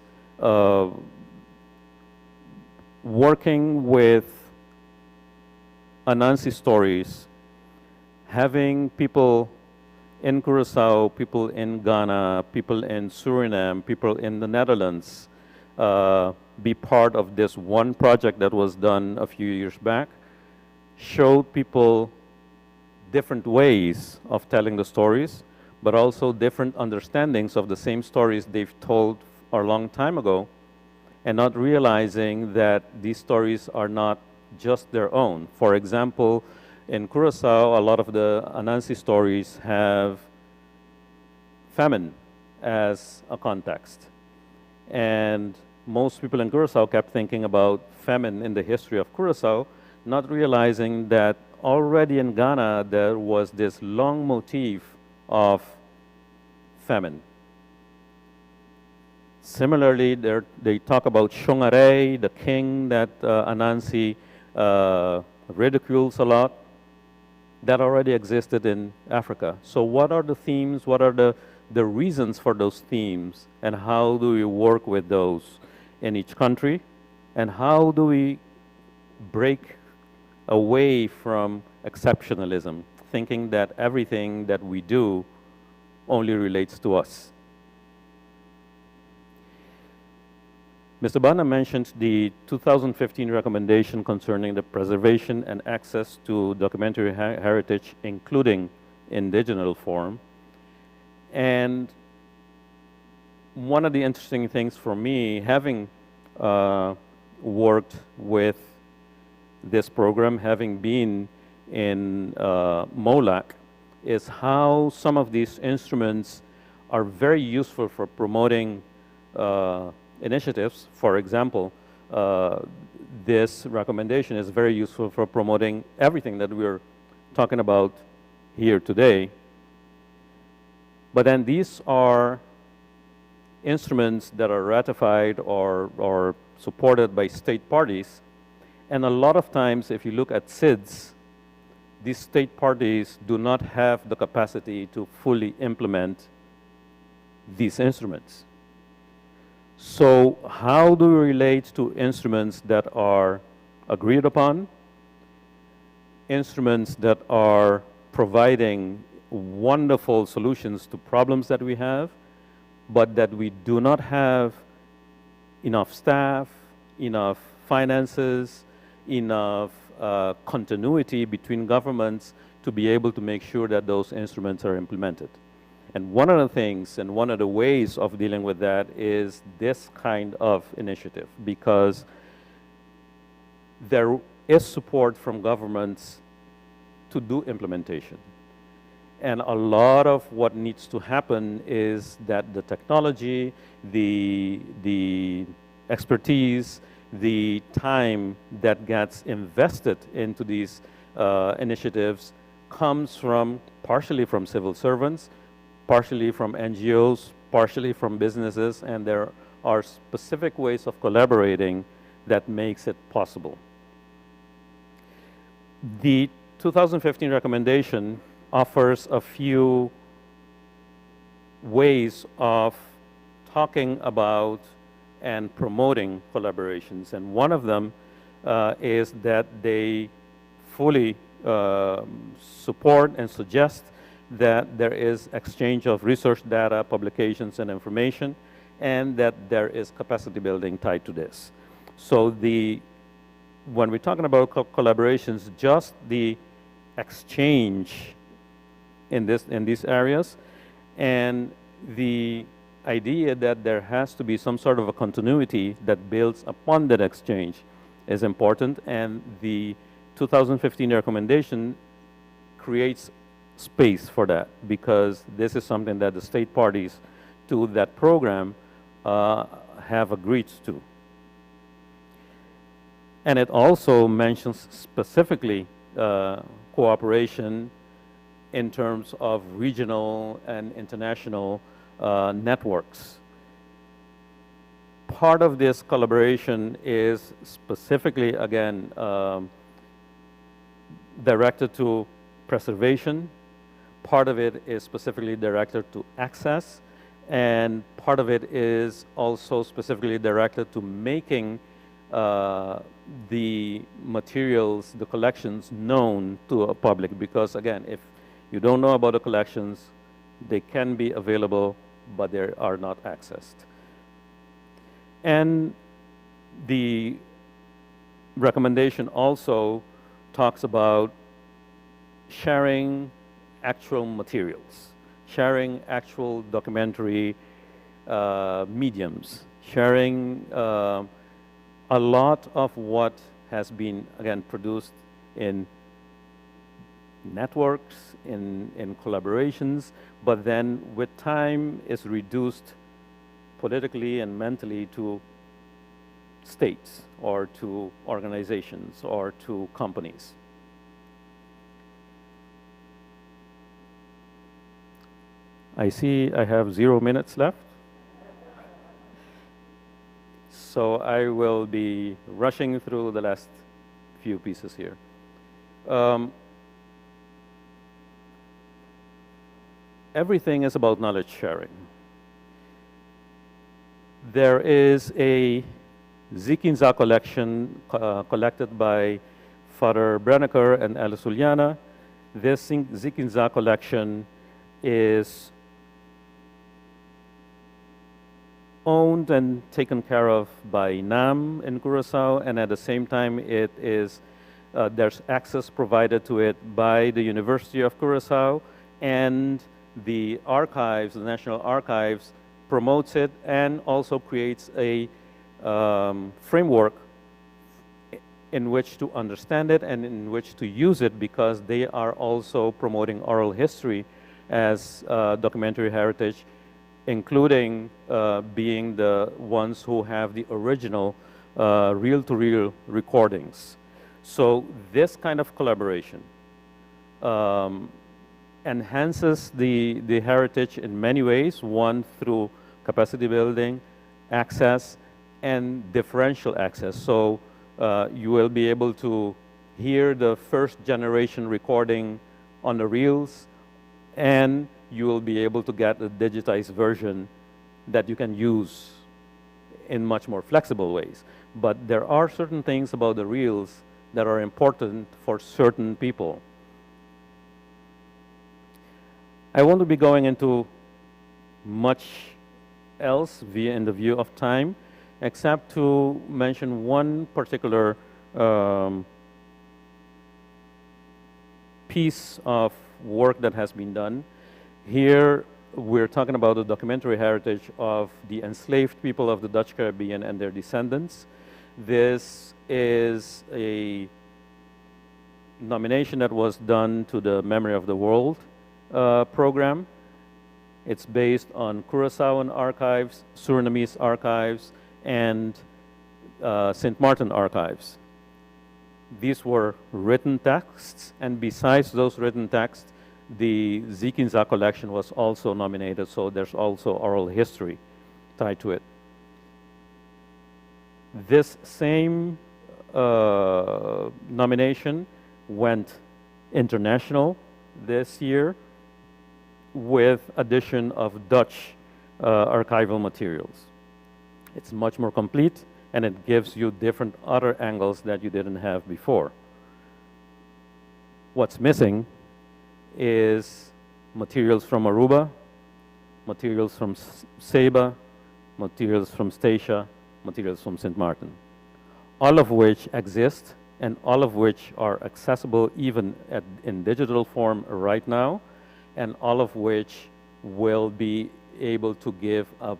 working with Anansi stories, having people in Curacao, people in Ghana, people in Suriname, people in the Netherlands be part of this one project that was done a few years back, showed people different ways of telling the stories, but also different understandings of the same stories they've told a long time ago, and not realizing that these stories are not just their own. For example, in Curacao, a lot of the Anansi stories have famine as a context. And most people in Curacao kept thinking about famine in the history of Curacao, not realizing that already in Ghana there was this long motif of famine. Similarly, they talk about Shongare, the king that Anansi ridicules a lot. That already existed in Africa. So what are the themes? What are the reasons for those themes? And how do we work with those in each country? And how do we break away from exceptionalism, thinking that everything that we do only relates to us? Mr. Banda mentioned the 2015 recommendation concerning the preservation and access to documentary heritage, including in digital form. And one of the interesting things for me, having worked with this program, having been in MOLAC, is how some of these instruments are very useful for promoting initiatives. For example, this recommendation is very useful for promoting everything that we're talking about here today. But then these are instruments that are ratified or supported by state parties. And a lot of times, if you look at SIDS, these state parties do not have the capacity to fully implement these instruments. So how do we relate to instruments that are agreed upon, instruments that are providing wonderful solutions to problems that we have, but that we do not have enough staff, enough finances, enough continuity between governments to be able to make sure that those instruments are implemented? And one of the things and one of the ways of dealing with that is this kind of initiative, because there is support from governments to do implementation. And a lot of what needs to happen is that the technology, the expertise, the time that gets invested into these initiatives comes from partially from civil servants, partially from NGOs, partially from businesses, and there are specific ways of collaborating that makes it possible. The 2015 recommendation offers a few ways of talking about and promoting collaborations. And one of them is that they fully support and suggest that there is exchange of research data, publications, and information, and that there is capacity building tied to this. So the when we're talking about co collaborations, just the exchange in, this, in these areas and the idea that there has to be some sort of a continuity that builds upon that exchange is important. And the 2015 recommendation creates space for that because this is something that the state parties to that program have agreed to. And it also mentions specifically cooperation in terms of regional and international networks. Part of this collaboration is specifically, again, directed to preservation. Part of it is specifically directed to access. And part of it is also specifically directed to making the materials, the collections known to a public. Because again, if you don't know about the collections, they can be available, but they are not accessed. And the recommendation also talks about sharing actual materials, sharing actual documentary mediums, sharing a lot of what has been, again, produced in networks, in collaborations, but then with time is reduced politically and mentally to states or to organizations or to companies. I see I have 0 minutes left. So I will be rushing through the last few pieces here. Everything is about knowledge sharing. There is a Zikinza collection collected by Father Brenneker and Alice Juliana. This Zikinza collection is owned and taken care of by NAM in Curacao, and at the same time it is, there's access provided to it by the University of Curacao, and the archives, the National Archives, promotes it and also creates a framework in which to understand it and in which to use it, because they are also promoting oral history as documentary heritage, including being the ones who have the original reel-to-reel recordings. So this kind of collaboration enhances the heritage in many ways, one through capacity building, access, and differential access. So you will be able to hear the first generation recording on the reels, and you will be able to get a digitized version that you can use in much more flexible ways. But there are certain things about the reels that are important for certain people. I won't be going into much else via in the view of time, except to mention one particular piece of work that has been done. Here, we're talking about the documentary heritage of the enslaved people of the Dutch Caribbean and their descendants. This is a nomination that was done to the Memory of the World program. It's based on Curaçaoan archives, Surinamese archives, and St. Martin archives. These were written texts, and besides those written texts, the Zikinza collection was also nominated, so there's also oral history tied to it. This same nomination went international this year with addition of Dutch archival materials. It's much more complete and it gives you different other angles that you didn't have before. What's missing is materials from Aruba, materials from Saba, materials from Statia, materials from St. Martin, all of which exist and all of which are accessible even at, in digital form right now, and all of which will be able to give a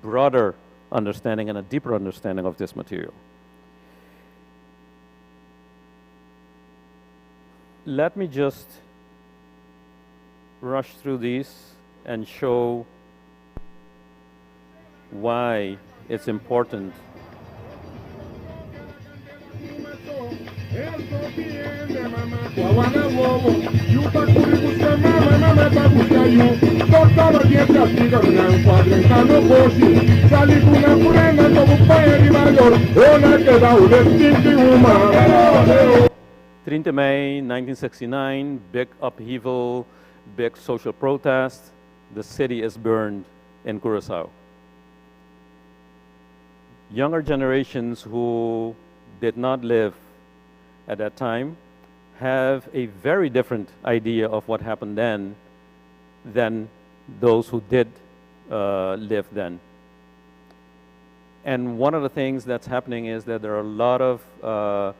broader understanding and a deeper understanding of this material. Let me just rush through these and show why it's important. 30 May 1969, big upheaval, big social protest. The city is burned in Curacao. Younger generations who did not live at that time have a very different idea of what happened then than those who did live then. And one of the things that's happening is that there are a lot of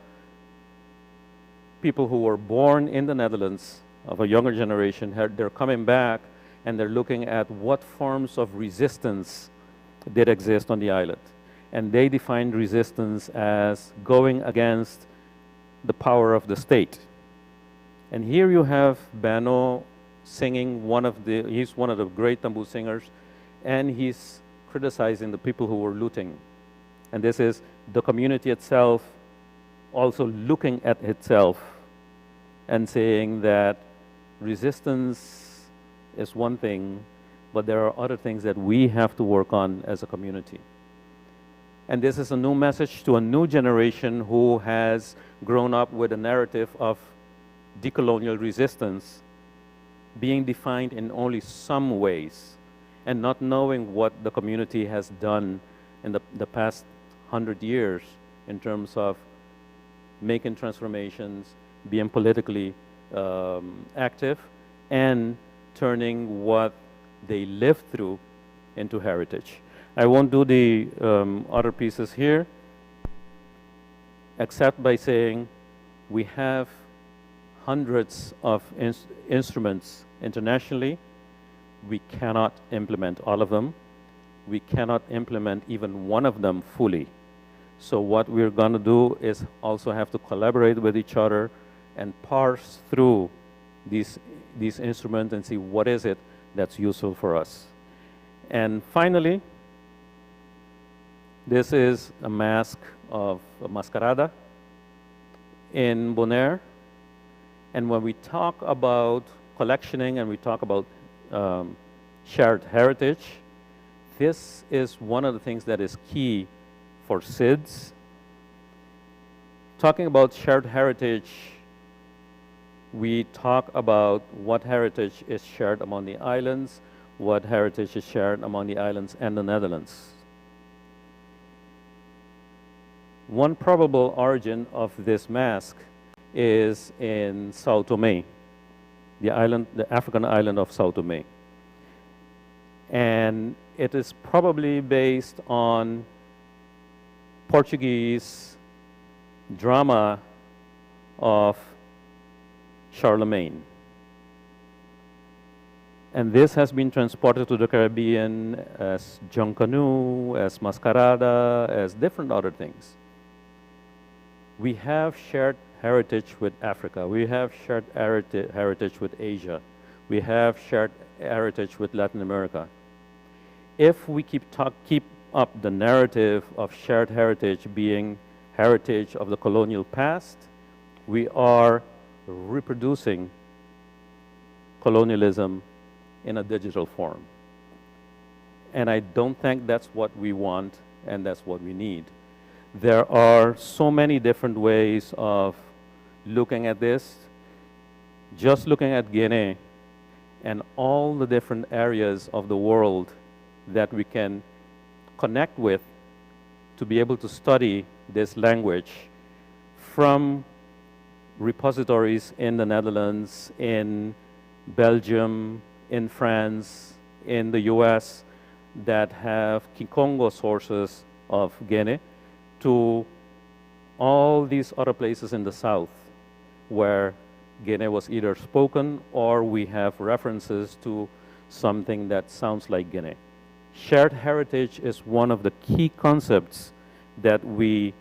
people who were born in the Netherlands of a younger generation, they're coming back and they're looking at what forms of resistance did exist on the island. And they defined resistance as going against the power of the state. And here you have Bano singing one of the, he's one of the great tambú singers, and he's criticizing the people who were looting. And this is the community itself also looking at itself and saying that resistance is one thing, but there are other things that we have to work on as a community. And this is a new message to a new generation who has grown up with a narrative of decolonial resistance being defined in only some ways and not knowing what the community has done in the past 100 years in terms of making transformations, being politically active, and turning what they lived through into heritage. I won't do the other pieces here, except by saying we have hundreds of instruments internationally. We cannot implement all of them. We cannot implement even one of them fully. So what we're going to do is also have to collaborate with each other and parse through these instruments and see what is it that's useful for us. And finally, this is a mask of a mascarada in Bonaire. And when we talk about collectioning and we talk about shared heritage, this is one of the things that is key for SIDS. Talking about shared heritage, we talk about what heritage is shared among the islands, what heritage is shared among the islands and the Netherlands. One probable origin of this mask is in Sao Tome, the African island of Sao Tome. And it is probably based on Portuguese drama of Charlemagne. And this has been transported to the Caribbean as Junkanoo, as Mascarada, as different other things. We have shared heritage with Africa. We have shared heritage with Asia. We have shared heritage with Latin America. If we keep up the narrative of shared heritage being heritage of the colonial past, we are reproducing colonialism in a digital form. And I don't think that's what we want and that's what we need. There are so many different ways of looking at this, just looking at Guinea and all the different areas of the world that we can connect with to be able to study this language from repositories in the Netherlands, in Belgium, in France, in the US that have Kikongo sources of Guinea to all these other places in the south where Guinea was either spoken or we have references to something that sounds like Guinea. Shared heritage is one of the key concepts that we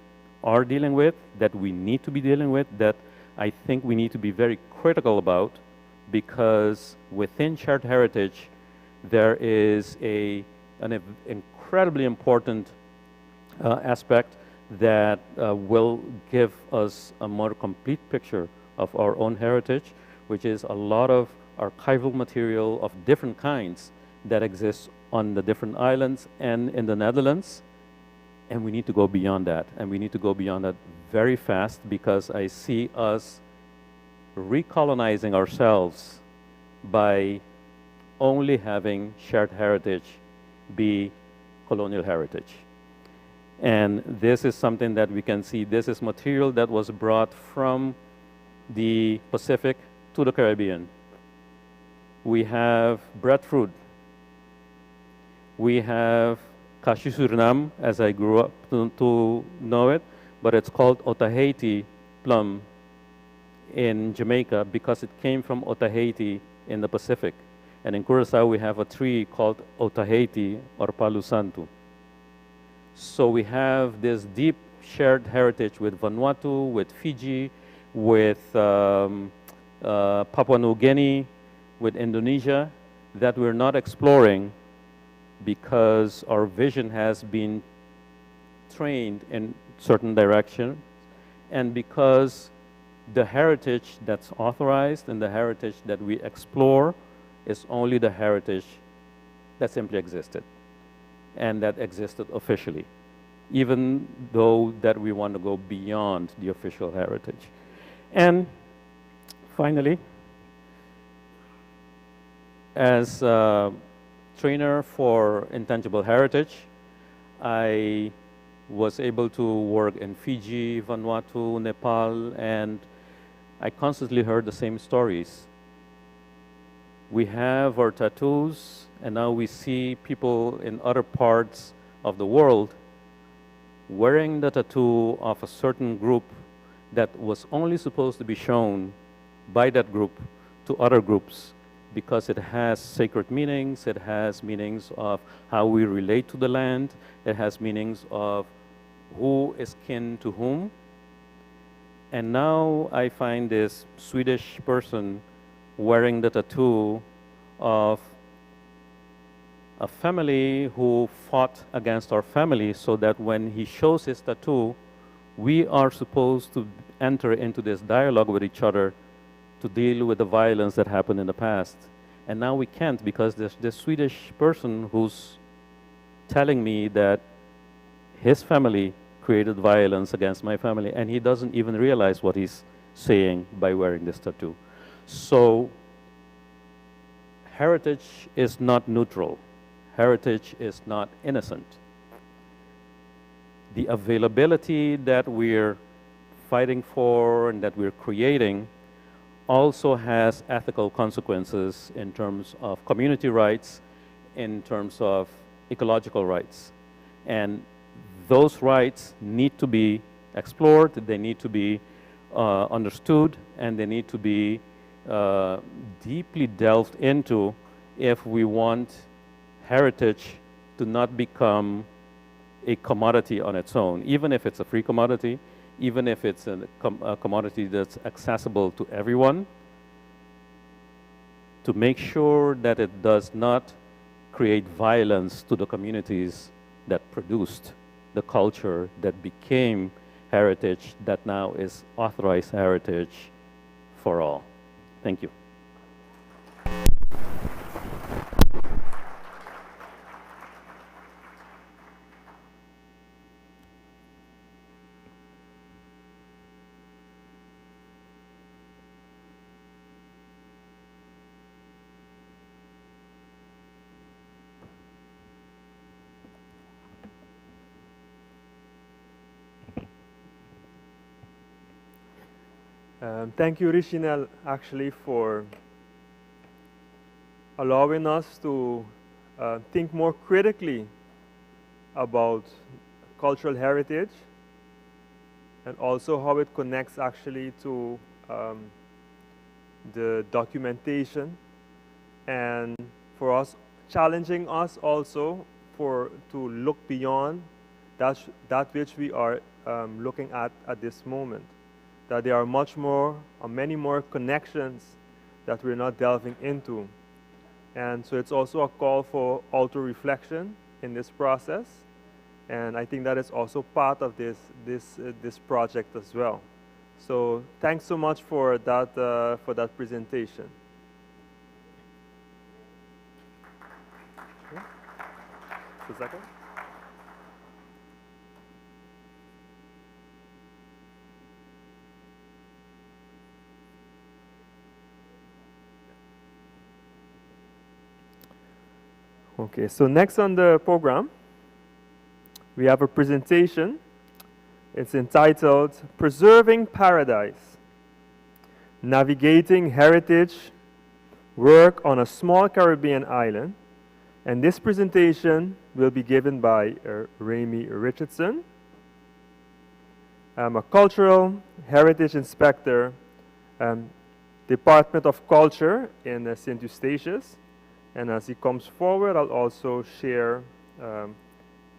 are dealing with, that we need to be dealing with, that I think we need to be very critical about, because within shared heritage, there is a, an incredibly important aspect that will give us a more complete picture of our own heritage, which is a lot of archival material of different kinds that exists on the different islands and in the Netherlands. And we need to go beyond that. And we need to go beyond that very fast because I see us recolonizing ourselves by only having shared heritage be colonial heritage. And this is something that we can see. This is material that was brought from the Pacific to the Caribbean. We have breadfruit. We have Kashi Suriname, as I grew up to, to know it, but it's called Otaheite plum in Jamaica because it came from Otaheite in the Pacific. And in Curacao, we have a tree called Otaheite or Palu Santu. So we have this deep shared heritage with Vanuatu, with Fiji, with Papua New Guinea, with Indonesia, that we're not exploring because our vision has been trained in certain direction and because the heritage that's authorized and the heritage that we explore is only the heritage that simply existed and that existed officially, even though that we want to go beyond the official heritage. And finally, as a trainer for intangible heritage, I was able to work in Fiji, Vanuatu, Nepal, and I constantly heard the same stories. We have our tattoos, and now we see people in other parts of the world wearing the tattoo of a certain group that was only supposed to be shown by that group to other groups because it has sacred meanings, it has meanings of how we relate to the land, it has meanings of who is kin to whom. And now I find this Swedish person wearing the tattoo of a family who fought against our family so that when he shows his tattoo, we are supposed to enter into this dialogue with each other to deal with the violence that happened in the past. And now we can't because there's this Swedish person who's telling me that his family created violence against my family, and he doesn't even realize what he's saying by wearing this tattoo. So heritage is not neutral. Heritage is not innocent. The availability that we're fighting for and that we're creating also has ethical consequences in terms of community rights, in terms of ecological rights. And those rights need to be explored, they need to be understood, and they need to be deeply delved into if we want heritage to not become a commodity on its own, even if it's a free commodity, even if it's a, com a commodity that's accessible to everyone, to make sure that it does not create violence to the communities that produced the culture that became heritage that now is authorized heritage for all. Thank you. Thank you, Richinel, actually, for allowing us to think more critically about cultural heritage and also how it connects actually to the documentation and for us challenging us also for to look beyond that, that which we are looking at at this moment. That there are much more or many more connections that we're not delving into. And so it's also a call for auto-reflection in this process. And I think that is also part of this, this, this project as well. So thanks so much for that, for that presentation. A second. Okay, so next on the program, we have a presentation. It's entitled Preserving Paradise Navigating Heritage Work on a Small Caribbean Island. And this presentation will be given by Rami Richardson. I'm a cultural heritage inspector, Department of Culture in St. Eustatius. And as he comes forward, I'll also share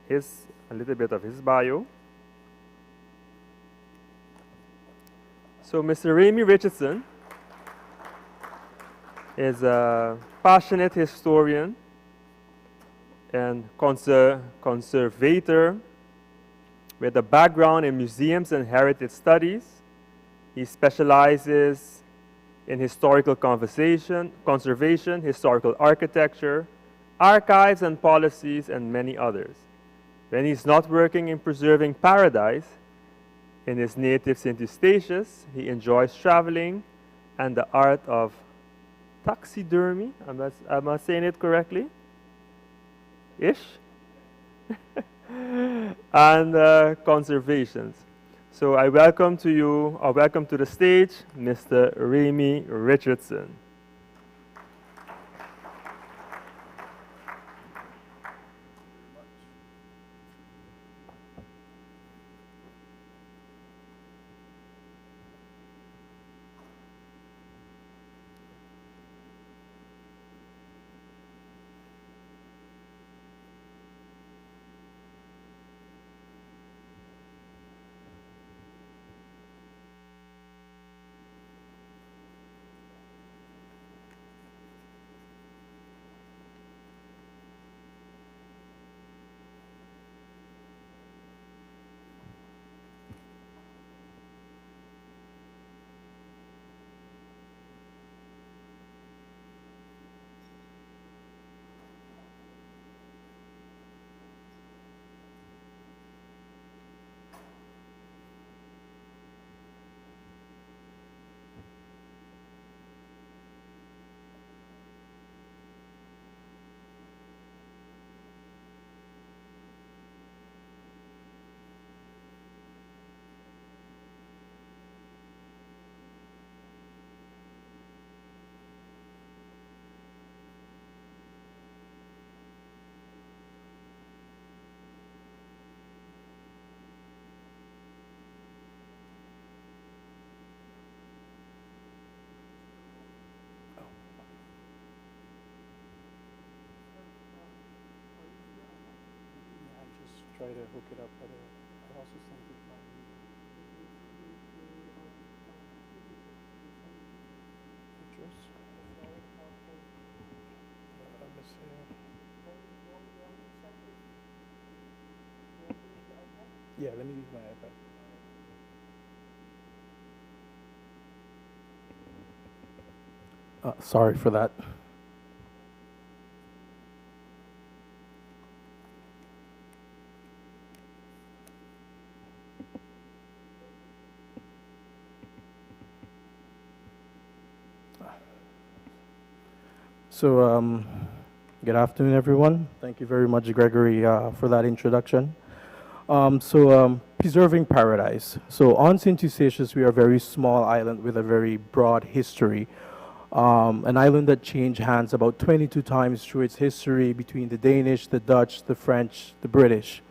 his, a little bit of his bio. So Mr. Rami Richardson is a passionate historian and conservator with a background in museums and heritage studies. He specializes in historical conservation, historical architecture, archives and policies, and many others. When he's not working in preserving paradise in his native St. Eustatius, he enjoys traveling and the art of taxidermy. Am I, am I saying it correctly? Ish? and conservations. So I welcome to you, or welcome to the stage, Mr. Rami Richardson. Try to hook it up, but I also sent it by pictures. Let me see. Yeah, let me use my iPad. Sorry for that. So, good afternoon, everyone. Thank you very much, Gregory, for that introduction. So, Preserving Paradise. So on St. Eustatius, we are a very small island with a very broad history. An island that changed hands about 22 times through its history between the Danish, the Dutch, the French, the British.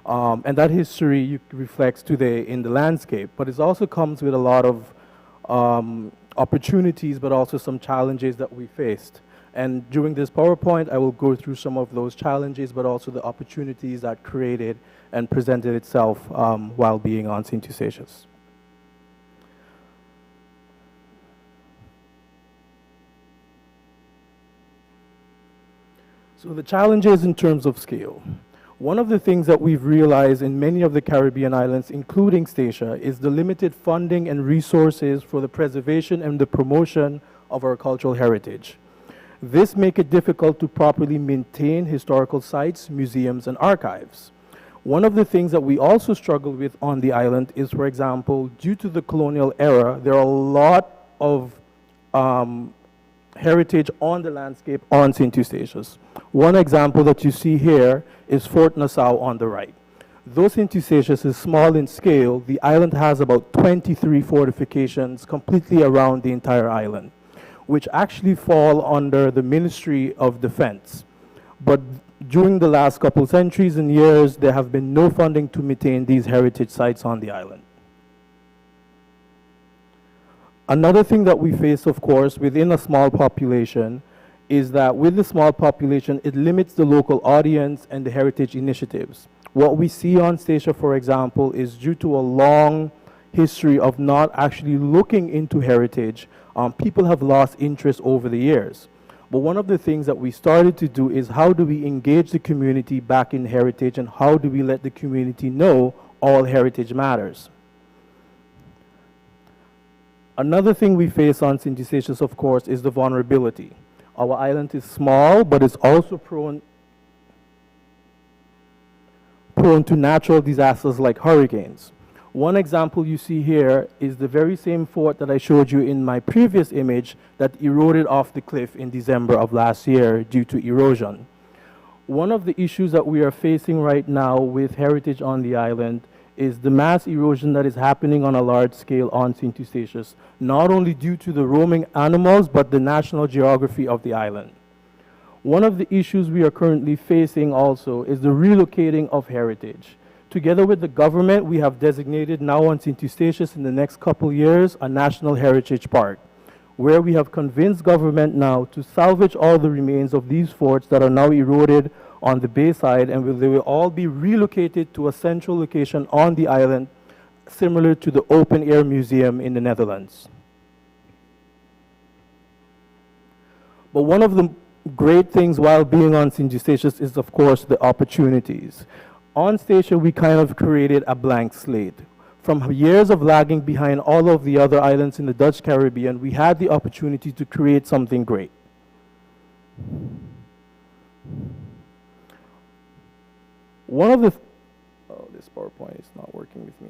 And that history reflects today in the landscape, but it also comes with a lot of opportunities, but also some challenges that we faced. And during this PowerPoint, I will go through some of those challenges, but also the opportunities that created and presented itself while being on St. Eustatius. So the challenges in terms of scale. One of the things that we've realized in many of the Caribbean islands, including Statia, is the limited funding and resources for the preservation and the promotion of our cultural heritage. This makes it difficult to properly maintain historical sites, museums, and archives. One of the things that we also struggle with on the island is, for example, due to the colonial era, there are a lot of heritage on the landscape on St. Eustatius. One example that you see here is Fort Nassau on the right. Though St. Eustatius is small in scale, the island has about 23 fortifications completely around the entire island, which actually fall under the Ministry of Defense. But during the last couple centuries and years, there have been no funding to maintain these heritage sites on the island. Another thing that we face, of course, within a small population is that with the small population, it limits the local audience and the heritage initiatives. What we see on Statia, for example, is due to a long history of not actually looking into heritage, people have lost interest over the years. But one of the things that we started to do is how do we engage the community back in heritage and how do we let the community know all heritage matters? Another thing we face on St. Eustatius, of course, is the vulnerability. Our island is small, but it's also prone to natural disasters like hurricanes. One example you see here is the very same fort that I showed you in my previous image that eroded off the cliff in December of last year due to erosion. One of the issues that we are facing right now with heritage on the island is the mass erosion that is happening on a large scale on St. Eustatius, not only due to the roaming animals, but the national geography of the island. One of the issues we are currently facing also is the relocating of heritage. Together with the government, we have designated now on St. Eustatius in the next couple years a national heritage park, where we have convinced government now to salvage all the remains of these forts that are now eroded on the bayside, and they will all be relocated to a central location on the island, similar to the open air museum in the Netherlands. But one of the great things while being on St. Eustatius is, of course, the opportunities. On Statia, we kind of created a blank slate. From years of lagging behind all of the other islands in the Dutch Caribbean, we had the opportunity to create something great. One of the, oh, this PowerPoint is not working with me.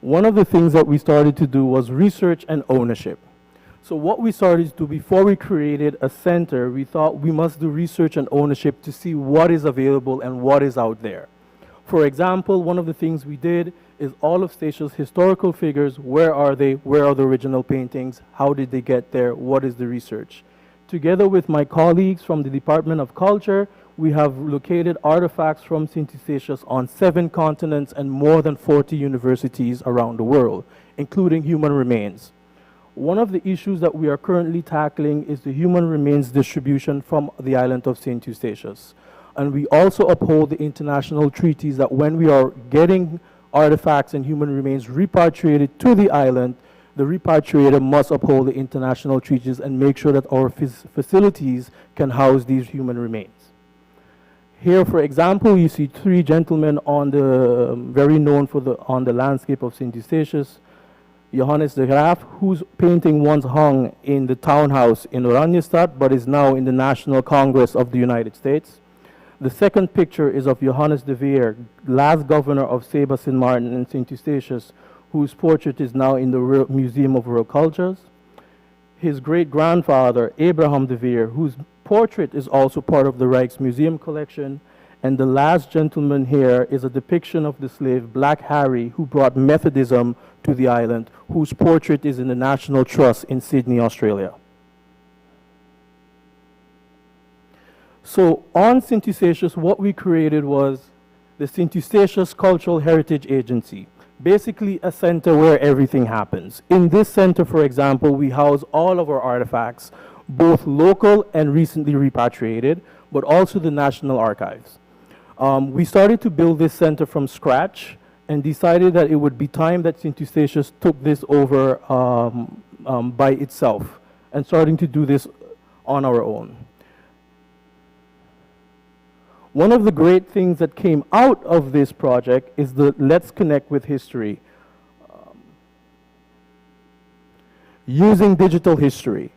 One of the things that we started to do was research and ownership. So what we started to do before we created a center, we thought we must do research and ownership to see what is available and what is out there. For example, one of the things we did is all of Statia's historical figures, where are they, where are the original paintings, how did they get there, what is the research? Together with my colleagues from the Department of Culture, we have located artifacts from St. Eustatius on 7 continents and more than 40 universities around the world, including human remains. One of the issues that we are currently tackling is the human remains distribution from the island of St. Eustatius. And we also uphold the international treaties that when we are getting artifacts and human remains repatriated to the island, the repatriator must uphold the international treaties and make sure that our facilities can house these human remains. Here, for example, you see 3 gentlemen on the very known for the on the landscape of St. Eustatius. Johannes de Graaf, whose painting once hung in the townhouse in Oranjestad, but is now in the National Congress of the United States. The second picture is of Johannes de Veer, last governor of Saba, St. Martin, and St. Eustatius, whose portrait is now in the Museum of World Cultures. His great-grandfather, Abraham de Veer, whose portrait is also part of the Rijksmuseum collection. And the last gentleman here is a depiction of the slave Black Harry, who brought Methodism to the island, whose portrait is in the National Trust in Sydney, Australia. So on Sint Eustatius, what we created was the Sint Eustatius Cultural Heritage Agency, basically a center where everything happens. In this center, for example, we house all of our artifacts, both local and recently repatriated, but also the National Archives. We started to build this center from scratch and decided that it would be time that Sint Eustatius took this over by itself and starting to do this on our own. One of the great things that came out of this project is the Let's Connect with History. Using digital history.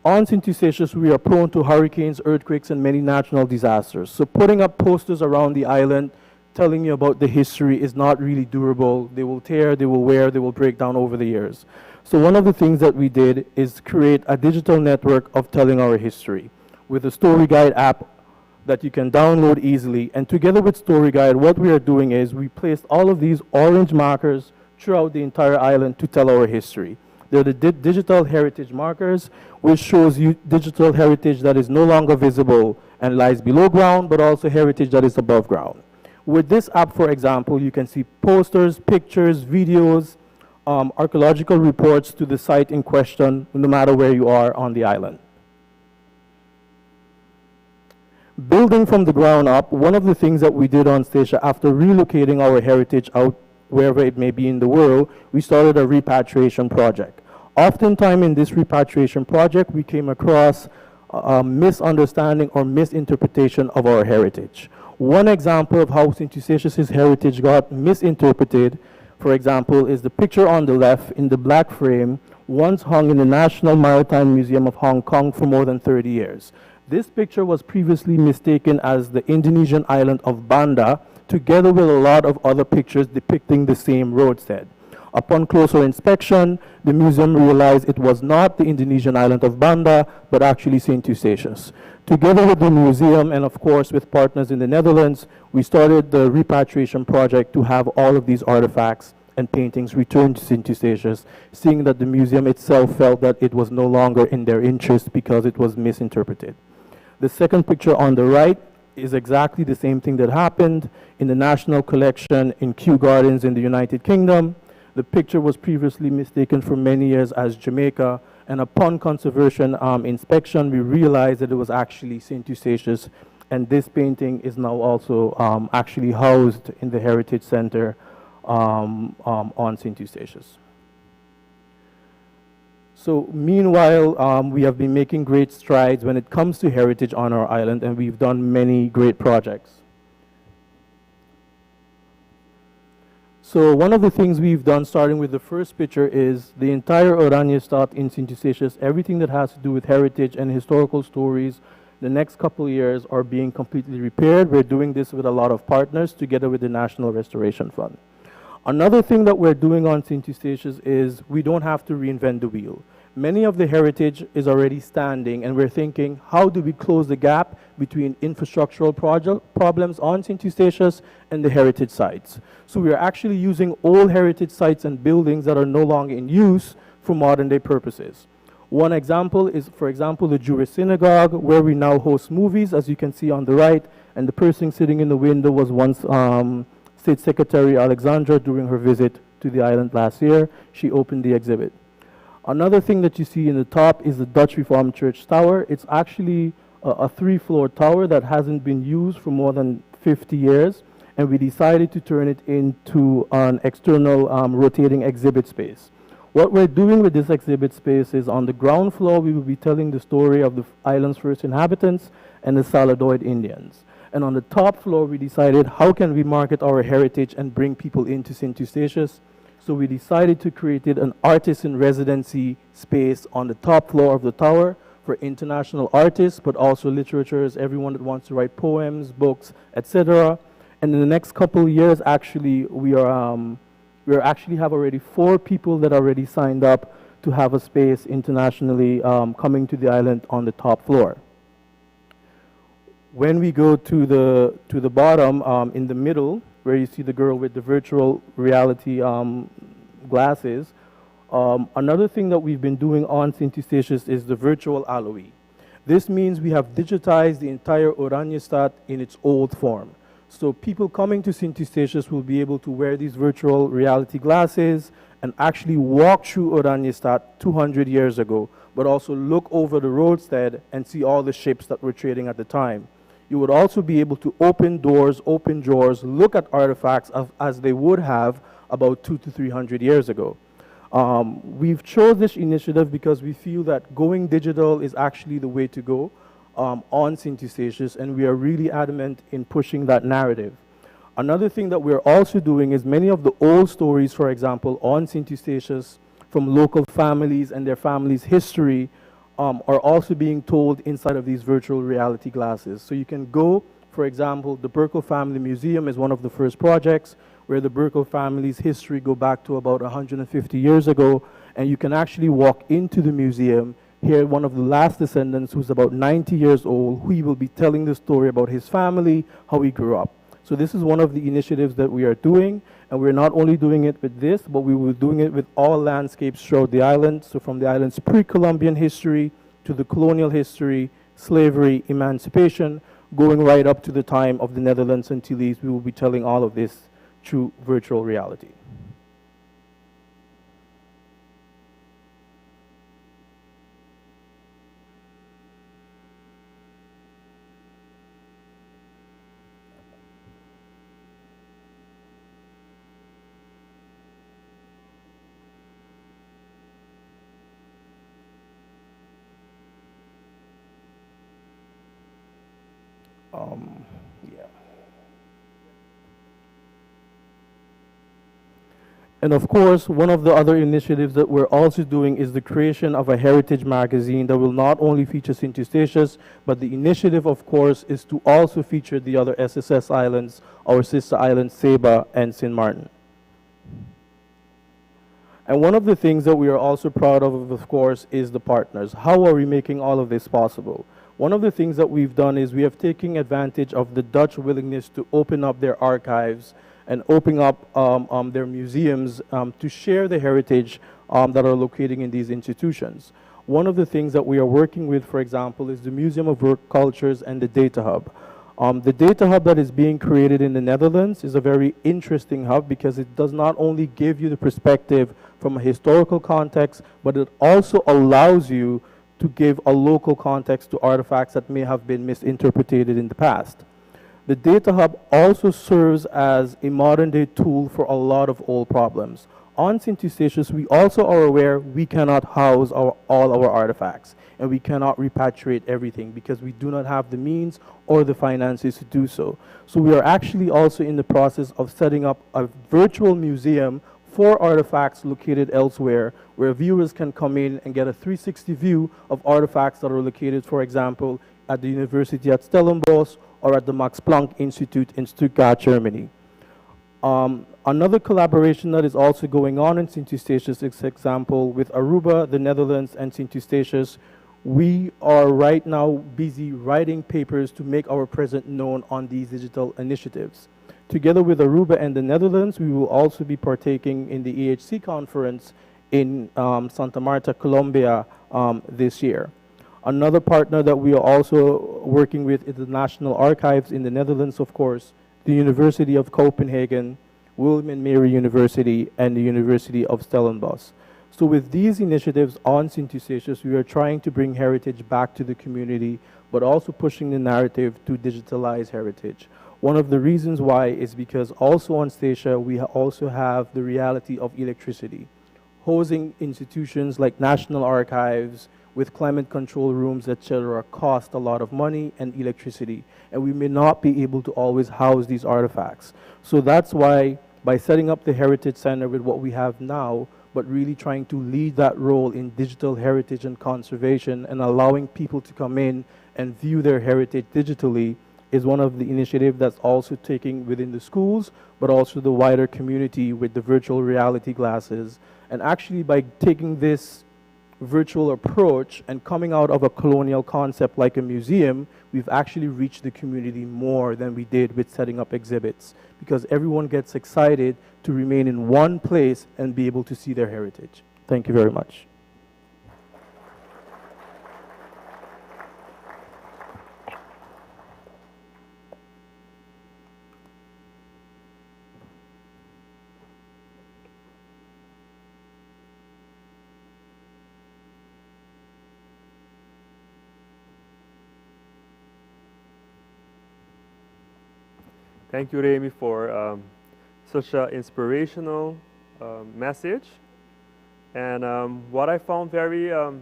On Sint Eustatius, we are prone to hurricanes, earthquakes, and many natural disasters. So putting up posters around the island telling you about the history is not really durable. They will tear, they will wear, they will break down over the years. So one of the things that we did is create a digital network of telling our history with a Story Guide app that you can download easily. And together with Story Guide, what we are doing is we placed all of these orange markers throughout the entire island to tell our history. They're the digital heritage markers, which shows you digital heritage that is no longer visible and lies below ground, but also heritage that is above ground. With this app, for example, you can see posters, pictures, videos, archaeological reports to the site in question, no matter where you are on the island. Building from the ground up, one of the things that we did on Statia after relocating our heritage out wherever it may be in the world, we started a repatriation project. Oftentimes in this repatriation project, we came across a misunderstanding or misinterpretation of our heritage. One example of how Sint Eustatius' heritage got misinterpreted, for example, is the picture on the left in the black frame, once hung in the National Maritime Museum of Hong Kong for more than 30 years. This picture was previously mistaken as the Indonesian island of Banda, together with a lot of other pictures depicting the same roadstead. Upon closer inspection, the museum realized it was not the Indonesian island of Banda, but actually Sint Eustatius. Together with the museum and of course with partners in the Netherlands, we started the repatriation project to have all of these artifacts and paintings returned to Sint Eustatius, seeing that the museum itself felt that it was no longer in their interest because it was misinterpreted. The second picture on the right is exactly the same thing that happened in the National Collection in Kew Gardens in the United Kingdom. The picture was previously mistaken for many years as Jamaica, and upon conservation inspection, we realized that it was actually Sint Eustatius, and this painting is now also actually housed in the Heritage Center on Sint Eustatius. So meanwhile, we have been making great strides when it comes to heritage on our island, and we've done many great projects. So one of the things we've done, starting with the first picture, is the entire Oranjestad in Sint Eustatius, everything that has to do with heritage and historical stories, the next couple of years are being completely repaired. We're doing this with a lot of partners together with the National Restoration Fund. Another thing that we're doing on Sint Eustatius is we don't have to reinvent the wheel. Many of the heritage is already standing, and we're thinking, how do we close the gap between infrastructural problems on Sint Eustatius and the heritage sites? So we are actually using old heritage sites and buildings that are no longer in use for modern day purposes. One example is, for example, the Jewish synagogue, where we now host movies, as you can see on the right, and the person sitting in the window was once State Secretary Alexandra during her visit to the island last year. She opened the exhibit. Another thing that you see in the top is the Dutch Reformed Church Tower. It's actually a 3-floor tower that hasn't been used for more than 50 years, and we decided to turn it into an external rotating exhibit space. What we're doing with this exhibit space is on the ground floor, we will be telling the story of the island's first inhabitants and the Saladoid Indians. And on the top floor, we decided how can we market our heritage and bring people into Sint Eustatius. So we decided to create an artist-in-residency space on the top floor of the tower for international artists, but also literatures, everyone that wants to write poems, books, etc. And in the next couple of years, actually, we are actually have already 4 people that already signed up to have a space internationally coming to the island on the top floor. When we go to the bottom, in the middle, where you see the girl with the virtual reality glasses, another thing that we've been doing on Sint Eustatius is the virtual Aloe. This means we have digitized the entire Oranjestad in its old form. So people coming to Sint Eustatius will be able to wear these virtual reality glasses and actually walk through Oranjestad 200 years ago, but also look over the roadstead and see all the ships that were trading at the time. You would also be able to open doors, open drawers, look at artifacts as they would have about 2 to 300 years ago. We've chose this initiative because we feel that going digital is actually the way to go on Sint Eustatius, and we are really adamant in pushing that narrative. Another thing that we're also doing is many of the old stories, for example, on Sint Eustatius from local families and their families' history are also being told inside of these virtual reality glasses. So you can go, for example, the Berkel Family Museum is one of the first projects where the Berkel family's history go back to about 150 years ago, and you can actually walk into the museum, hear one of the last descendants who's about 90 years old, who will be telling the story about his family, how he grew up. So this is one of the initiatives that we are doing, and we're not only doing it with this, but we will be doing it with all landscapes throughout the island. So from the island's pre-Columbian history to the colonial history, slavery, emancipation, going right up to the time of the Netherlands and Antilles, we will be telling all of this through virtual reality. Yeah. And of course, one of the other initiatives that we're also doing is the creation of a heritage magazine that will not only feature Sint Eustatius, but the initiative, of course, is to also feature the other SSS islands, our sister islands, Saba and St. Martin. And one of the things that we are also proud of course, is the partners. How are we making all of this possible? One of the things that we've done is we have taken advantage of the Dutch willingness to open up their archives and open up their museums to share the heritage that are located in these institutions. One of the things that we are working with, for example, is the Museum of World Cultures and the Data Hub. The Data Hub that is being created in the Netherlands is a very interesting hub because it does not only give you the perspective from a historical context, but it also allows you to give a local context to artifacts that may have been misinterpreted in the past. The Data Hub also serves as a modern day tool for a lot of old problems. On Sint Eustatius, we also are aware we cannot house all our artifacts, and we cannot repatriate everything because we do not have the means or the finances to do so. So we are actually also in the process of setting up a virtual museum for artifacts located elsewhere, where viewers can come in and get a 360 view of artifacts that are located, for example, at the University at Stellenbosch or at the Max Planck Institute in Stuttgart, Germany. Another collaboration that is also going on in Sint Eustatius is, for example, with Aruba, the Netherlands, and Sint Eustatius. We are right now busy writing papers to make our presence known on these digital initiatives. Together with Aruba and the Netherlands, we will also be partaking in the EHC conference in Santa Marta, Colombia, this year. Another partner that we are also working with is the National Archives in the Netherlands, of course, the University of Copenhagen, William and Mary University, and the University of Stellenbosch. So with these initiatives on Sint Eustatius, we are trying to bring heritage back to the community, but also pushing the narrative to digitalize heritage. One of the reasons why is because also on Statia, we also have the reality of electricity. Hosing institutions like National Archives with climate control rooms, etc., cost a lot of money and electricity, and we may not be able to always house these artifacts. So that's why by setting up the Heritage Center with what we have now, but really trying to lead that role in digital heritage and conservation and allowing people to come in and view their heritage digitally is one of the initiatives that's also taking within the schools, but also the wider community with the virtual reality glasses. And actually by taking this virtual approach and coming out of a colonial concept like a museum, we've actually reached the community more than we did with setting up exhibits because everyone gets excited to remain in one place and be able to see their heritage. Thank you very much. Thank you, Remy, for um, such an inspirational um, message. And um, what I found very um,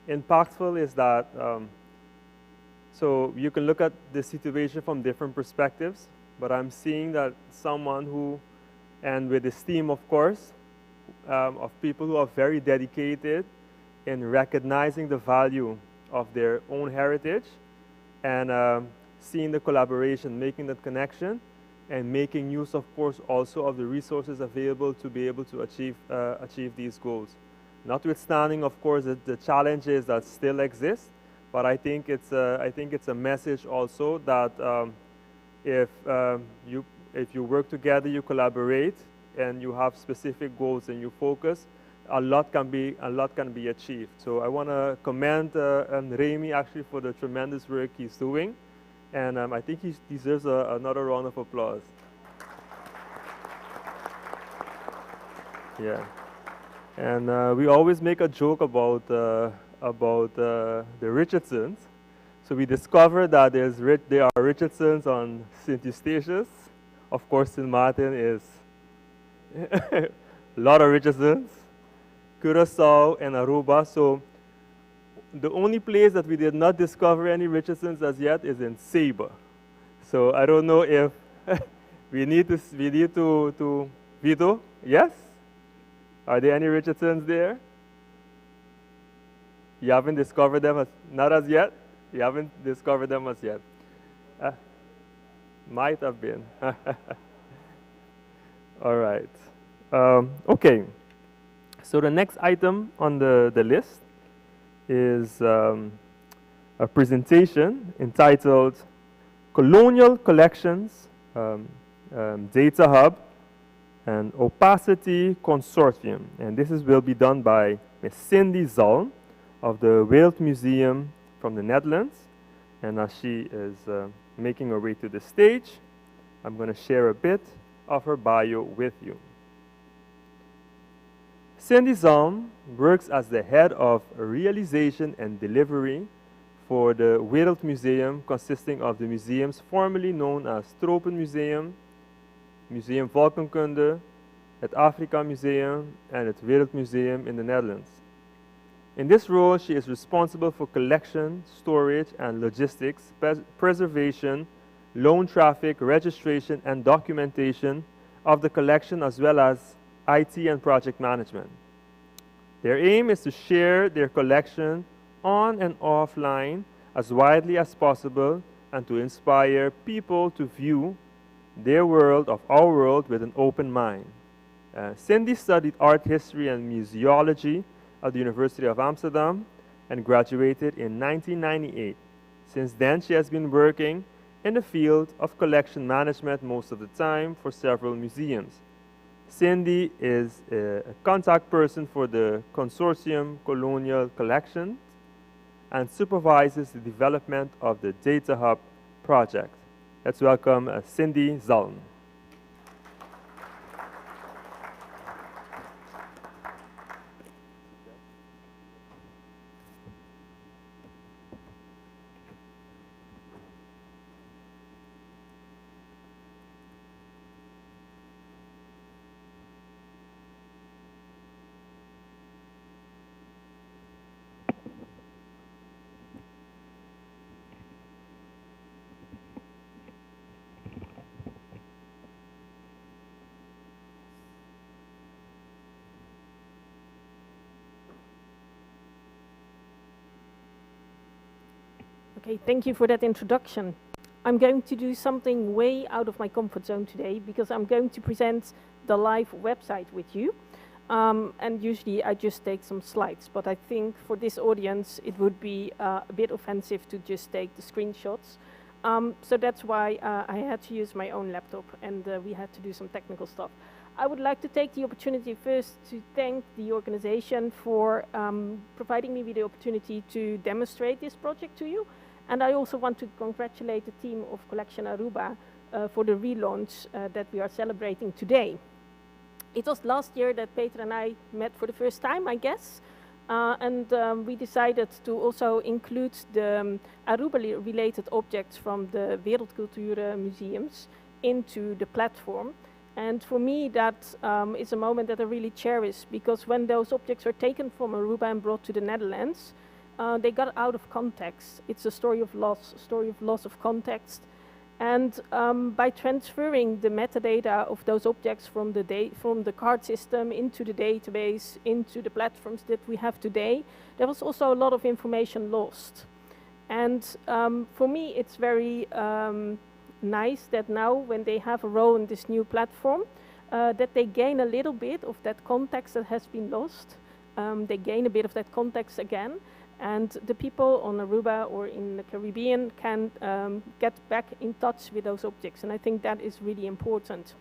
impactful is that, um, so you can look at the situation from different perspectives, but I'm seeing that someone who, and with this team, of course, um, of people who are very dedicated in recognizing the value of their own heritage and um, seeing the collaboration, making that connection, and making use, of course, also of the resources available to be able to achieve, uh, achieve these goals. Notwithstanding, of course, the, the challenges that still exist, but I think it's a, I think it's a message also that um, if, um, you, if you work together, you collaborate, and you have specific goals and you focus, a lot can be, a lot can be achieved. So I want to commend uh, um, Remy actually for the tremendous work he's doing. And um, I think he deserves a, another round of applause. Yeah. And uh, we always make a joke about, uh, about uh, the Richardsons. So we discovered that there's, there are Richardsons on St. Eustatius. Of course, St. Martin is a lot of Richardsons. Curacao and Aruba. So the only place that we did not discover any Richardsons as yet is in Saba. So I don't know if we need to, we need to, to Vito, yes? Are there any Richardsons there? You haven't discovered them, as, not as yet? You haven't discovered them as yet. Uh, might have been. All right. Um, okay. So the next item on the, the list is um, a presentation entitled Colonial Collections, um, um, Data Hub, and Opacity Consortium. And this is, will be done by Ms. Cindy Zalm of the Wereldmuseum from the Netherlands. And as she is uh, making her way to the stage, I'm going to share a bit of her bio with you. Cindy Zalm works as the head of realization and delivery for the Wereldmuseum, consisting of the museums formerly known as Tropenmuseum, Museum Volkenkunde, het Afrika Museum, and het Wereldmuseum in the Netherlands. In this role, she is responsible for collection, storage, and logistics, preservation, loan traffic, registration, and documentation of the collection, as well as IT and project management. Their aim is to share their collection on and offline as widely as possible and to inspire people to view their world of our world with an open mind. Uh, Cindy studied art history and museology at the University of Amsterdam and graduated in 1998. Since then, she has been working in the field of collection management most of the time for several museums. Cindy is a, a contact person for the Consortium Colonial Collection and supervises the development of the Data Hub project. Let's welcome uh, Cindy Zalm. Okay, thank you for that introduction. I'm going to do something way out of my comfort zone today because I'm going to present the live website with you. And usually I just take some slides, but I think for this audience it would be a bit offensive to just take the screenshots. So that's why I had to use my own laptop and we had to do some technical stuff. I would like to take the opportunity first to thank the organization for providing me with the opportunity to demonstrate this project to you. And I also want to congratulate the team of Collection Aruba for the relaunch that we are celebrating today. It was last year that Peter and I met for the first time, I guess. And we decided to also include the Aruba-related objects from the Wereldculturen museums into the platform. And for me, that is a moment that I really cherish because when those objects were taken from Aruba and brought to the Netherlands, they got out of context. It's a story of loss, a story of loss of context. And by transferring the metadata of those objects from the card system into the database, into the platforms that we have today, there was also a lot of information lost. And for me, it's very nice that now when they have a role in this new platform, that they gain a little bit of that context that has been lost. They gain a bit of that context again. And the people on Aruba or in the Caribbean can get back in touch with those objects. And I think that is really important.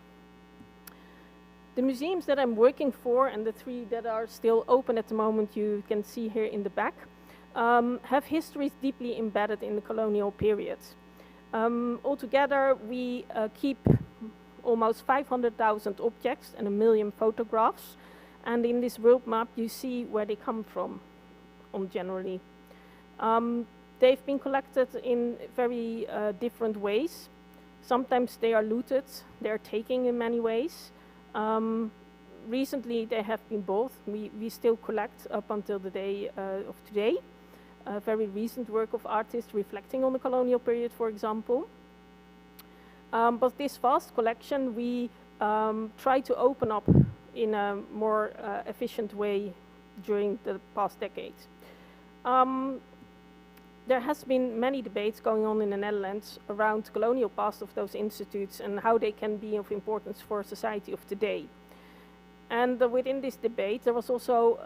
The museums that I'm working for and the three that are still open at the moment you can see here in the back have histories deeply embedded in the colonial period. Altogether, we keep almost 500,000 objects and 1 million photographs. And in this world map, you see where they come from on generally. They've been collected in very different ways. Sometimes they are looted, they are taken in many ways. Recently, they have been bought. We still collect up until the day of today. A very recent work of artists reflecting on the colonial period, for example. But this vast collection, we try to open up in a more efficient way during the past decade. There has been many debates going on in the Netherlands around the colonial past of those institutes and how they can be of importance for society of today. And within this debate, there was also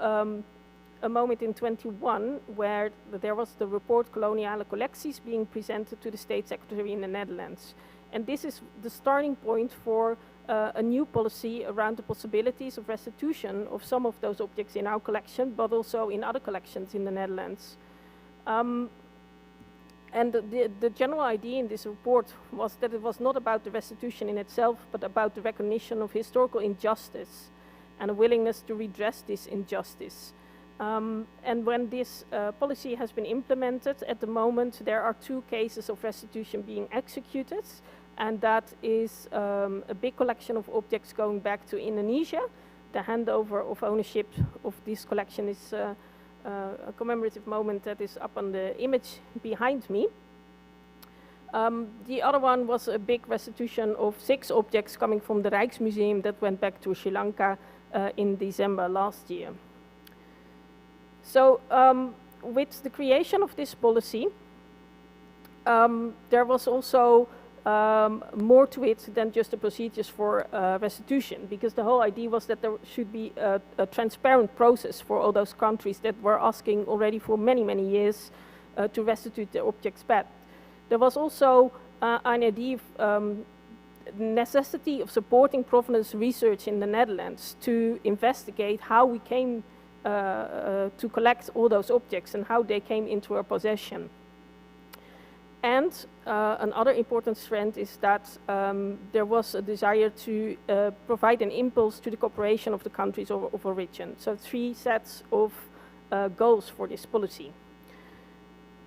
a moment in 21 where there was the report Koloniale Collecties being presented to the state secretary in the Netherlands. And this is the starting point for a new policy around the possibilities of restitution of some of those objects in our collection, but also in other collections in the Netherlands. And the general idea in this report was that it was not about the restitution in itself, but about the recognition of historical injustice and a willingness to redress this injustice. And when this policy has been implemented, at the moment there are two cases of restitution being executed, and that is a big collection of objects going back to Indonesia. The handover of ownership of this collection is a commemorative moment that is up on the image behind me. The other one was a big restitution of six objects coming from the Rijksmuseum that went back to Sri Lanka in December last year. So with the creation of this policy, there was also more to it than just the procedures for restitution, because the whole idea was that there should be a transparent process for all those countries that were asking already for many, many years to restitute their objects back. There was also an idea of necessity of supporting provenance research in the Netherlands to investigate how we came to collect all those objects and how they came into our possession. And another important strand is that there was a desire to provide an impulse to the cooperation of the countries of origin. So three sets of goals for this policy.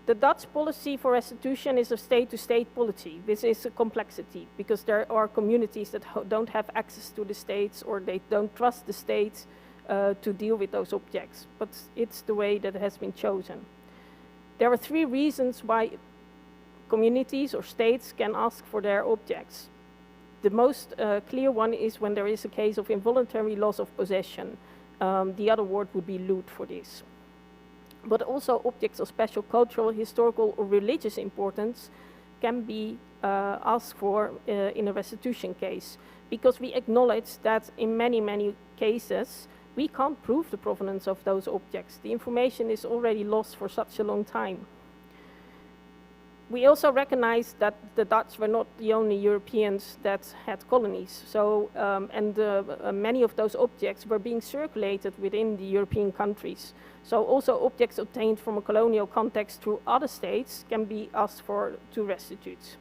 The Dutch policy for restitution is a state-to-state policy. This is a complexity because there are communities that don't have access to the states or they don't trust the states to deal with those objects. But it's the way that has been chosen. There are three reasons why communities or states can ask for their objects. The most clear one is when there is a case of involuntary loss of possession. The other word would be loot for this. But also objects of special cultural, historical, or religious importance can be asked for in a restitution case, because we acknowledge that in many, many cases, We can't prove the provenance of those objects. The information is already lost for such a long time. We also recognize that the Dutch were not the only Europeans that had colonies. So, and many of those objects were being circulated within the European countries. So also objects obtained from a colonial context through other states can be asked for to restitute.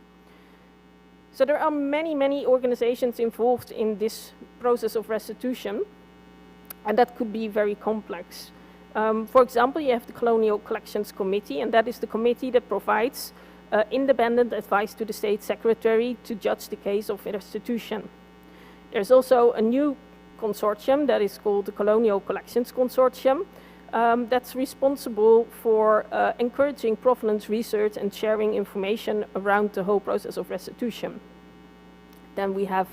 So there are many, many organizations involved in this process of restitution, and that could be very complex. For example, you have the Colonial Collections Committee, and that is the committee that provides independent advice to the state secretary to judge the case of restitution. There's also a new consortium that is called the Colonial Collections Consortium that's responsible for encouraging provenance research and sharing information around the whole process of restitution. Then we have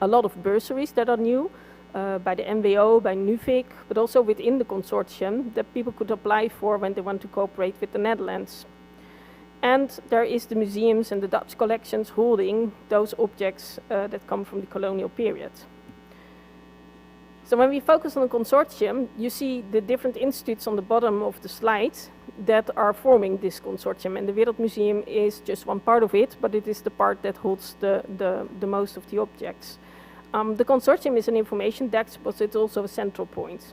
a lot of bursaries that are new by the NWO, by Nuffic, but also within the consortium that people could apply for when they want to cooperate with the Netherlands. And there is the museums and the Dutch collections holding those objects that come from the colonial period. So when we focus on the consortium, you see the different institutes on the bottom of the slide that are forming this consortium. And the Wereldmuseum is just one part of it, but it is the part that holds the most of the objects. The consortium is an information desk, but it's also a central point.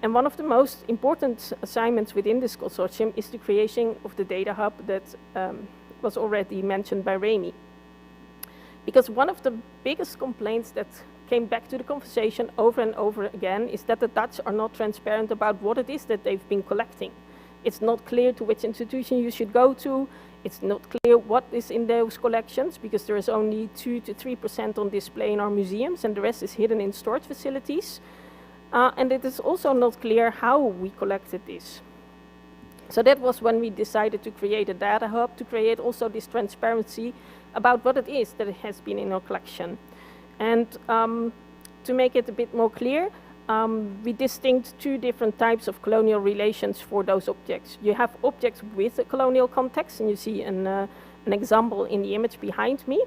And one of the most important assignments within this consortium is the creation of the data hub that was already mentioned by Remy. Because one of the biggest complaints that came back to the conversation over and over again is that the Dutch are not transparent about what it is that they've been collecting. It's not clear to which institution you should go to. It's not clear what is in those collections because there is only 2 to 3% on display in our museums and the rest is hidden in storage facilities. And it is also not clear how we collected this. So that was when we decided to create a data hub to create also this transparency about what it is that has been in our collection. And to make it a bit more clear, we distinct two different types of colonial relations for those objects. You have objects with a colonial context, and you see an example in the image behind me.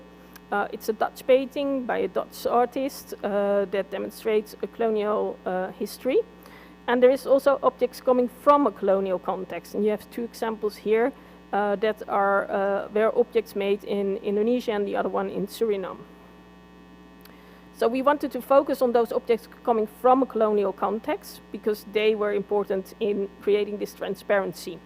It's a Dutch painting by a Dutch artist that demonstrates a colonial history. And there is also objects coming from a colonial context. And you have two examples here that are were objects made in Indonesia and the other one in Suriname. So we wanted to focus on those objects coming from a colonial context because they were important in creating this transparency.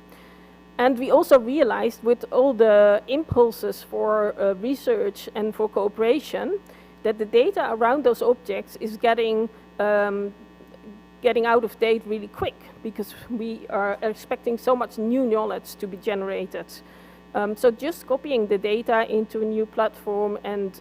And we also realized with all the impulses for research and for cooperation that the data around those objects is getting out of date really quick because we are expecting so much new knowledge to be generated. So just copying the data into a new platform and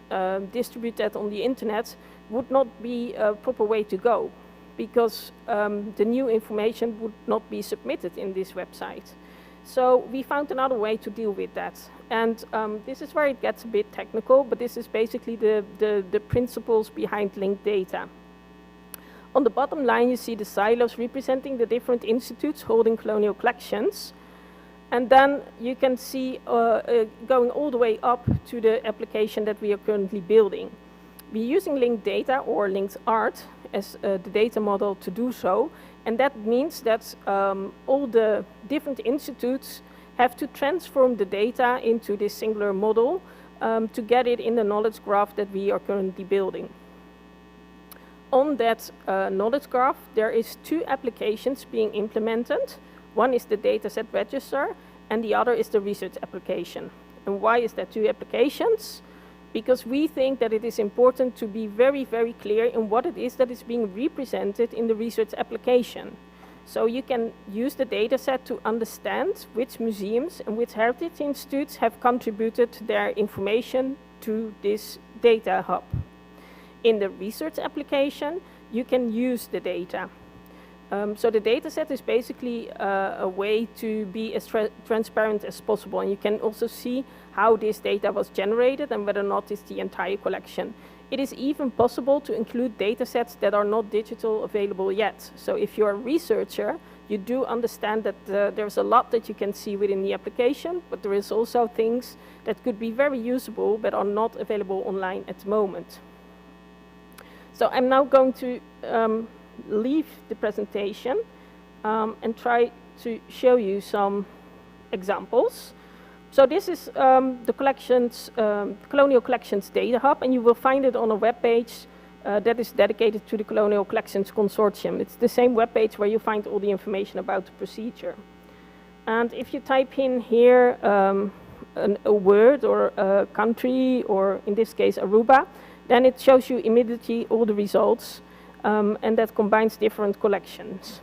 distribute that on the internet would not be a proper way to go because the new information would not be submitted in this website. So we found another way to deal with that. And this is where it gets a bit technical, but this is basically the principles behind linked data. On the bottom line, you see the silos representing the different institutes holding colonial collections. And then you can see going all the way up to the application that we are currently building. We're using linked data or linked art as the data model to do so. And that means that all the different institutes have to transform the data into this singular model to get it in the knowledge graph that we are currently building. On that knowledge graph, there is two applications being implemented. One is the dataset register, and the other is the research application. And why is that two applications? Because we think that it is important to be very, very clear in what it is that is being represented in the research application. So you can use the dataset to understand which museums and which heritage institutes have contributed their information to this data hub. In the research application, you can use the data. So the dataset is basically a way to be as transparent as possible. And you can also see how this data was generated and whether or not it's the entire collection. It is even possible to include datasets that are not digital available yet. So if you're a researcher, you do understand that there's a lot that you can see within the application, but there is also things that could be very usable but are not available online at the moment. So I'm now going to leave the presentation and try to show you some examples. So this is the collections, Colonial Collections Data Hub, and you will find it on a web page that is dedicated to the Colonial Collections Consortium. It's the same web page where you find all the information about the procedure. And if you type in here a word or a country, or in this case Aruba, then it shows you immediately all the results, and that combines different collections.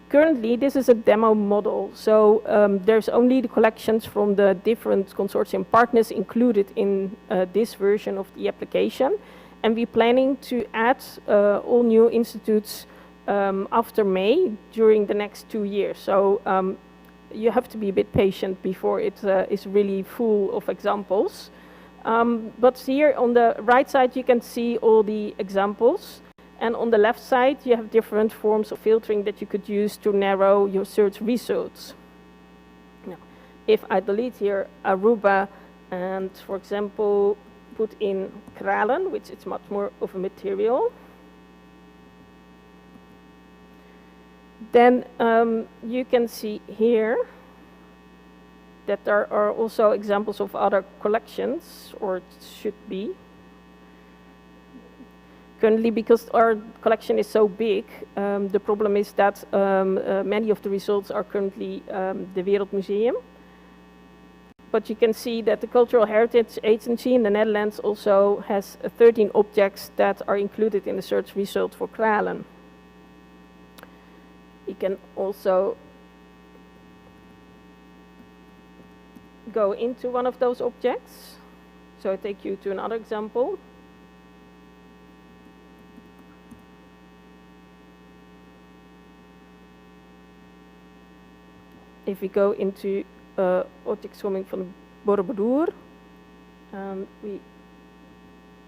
Currently, this is a demo model, so there's only the collections from the different consortium partners included in this version of the application. And we're planning to add all new institutes after May during the next 2 years. So you have to be a bit patient before it is really full of examples. But here on the right side, you can see all the examples. And on the left side, you have different forms of filtering that you could use to narrow your search results. Now, if I delete here Aruba and, for example, put in Kralen, which is much more of a material, then you can see here that there are also examples of other collections, or it should be. Currently, because our collection is so big, the problem is that many of the results are currently the Wereldmuseum. But you can see that the Cultural Heritage Agency in the Netherlands also has 13 objects that are included in the search result for Kralen. You can also go into one of those objects. So I take you to another example. If we go into objects coming from Borobudur, and we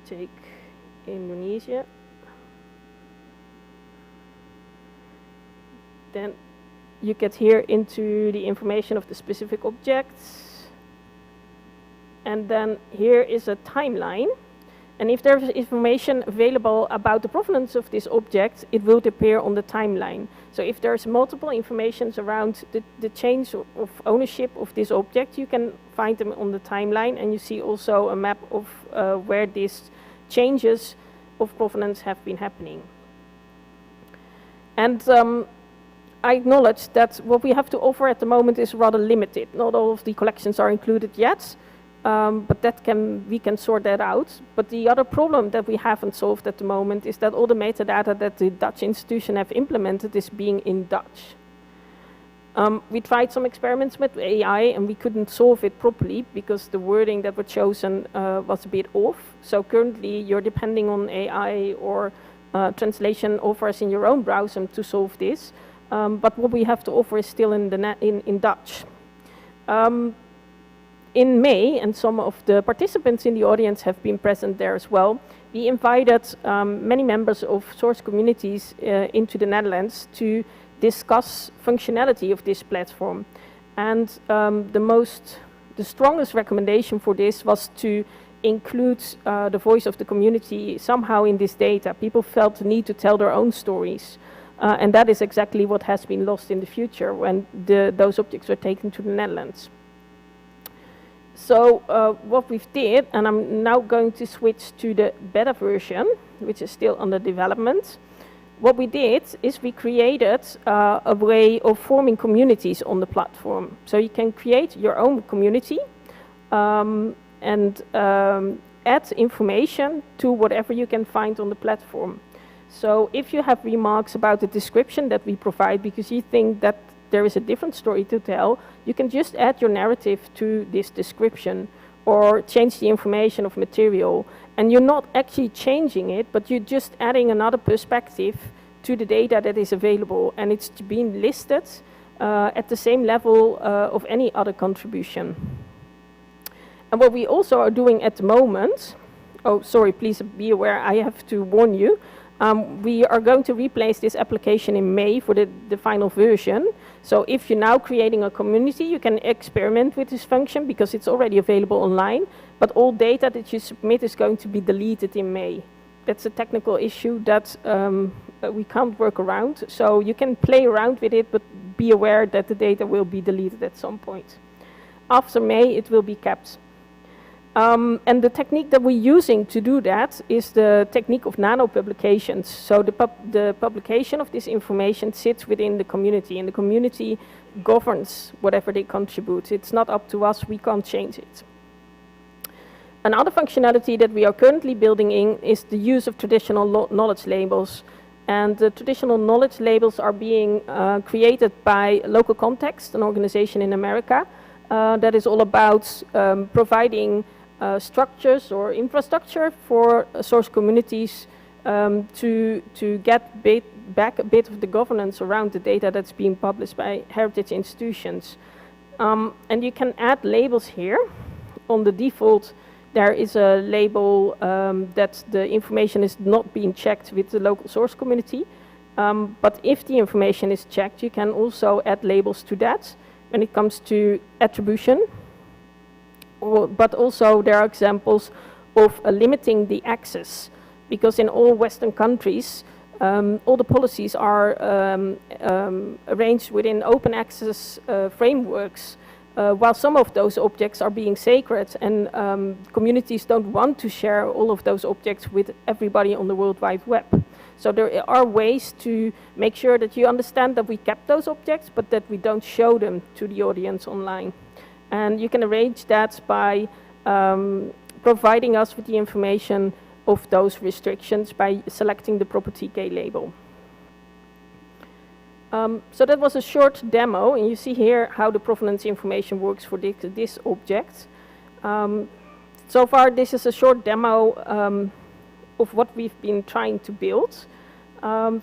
take Indonesia, then you get here into the information of the specific objects. And then here is a timeline. And if there's information available about the provenance of this object, it will appear on the timeline. So if there's multiple informations around the change of ownership of this object, you can find them on the timeline. And you see also a map of where these changes of provenance have been happening. And I acknowledge that what we have to offer at the moment is rather limited. Not all of the collections are included yet. But we can sort that out. But the other problem that we haven't solved at the moment is that all the metadata that the Dutch institution have implemented is being in Dutch. We tried some experiments with AI and we couldn't solve it properly because the wording that was chosen was a bit off. So currently you're depending on AI or translation offers in your own browser to solve this. But what we have to offer is still in, in Dutch. In May, and some of the participants in the audience have been present there as well, we invited many members of source communities into the Netherlands to discuss functionality of this platform. And the strongest recommendation for this was to include the voice of the community somehow in this data. People felt the need to tell their own stories. And that is exactly what has been lost in the future when those objects were taken to the Netherlands. So what we've did, and I'm now going to switch to the beta version, which is still under development. What we did is we created a way of forming communities on the platform. So you can create your own community and add information to whatever you can find on the platform. So if you have remarks about the description that we provide because you think that there is a different story to tell, you can just add your narrative to this description or change the information of material. And you're not actually changing it, but you're just adding another perspective to the data that is available. And it's been listed at the same level of any other contribution. And what we also are doing at the moment, oh, sorry, please be aware, I have to warn you. We are going to replace this application in May for the final version. So if you're now creating a community, you can experiment with this function because it's already available online. But all data that you submit is going to be deleted in May. That's a technical issue that we can't work around. So you can play around with it, but be aware that the data will be deleted at some point. After May, it will be kept. And the technique that we're using to do that is the technique of nanopublications. So the, pub the publication of this information sits within the community, and the community governs whatever they contribute. It's not up to us, we can't change it. Another functionality that we are currently building in is the use of traditional knowledge labels. And the traditional knowledge labels are being created by Local Context, an organization in America, that is all about providing structures or infrastructure for source communities to get back a bit of the governance around the data that's being published by heritage institutions. And you can add labels here. On the default, there is a label that the information is not being checked with the local source community. But if the information is checked, you can also add labels to that when it comes to attribution. But also there are examples of limiting the access, because in all Western countries, all the policies are arranged within open access frameworks, while some of those objects are being sacred and communities don't want to share all of those objects with everybody on the World Wide Web. So there are ways to make sure that you understand that we kept those objects, but that we don't show them to the audience online. And you can arrange that by providing us with the information of those restrictions by selecting the proper TK label. So that was a short demo, and you see here how the provenance information works for this object. So far, this is a short demo of what we've been trying to build.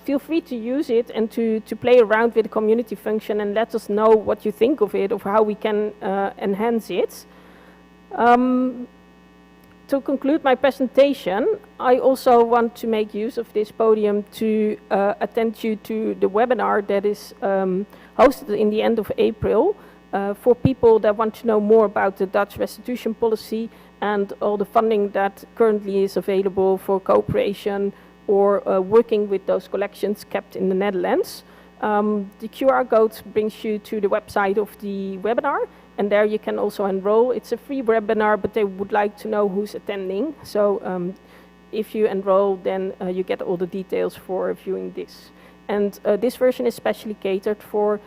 Feel free to use it and to play around with the community function and let us know what you think of it, or how we can enhance it. To conclude my presentation, I also want to make use of this podium to attend you to the webinar that is hosted in the end of April for people that want to know more about the Dutch restitution policy and all the funding that currently is available for cooperation or working with those collections kept in the Netherlands. The QR code brings you to the website of the webinar, and there you can also enroll. It's a free webinar, but they would like to know who's attending. So if you enroll, then you get all the details for viewing this. And this version is specially catered for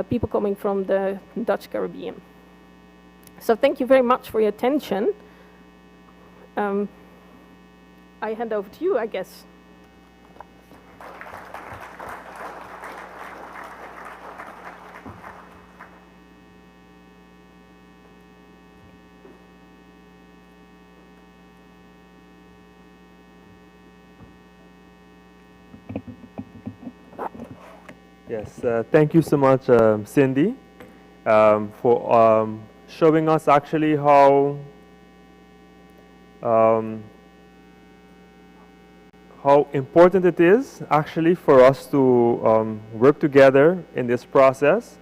people coming from the Dutch Caribbean. So thank you very much for your attention. I hand over to you, I guess. Yes, thank you so much, Cindy, for showing us actually how important it is actually for us to work together in this process,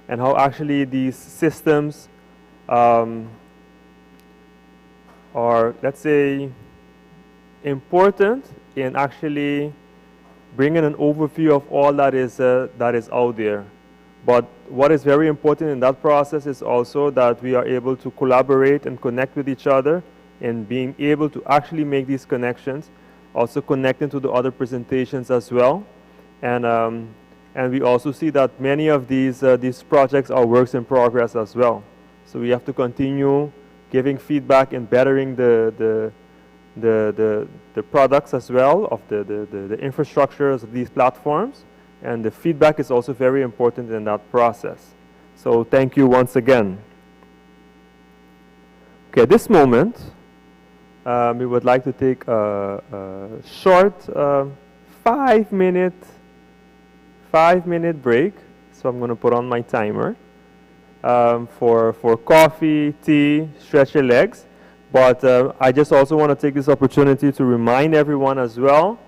and how actually these systems are, let's say, important in actually bringing an overview of all that is out there. But what is very important in that process is also that we are able to collaborate and connect with each other, and being able to actually make these connections, also connecting to the other presentations as well. And we also see that many of these projects are works in progress as well. So we have to continue giving feedback and bettering the products as well, of the infrastructures of these platforms. And the feedback is also very important in that process. So thank you once again. Okay, at this moment, we would like to take a short 5-minute break. So I'm going to put on my timer for coffee, tea, stretch your legs. But I just also want to take this opportunity to remind everyone as well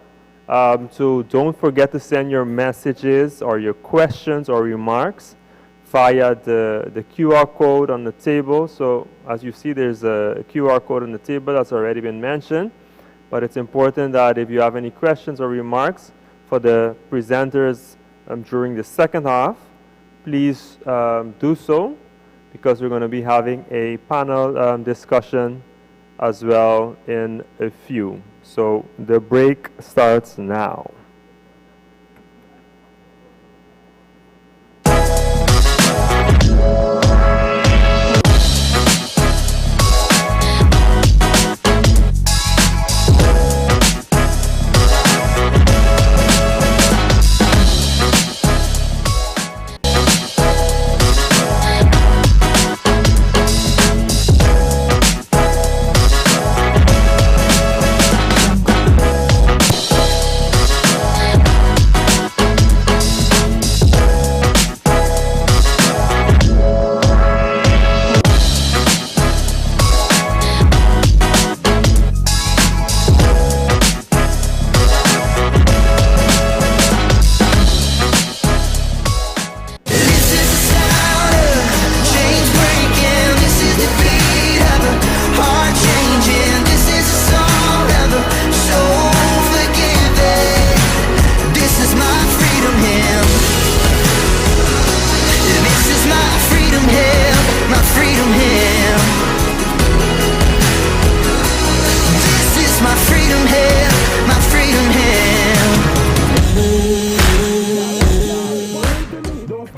to don't forget to send your messages or your questions or remarks via the QR code on the table. So as you see, there's a QR code on the table that's already been mentioned. But it's important that if you have any questions or remarks for the presenters um, during the second half, please um, do so because we're going to be having a panel um, discussion as well in a few. So the break starts now.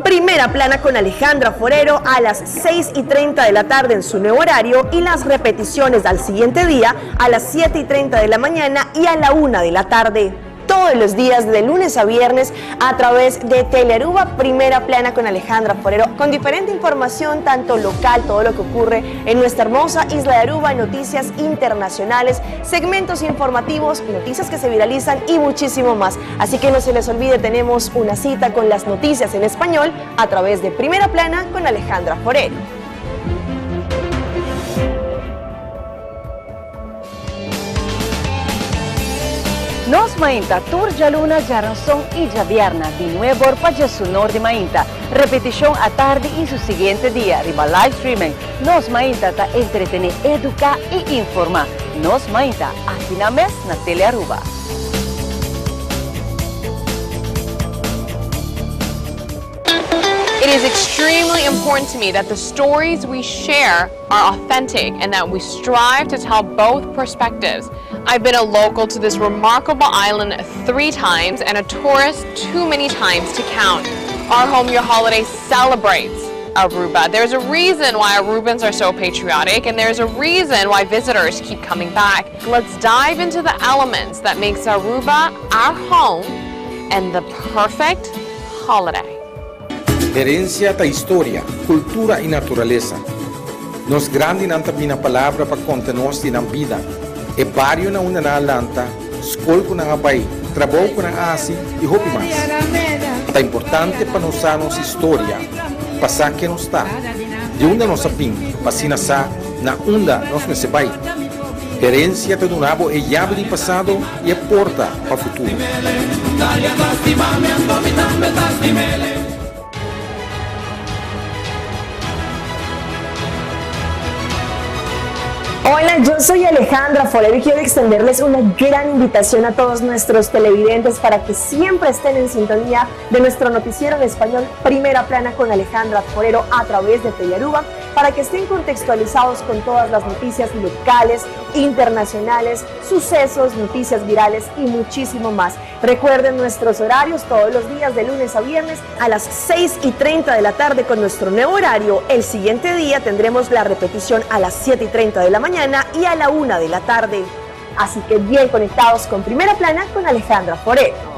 Primera plana con Alejandra Forero a las 6 y 30 de la tarde en su nuevo horario y las repeticiones al siguiente día a las 7 y 30 de la mañana y a la 1 de la tarde. Todos los días de lunes a viernes a través de Telearuba Primera Plana con Alejandra Forero, con diferente información, tanto local, todo lo que ocurre en nuestra hermosa isla de Aruba, noticias internacionales, segmentos informativos, noticias que se viralizan y muchísimo más. Así que no se les olvide, tenemos una cita con las noticias en español a través de Primera Plana con Alejandra Forero. Nos Mainta, tur djaluna, djaranson i djabierna, di nuebor pa djesunor di mainta. Repetishon atardi i su siguiente dia riba live streaming. Nos Mainta ta entretené, eduká i informá. Nos Mainta, aki na mes na Telearuba. It is extremely important to me that the stories we share are authentic and that we strive to tell both perspectives. I've been a local to this remarkable island three times and a tourist too many times to count. Our Home Your Holiday celebrates Aruba. There's a reason why Arubans are so patriotic and there's a reason why visitors keep coming back. Let's dive into the elements that makes Aruba our home and the perfect holiday. Herencia ta historia, cultura y naturalesa. Nos grandinan ta bini na palabra pa conta nos di nan bida, e bario na unda nan a lanta, scol cu nan a bay, trabou cu nan a haci y hopi mas. Ta importante pa nos sa nos historia, pa sa ken nos ta, di unda nos a bin, pa asina sa na unda nos mester bay. Herencia ta duna bo e yabi di pasado y e porta pa futuro. Hola, yo soy Alejandra Forero y quiero extenderles una gran invitación a todos nuestros televidentes para que siempre estén en sintonía de nuestro noticiero en español Primera Plana con Alejandra Forero a través de Telearuba, para que estén contextualizados con todas las noticias locales, internacionales, sucesos, noticias virales y muchísimo más. Recuerden nuestros horarios todos los días de lunes a viernes a las 6 y 30 de la tarde con nuestro nuevo horario. El siguiente día tendremos la repetición a las 7 y 30 de la mañana y a la 1 de la tarde. Así que bien conectados con Primera Plana con Alejandra Forero.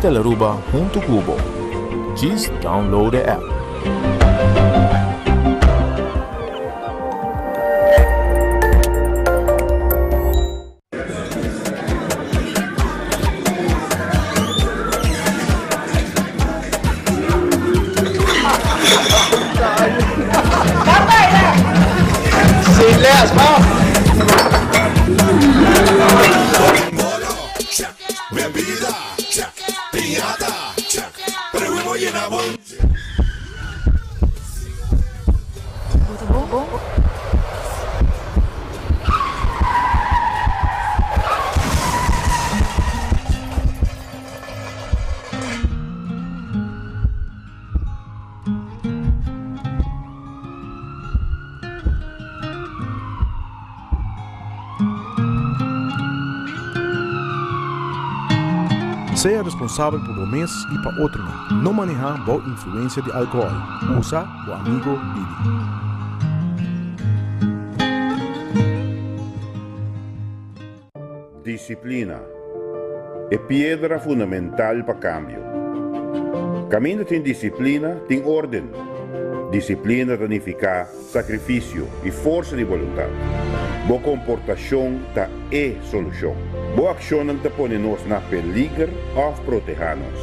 Telearuba hunto cu bo. Djis download e app. Sea responsabel pa bo mes i pa otronan. No manehá bou influensia di alkohòl. Usa bo amigo Didi. Disiplina, e piedra fundamental pa kambio. Kaminda tin disiplina, tin órden. Disiplina ta nifiká sakrifisio i forsa di boluntat. Bo komportashon ta e solushon. Bo akshonnan ta pone nos na peliger òf protehá nos.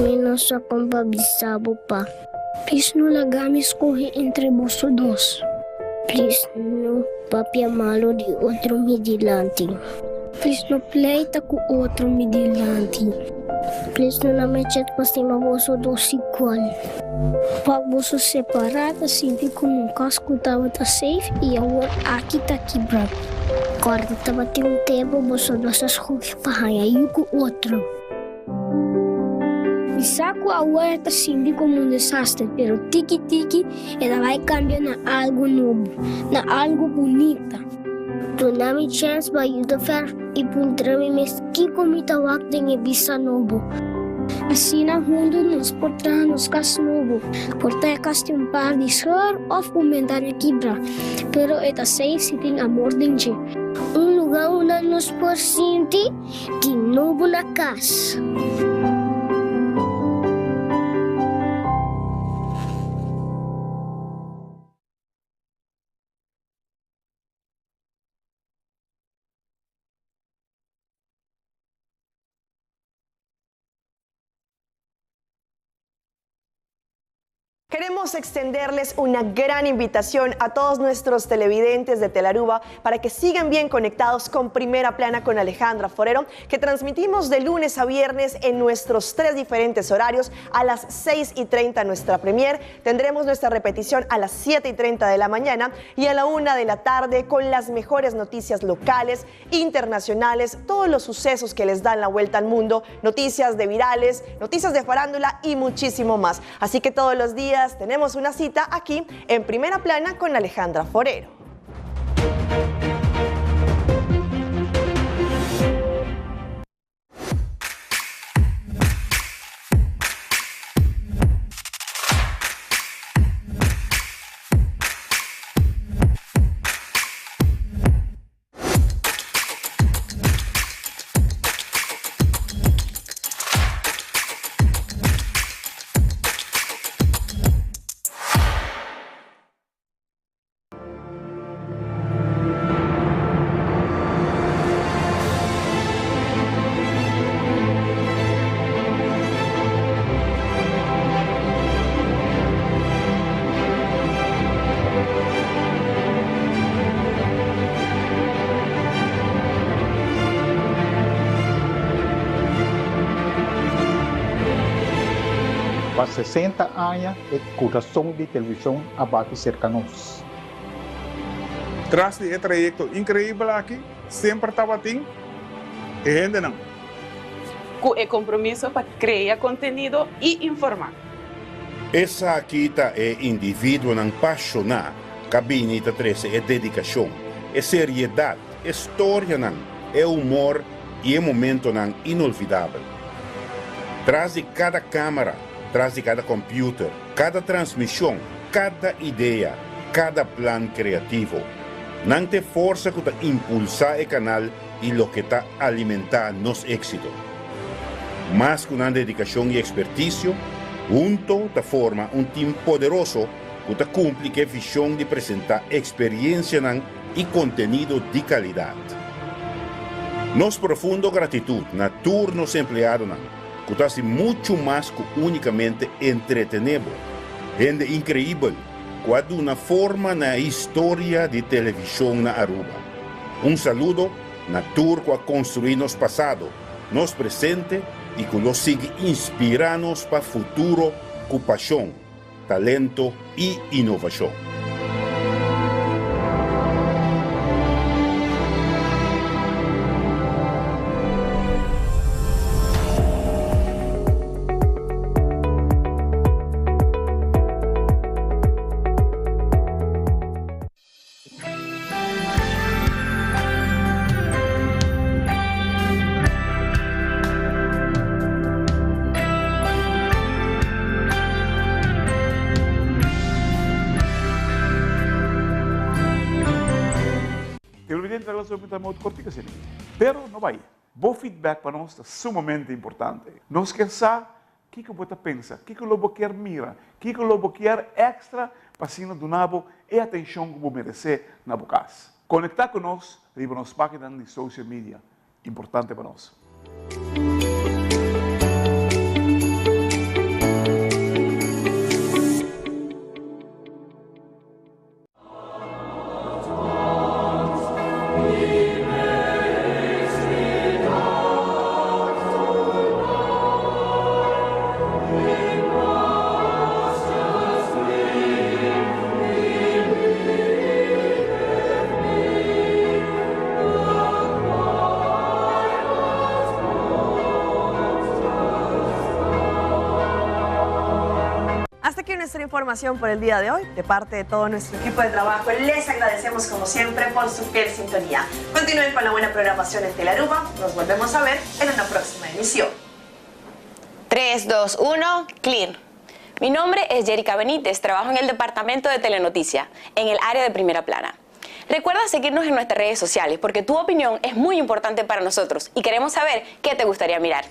Mi no sa kon pa bisa bo pa. Plis no laga mi skohe entre boso dos. Plis no papia malu di otro mi dilanti. Plis no pleita ku otro mi dilanti. Plis no na mi chat pa stima boso dos igual. Wak boso separá ta sinti komo un kas ku tabata safe i awor aki ta kibrá. Kòrda tabatin un tempu boso dos a skohe pa haña yu ku otro. Mi sa ku awor e ta sinti komo un desaster, pero tiki tiki e ta bai kambia na algu nobo, na algu bunita. Duna mi chèns pa yuda fèrf i puntra mi mes kiko mi ta wak den e bista nobo. Asina huntu nos por traha nos kas nobo. Por ta e kas tin un par di scheur òf un bentana kibrá, pero e ta safe si tin amor den dje. Un lugá unda nos por sinti di nobo na kas. Queremos extenderles una gran invitación a todos nuestros televidentes de Telaruba para que sigan bien conectados con Primera Plana con Alejandra Forero, que transmitimos de lunes a viernes en nuestros tres diferentes horarios a las 6 y 30 nuestra premier. Tendremos nuestra repetición a las 7 y 30 de la mañana y a la 1 de la tarde con las mejores noticias locales, internacionales, todos los sucesos que les dan la vuelta al mundo, noticias de virales, noticias de farándula y muchísimo más. Así que todos los días tenemos una cita aquí en Primera Plana con Alejandra Forero. Pa 60 aña e kurason di televishon a bati serka nos. Tras di e trayekto inkreibel aki semper tabatin e hendenan. Ku e kompromiso pa krea kontenido i informá. Esaki ta e individuonan pashoná ka bini ta trese e dedikashon, e seriedat, e storianan, e humor i e momentonan inolvidabel. Tras di kada kámara, tras di kada kòmpiuter, kada transmishon, kada idea, kada plan kreativo. Nan ta e forsa ku ta impulsá e kanal i loke ta alimentá nos éksito. Mas ku nan dedikashon i ekspertisio, hunto ta forma un tim poderoso ku ta kumpli ku e vishon di presentá eksperiensianan i kontenido di kalidat. Nos profundo gratitut na tur nos empleadonan ku ta hasi muchu mas ku únikamente entretené bo. Hende inkreibel ku a duna forma na e historia di televishon na Aruba. Un saludo na tur ku a konstruí nos pasado, nos presente i ku lo sigui inspirá nos pa futuro ku pashon, talento i inovashon. Televidente ta laso mi ta cortico asina. Pero no bay. Bo feedback pa nos ta sumamente importante. Nos kier sa Kiko bo ta pensa? Kiko lo bo kier mira? Kiko lo bo kier extra pa asina duna bo e atencion cu bo merece na bo cas? Conecta cu nos riba nos paginan di social media. Importante pa nos. Hasta aquí nuestra información por el día de hoy. De parte de todo nuestro equipo de trabajo, les agradecemos como siempre por su fiel sintonía. Continúen con la buena programación en Telaruba. Nos volvemos a ver en una próxima emisión. 3, 2, 1, clear. Mi nombre es Jerica Benítez, trabajo en el departamento de Telenoticia, en el área de primera plana. Recuerda seguirnos en nuestras redes sociales porque tu opinión es muy importante para nosotros y queremos saber qué te gustaría mirar.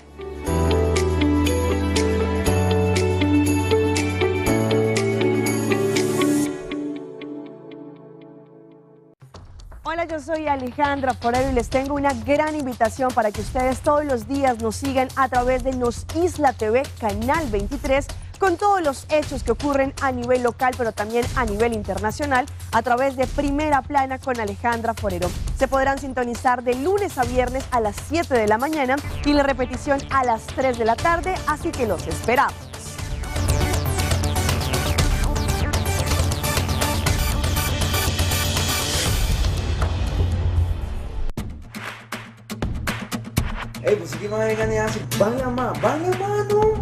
Hola, yo soy Alejandra Forero y les tengo una gran invitación para que ustedes todos los días nos sigan a través de Nos Isla TV, Canal 23, con todos los hechos que ocurren a nivel local, pero también a nivel internacional, a través de Primera Plana con Alejandra Forero. Se podrán sintonizar de lunes a viernes a las 7 de la mañana y la repetición a las 3 de la tarde, así que los esperamos. Ey, bo sigui manga gane hasi. Ban yama, ban yama no.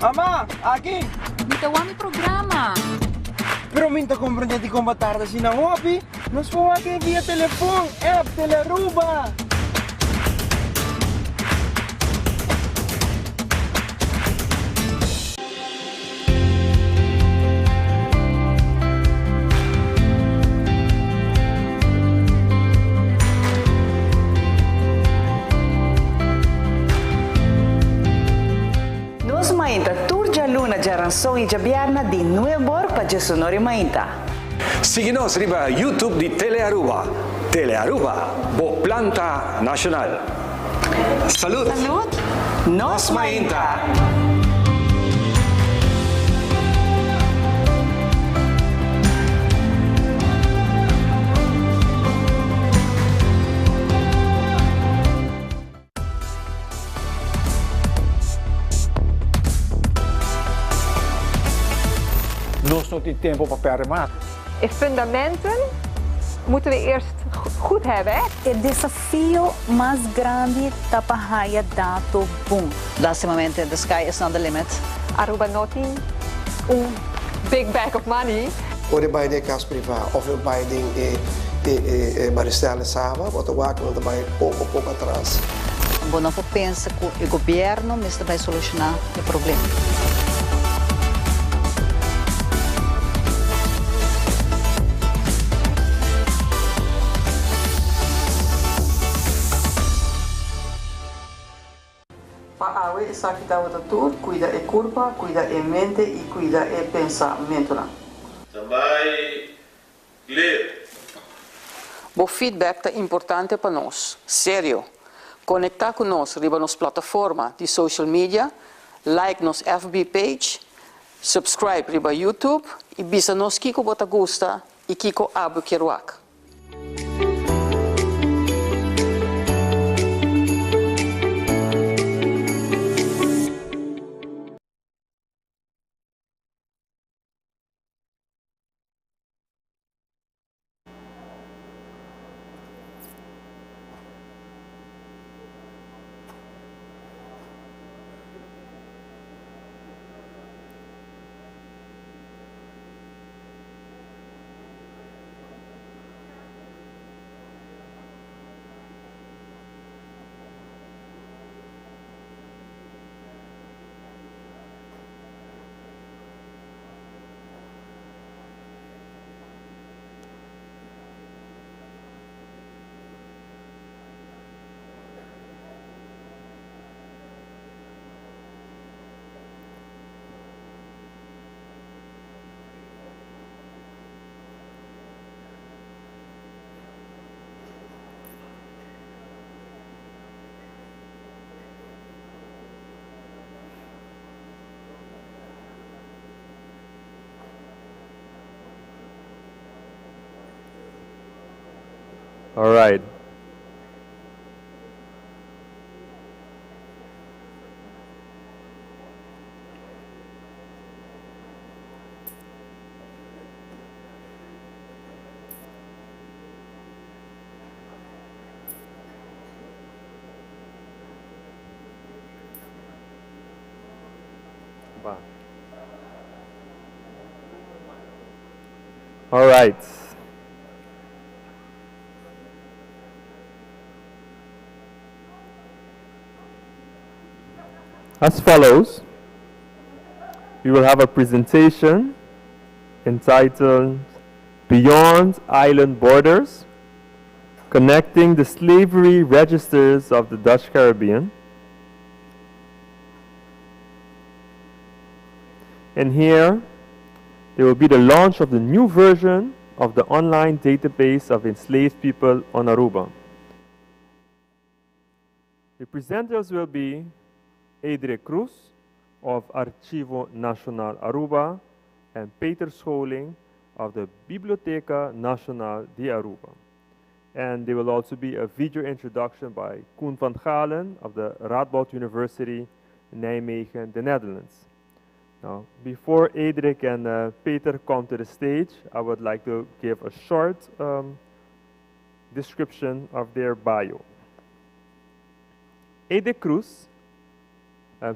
Mama, aki. Mi ta wak mi programa. Pero mi ta comprende dikon bo tarda asina hopi. Nos por wak e via telefon, app, Telearuba. Nos mainta tur djaluna, djaranson i djabièrnè di nuebor pa djesonor i mainta. Sigui nos riba YouTube di Telearuba. Telearuba, bo planta nashonal. Salud! Salud! Nos mainta! no tin tempu pa pèrdè mas. E fundamenten moeten we eerst goed hebben, hè. E desafio mas grandi ta pa haya dato bon. Lastimamente, the sky is not the limit. Aruba no tin un big bag of money. Ora e bai den e kas privá òf e bai den e e Maristella Saba, bo ta wak ku nan ta bai poko poko atras. Bo no por pensa ku e gobièrnu mester bai solushoná e problema. Pa awe esaki tabata tur, cuida e curpa, cuida e mente y cuida e pensamentonan. Tambay clear. Bo feedback ta importante pa nos. Serio! Conecta cu nos riba nos plataforma di social media, like nos FB page, subscribe riba YouTube y bisa nos kico bo ta gusta y kico abo kier wak. All right. All right. As follows, we will have a presentation entitled Beyond Island Borders, Connecting the Slavery Registers of the Dutch Caribbean. And here, there will be the launch of the new version of the online database of enslaved people on Aruba. The presenters will be Adrie Cruz of Archivo Nacional Aruba and Peter Scholing of the Biblioteca Nacional de Aruba. And there will also be a video introduction by Koen van Galen of the Radboud University in Nijmegen, the Netherlands. Now, before Edric and Peter come to the stage, I would like to give a short description of their bio. Edric Cruz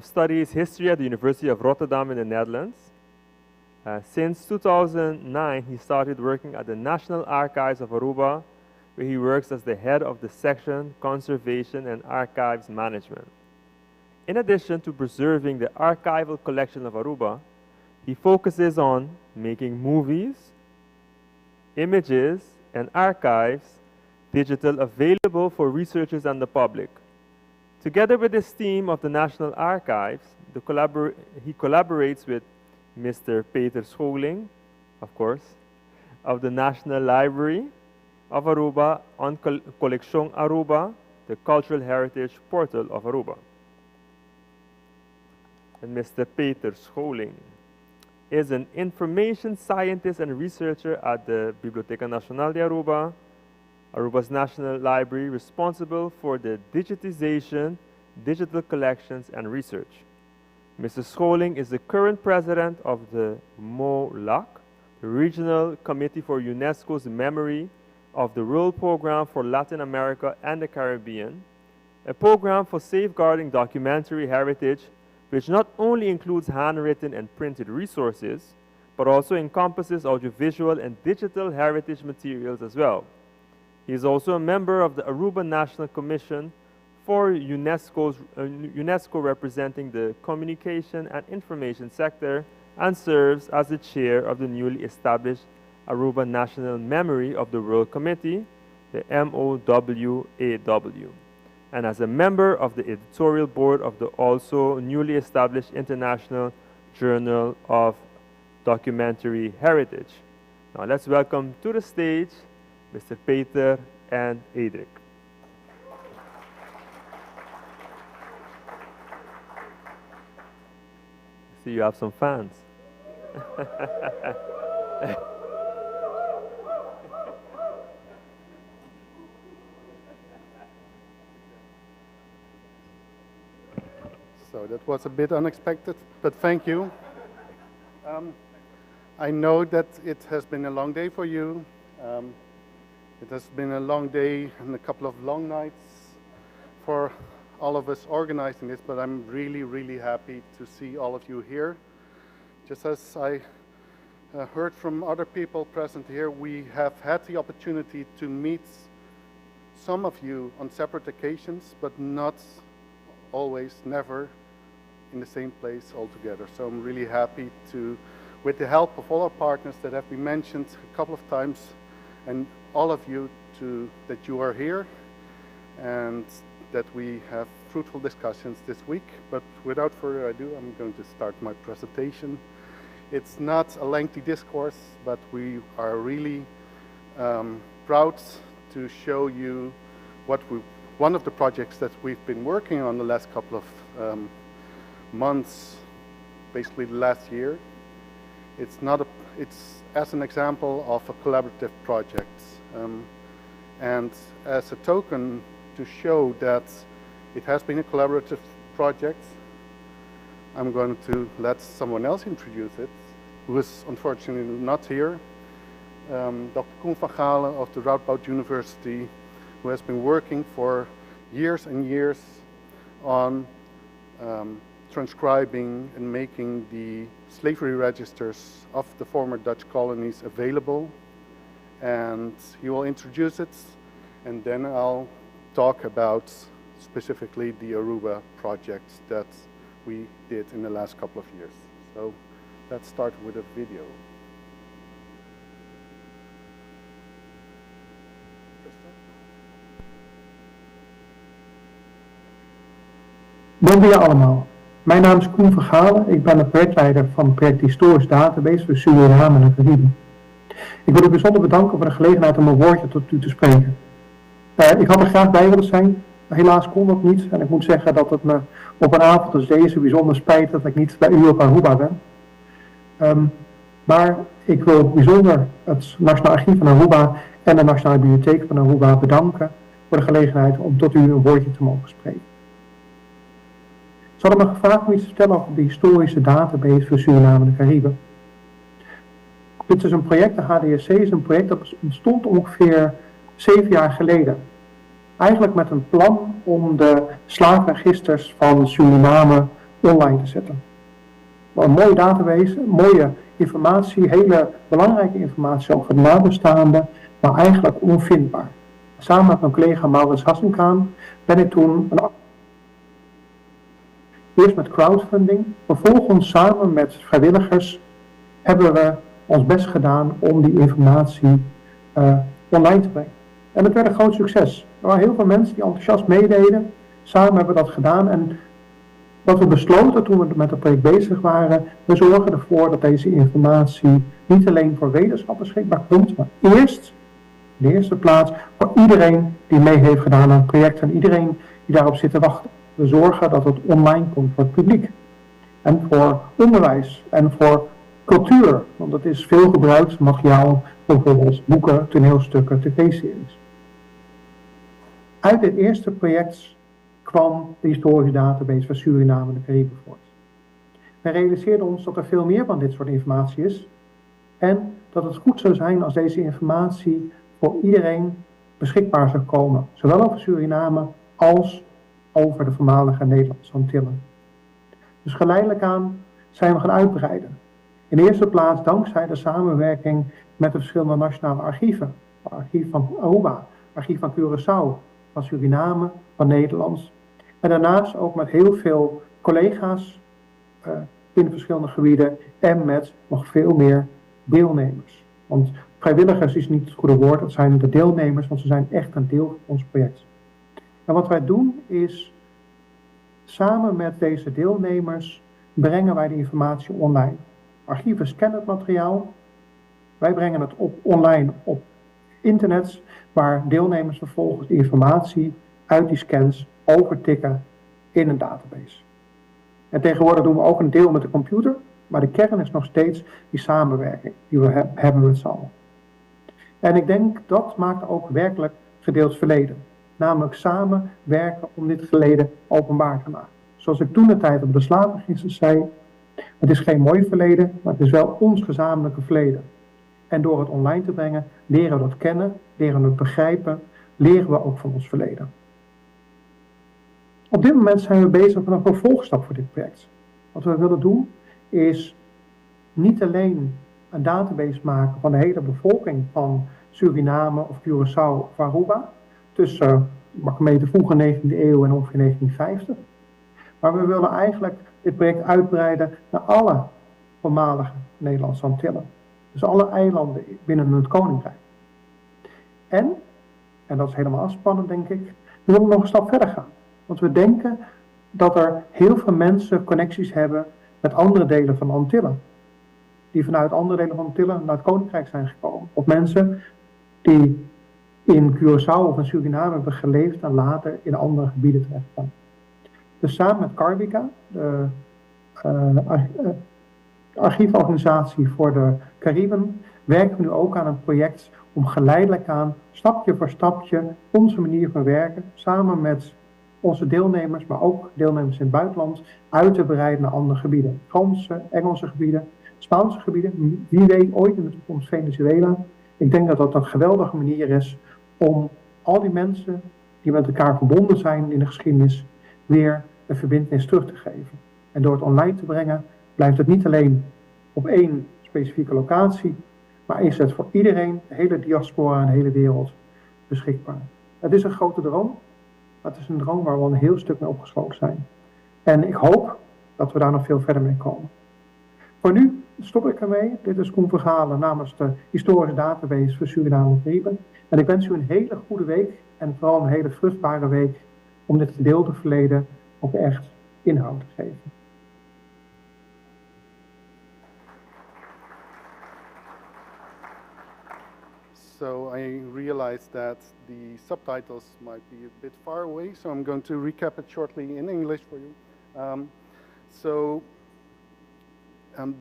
studies history at the University of Rotterdam in the Netherlands. Since 2009, he started working at the National Archives of Aruba, where he works as the head of the section Conservation and Archives Management. In addition to preserving the archival collection of Aruba, he focuses on making movies, images, and archives digital available for researchers and the public. Together with his team of the National Archives, he collaborates with Mr. Peter Scholing, of course, of the National Library of Aruba on Colección Aruba, the cultural heritage portal of Aruba. And Mr. Peter Scholing is an information scientist and researcher at the Biblioteca Nacional de Aruba, Aruba's National Library, responsible for the digitization, digital collections, and research. Mr. Scholing is the current president of the MOLAC, the Regional Committee for UNESCO's Memory of the World Program for Latin America and the Caribbean, a program for safeguarding documentary heritage which not only includes handwritten and printed resources, but also encompasses audiovisual and digital heritage materials as well. He is also a member of the Aruba National Commission for UNESCO's, UNESCO representing the communication and information sector and serves as the chair of the newly established Aruba National Memory of the World Committee, the MOWAW, and as a member of the editorial board of the also newly established International Journal of Documentary Heritage. Now let's welcome to the stage Mr. Peter and Edric. See, you have some fans. So that was a bit unexpected, but thank you. Um, I know that it has been a long day for you. Um, it has been a long day and a couple of long nights for all of us organizing this, but I'm really, really happy to see all of you here. Just as I uh, heard from other people present here, we have had the opportunity to meet some of you on separate occasions, but not always, never in the same place altogether. So I'm really happy to, with the help of all our partners that have been mentioned a couple of times, and all of you to, that you are here and that we have fruitful discussions this week. But without further ado, I'm going to start my presentation. It's not a lengthy discourse, but we are really um, proud to show you what we, one of the projects that we've been working on the last couple of um, months, basically the last year. It's not a, it's as an example of a collaborative project. Um, and as a token to show that it has been a collaborative project, I'm going to let someone else introduce it, who is unfortunately not here. Um, Dr. Koen van Galen of the Radboud University, who has been working for years and years on um, transcribing and making the slavery registers of the former Dutch colonies available. And he will introduce it, and then I'll talk about specifically the Aruba project that we did in the last couple of years. So let's start with a video. Bon dia allemaal. Mijn naam is Koen Vergalen. Ik ben de projectleider van het project Historisch Database voor Suriname en de Cariben. Ik wil u bijzonder bedanken voor de gelegenheid om een woordje tot u te spreken. Uh, ik had er graag bij willen zijn, helaas kon dat niet. En ik moet zeggen dat het me op een avond als deze bijzonder spijt dat ik niet bij u op Aruba ben. Um, maar ik wil bijzonder het Nationaal Archief van Aruba en de Nationale Bibliotheek van Aruba bedanken voor de gelegenheid om tot u een woordje te mogen spreken. Ze hadden me gevraagd om iets te vertellen over de historische database voor Suriname en de Cariben. Dit is een project, de HDSC is een project dat ontstond ongeveer zeven jaar geleden. Eigenlijk met een plan om de slavenregisters van Suriname online te zetten. Een mooie database, mooie informatie, hele belangrijke informatie over de nabestaanden, maar eigenlijk onvindbaar. Samen met mijn collega Maurits Hassenkaan ben ik toen een Eerst met crowdfunding, vervolgens samen met vrijwilligers hebben we ons best gedaan om die informatie uh, online te brengen. En het werd een groot succes. Er waren heel veel mensen die enthousiast meededen. Samen hebben we dat gedaan. En wat we besloten toen we met het project bezig waren, we zorgen ervoor dat deze informatie niet alleen voor wetenschap beschikbaar komt, maar eerst, in de eerste plaats, voor iedereen die mee heeft gedaan aan het project en iedereen die daarop zit te wachten. We zorgen dat het online komt voor het publiek. En voor onderwijs en voor cultuur, want dat is veel gebruikt materiaal voor bijvoorbeeld boeken, toneelstukken, tv-series. Uit dit eerste project kwam de historische database van Suriname en de Cariben voort. Wij realiseerden ons dat er veel meer van dit soort informatie is. En dat het goed zou zijn als deze informatie voor iedereen beschikbaar zou komen. Zowel over Suriname als over de voormalige Nederlandse Antillen. Dus geleidelijk aan zijn we gaan uitbreiden. In de eerste plaats dankzij de samenwerking met de verschillende nationale archieven. Het archief van Aruba, het archief van Curaçao, van Suriname, van Nederland. En daarnaast ook met heel veel collega's in verschillende gebieden en met nog veel meer deelnemers. Want vrijwilligers is niet het goede woord, het zijn de deelnemers, want ze zijn echt een deel van ons project. En wat wij doen is, samen met deze deelnemers brengen wij de informatie online. Archieven scannen het materiaal, wij brengen het op online op internet, waar deelnemers vervolgens de informatie uit die scans overtikken in een database. En tegenwoordig doen we ook een deel met de computer, maar de kern is nog steeds die samenwerking die we hebben met z'n allen. En ik denk dat maakt ook werkelijk gedeeld verleden. Namelijk samen werken om dit verleden openbaar te maken. Zoals ik toen de tijd op de slavengister zei, het is geen mooi verleden, maar het is wel ons gezamenlijke verleden. En door het online te brengen, leren we dat kennen, leren we het begrijpen, leren we ook van ons verleden. Op dit moment zijn we bezig met een vervolgstap voor dit project. Wat we willen doen is niet alleen een database maken van de hele bevolking van Suriname of Curaçao of Aruba, tussen pak een beetje de vroege 19e eeuw en ongeveer 1950. Maar we willen eigenlijk dit project uitbreiden naar alle voormalige Nederlandse Antillen. Dus alle eilanden binnen het Koninkrijk. En dat is helemaal spannend denk ik, we willen nog een stap verder gaan. Want we denken dat er heel veel mensen connecties hebben met andere delen van de Antillen. Die vanuit andere delen van de Antillen naar het Koninkrijk zijn gekomen. Of mensen die in Curaçao of in Suriname hebben geleefd en later in andere gebieden terechtkwamen. Dus samen met Carbica, de archieforganisatie voor de Cariben, werken we nu ook aan een project om geleidelijk aan, stapje voor stapje, onze manier van werken, samen met onze deelnemers, maar ook deelnemers in het buitenland, uit te breiden naar andere gebieden. Franse, Engelse gebieden, Spaanse gebieden, wie weet ooit in de toekomst Venezuela. Ik denk dat dat een geweldige manier is om al die mensen die met elkaar verbonden zijn in de geschiedenis, weer een verbintenis terug te geven. En door het online te brengen, blijft het niet alleen op één specifieke locatie, maar is het voor iedereen, de hele diaspora en de hele wereld, beschikbaar. Het is een grote droom, maar het is een droom waar we al een heel stuk mee opgeschoten zijn. En ik hoop dat we daar nog veel verder mee komen. Voor nu stop ik ermee. Dit is Koen Vergalen namens de historische database voor Suriname en Cariben. En ik wens u een hele goede week en vooral een hele vruchtbare week om dit gedeelde verleden ook echt inhoud te geven. So I realized that the subtitles might be a bit far away, so I'm going to recap it shortly in English for you.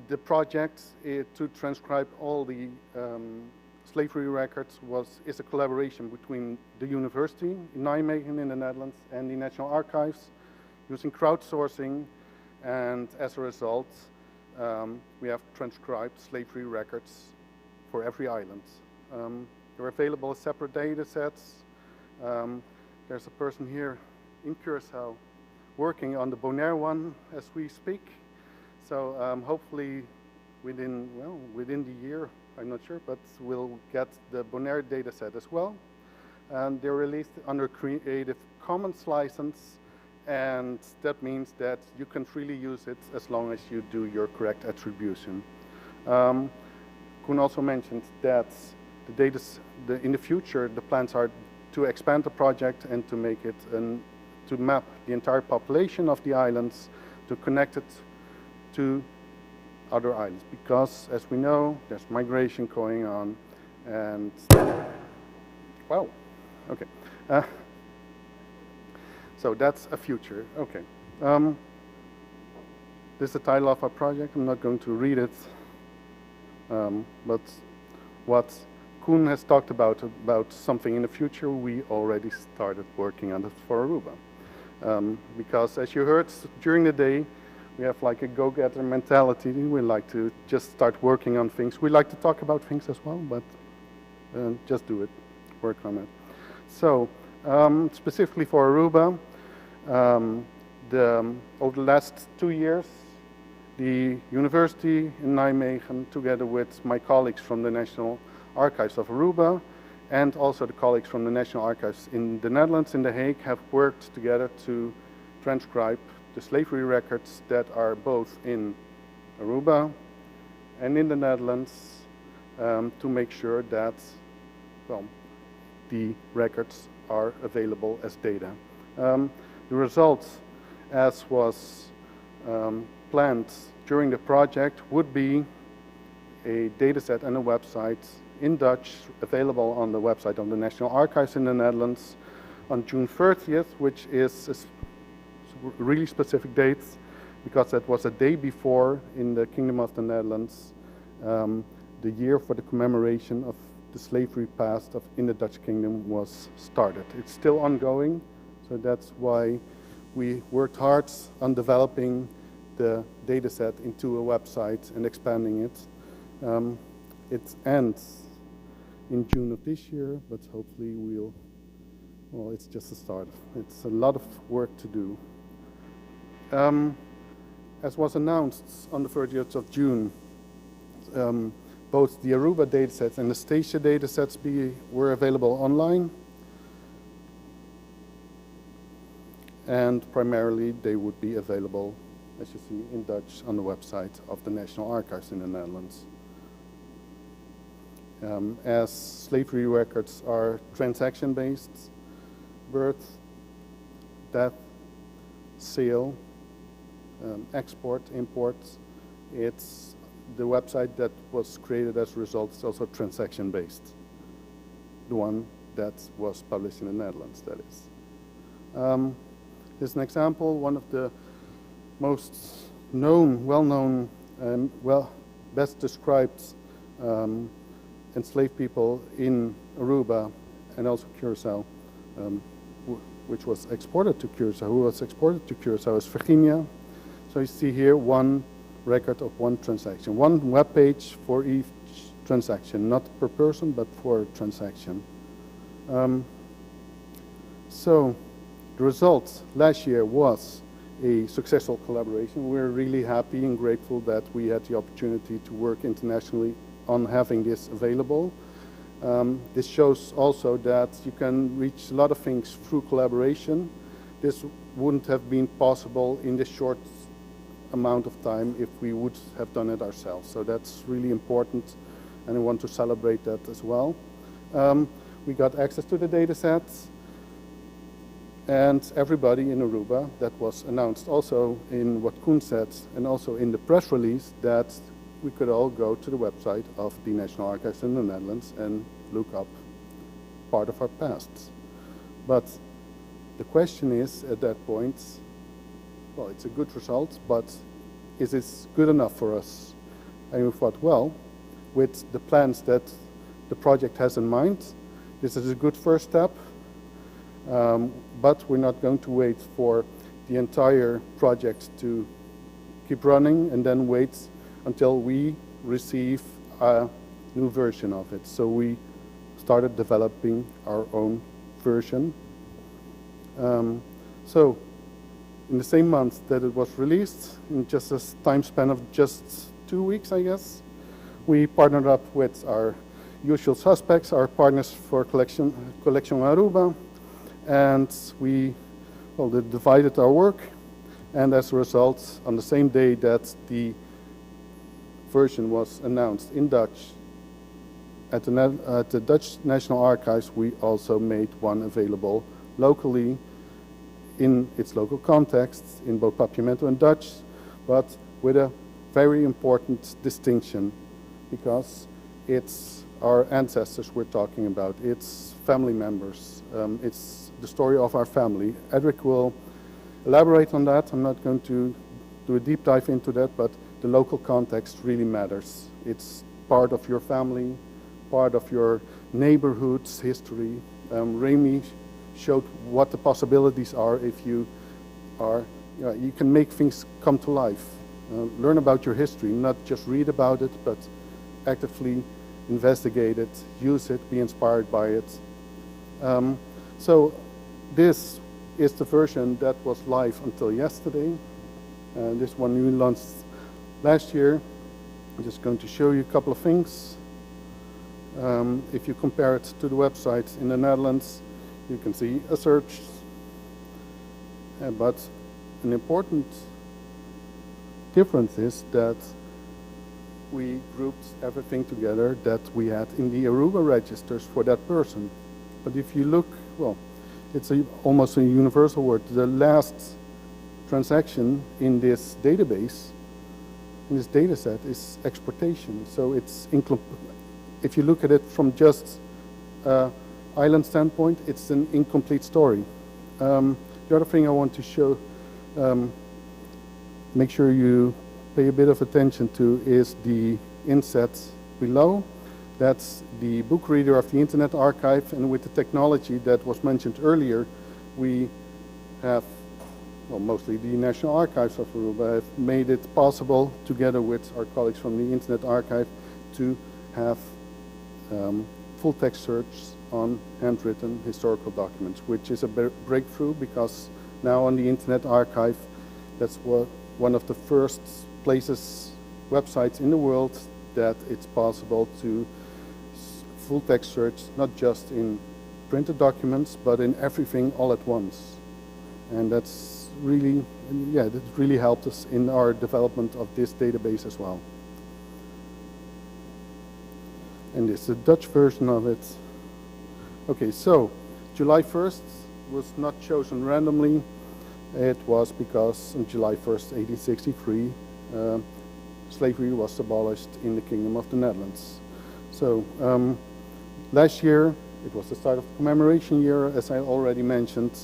The project to transcribe all the slavery records is a collaboration between the university in Nijmegen in the Netherlands and the National Archives, using crowdsourcing, and as a result, we have transcribed slavery records for every island. They're available as separate data sets. There's a person here in Curaçao working on the Bonaire one as we speak. So hopefully within the year, I'm not sure, but we'll get the Bonaire data set as well. And they're released under Creative Commons license, and that means that you can freely use it as long as you do your correct attribution. Koen also mentioned that the data, in the future, the plans are to expand the project and to make it to map the entire population of the islands, to connect it to other islands, because as we know, there's migration going on, and wow, okay. So that's a future, okay. This is the title of our project. I'm not going to read it, but what Koen has talked about something in the future, we already started working on it for Aruba. Because as you heard during the day, We have like a go-getter mentality. We like to just start working on things. We like to talk about things as well, but just do it, work on it. So specifically for Aruba, over the last 2 years, the university in Nijmegen, together with my colleagues from the National Archives of Aruba, and also the colleagues from the National Archives in the Netherlands, in The Hague, have worked together to transcribe the slavery records that are both in Aruba and in the Netherlands to make sure that, well, the records are available as data. The results, as was planned during the project, would be a dataset and a website in Dutch available on the website of the National Archives in the Netherlands on June 30th, which is a really specific date because that was a day before in the Kingdom of the Netherlands, the year for the commemoration of the slavery past of in the Dutch Kingdom was started. It's still ongoing, so that's why we worked hard on developing the dataset into a website and expanding it. It ends in June of this year, but hopefully we'll, well, it's just a start. It's a lot of work to do. As was announced on the 30th of June, both the Aruba datasets and the Statia datasets were available online. And primarily they would be available, as you see, in Dutch on the website of the National Archives in the Netherlands. As slavery records are transaction-based, birth, death, sale, export, import, it's the website that was created as a result is also transaction-based. The one that was published in the Netherlands, that is. Here's an example, one of the most known, well-known, well, best described enslaved people in Aruba and also Curacao, which was exported to Curacao, who was exported to Curacao is Virginia. So you see here one record of one transaction, one web page for each transaction, not per person, but for transaction. So the result last year was a successful collaboration. We're really happy and grateful that we had the opportunity to work internationally on having this available. This shows also that you can reach a lot of things through collaboration. This wouldn't have been possible in this short amount of time if we would have done it ourselves. So that's really important, and I want to celebrate that as well. We got access to the data sets, and everybody in Aruba, that was announced also in what Koen said and also in the press release, that we could all go to the website of the National Archives in the Netherlands and look up part of our pasts. But the question is, at that point, well, it's a good result, but is this good enough for us? And we thought, well, with the plans that the project has in mind, this is a good first step, but we're not going to wait for the entire project to keep running and then wait until we receive a new version of it. So we started developing our own version. So in the same month that it was released, in just a time span of just 2 weeks, I guess, we partnered up with our usual suspects, our partners for Coleccion Aruba, and we, well, they divided our work, and as a result, on the same day that the version was announced in Dutch at the Dutch National Archives, we also made one available locally in its local context, in both Papiamento and Dutch, but with a very important distinction, because it's our ancestors we're talking about, it's family members, it's the story of our family. Edric will elaborate on that. I'm not going to do a deep dive into that, but the local context really matters. It's part of your family, part of your neighborhood's history. Remy showed what the possibilities are if you are Yeah, you can make things come to life. Learn about your history, not just read about it, but actively investigate it, use it, be inspired by it. So this is the version that was live until yesterday. This one we launched last year. I'm just going to show you a couple of things. If you compare it to the website in the Netherlands, you can see a search. But an important difference is that we grouped everything together that we had in the Aruba registers for that person. But if you look, well, it's almost a universal word. The last transaction in this database, in this data set, is exportation. So it's if you look at it from just island standpoint, it's an incomplete story. The other thing I want to show, make sure you pay a bit of attention to, is the insets below. That's the book reader of the Internet Archive, and with the technology that was mentioned earlier, we have, well, mostly the National Archives of Aruba have made it possible, together with our colleagues from the Internet Archive, to have full text search on handwritten historical documents, which is a breakthrough, because now on the Internet Archive, that's what one of the first places, websites in the world that it's possible to full text search, not just in printed documents, but in everything all at once. And that's really, yeah, that really helped us in our development of this database as well. And this is the Dutch version of it. Okay, so July 1st was not chosen randomly. It was because on July 1st, 1863, slavery was abolished in the Kingdom of the Netherlands. So last year, it was the start of the commemoration year, as I already mentioned.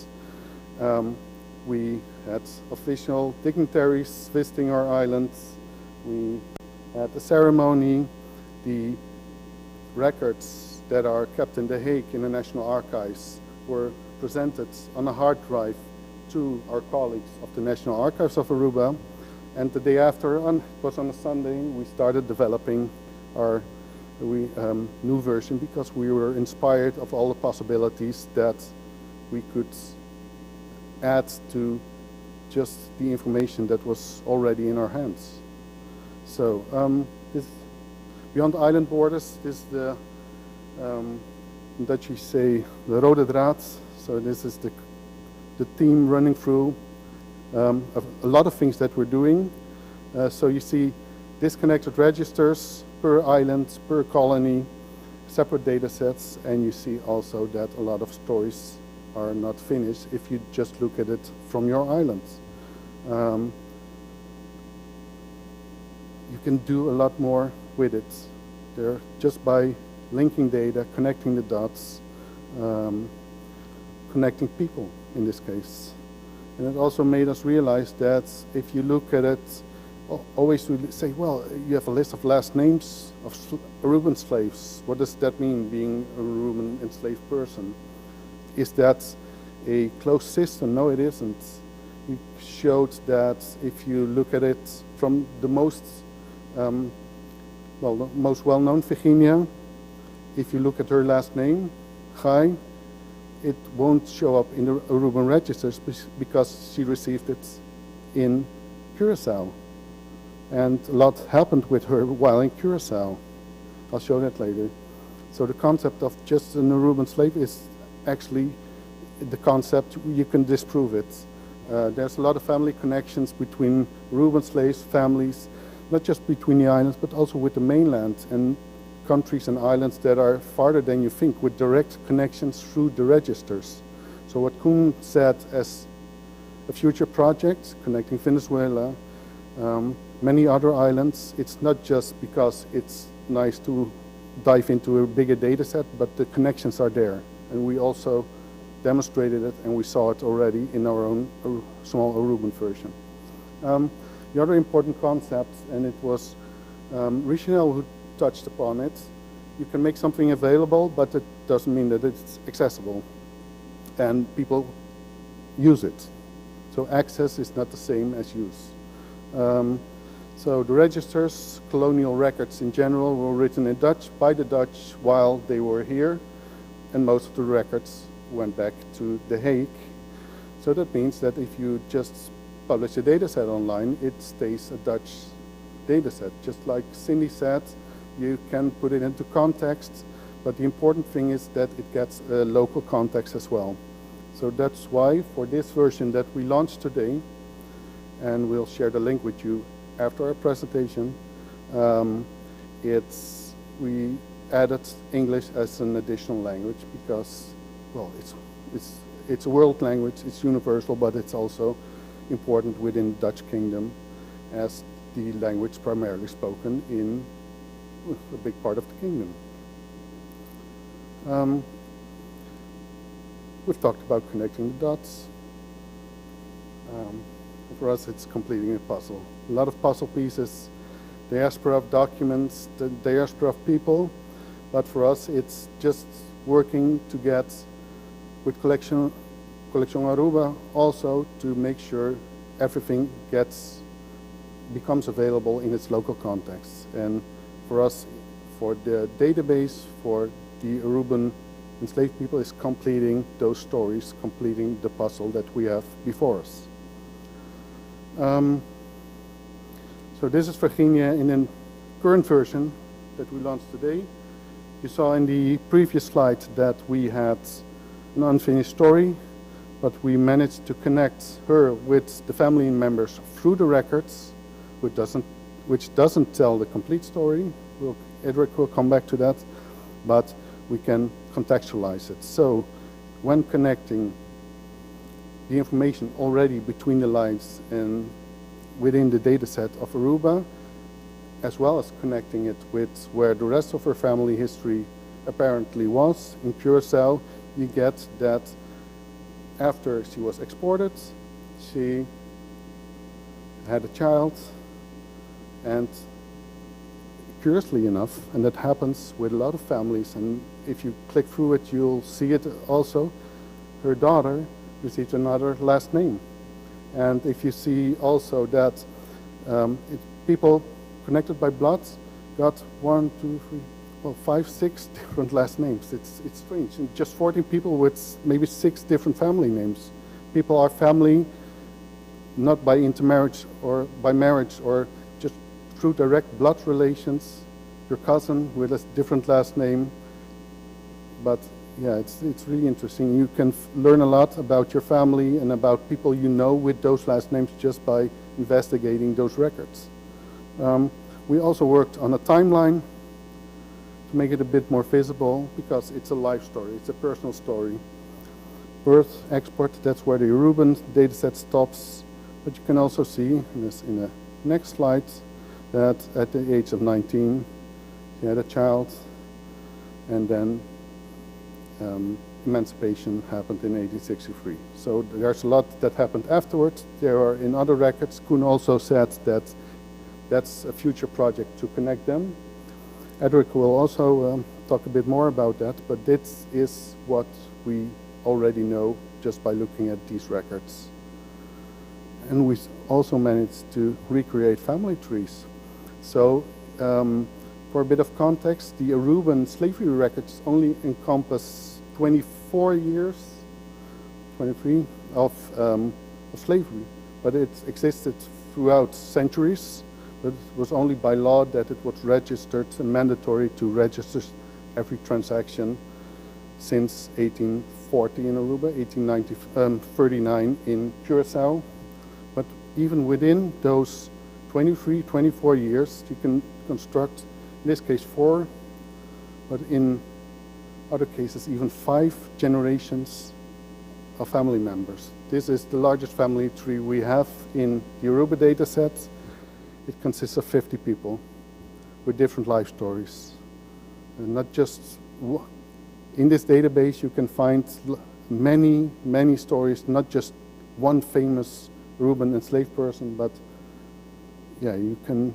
We had official dignitaries visiting our islands. We had a ceremony. The records that are kept in The Hague in the National Archives were presented on a hard drive to our colleagues of the National Archives of Aruba. And the day after, it was on a Sunday, we started developing our new version, because we were inspired of all the possibilities that we could add to just the information that was already in our hands. So this beyond island borders, this is the, in Dutch you say, the rode draad. So this is the theme running through a lot of things that we're doing. So you see disconnected registers per island, per colony, separate data sets, and you see also that a lot of stories are not finished if you just look at it from your island. You can do a lot more with it there just by linking data, connecting the dots, connecting people in this case. And it also made us realize that if you look at it, always we say, well, you have a list of last names of Aruban slaves. What does that mean, being a Aruban enslaved person? Is that a closed system? No, it isn't. You showed that if you look at it from the most, well, the most well-known Virginia, if you look at her last name, Chai, it won't show up in the Aruban registers because she received it in Curacao. And a lot happened with her while in Curacao. I'll show that later. So the concept of just an Aruban slave is actually the concept, you can disprove it. There's a lot of family connections between Aruban slaves, families, not just between the islands, but also with the mainland and countries and islands that are farther than you think, with direct connections through the registers. So what Koen said as a future project, connecting Venezuela, many other islands, it's not just because it's nice to dive into a bigger data set, but the connections are there. And we also demonstrated it, and we saw it already in our own small Aruban version. The other important concept, and it was Richinel who touched upon it, you can make something available, but it doesn't mean that it's accessible. And people use it. So access is not the same as use. So the registers, colonial records in general, were written in Dutch by the Dutch while they were here, and most of the records went back to The Hague. So that means that if you just publish a data set online, it stays a Dutch data set. Just like Cindy said, you can put it into context, but the important thing is that it gets a local context as well. So that's why for this version that we launched today, and we'll share the link with you after our presentation, we added English as an additional language because, well, it's a world language, it's universal, but it's also important within the Dutch kingdom as the language primarily spoken in a big part of the kingdom. We've talked about connecting the dots. For us, it's completing a puzzle. A lot of puzzle pieces, diaspora of documents, the diaspora of people, but for us, it's just working to get with Coleccion Aruba also to make sure everything becomes available in its local context. And for us, for the database, for the Aruban enslaved people, is completing those stories, completing the puzzle that we have before us. So this is Virginia in the current version that we launched today. You saw in the previous slide that we had an unfinished story, but we managed to connect her with the family members through the records, which doesn't tell the complete story. Edric will come back to that, but we can contextualize it. So when connecting the information already between the lines and within the data set of Aruba, as well as connecting it with where the rest of her family history apparently was in Curacao, you get that after she was exported, she had a child, and curiously enough, and that happens with a lot of families, and if you click through it, you'll see it also, her daughter received another last name. And if you see also that people connected by blood got 1, 2, 3, well, 5, 6 different last names. It's strange. And just 14 people with maybe 6 different family names. People are family not by intermarriage or by marriage or just through direct blood relations. Your cousin with a different last name. But yeah, it's really interesting. You can learn a lot about your family and about people you know with those last names just by investigating those records. We also worked on a timeline to make it a bit more visible because it's a life story, it's a personal story. Birth, export, that's where the Aruban dataset stops. But you can also see in this, in the next slide that at the age of 19, she had a child, and then emancipation happened in 1863. So there's a lot that happened afterwards. There are in other records. Koen also said that that's a future project to connect them. Edric will also talk a bit more about that, but this is what we already know just by looking at these records. And we also managed to recreate family trees. So for a bit of context, the Aruban slavery records only encompass 24 years, 23, of slavery, but it existed throughout centuries. But it was only by law that it was registered and mandatory to register every transaction since 1840 in Aruba, 1839 in Curacao. But even within those 23, 24 years, you can construct, in this case, 4, but in other cases, even 5 generations of family members. This is the largest family tree we have in the Aruba dataset. It consists of 50 people with different life stories. And not just in this database, you can find many, many stories, not just one famous Aruban enslaved person, but yeah, you can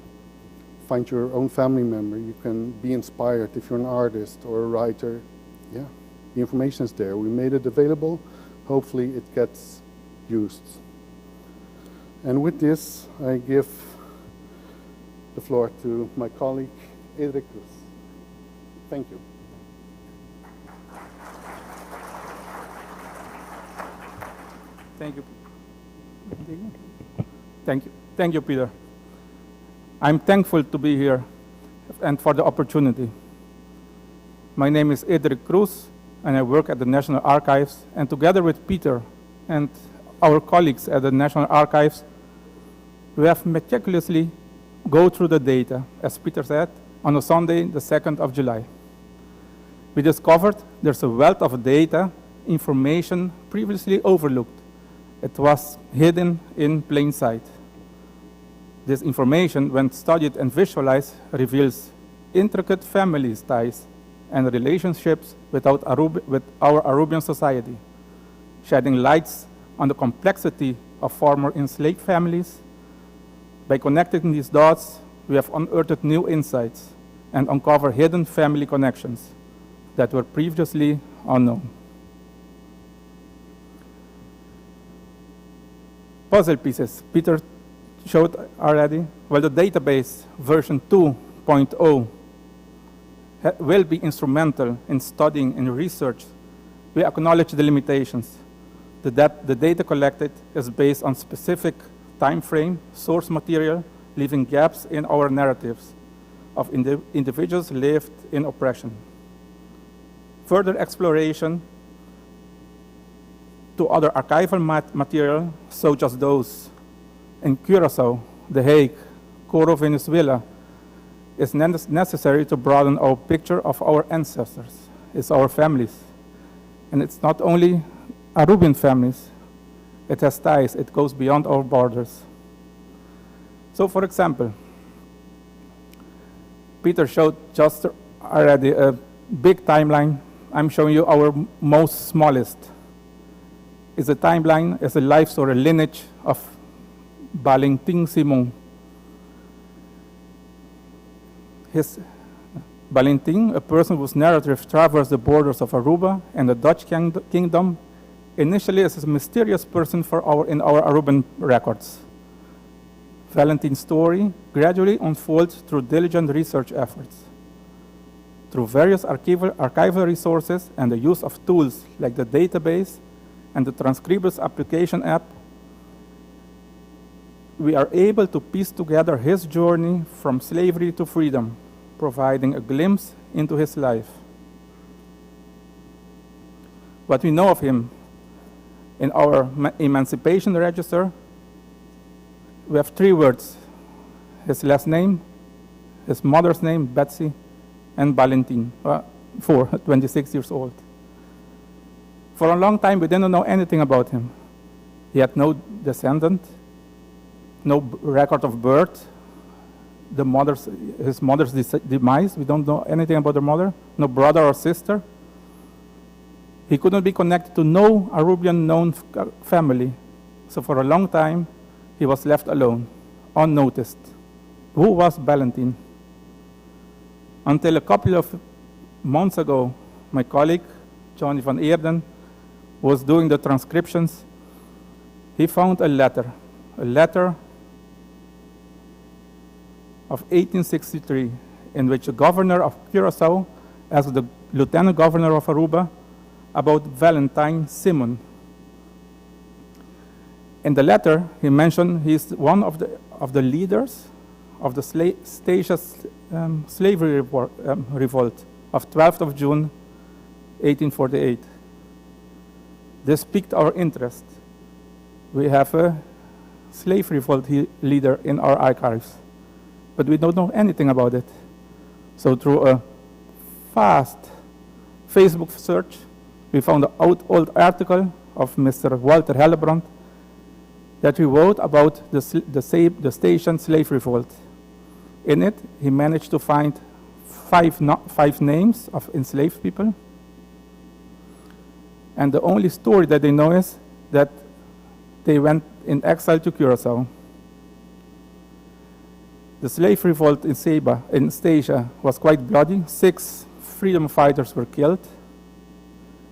find your own family member. You can be inspired if you're an artist or a writer. Yeah, the information is there. We made it available. Hopefully it gets used. And with this, I give the floor to my colleague, Edric Cruz. Thank you. Thank you. Thank you. Thank you, Peter. I'm thankful to be here and for the opportunity. My name is Edric Cruz, and I work at the National Archives. And together with Peter and our colleagues at the National Archives, we have meticulously go through the data, as Peter said, on a Sunday, the 2nd of July. We discovered there's a wealth of data, information previously overlooked. It was hidden in plain sight. This information, when studied and visualized, reveals intricate family ties and relationships without Arub with our Arubian society, shedding lights on the complexity of former enslaved families. By connecting these dots, we have unearthed new insights and uncovered hidden family connections that were previously unknown. Puzzle pieces. Peter showed already. Well, the database version 2.0 will be instrumental in studying and research. We acknowledge the limitations. The, dat the data collected is based on specific time frame, source material, leaving gaps in our narratives of indi individuals lived in oppression. Further exploration to other archival mat material, such as those in Curacao, The Hague, Coro, Venezuela, is necessary to broaden our picture of our ancestors, it's our families. And it's not only Arubian families, it has ties, it goes beyond our borders. So, for example, Peter showed just already a big timeline. I'm showing you our most smallest. It's a timeline, it's a life story, lineage of Valentin Simon. His Valentin, a person whose narrative traversed the borders of Aruba and the Dutch kingdom, initially as a mysterious person for our, in our Aruban records. Valentin's story gradually unfolds through diligent research efforts. Through various archival, archival resources and the use of tools like the database and the Transkribus application app, we are able to piece together his journey from slavery to freedom, providing a glimpse into his life. What we know of him in our emancipation register, we have three words his last name, his mother's name, Betsy, and Valentin, uh, four, 26 years old. For a long time, we didn't know anything about him. He had no descendant, no record of birth, the mother's, his mother's demise. We don't know anything about the mother, no brother or sister. He couldn't be connected to no Arubian known family. So for a long time, he was left alone, unnoticed. Who was Valentin? Until a couple of months ago, my colleague, Johnny van Eerden, was doing the transcriptions. He found a letter, a letter of 1863, in which the governor of Curacao asked the lieutenant governor of Aruba about Valentine Simon. In the letter, he mentioned he's one of the, of the leaders of the sla Statia um, slavery um, revolt of 12th of June, 1848. This piqued our interest. We have a slave revolt leader in our archives, but we don't know anything about it. So through a fast Facebook search, we found an old, old article of Mr. Walter Hellebrand that he wrote about the, the, the Statian slave revolt. In it, he managed to find five, no, five names of enslaved people. And the only story that they know is that they went in exile to Curacao. The slave revolt in Saba, in Statia, was quite bloody. Six freedom fighters were killed,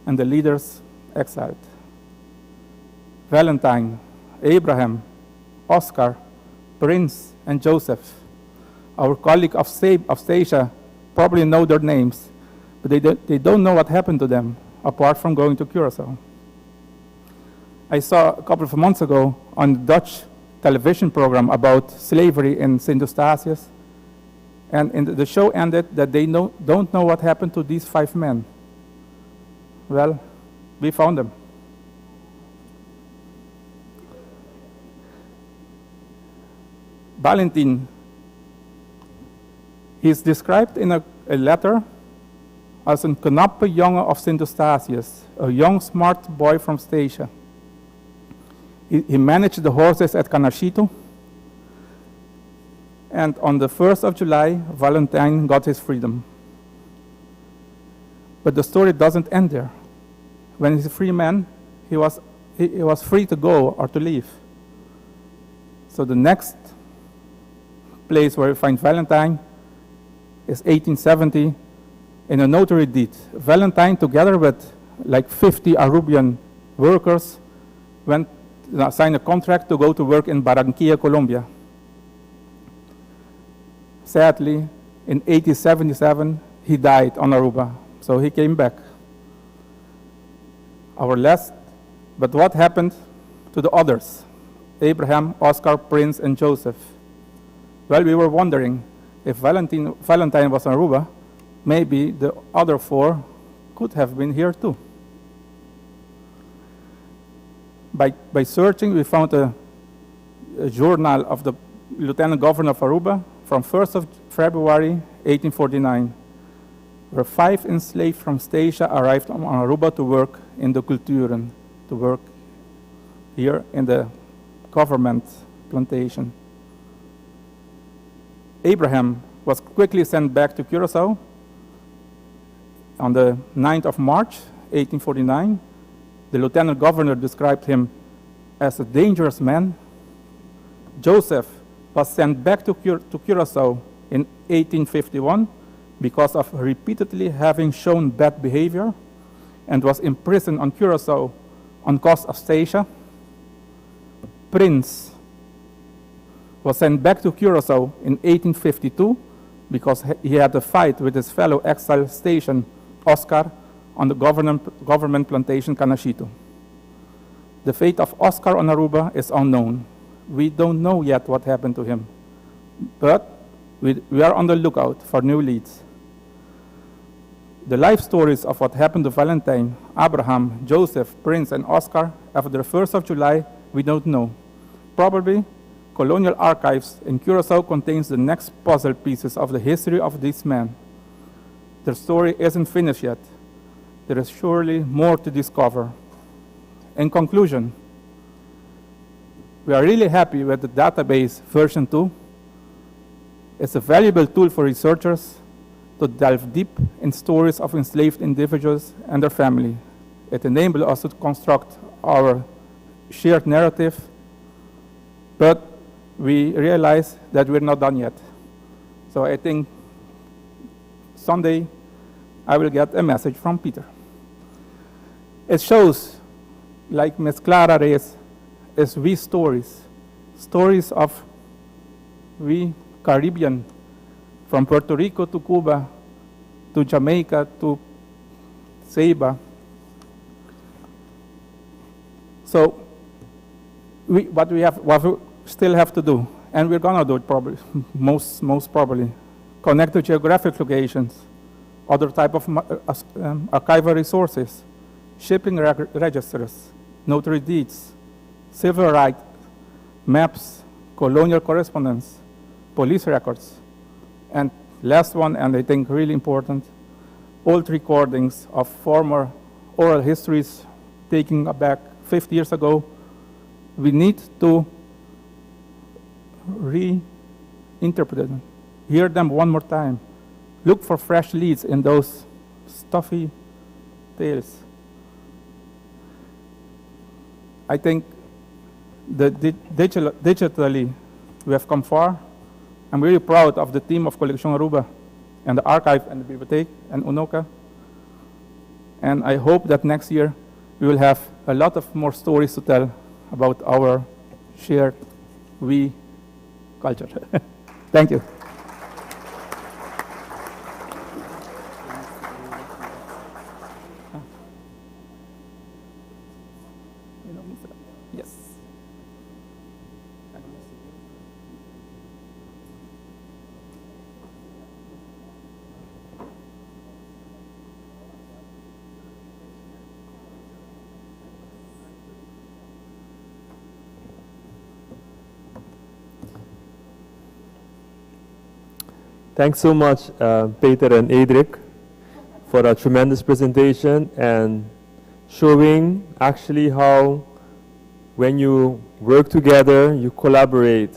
and the leaders exiled. Valentine, Abraham, Oscar, Prince, and Joseph. Our colleague of, Sab- of Statia probably know their names, but they, do, they don't know what happened to them apart from going to Curacao. I saw a couple of months ago on the Dutch television program about slavery in St. Eustatius, and in the show ended that they know, don't know what happened to these five men. Well, we found them. Valentin, he is described in a, a letter as een knappe jongen of Sint Eustatius, a young smart boy from Statia. He, he managed the horses at Canashito. And on the 1st of July, Valentine got his freedom. But the story doesn't end there. When he's a free man, he was, he, he was free to go or to leave. So the next place where we find Valentine is 1870 in a notary deed. Valentine, together with like 50 Arubian workers, went signed a contract to go to work in Barranquilla, Colombia. Sadly, in 1877, he died on Aruba, so he came back. Our last, but what happened to the others? Abraham, Oscar, Prince, and Joseph. Well, we were wondering if Valentine, Valentine was on Aruba, maybe the other four could have been here too. By, by searching, we found a, a journal of the Lieutenant Governor of Aruba from 1st of February 1849, where five enslaved from Statia arrived on Aruba to work in the culturen, to work here in the government plantation. Abraham was quickly sent back to Curacao on the 9th of March, 1849. The lieutenant governor described him as a dangerous man. Joseph was sent back to, Cur to Curacao in 1851 because of repeatedly having shown bad behavior and was imprisoned on Curacao on cost of Statia. Prince was sent back to Curacao in 1852 because he had a fight with his fellow exile station, Oscar, on the government, government plantation Canashito. The fate of Oscar on Aruba is unknown. We don't know yet what happened to him, but we, we are on the lookout for new leads. The life stories of what happened to Valentine, Abraham, Joseph, Prince, and Oscar after the 1st of July, we don't know. Probably, colonial archives in Curacao contains the next puzzle pieces of the history of these men. Their story isn't finished yet. There is surely more to discover. In conclusion, we are really happy with the database version 2. It's a valuable tool for researchers to delve deep in stories of enslaved individuals and their family. It enables us to construct our shared narrative, but we realize that we're not done yet. So I think Sunday I will get a message from Peter. It shows, like Miss Clara Reyes, is we stories, stories of we Caribbean, from Puerto Rico to Cuba, to Jamaica, to Ceiba. So we, what we have, what we still have to do, and we're gonna do it probably, most, most probably, connect to geographic locations, other type of archival resources, shipping reg registers, notary deeds, civil rights, maps, colonial correspondence, police records, and last one, and I think really important, old recordings of former oral histories taken back 50 years ago. We need to reinterpret them, hear them one more time, look for fresh leads in those stuffy tales. I think that di digital, digitally we have come far. I'm really proud of the team of Colección Aruba and the archive and the bibliotheek and UNOCA. And I hope that next year we will have a lot of more stories to tell about our shared we culture. Thank you. Yes. Thanks so much, uh, Peter and Edric, for a tremendous presentation and showing actually how when you work together, you collaborate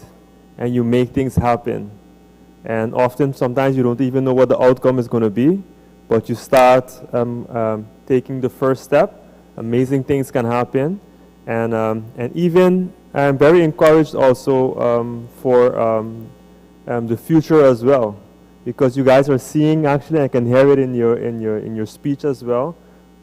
and you make things happen. And often, sometimes you don't even know what the outcome is going to be, but you start um, um, taking the first step. Amazing things can happen. And, um, and even, I'm very encouraged also um, for um, um, the future as well, because you guys are seeing, actually, I can hear it in your, in your, in your speech as well,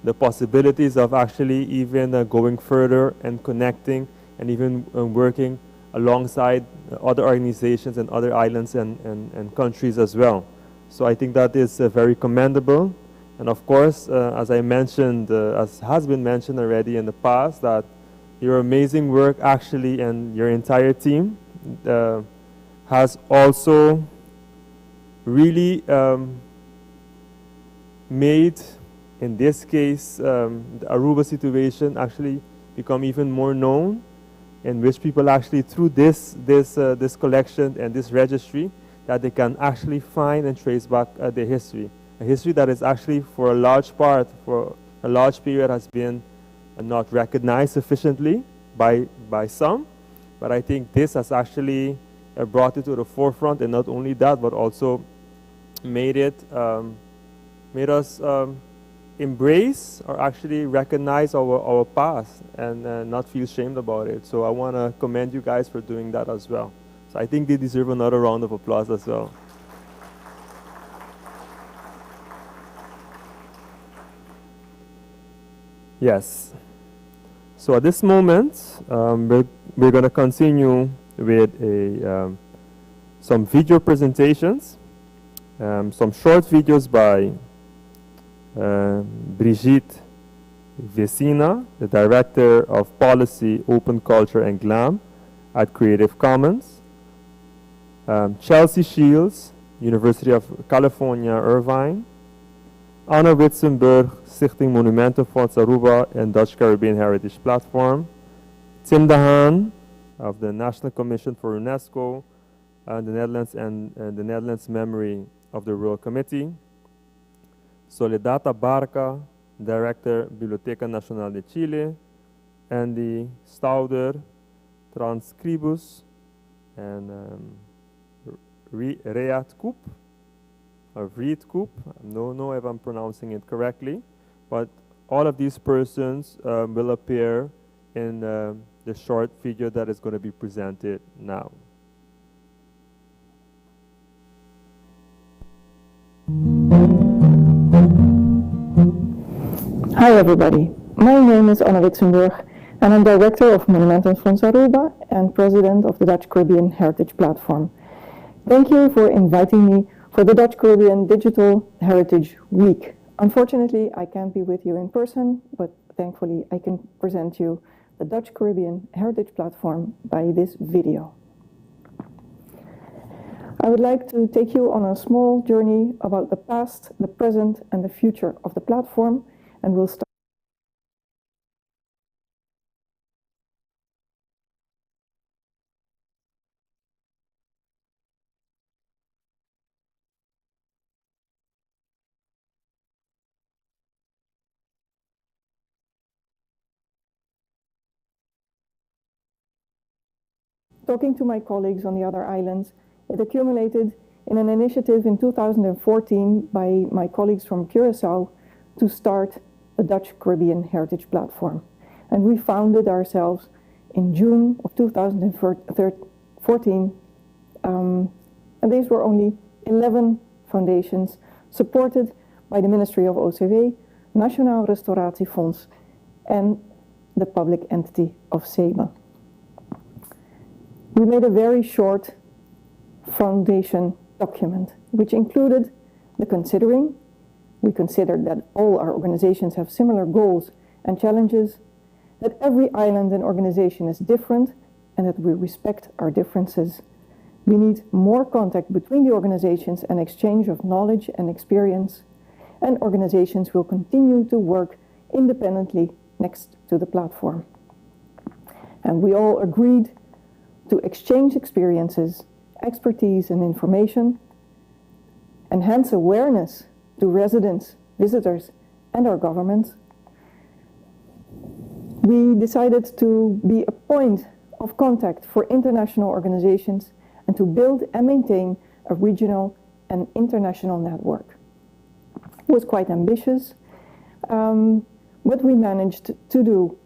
the possibilities of actually even uh, going further and connecting and even uh, working alongside other organizations and other islands and, and, and countries as well. So I think that is uh, very commendable. And of course, uh, as I mentioned, uh, as has been mentioned already in the past, that your amazing work actually and your entire team uh, has also really um, made, in this case, um, the Aruba situation actually become even more known, in which people actually, through this, this, uh, this collection and this registry, that they can actually find and trace back uh, their history. A history that is actually, for a large part, for a large period, has been uh, not recognized sufficiently by, by some. But I think this has actually uh, brought it to the forefront, and not only that, but also made it, um, made us um, embrace or actually recognize our, our past and uh, not feel shamed about it. So I want to commend you guys for doing that as well. So I think they deserve another round of applause as well. Yes. So at this moment, um, we're, we're going to continue with a, um, some video presentations, um, some short videos by uh, Brigitte Vecina, the Director of Policy, Open Culture and GLAM at Creative Commons, um, Chelsea Shields, University of California, Irvine, Anna Witsenburg, Stichting Monumentenfonds Aruba and Dutch Caribbean Heritage Platform, Tim de Haan of the National Commission for UNESCO, uh, the Netherlands and uh, the Netherlands Memory of the World Committee, Soledad Abarca, Director, Biblioteca Nacional de Chile, Andy Stauder, Transkribus, and um, Reat Koop, or Reed Koop. I don't know if I'm pronouncing it correctly, but all of these persons um, will appear in uh, the short video that is going to be presented now. Hi everybody, my name is Anna Witsenburg and I'm Director of Monumentenfonds Aruba and President of the Dutch Caribbean Heritage Platform. Thank you for inviting me for the Dutch Caribbean Digital Heritage Week. Unfortunately, I can't be with you in person, but thankfully I can present you the Dutch Caribbean Heritage Platform by this video. I would like to take you on a small journey about the past, the present, and the future of the platform, and we'll start Talking to my colleagues on the other islands, it accumulated in an initiative in 2014 by my colleagues from Curacao to start the Dutch Caribbean Heritage Platform. And we founded ourselves in June of 2014. Um, and these were only 11 foundations supported by the Ministry of OCW, Nationaal Restauratiefonds, and the public entity of SEBA. We made a very short foundation document, which included the considering. We considered that all our organizations have similar goals and challenges, that every island and organization is different, and that we respect our differences. We need more contact between the organizations and exchange of knowledge and experience, and organizations will continue to work independently next to the platform. And we all agreed to exchange experiences, expertise, and information, enhance awareness to residents, visitors, and our governments. We decided to be a point of contact for international organizations and to build and maintain a regional and international network. It was quite ambitious, but we managed to do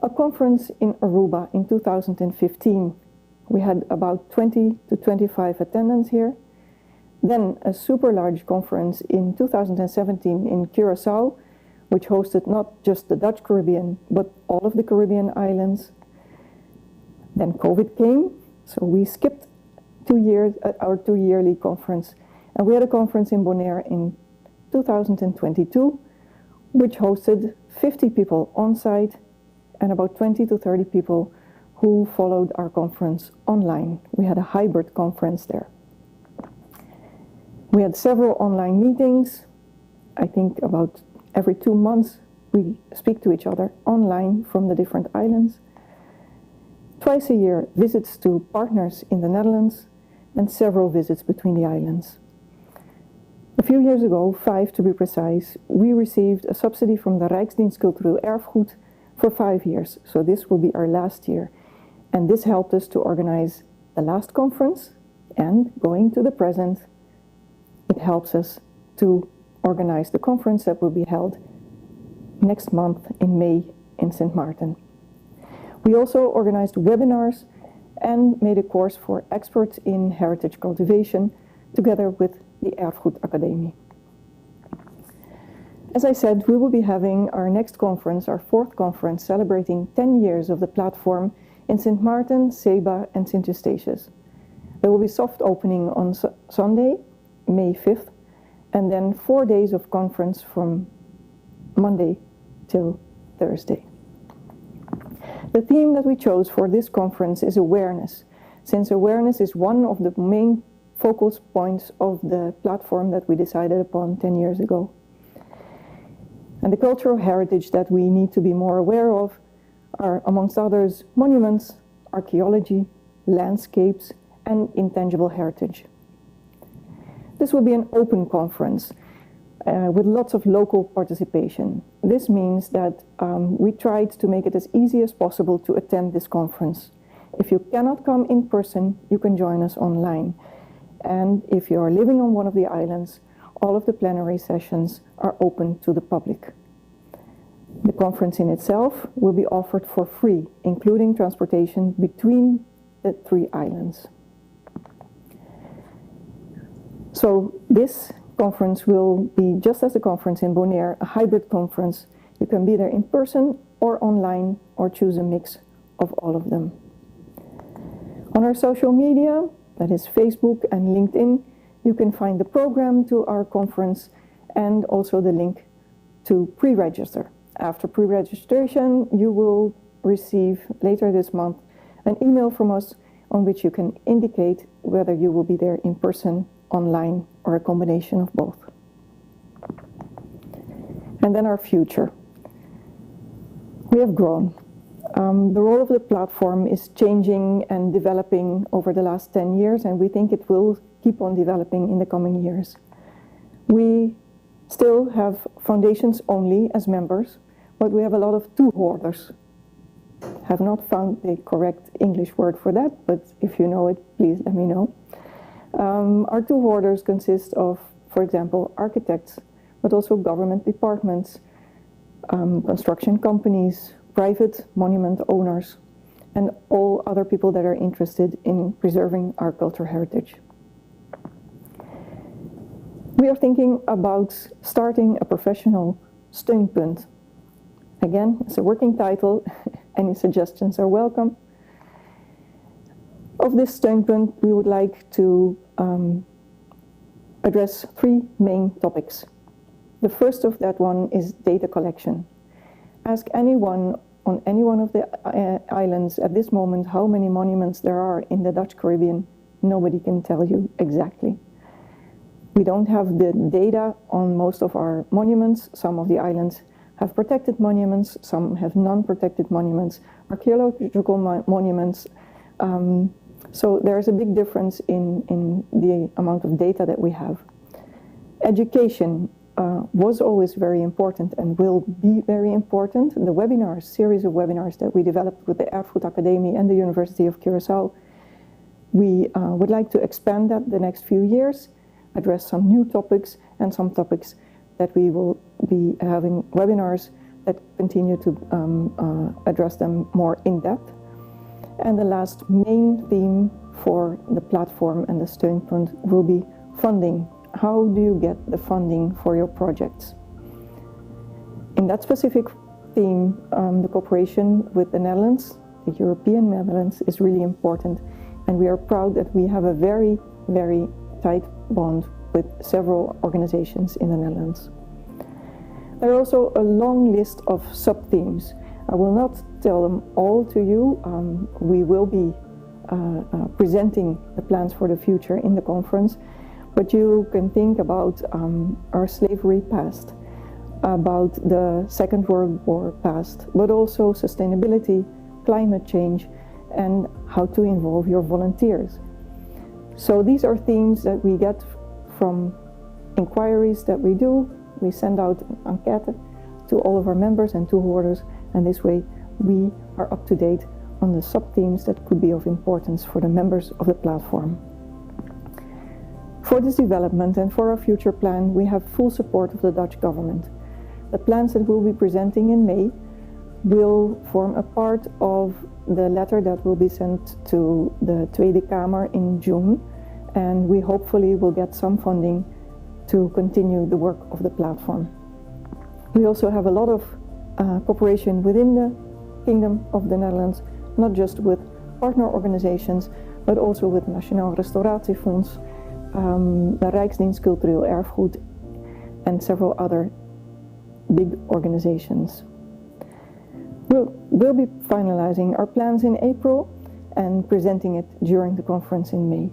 a conference in Aruba in 2015. We had about 20 to 25 attendants here. Then a super large conference in 2017 in Curacao, which hosted not just the Dutch Caribbean, but all of the Caribbean islands. Then COVID came, so we skipped 2 years, our 2 yearly conference. And we had a conference in Bonaire in 2022, which hosted 50 people on site and about 20 to 30 people who followed our conference online. We had a hybrid conference there. We had several online meetings. I think about every 2 months we speak to each other online from the different islands. Twice a year, visits to partners in the Netherlands and several visits between the islands. A few years ago, five to be precise, we received a subsidy from the Rijksdienst Cultureel Erfgoed for 5 years. So this will be our last year. And this helped us to organize the last conference and going to the present, it helps us to organize the conference that will be held next month in May in St. Martin. We also organized webinars and made a course for experts in heritage cultivation together with the Erfgoed Academie. As I said, we will be having our next conference, our fourth conference, celebrating 10 years of the platform in St. Martin, Saba, and St. Eustatius. There will be soft opening on su Sunday, May 5th, and then 4 days of conference from Monday till Thursday. The theme that we chose for this conference is awareness, since awareness is one of the main focal points of the platform that we decided upon 10 years ago. And the cultural heritage that we need to be more aware of are, amongst others, monuments, archaeology, landscapes, and intangible heritage. This will be an open conference with lots of local participation. This means that we tried to make it as easy as possible to attend this conference. If you cannot come in person, you can join us online. And if you are living on one of the islands, all of the plenary sessions are open to the public. The conference in itself will be offered for free, including transportation between the three islands. So this conference will be, just as the conference in Bonaire, a hybrid conference. You can be there in person or online or choose a mix of all of them. On our social media, that is Facebook and LinkedIn, you can find the program to our conference and also the link to pre-register. After pre-registration, you will receive later this month an email from us on which you can indicate whether you will be there in person, online, or a combination of both. And then our future. We have grown. The role of the platform is changing and developing over the last 10 years, and we think it will keep on developing in the coming years. We still have foundations only as members, but we have a lot of toehoorders. Have not found the correct English word for that, but if you know it, please let me know. Our toehoorders consist of, for example, architects, but also government departments, construction companies, private monument owners, and all other people that are interested in preserving our cultural heritage. We are thinking about starting a professional steunpunt. Again, it's a working title. Any suggestions are welcome. Of this steunpunt, we would like to um, address three main topics. The first of that one is data collection. Ask anyone on any one of the uh, islands at this moment how many monuments there are in the Dutch Caribbean. Nobody can tell you exactly. We don't have the data on most of our monuments. Some of the islands have protected monuments, some have non-protected monuments, archaeological mo monuments. Um, so there's a big difference in, in the amount of data that we have. Education uh, was always very important and will be very important. The webinars, series of webinars that we developed with the Erfgoed Academie and the University of Curaçao, we uh, would like to expand that the next few years, address some new topics and some topics that we will be having webinars that continue to um, uh, address them more in depth. And the last main theme for the platform and the Steunpunt will be funding. How do you get the funding for your projects? In that specific theme, um, the cooperation with the Netherlands, the European Netherlands, is really important. And we are proud that we have a very, very tight bond with several organizations in the Netherlands. There are also a long list of sub-themes. I will not tell them all to you. Um, we will be uh, uh, presenting the plans for the future in the conference, but you can think about um, our slavery past, about the Second World War past, but also sustainability, climate change, and how to involve your volunteers. So these are themes that we get from inquiries that we do. We send out an enquête to all of our members and toehoorders, and this way we are up to date on the sub-themes that could be of importance for the members of the platform. For this development and for our future plan, we have full support of the Dutch government. The plans that we'll be presenting in May will form a part of the letter that will be sent to the Tweede Kamer in June, and we hopefully will get some funding to continue the work of the platform. We also have a lot of uh, cooperation within the Kingdom of the Netherlands, not just with partner organizations, but also with Nationaal Restauratiefonds, um, the Rijksdienst Cultureel Erfgoed, and several other big organizations. We'll, we'll be finalizing our plans in April and presenting it during the conference in May.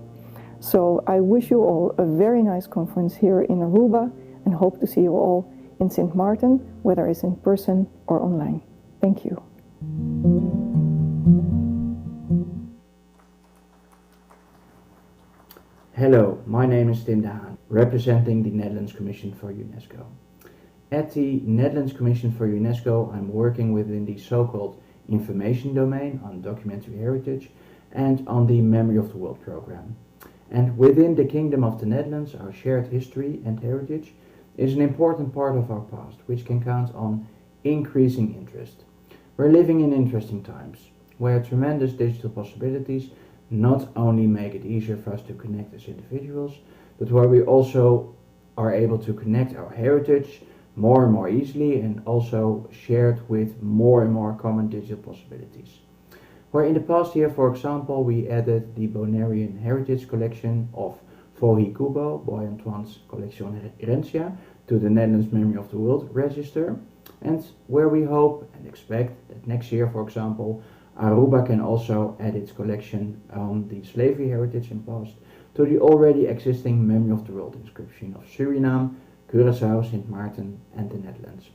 So I wish you all a very nice conference here in Aruba and hope to see you all in St. Martin, whether it's in person or online. Thank you. Hello, my name is Tim de Haan, representing the Netherlands Commission for UNESCO. At the Netherlands Commission for UNESCO, I'm working within the so-called information domain on documentary heritage and on the Memory of the World program. And within the Kingdom of the Netherlands, our shared history and heritage is an important part of our past, which can count on increasing interest. We're living in interesting times, where tremendous digital possibilities not only make it easier for us to connect as individuals, but where we also are able to connect our heritage more and more easily and also shared with more and more common digital possibilities. Where in the past year, for example, we added the Bonairean Heritage Collection of FuHiKuBo, Boy Antoine's Collection Herencia, to the Netherlands Memory of the World Register, and where we hope and expect that next year, for example, Aruba can also add its collection on the slavery heritage and past to the already existing Memory of the World inscription of Suriname, Curaçao, Sint Maarten and the Netherlands.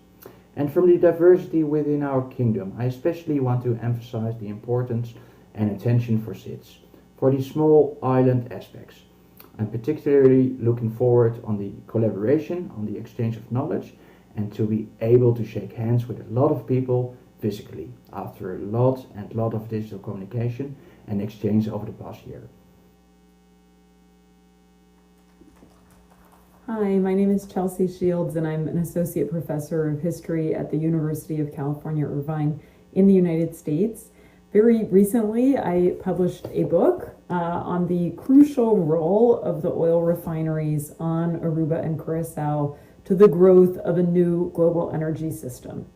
And from the diversity within our kingdom, I especially want to emphasize the importance and attention for SIDS, for the small island aspects. I'm particularly looking forward on the collaboration, on the exchange of knowledge, and to be able to shake hands with a lot of people physically after a lot and lot of digital communication and exchange over the past year. Hi, my name is Chelsea Shields, and I'm an associate professor of history at the University of California, Irvine in the United States. Very recently, I published a book uh, on the crucial role of the oil refineries on Aruba and Curacao to the growth of a new global energy system.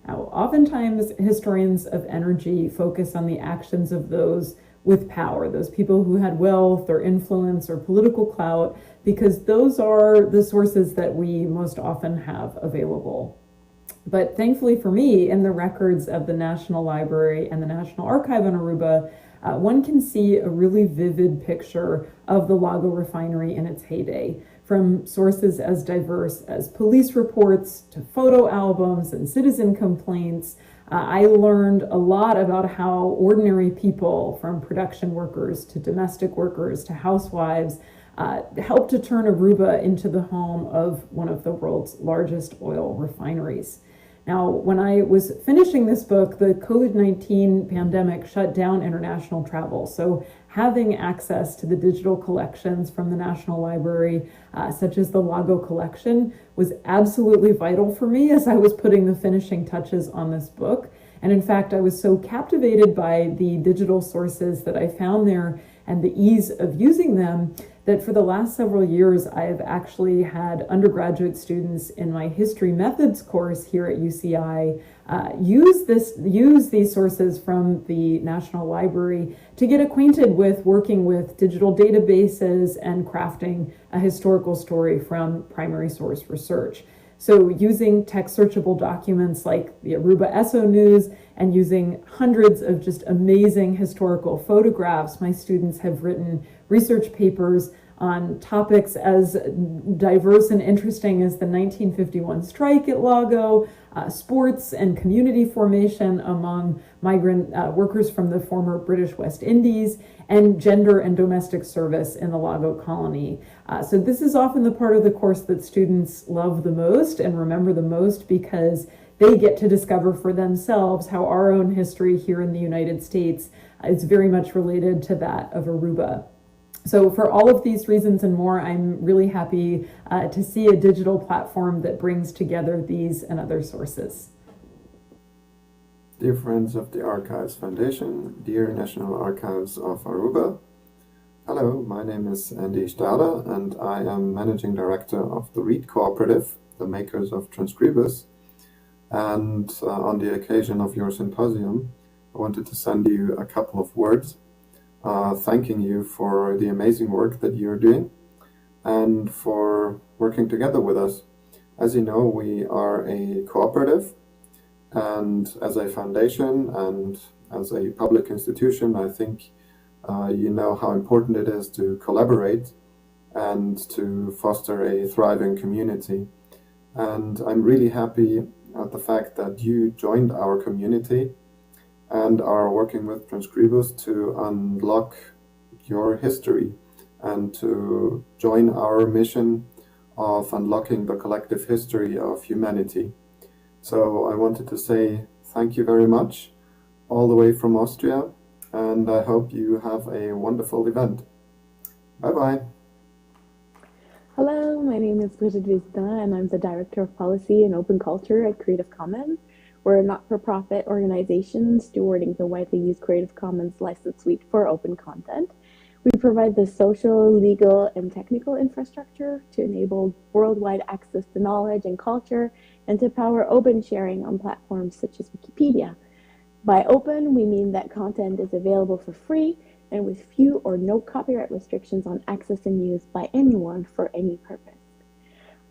Now, oftentimes, historians of energy focus on the actions of those with power, those people who had wealth or influence or political clout, because those are the sources that we most often have available. But thankfully for me, in the records of the National Library and the National Archive in Aruba, one can see a really vivid picture of the Lago refinery in its heyday, from sources as diverse as police reports to photo albums and citizen complaints. I learned a lot about how ordinary people, from production workers to domestic workers to housewives, helped to turn Aruba into the home of one of the world's largest oil refineries. Now, when I was finishing this book, the COVID-19 pandemic shut down international travel. So having access to the digital collections from the National Library, such as the Lago collection, was absolutely vital for me as I was putting the finishing touches on this book. And in fact, I was so captivated by the digital sources that I found there and the ease of using them that for the last several years, I have actually had undergraduate students in my history methods course here at UCI use these sources from the National Library to get acquainted with working with digital databases and crafting a historical story from primary source research. So using text searchable documents like the Aruba ESO News and using hundreds of just amazing historical photographs, my students have written research papers on topics as diverse and interesting as the 1951 strike at Lago, sports and community formation among migrant workers from the former British West Indies, and gender and domestic service in the Lago colony. So this is often the part of the course that students love the most and remember the most, because they get to discover for themselves how our own history here in the United States is very much related to that of Aruba. So for all of these reasons and more, I'm really happy to see a digital platform that brings together these and other sources. Dear friends of the Archives Foundation, dear National Archives of Aruba, hello, my name is Andy Stahler and I am Managing Director of the Read Cooperative, the makers of Transkribus. And on the occasion of your symposium, I wanted to send you a couple of words thanking you for the amazing work that you're doing and for working together with us. As you know, we are a cooperative, and as a foundation and as a public institution, I think you know how important it is to collaborate and to foster a thriving community. And I'm really happy at the fact that you joined our community and are working with Transkribus to unlock your history and to join our mission of unlocking the collective history of humanity. So I wanted to say thank you very much, all the way from Austria, and I hope you have a wonderful event. Bye-bye. Hello, my name is Brigitte Vézina, and I'm the Director of Policy and Open Culture at Creative Commons. We're a not-for-profit organization stewarding the widely used Creative Commons license suite for open content. We provide the social, legal, and technical infrastructure to enable worldwide access to knowledge and culture and to power open sharing on platforms such as Wikipedia. By open, we mean that content is available for free and with few or no copyright restrictions on access and use by anyone for any purpose.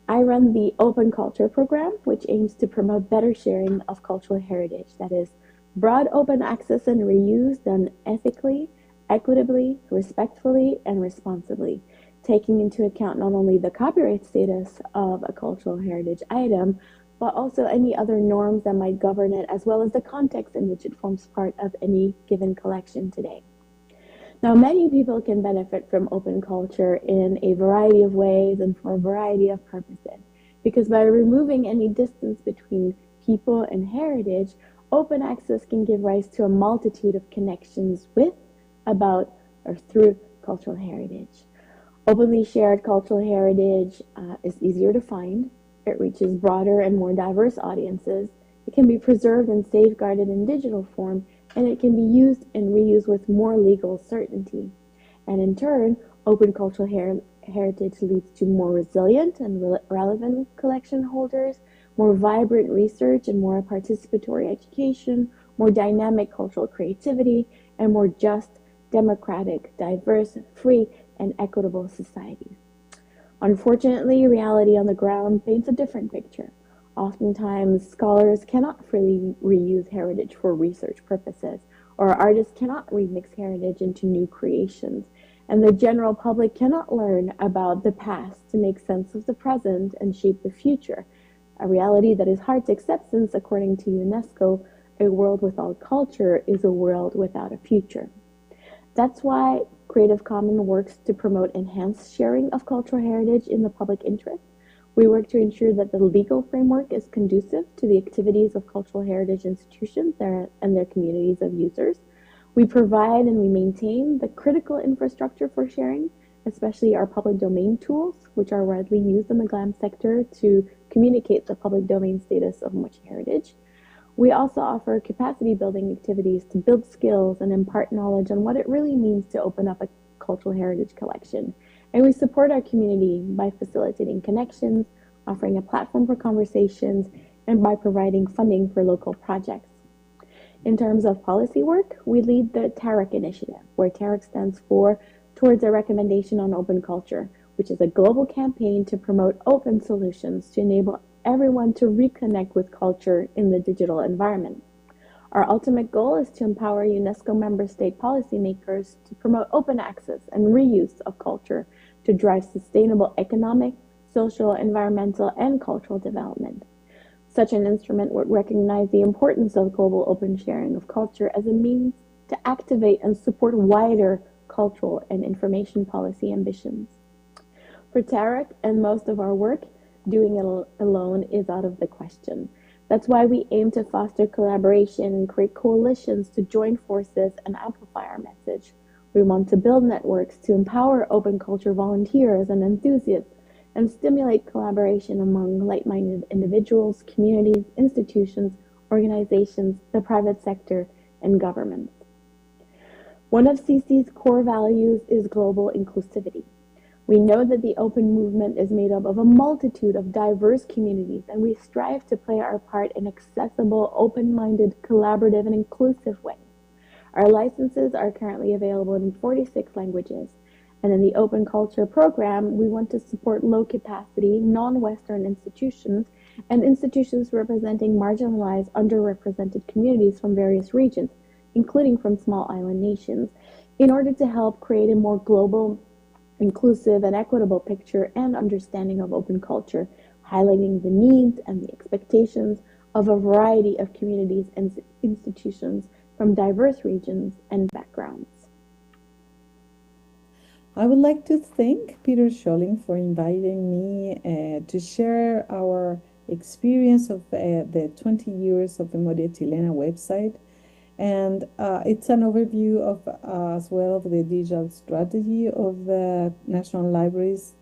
I run the Open Culture Program, which aims to promote better sharing of cultural heritage, that is, broad open access and reuse done ethically, equitably, respectfully, and responsibly, taking into account not only the copyright status of a cultural heritage item, but also any other norms that might govern it, as well as the context in which it forms part of any given collection today. Now, many people can benefit from open culture in a variety of ways and for a variety of purposes, because by removing any distance between people and heritage, open access can give rise to a multitude of connections with, about, or through cultural heritage. Openly shared cultural heritage is easier to find. It reaches broader and more diverse audiences. It can be preserved and safeguarded in digital form, and it can be used and reused with more legal certainty. And in turn, open cultural heritage leads to more resilient and relevant collection holders, more vibrant research and more participatory education, more dynamic cultural creativity, and more just, democratic, diverse, free, and equitable societies. Unfortunately, reality on the ground paints a different picture. Oftentimes, scholars cannot freely reuse heritage for research purposes, or artists cannot remix heritage into new creations, and the general public cannot learn about the past to make sense of the present and shape the future, a reality that is hard to accept since, according to UNESCO, a world without culture is a world without a future. That's why Creative Commons works to promote enhanced sharing of cultural heritage in the public interest. We work to ensure that the legal framework is conducive to the activities of cultural heritage institutions and their communities of users. We provide and we maintain the critical infrastructure for sharing, especially our public domain tools, which are widely used in the GLAM sector to communicate the public domain status of much heritage. We also offer capacity building activities to build skills and impart knowledge on what it really means to open up a cultural heritage collection. And we support our community by facilitating connections, offering a platform for conversations, and by providing funding for local projects. In terms of policy work, we lead the TAROCH initiative, where TAROCH stands for Towards a Recommendation on Open Culture, which is a global campaign to promote open solutions to enable everyone to reconnect with culture in the digital environment. Our ultimate goal is to empower UNESCO member state policymakers to promote open access and reuse of culture to drive sustainable economic, social, environmental, and cultural development. Such an instrument would recognize the importance of global open sharing of culture as a means to activate and support wider cultural and information policy ambitions. For TAROCH and most of our work, doing it alone is out of the question. That's why we aim to foster collaboration and create coalitions to join forces and amplify our message. We want to build networks to empower open culture volunteers and enthusiasts and stimulate collaboration among like-minded individuals, communities, institutions, organizations, the private sector, and governments. One of CC's core values is global inclusivity. We know that the open movement is made up of a multitude of diverse communities, and we strive to play our part in accessible, open-minded, collaborative, and inclusive ways. Our licenses are currently available in 46 languages, and in the Open Culture program, we want to support low-capacity, non-Western institutions and institutions representing marginalized, underrepresented communities from various regions, including from small island nations, in order to help create a more global, inclusive, and equitable picture and understanding of open culture, highlighting the needs and the expectations of a variety of communities and institutions from diverse regions and backgrounds. I would like to thank Peter Scholink for inviting me to share our experience of the 20 years of Memoria Chilena website. And it's an overview of as well of the digital strategy of the National Library's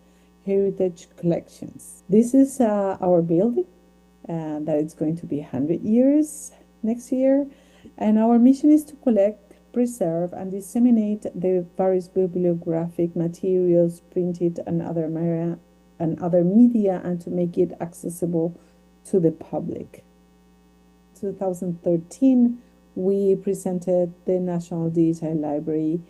heritage collections. This is our building that it's going to be 100 years next year. And our mission is to collect, preserve, and disseminate the various bibliographic materials printed and other media, and to make it accessible to the public. 2013, we presented the National Digital Library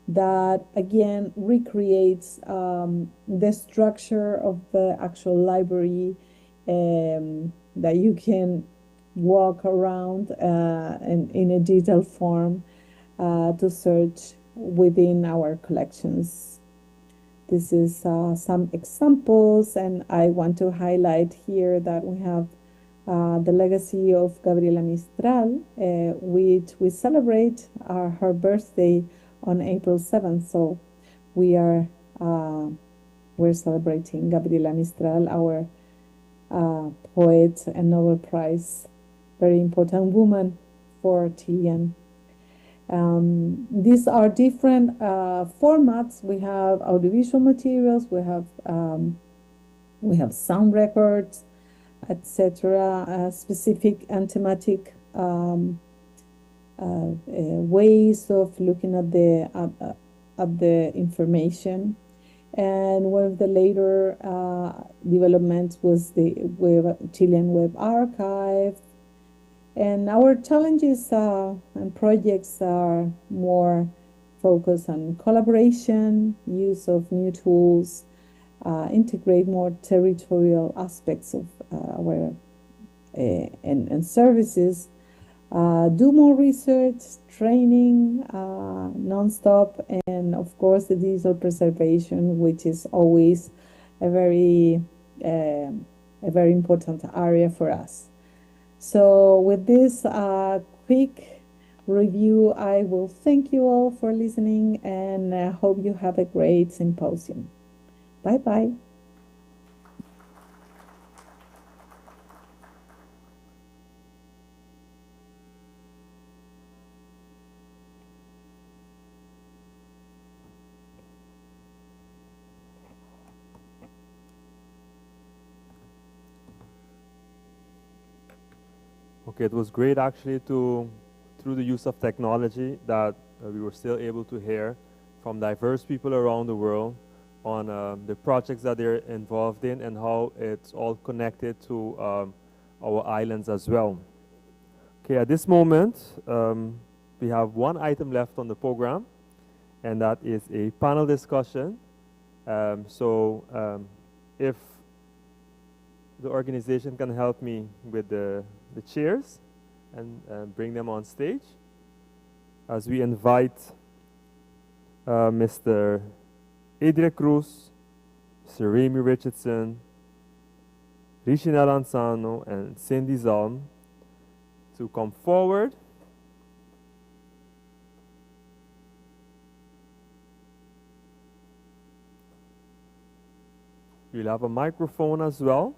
that again recreates the structure of the actual library that you can walk around in a digital form to search within our collections. This is some examples, and I want to highlight here that we have the legacy of Gabriela Mistral, which we celebrate her birthday on April 7th. So we are we're celebrating Gabriela Mistral, our poet and Nobel Prize, very important woman for Chilean. These are different formats. We have audiovisual materials, we have sound records, etc. Specific and thematic ways of looking at the information. And one of the later developments was the Chilean Web Archive. And our challenges and projects are more focus on collaboration, use of new tools, integrate more territorial aspects of our and services, do more research, training nonstop, and of course the digital preservation, which is always a very important area for us. So with this quick review, I will thank you all for listening and I hope you have a great symposium. Bye-bye. Okay, it was great actually to, through the use of technology, that we were still able to hear from diverse people around the world on the projects that they're involved in and how it's all connected to our islands as well. Okay, at this moment, we have one item left on the program, and that is a panel discussion. So if the organization can help me with the chairs and bring them on stage, as we invite Mr. Edric Cruz, Mr. Remy Richardson, Richinel Ansano, and Cindy Zalm to come forward. You'll have a microphone as well.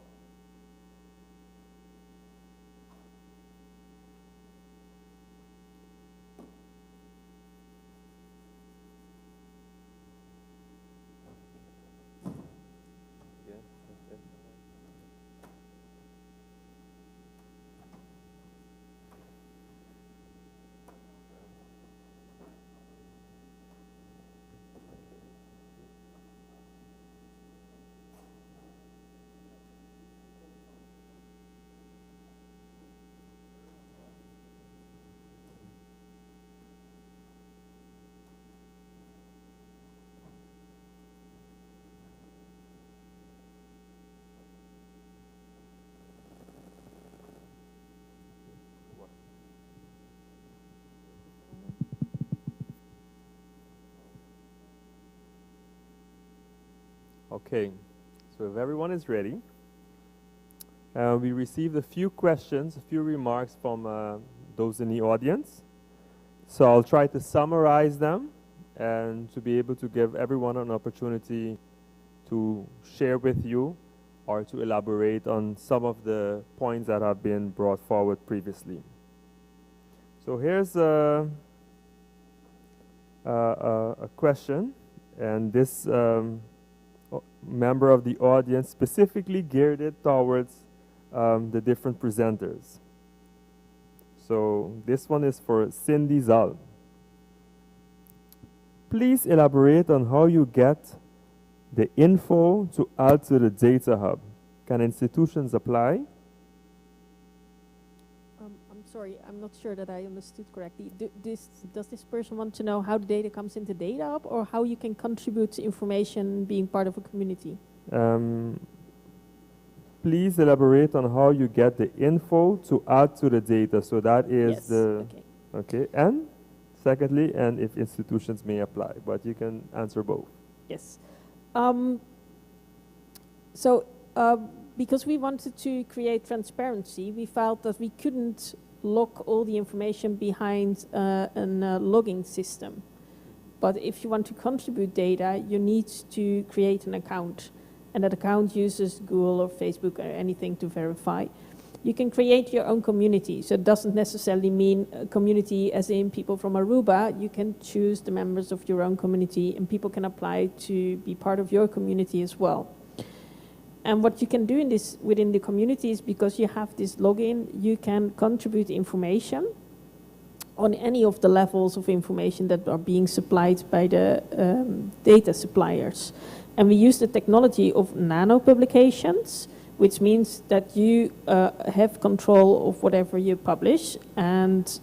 Okay, so if everyone is ready, we received a few questions, a few remarks from those in the audience. So I'll try to summarize them and to be able to give everyone an opportunity to share with you or to elaborate on some of the points that have been brought forward previously. So here's a question, and this member of the audience specifically geared it towards the different presenters. So this one is for Cindy Zalm. Please elaborate on how you get the info to add to the data hub. Can institutions apply? I'm sorry, I'm not sure that I understood correctly. Does this person want to know how the data comes into Data Hub or how you can contribute to information being part of a community? Please elaborate on how you get the info to add to the data. So that is yes, the... Okay. Okay, and secondly, and if institutions may apply, but you can answer both. Yes. Because we wanted to create transparency, we felt that we couldn't lock all the information behind a logging system. But if you want to contribute data, you need to create an account. And that account uses Google or Facebook or anything to verify. You can create your own community. So it doesn't necessarily mean a community as in people from Aruba. You can choose the members of your own community, and people can apply to be part of your community as well. And what you can do in this within the community is, because you have this login, you can contribute information on any of the levels of information that are being supplied by the data suppliers. And we use the technology of nano publications, which means that you have control of whatever you publish, and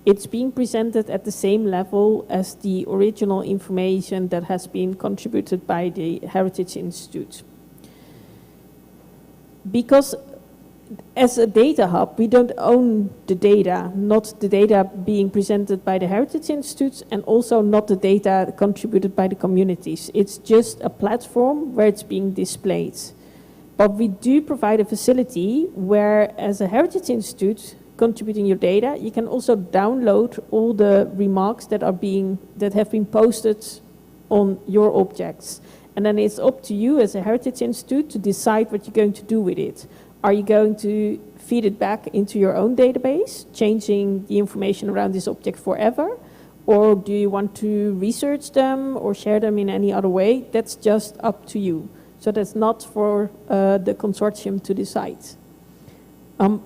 It's being presented at the same level as the original information that has been contributed by the Heritage Institute. Because as a data hub, we don't own the data, not the data being presented by the Heritage Institutes and also not the data contributed by the communities. It's just a platform where it's being displayed. But we do provide a facility where, as a Heritage Institute contributing your data, you can also download all the remarks that are being that have been posted on your objects. And then it's up to you as a Heritage Institute to decide what you're going to do with it. Are you going to feed it back into your own database, changing the information around this object forever? Or do you want to research them or share them in any other way? That's just up to you. So that's not for the consortium to decide.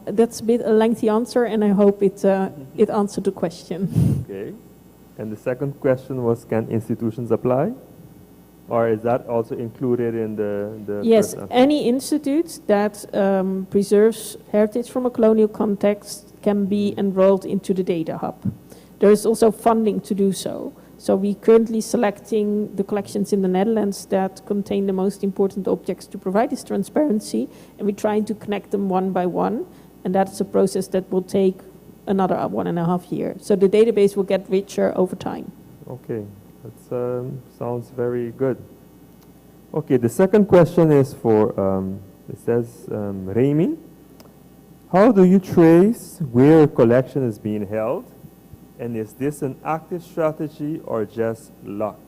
That's a bit a lengthy answer, and I hope it answered the question. Okay. And the second question was, can institutions apply? Or is that also included in the Yes, any institute that preserves heritage from a colonial context can be enrolled into the data hub. There is also funding to do so. So we're currently selecting the collections in the Netherlands that contain the most important objects to provide this transparency, and we're trying to connect them one by one, and that's a process that will take another 1.5 years. So the database will get richer over time. Okay. That sounds very good. Okay, the second question is for, it says, Remy. How do you trace where a collection is being held? And is this an active strategy or just luck?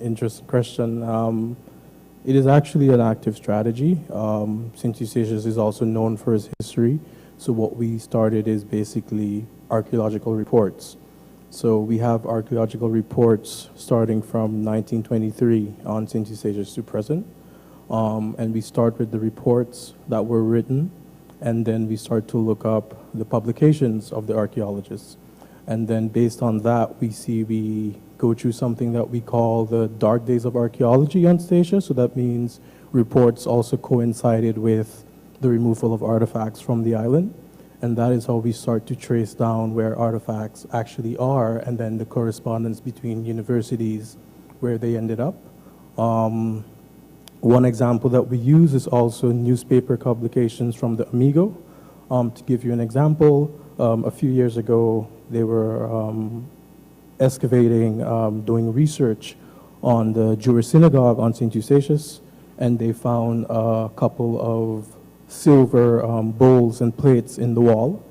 Interesting question. It is actually an active strategy. Sint Eustatius is also known for its history. So what we started is basically archaeological reports. So we have archaeological reports starting from 1923 on Sint Eustatius to present. And we start with the reports that were written, and then we start to look up the publications of the archaeologists. And then based on that, we go through something that we call the dark days of archaeology on Statia. So that means reports also coincided with the removal of artifacts from the island. And that is how we start to trace down where artifacts actually are, and then the correspondence between universities where they ended up. One example that we use is also newspaper publications from the Amigo. To give you an example, a few years ago, they were excavating, doing research on the Jewish synagogue on St. Eustatius, and they found a couple of silver bowls and plates in the wall.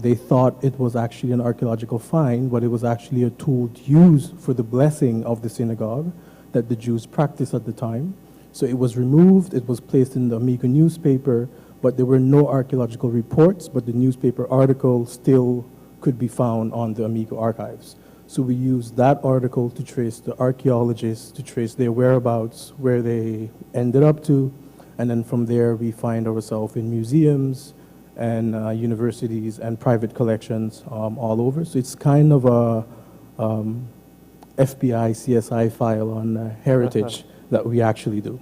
They thought it was actually an archaeological find, but it was actually a tool used for the blessing of the synagogue that the Jews practiced at the time. So it was removed, it was placed in the Amigo newspaper, but there were no archaeological reports, but the newspaper article still could be found on the Amigo archives. So we used that article to trace the archaeologists, to trace their whereabouts, where they ended up to, and then from there we find ourselves in museums and universities and private collections all over. So it's kind of a FBI, CSI file on heritage that we actually do.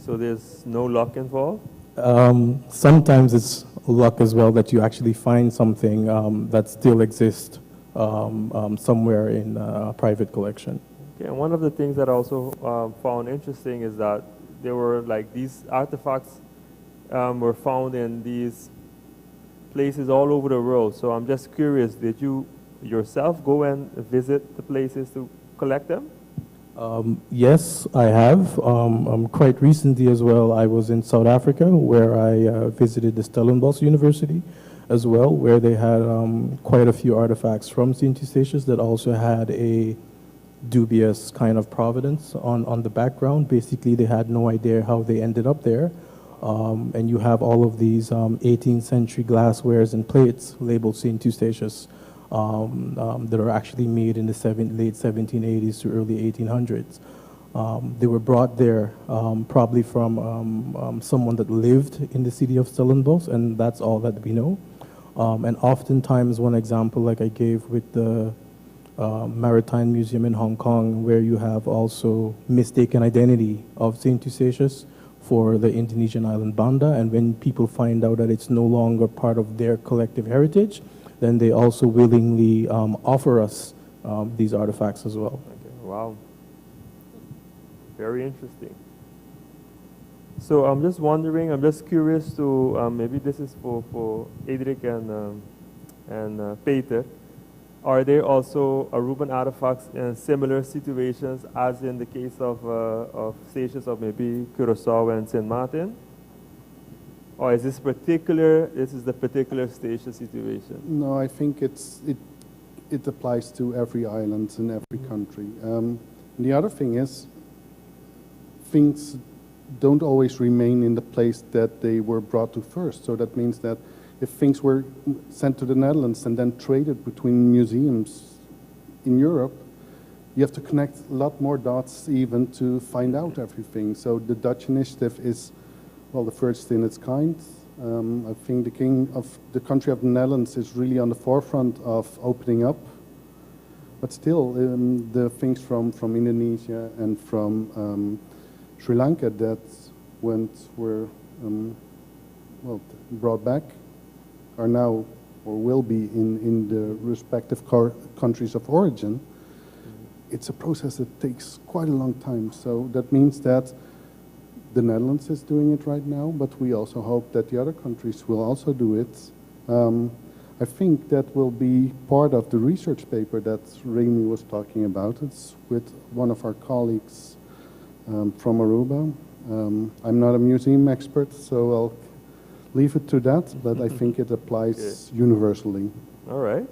So there's no luck involved? Sometimes it's luck as well that you actually find something that still exists somewhere in a private collection. Okay, and one of the things that I also found interesting is that there were like these artifacts were found in these places all over the world. So I'm just curious, did you yourself go and visit the places to collect them? Yes, I have. Quite recently as well, I was in South Africa where I visited the Stellenbosch University as well, where they had quite a few artifacts from St. Eustatius that also had a dubious kind of provenance on the background. Basically, they had no idea how they ended up there. And you have all of these 18th century glasswares and plates labeled St. Eustatius that are actually made in the late 1780s to early 1800s. They were brought there probably from someone that lived in the city of Stellenbosch, and that's all that we know. And oftentimes, one example like I gave with the Maritime Museum in Hong Kong, where you have also mistaken identity of St. Eustatius for the Indonesian island Banda. And when people find out that it's no longer part of their collective heritage, then they also willingly offer us these artifacts as well. Okay. Wow. Very interesting. So I'm just wondering, I'm just curious to, maybe this is for Edric and Peter, are there also Aruban artifacts in similar situations as in the case of Statius of maybe Curacao and St. Martin? Or is this particular, this is the particular Statius situation? No, I think it applies to every island in every country. The other thing is, things don't always remain in the place that they were brought to first. So that means that if things were sent to the Netherlands and then traded between museums in Europe, you have to connect a lot more dots even to find out everything. So the Dutch initiative is, well, the first in its kind. I think the king of the country of the Netherlands is really on the forefront of opening up. But still, the things from Indonesia and from Sri Lanka that were well, brought back are now or will be in the respective countries of origin. It's a process that takes quite a long time. So that means that the Netherlands is doing it right now, but we also hope that the other countries will also do it. I think that will be part of the research paper that Remy was talking about. It's with one of our colleagues from Aruba. I'm not a museum expert, so I'll leave it to that, but I think it applies universally. All right.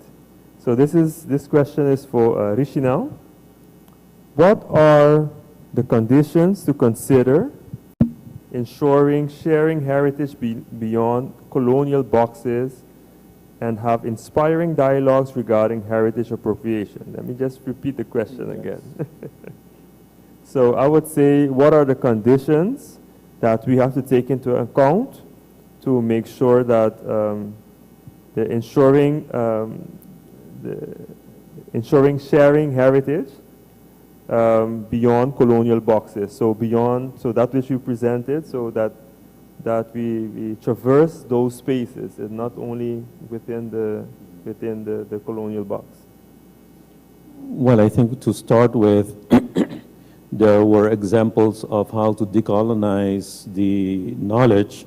So this question is for Richinel. What are the conditions to consider ensuring sharing heritage beyond colonial boxes and have inspiring dialogues regarding heritage appropriation? Let me just repeat the question again. So I would say, what are the conditions that we have to take into account to make sure that the ensuring sharing heritage beyond colonial boxes? So beyond, so that which you presented, so that we traverse those spaces and not only within the colonial box. Well, I think to start with, there were examples of how to decolonize the knowledge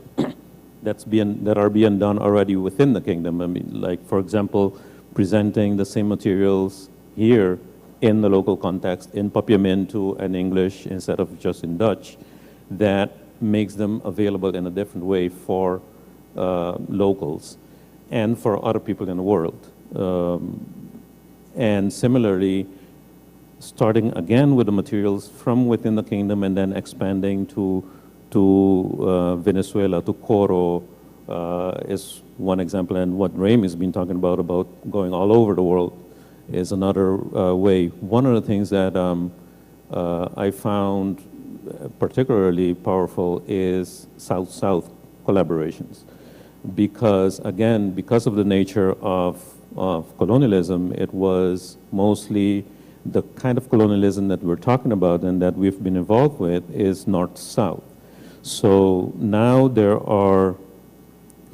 that are being done already within the kingdom. I mean, like, for example, presenting the same materials here in the local context, in Papiamentu and English instead of just in Dutch, that makes them available in a different way for locals and for other people in the world. And similarly, starting again with the materials from within the kingdom and then expanding to Venezuela, to Coro, is one example. And what Remy has been talking about going all over the world is another way. One of the things that I found particularly powerful is South-South collaborations. Because again, because of the nature of colonialism, it was mostly the kind of colonialism that we're talking about and that we've been involved with is North-South. So now there are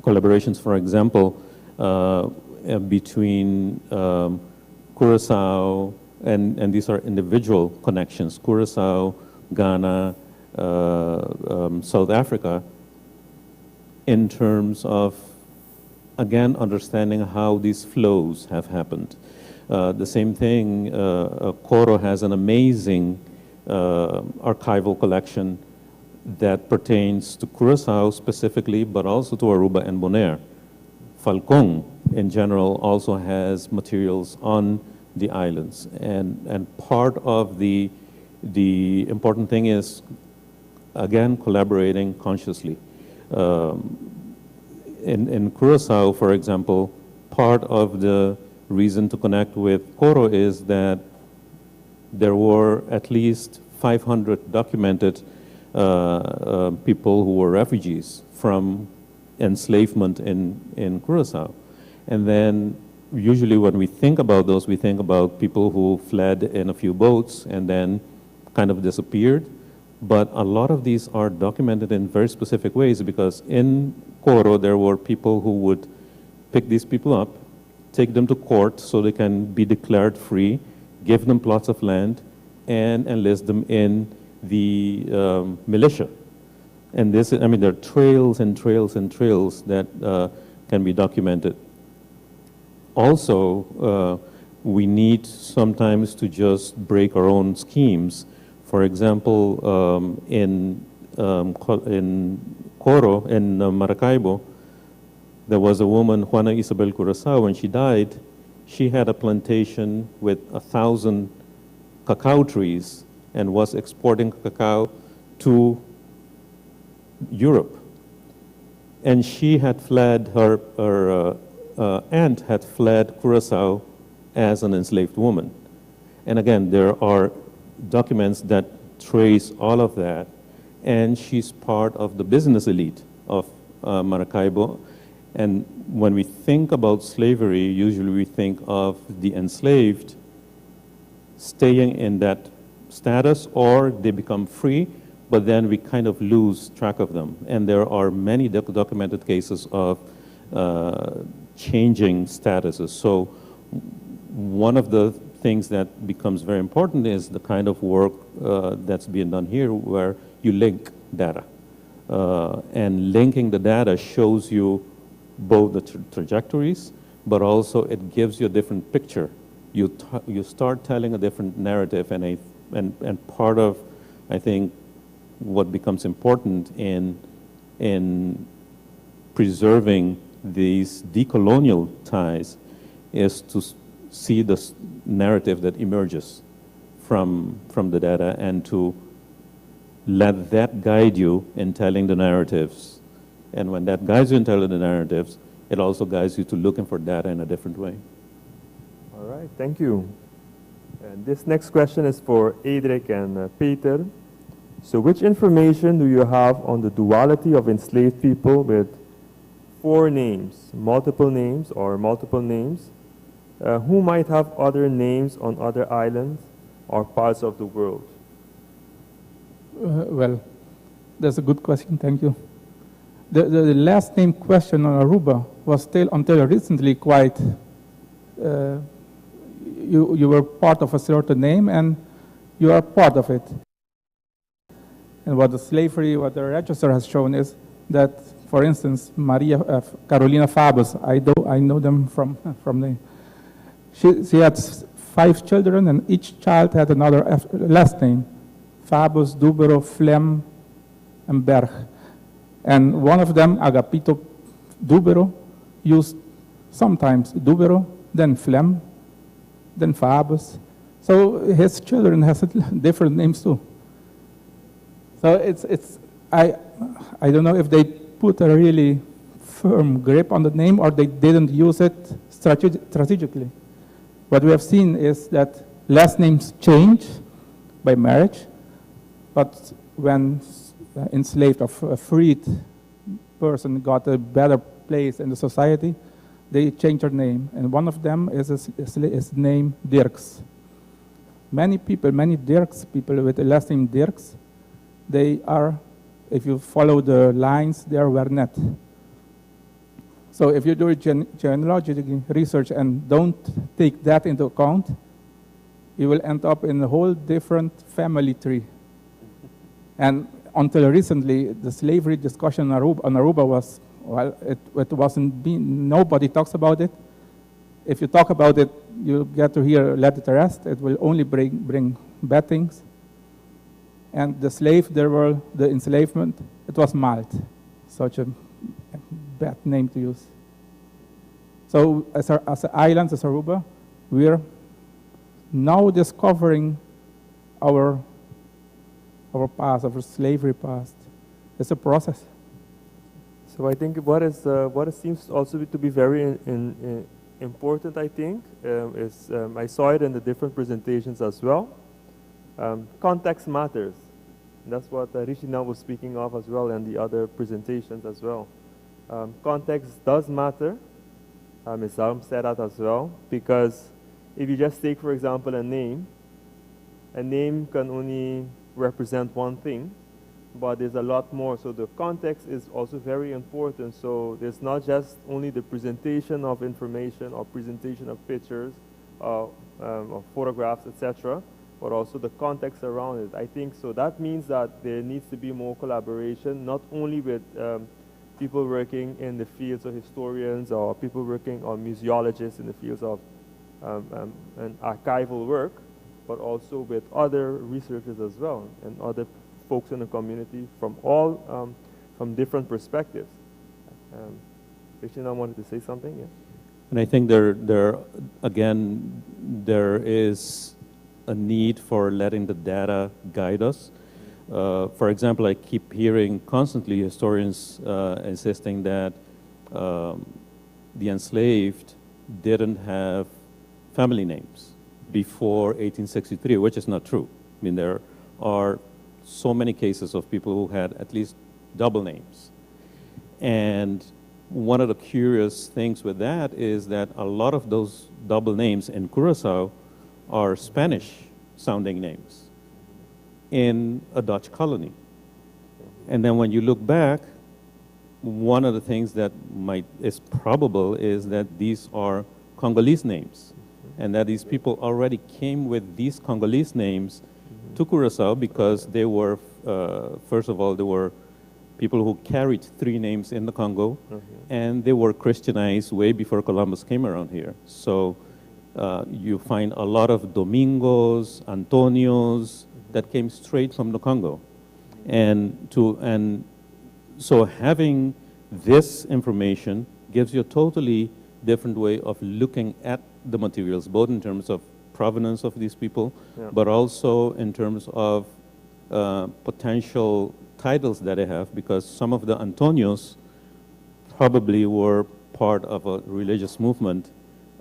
collaborations, for example, between Curacao, and these are individual connections, Curacao, Ghana, South Africa, in terms of, again, understanding how these flows have happened. The same thing, Coro has an amazing archival collection that pertains to Curacao specifically, but also to Aruba and Bonaire. Falcon, in general, also has materials on the islands. And part of the important thing is, again, collaborating consciously. In Curacao, for example, part of the reason to connect with Coro is that there were at least 500 documented people who were refugees from enslavement in Curacao. And then usually when we think about those, we think about people who fled in a few boats and then kind of disappeared. But a lot of these are documented in very specific ways because in Coro there were people who would pick these people up, take them to court so they can be declared free, give them plots of land, and enlist them in the militia. And this, I mean, there are trails and trails and trails that can be documented. Also, we need sometimes to just break our own schemes. For example, in Coro, in Maracaibo, there was a woman, Juana Isabel Curacao. When she died, she had a plantation with 1,000 cacao trees and was exporting cacao to Europe. And she had fled, her aunt had fled Curacao as an enslaved woman. And again, there are documents that trace all of that. And she's part of the business elite of Maracaibo. And when we think about slavery, usually we think of the enslaved staying in that status or they become free, but then we kind of lose track of them. And there are many documented cases of changing statuses. So one of the things that becomes very important is the kind of work that's being done here where you link data. And linking the data shows you both the trajectories, but also it gives you a different picture. You start telling a different narrative, and part of, I think, what becomes important in preserving these decolonial ties is to see the narrative that emerges from the data and to let that guide you in telling the narratives. And when that guides you in telling the narratives, it also guides you to looking for data in a different way. All right, thank you. And this next question is for Edric and Peter. So which information do you have on the duality of enslaved people with four names, multiple names or multiple names, who might have other names on other islands or parts of the world? Well, that's a good question, thank you. The last name question on Aruba was still until recently quite, you were part of a certain name and you are part of it. And what the slavery, what the register has shown is that, for instance, Maria Carolina Fabus, I know them from the, she had 5 children and each child had another last name, Fabus, Dubero, Flem, and Berg. And one of them, Agapito Dubero, used sometimes Dubero, then Flem, then Fabus. So his children has different names too. So I don't know if they put a really firm grip on the name or they didn't use it strategically. What we have seen is that last names change by marriage, but when enslaved or a freed person got a better place in the society, they changed their name. And one of them is named Dirks. Many people, many Dirks people with the last name Dirks, they are, if you follow the lines, they are Wernet. So if you do genealogical research and don't take that into account, you will end up in a whole different family tree. And until recently, the slavery discussion on Aruba was, well, it wasn't, being, nobody talks about it. If you talk about it, you get to hear let it rest. It will only bring bad things. And the slave, there were the enslavement, it was Malt, such a bad name to use. So as an island, as Aruba, we're now discovering our past, our slavery past. It's a process. So I think what seems also to be very important, I think, is I saw it in the different presentations as well. Context matters. And that's what Richinel was speaking of as well, and the other presentations as well. Context does matter. Ms. Zalm said that as well, because if you just take, for example, a name can only represent one thing, but there's a lot more. So the context is also very important. So there's not just only the presentation of information or presentation of pictures, or photographs, etc., but also the context around it. I think so. That means that there needs to be more collaboration, not only with people working in the fields of historians or people working on museologists in the fields of and archival work, but also with other researchers as well and other folks in the community from all from different perspectives. Christian, I wanted to say something. Yeah. And I think there again, there is a need for letting the data guide us. For example, I keep hearing constantly historians insisting that the enslaved didn't have family names before 1863, which is not true. I mean, there are so many cases of people who had at least double names. And one of the curious things with that is that a lot of those double names in Curacao are Spanish-sounding names in a Dutch colony. And then when you look back, one of the things that is probable is that these are Congolese names, and that these people already came with these Congolese names to Curacao because they were, first of all, they were people who carried three names in the Congo, and they were Christianized way before Columbus came around here. So you find a lot of Domingos, Antonios that came straight from the Congo. And so having this information gives you a totally different way of looking at the materials, both in terms of provenance of these people, but also in terms of potential titles that they have, because some of the Antonios probably were part of a religious movement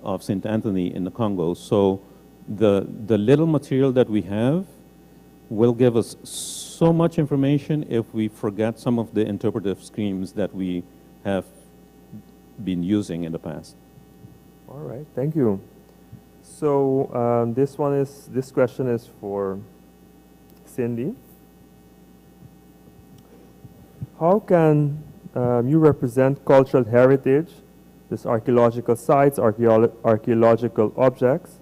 of St. Anthony in the Congo. So the little material that we have will give us so much information if we forget some of the interpretive schemes that we have been using in the past. All right, thank you. So this question is for Cindy. How can you represent cultural heritage, this archaeological sites, archaeological objects,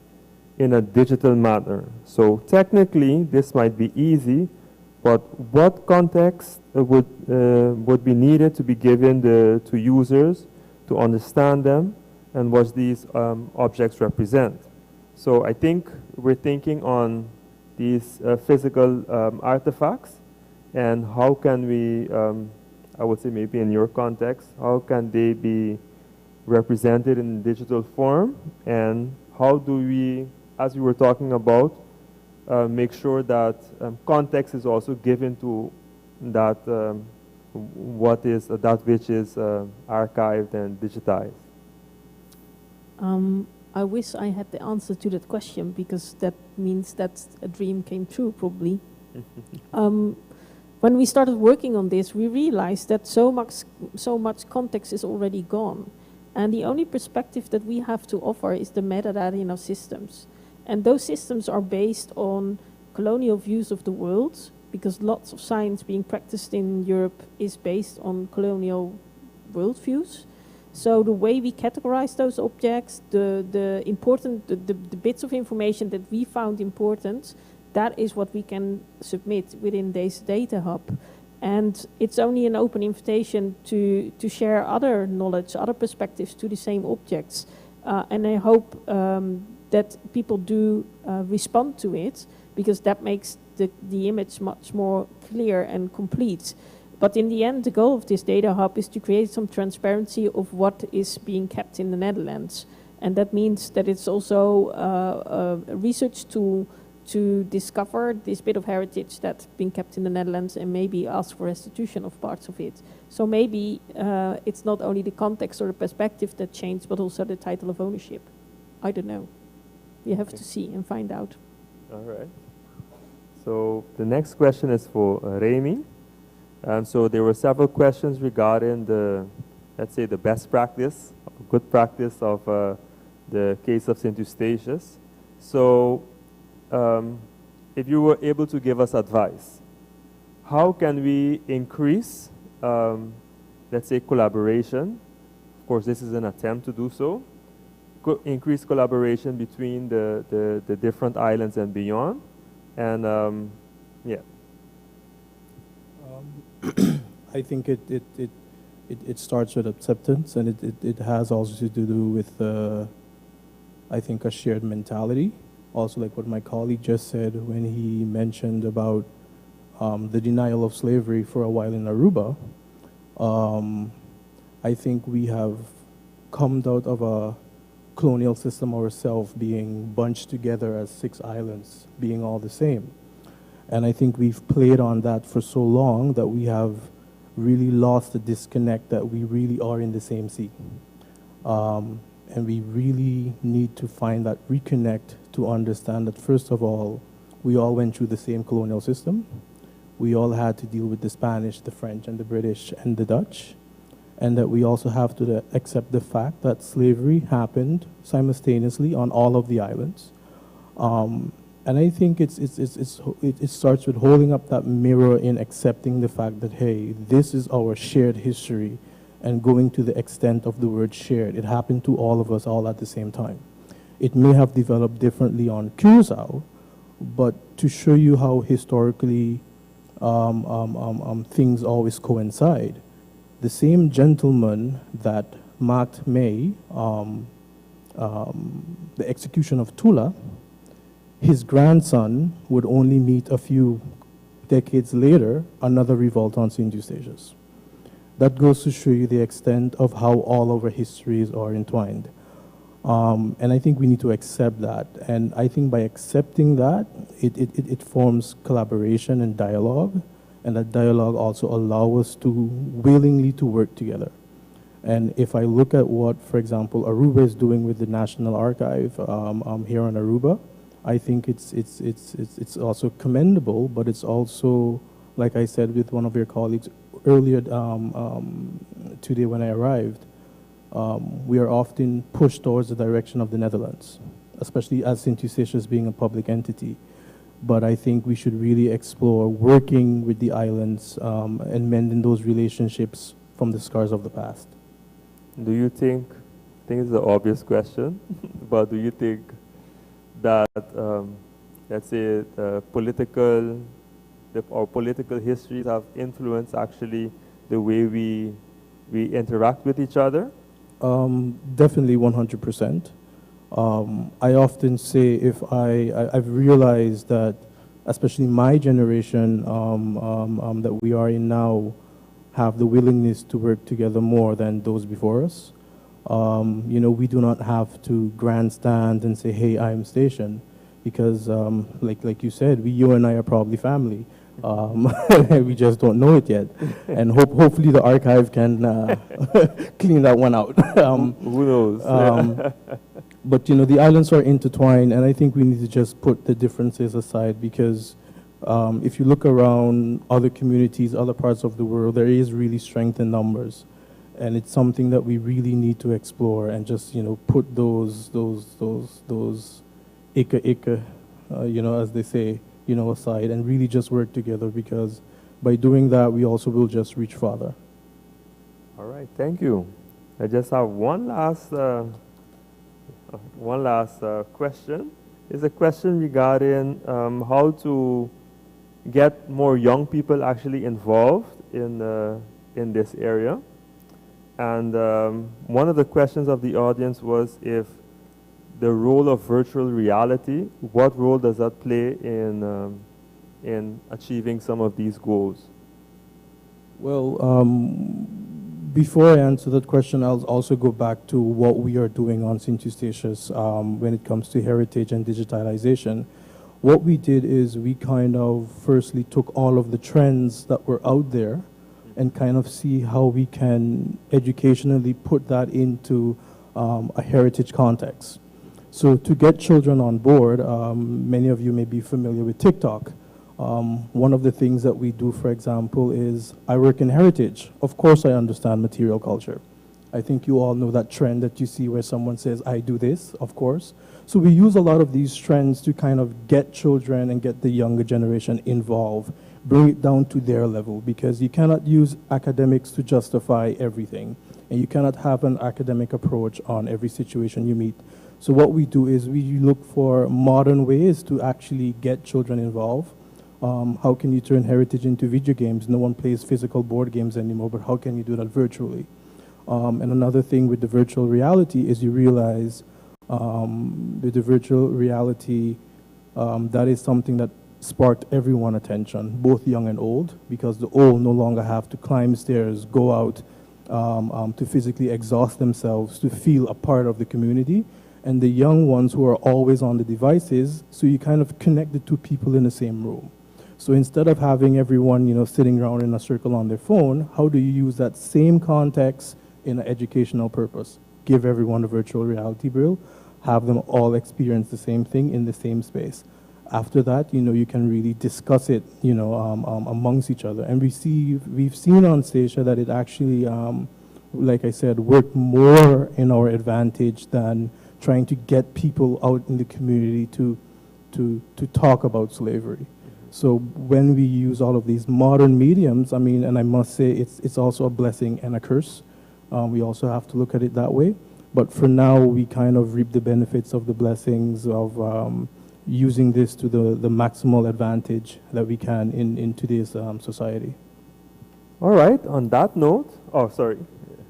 in a digital manner? So technically, this might be easy, but what context would be needed to be given to users to understand them and what these objects represent? So I think we're thinking on these physical artifacts, and how can we, I would say maybe in your context, how can they be represented in digital form, and how do we, as we were talking about, make sure that context is also given to that what is that which is archived and digitized? I wish I had the answer to that question, because that means that a dream came true, probably. When we started working on this, we realized that so much context is already gone. And the only perspective that we have to offer is the metadata in our systems. And those systems are based on colonial views of the world, because lots of science being practiced in Europe is based on colonial worldviews. So the way we categorize those objects, the bits of information that we found important, that is what we can submit within this data hub. And it's only an open invitation to share other knowledge, other perspectives to the same objects. And I hope that people do respond to it, because that makes the image much more clear and complete. But in the end, the goal of this data hub is to create some transparency of what is being kept in the Netherlands. And that means that it's also a research tool to discover this bit of heritage that's been kept in the Netherlands and maybe ask for restitution of parts of it. So maybe it's not only the context or the perspective that changed, but also the title of ownership. I don't know. We have to see and find out. All right. So the next question is for Remy. So there were several questions regarding the, let's say, the best practice, good practice of the case of St. Eustatius. So If you were able to give us advice, how can we increase, let's say, collaboration? Of course, this is an attempt to do so. Co increase collaboration between the different islands and beyond. And yeah. I think it starts with acceptance, and it has also to do with, I think, a shared mentality. Also, like what my colleague just said when he mentioned about the denial of slavery for a while in Aruba, I think we have come out of a colonial system ourselves, being bunched together as 6 islands, being all the same. And I think we've played on that for so long that we have really lost the disconnect that we really are in the same sea. And we really need to find that reconnect to understand that, first of all, we all went through the same colonial system. We all had to deal with the Spanish, the French, and the British, and the Dutch. And that we also have to accept the fact that slavery happened simultaneously on all of the islands. And I think it starts with holding up that mirror in accepting the fact that, hey, this is our shared history, and going to the extent of the word shared. It happened to all of us all at the same time. It may have developed differently on Curacao, but to show you how historically things always coincide, the same gentleman that marked May, the execution of Tula, his grandson would only meet a few decades later another revolt on St. Eustatius. That goes to show you the extent of how all of our histories are entwined. And I think we need to accept that. And I think by accepting that, it forms collaboration and dialogue. And that dialogue also allows us to willingly to work together. And if I look at what, for example, Aruba is doing with the National Archive here in Aruba, I think it's also commendable, but it's also, like I said with one of your colleagues earlier today when I arrived, we are often pushed towards the direction of the Netherlands, especially as St. Eustatius being a public entity. But I think we should really explore working with the islands and mending those relationships from the scars of the past. Do you think, I think it's an obvious question, but do you think that, let's say, political, our political histories have influenced actually the way we interact with each other? Definitely 100%. I often say if I've realized that, especially my generation that we are in now, have the willingness to work together more than those before us. You know, we do not have to grandstand and say, hey, I'm Statian, because like you said, you and I are probably family. We just don't know it yet. And hopefully the archive can clean that one out. Who knows? But you know, the islands are intertwined, and I think we need to just put the differences aside, because if you look around other communities, other parts of the world, there is really strength in numbers. And it's something that we really need to explore and just, you know, put those ika ika, you know, as they say, you know, aside, and really just work together, because by doing that, we also will just reach farther. All right, thank you. I just have one last question. It's a question regarding how to get more young people actually involved in this area. And one of the questions of the audience was if the role of virtual reality, what role does that play in achieving some of these goals? Well, before I answer that question, I'll also go back to what we are doing on St. Eustatius when it comes to heritage and digitalization. What we did is we kind of firstly took all of the trends that were out there and kind of see how we can educationally put that into a heritage context. So to get children on board, many of you may be familiar with TikTok. One of the things that we do, for example, is I work in heritage. Of course I understand material culture. I think you all know that trend that you see where someone says, I do this, of course. So we use a lot of these trends to kind of get children and get the younger generation involved, bring it down to their level, because you cannot use academics to justify everything. And you cannot have an academic approach on every situation you meet. So what we do is we look for modern ways to actually get children involved. How can you turn heritage into video games? No one plays physical board games anymore, but how can you do that virtually? And another thing with the virtual reality is you realize with the virtual reality, that is something that sparked everyone attention, both young and old, because the old no longer have to climb stairs, go out to physically exhaust themselves, to feel a part of the community. And the young ones who are always on the devices, so you kind of connect the two people in the same room. So instead of having everyone, sitting around in a circle on their phone, how do you use that same context in an educational purpose? Give everyone a virtual reality grill, have them all experience the same thing in the same space. After that, you can really discuss it, amongst each other. And we've seen on Statia that it actually, like I said, worked more in our advantage than trying to get people out in the community to talk about slavery. So when we use all of these modern mediums, and I must say it's also a blessing and a curse. We also have to look at it that way. But for now, we kind of reap the benefits of the blessings of using this to the maximal advantage that we can in today's society. All right, on that note, oh, sorry.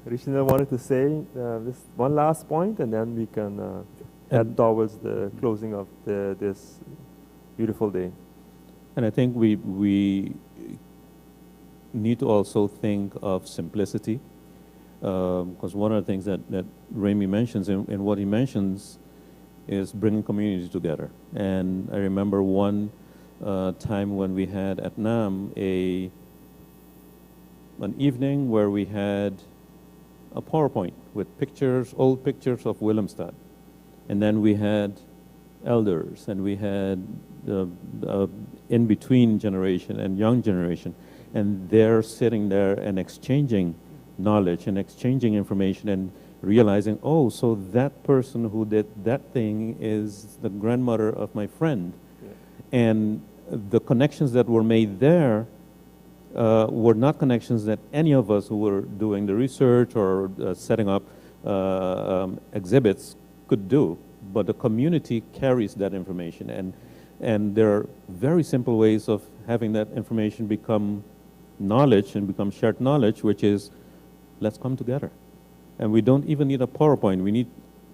Richinel wanted to say this one last point, and then we can head towards the closing of this beautiful day. And I think we need to also think of simplicity, because one of the things that Remy mentions, and what he mentions, is bringing community together. And I remember one time when we had at NAM an evening where we had a PowerPoint with pictures, old pictures of Willemstad. And then we had elders, and we had the in-between generation and young generation, and they're sitting there and exchanging knowledge and exchanging information and realizing, oh, so that person who did that thing is the grandmother of my friend. Yeah. And the connections that were made there were not connections that any of us who were doing the research or setting up exhibits could do, but the community carries that information. And there are very simple ways of having that information become knowledge and become shared knowledge, which is, let's come together. And we don't even need a PowerPoint. We need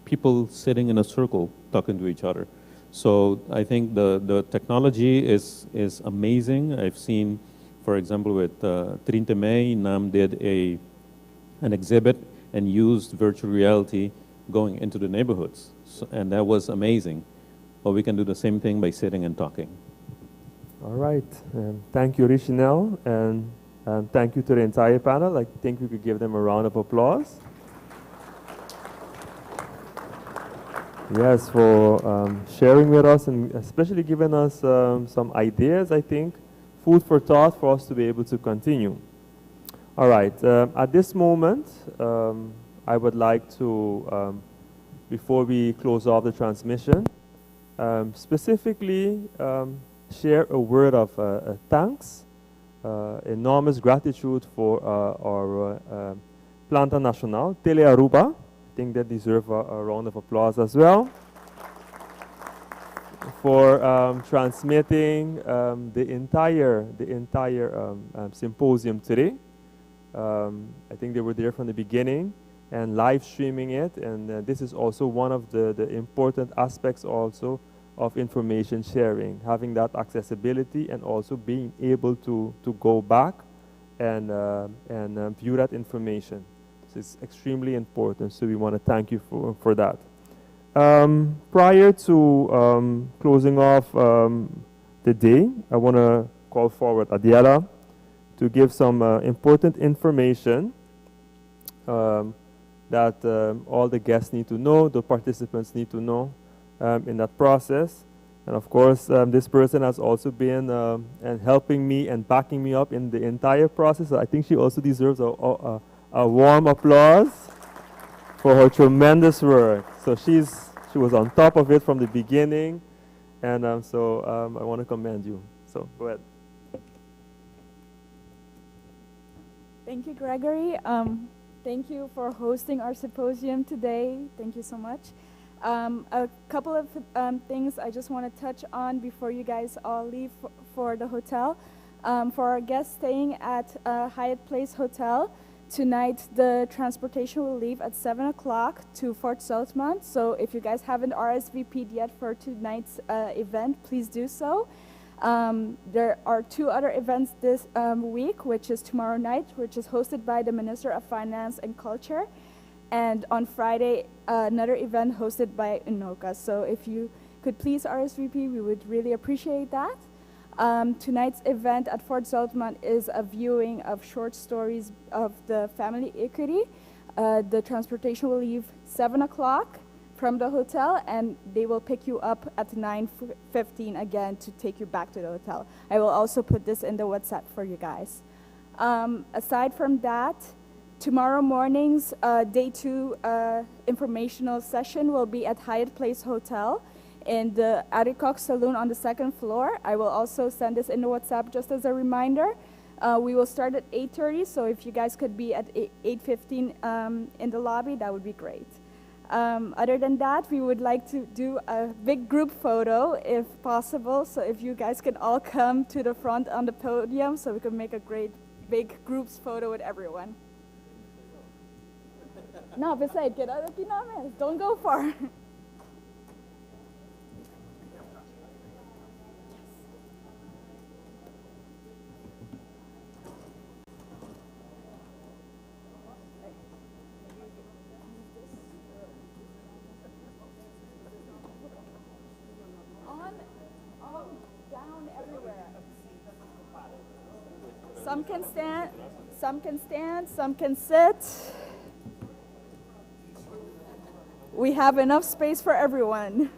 people sitting in a circle talking to each other. So I think the technology is amazing. I've seen, for example, with Trinte Mei, NAM did an exhibit and used virtual reality going into the neighborhoods. So, and that was amazing. But we can do the same thing by sitting and talking. All right. Thank you, Richinel, and thank you to the entire panel. I think we could give them a round of applause. Yes, for sharing with us and especially giving us some ideas, I think, food for thought for us to be able to continue. All right, at this moment, I would like to, before we close off the transmission, specifically share a word of thanks, enormous gratitude for our Planta Nacional, Tele Aruba. I think they deserve a round of applause as well for transmitting the entire symposium today. I think they were there from the beginning and live streaming it, and this is also one of the important aspects also of information sharing, having that accessibility and also being able to go back and view that information. So it's extremely important, so we want to thank you for that. Prior to closing off the day, I want to call forward Adiela to give some important information that all the guests need to know, the participants need to know in that process. And of course, this person has also been and helping me and backing me up in the entire process. So I think she also deserves a warm applause. for her tremendous work. So she's, she was on top of it from the beginning, and um, so um, I want to commend you. So go ahead. Thank you, Gregory. Um, thank you for hosting our symposium today. Thank you so much. Um, a couple of um, things I just want to touch on before you guys all leave for the hotel. Um, for our guests staying at uh, Hyatt Place Hotel, tonight the transportation will leave at 7 o'clock to Fort Zoutman. So if you guys haven't RSVP'd yet for tonight's uh, event, please do so. Um, there are two other events this um, week, which is tomorrow night, which is hosted by the Minister of Finance and Culture, and on Friday, uh, another event hosted by UNOCA. So if you could please RSVP, we would really appreciate that. Um, tonight's event at Fort Zoutman is a viewing of short stories of the family equity. Uh, the transportation will leave 7 o'clock from the hotel and they will pick you up at 9.15 again to take you back to the hotel. I will also put this in the WhatsApp for you guys. Um, aside from that, tomorrow morning's uh, day two uh, informational session will be at Hyatt Place Hotel in the Arikok Saloon on the second floor. I will also send this in the WhatsApp just as a reminder. Uh, we will start at 8.30, so if you guys could be at 8.15 um, in the lobby, that would be great. Um, other than that, we would like to do a big group photo if possible. So if you guys can all come to the front on the podium so we can make a great big groups photo with everyone. No, besides, get out of the Don't go far. Some can stand, some can stand, some can sit. We have enough space for everyone.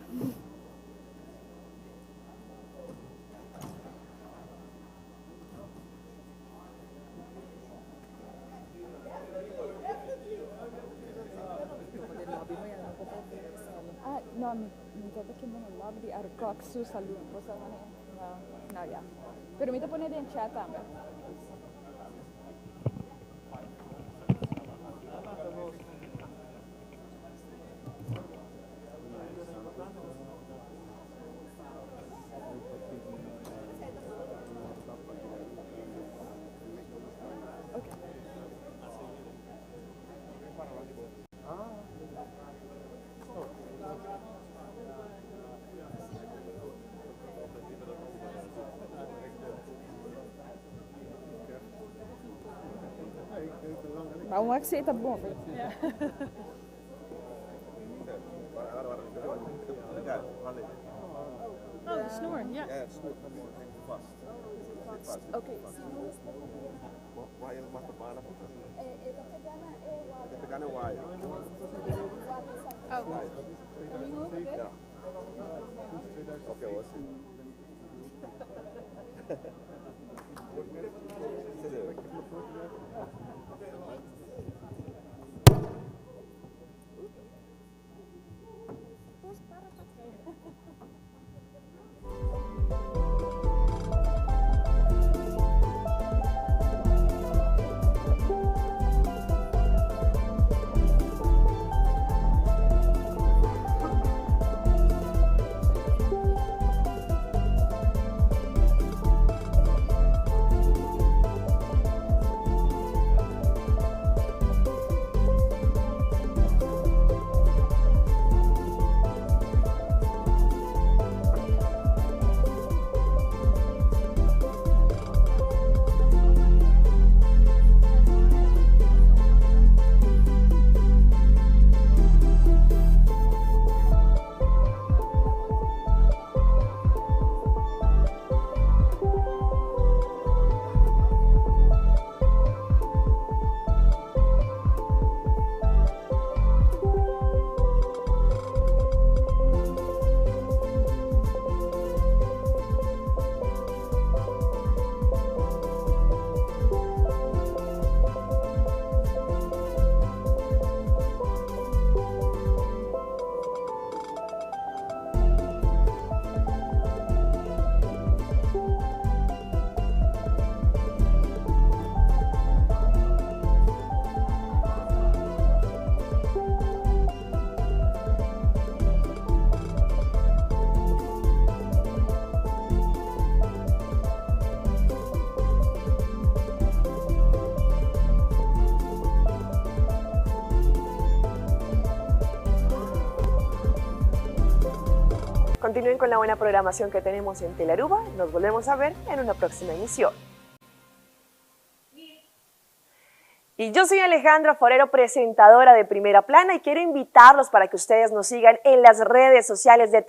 Uh, no, mi mi ta kende na lobby di Arikok su saloon. Bo sa No, no, ja. Pero mi ta pone den chat tambe. Maar hoe ik dat boven? Ja. Oh, de snoer, ja. Ja, het snoer vast. Oké. Okay. Oh. Ja. Oké, was Continúen con la buena programación que tenemos en Telearuba. Nos volvemos a ver en una próxima emisión. Y yo soy Alejandra Forero, presentadora de Primera Plana, y quiero invitarlos para que ustedes nos sigan en las redes sociales de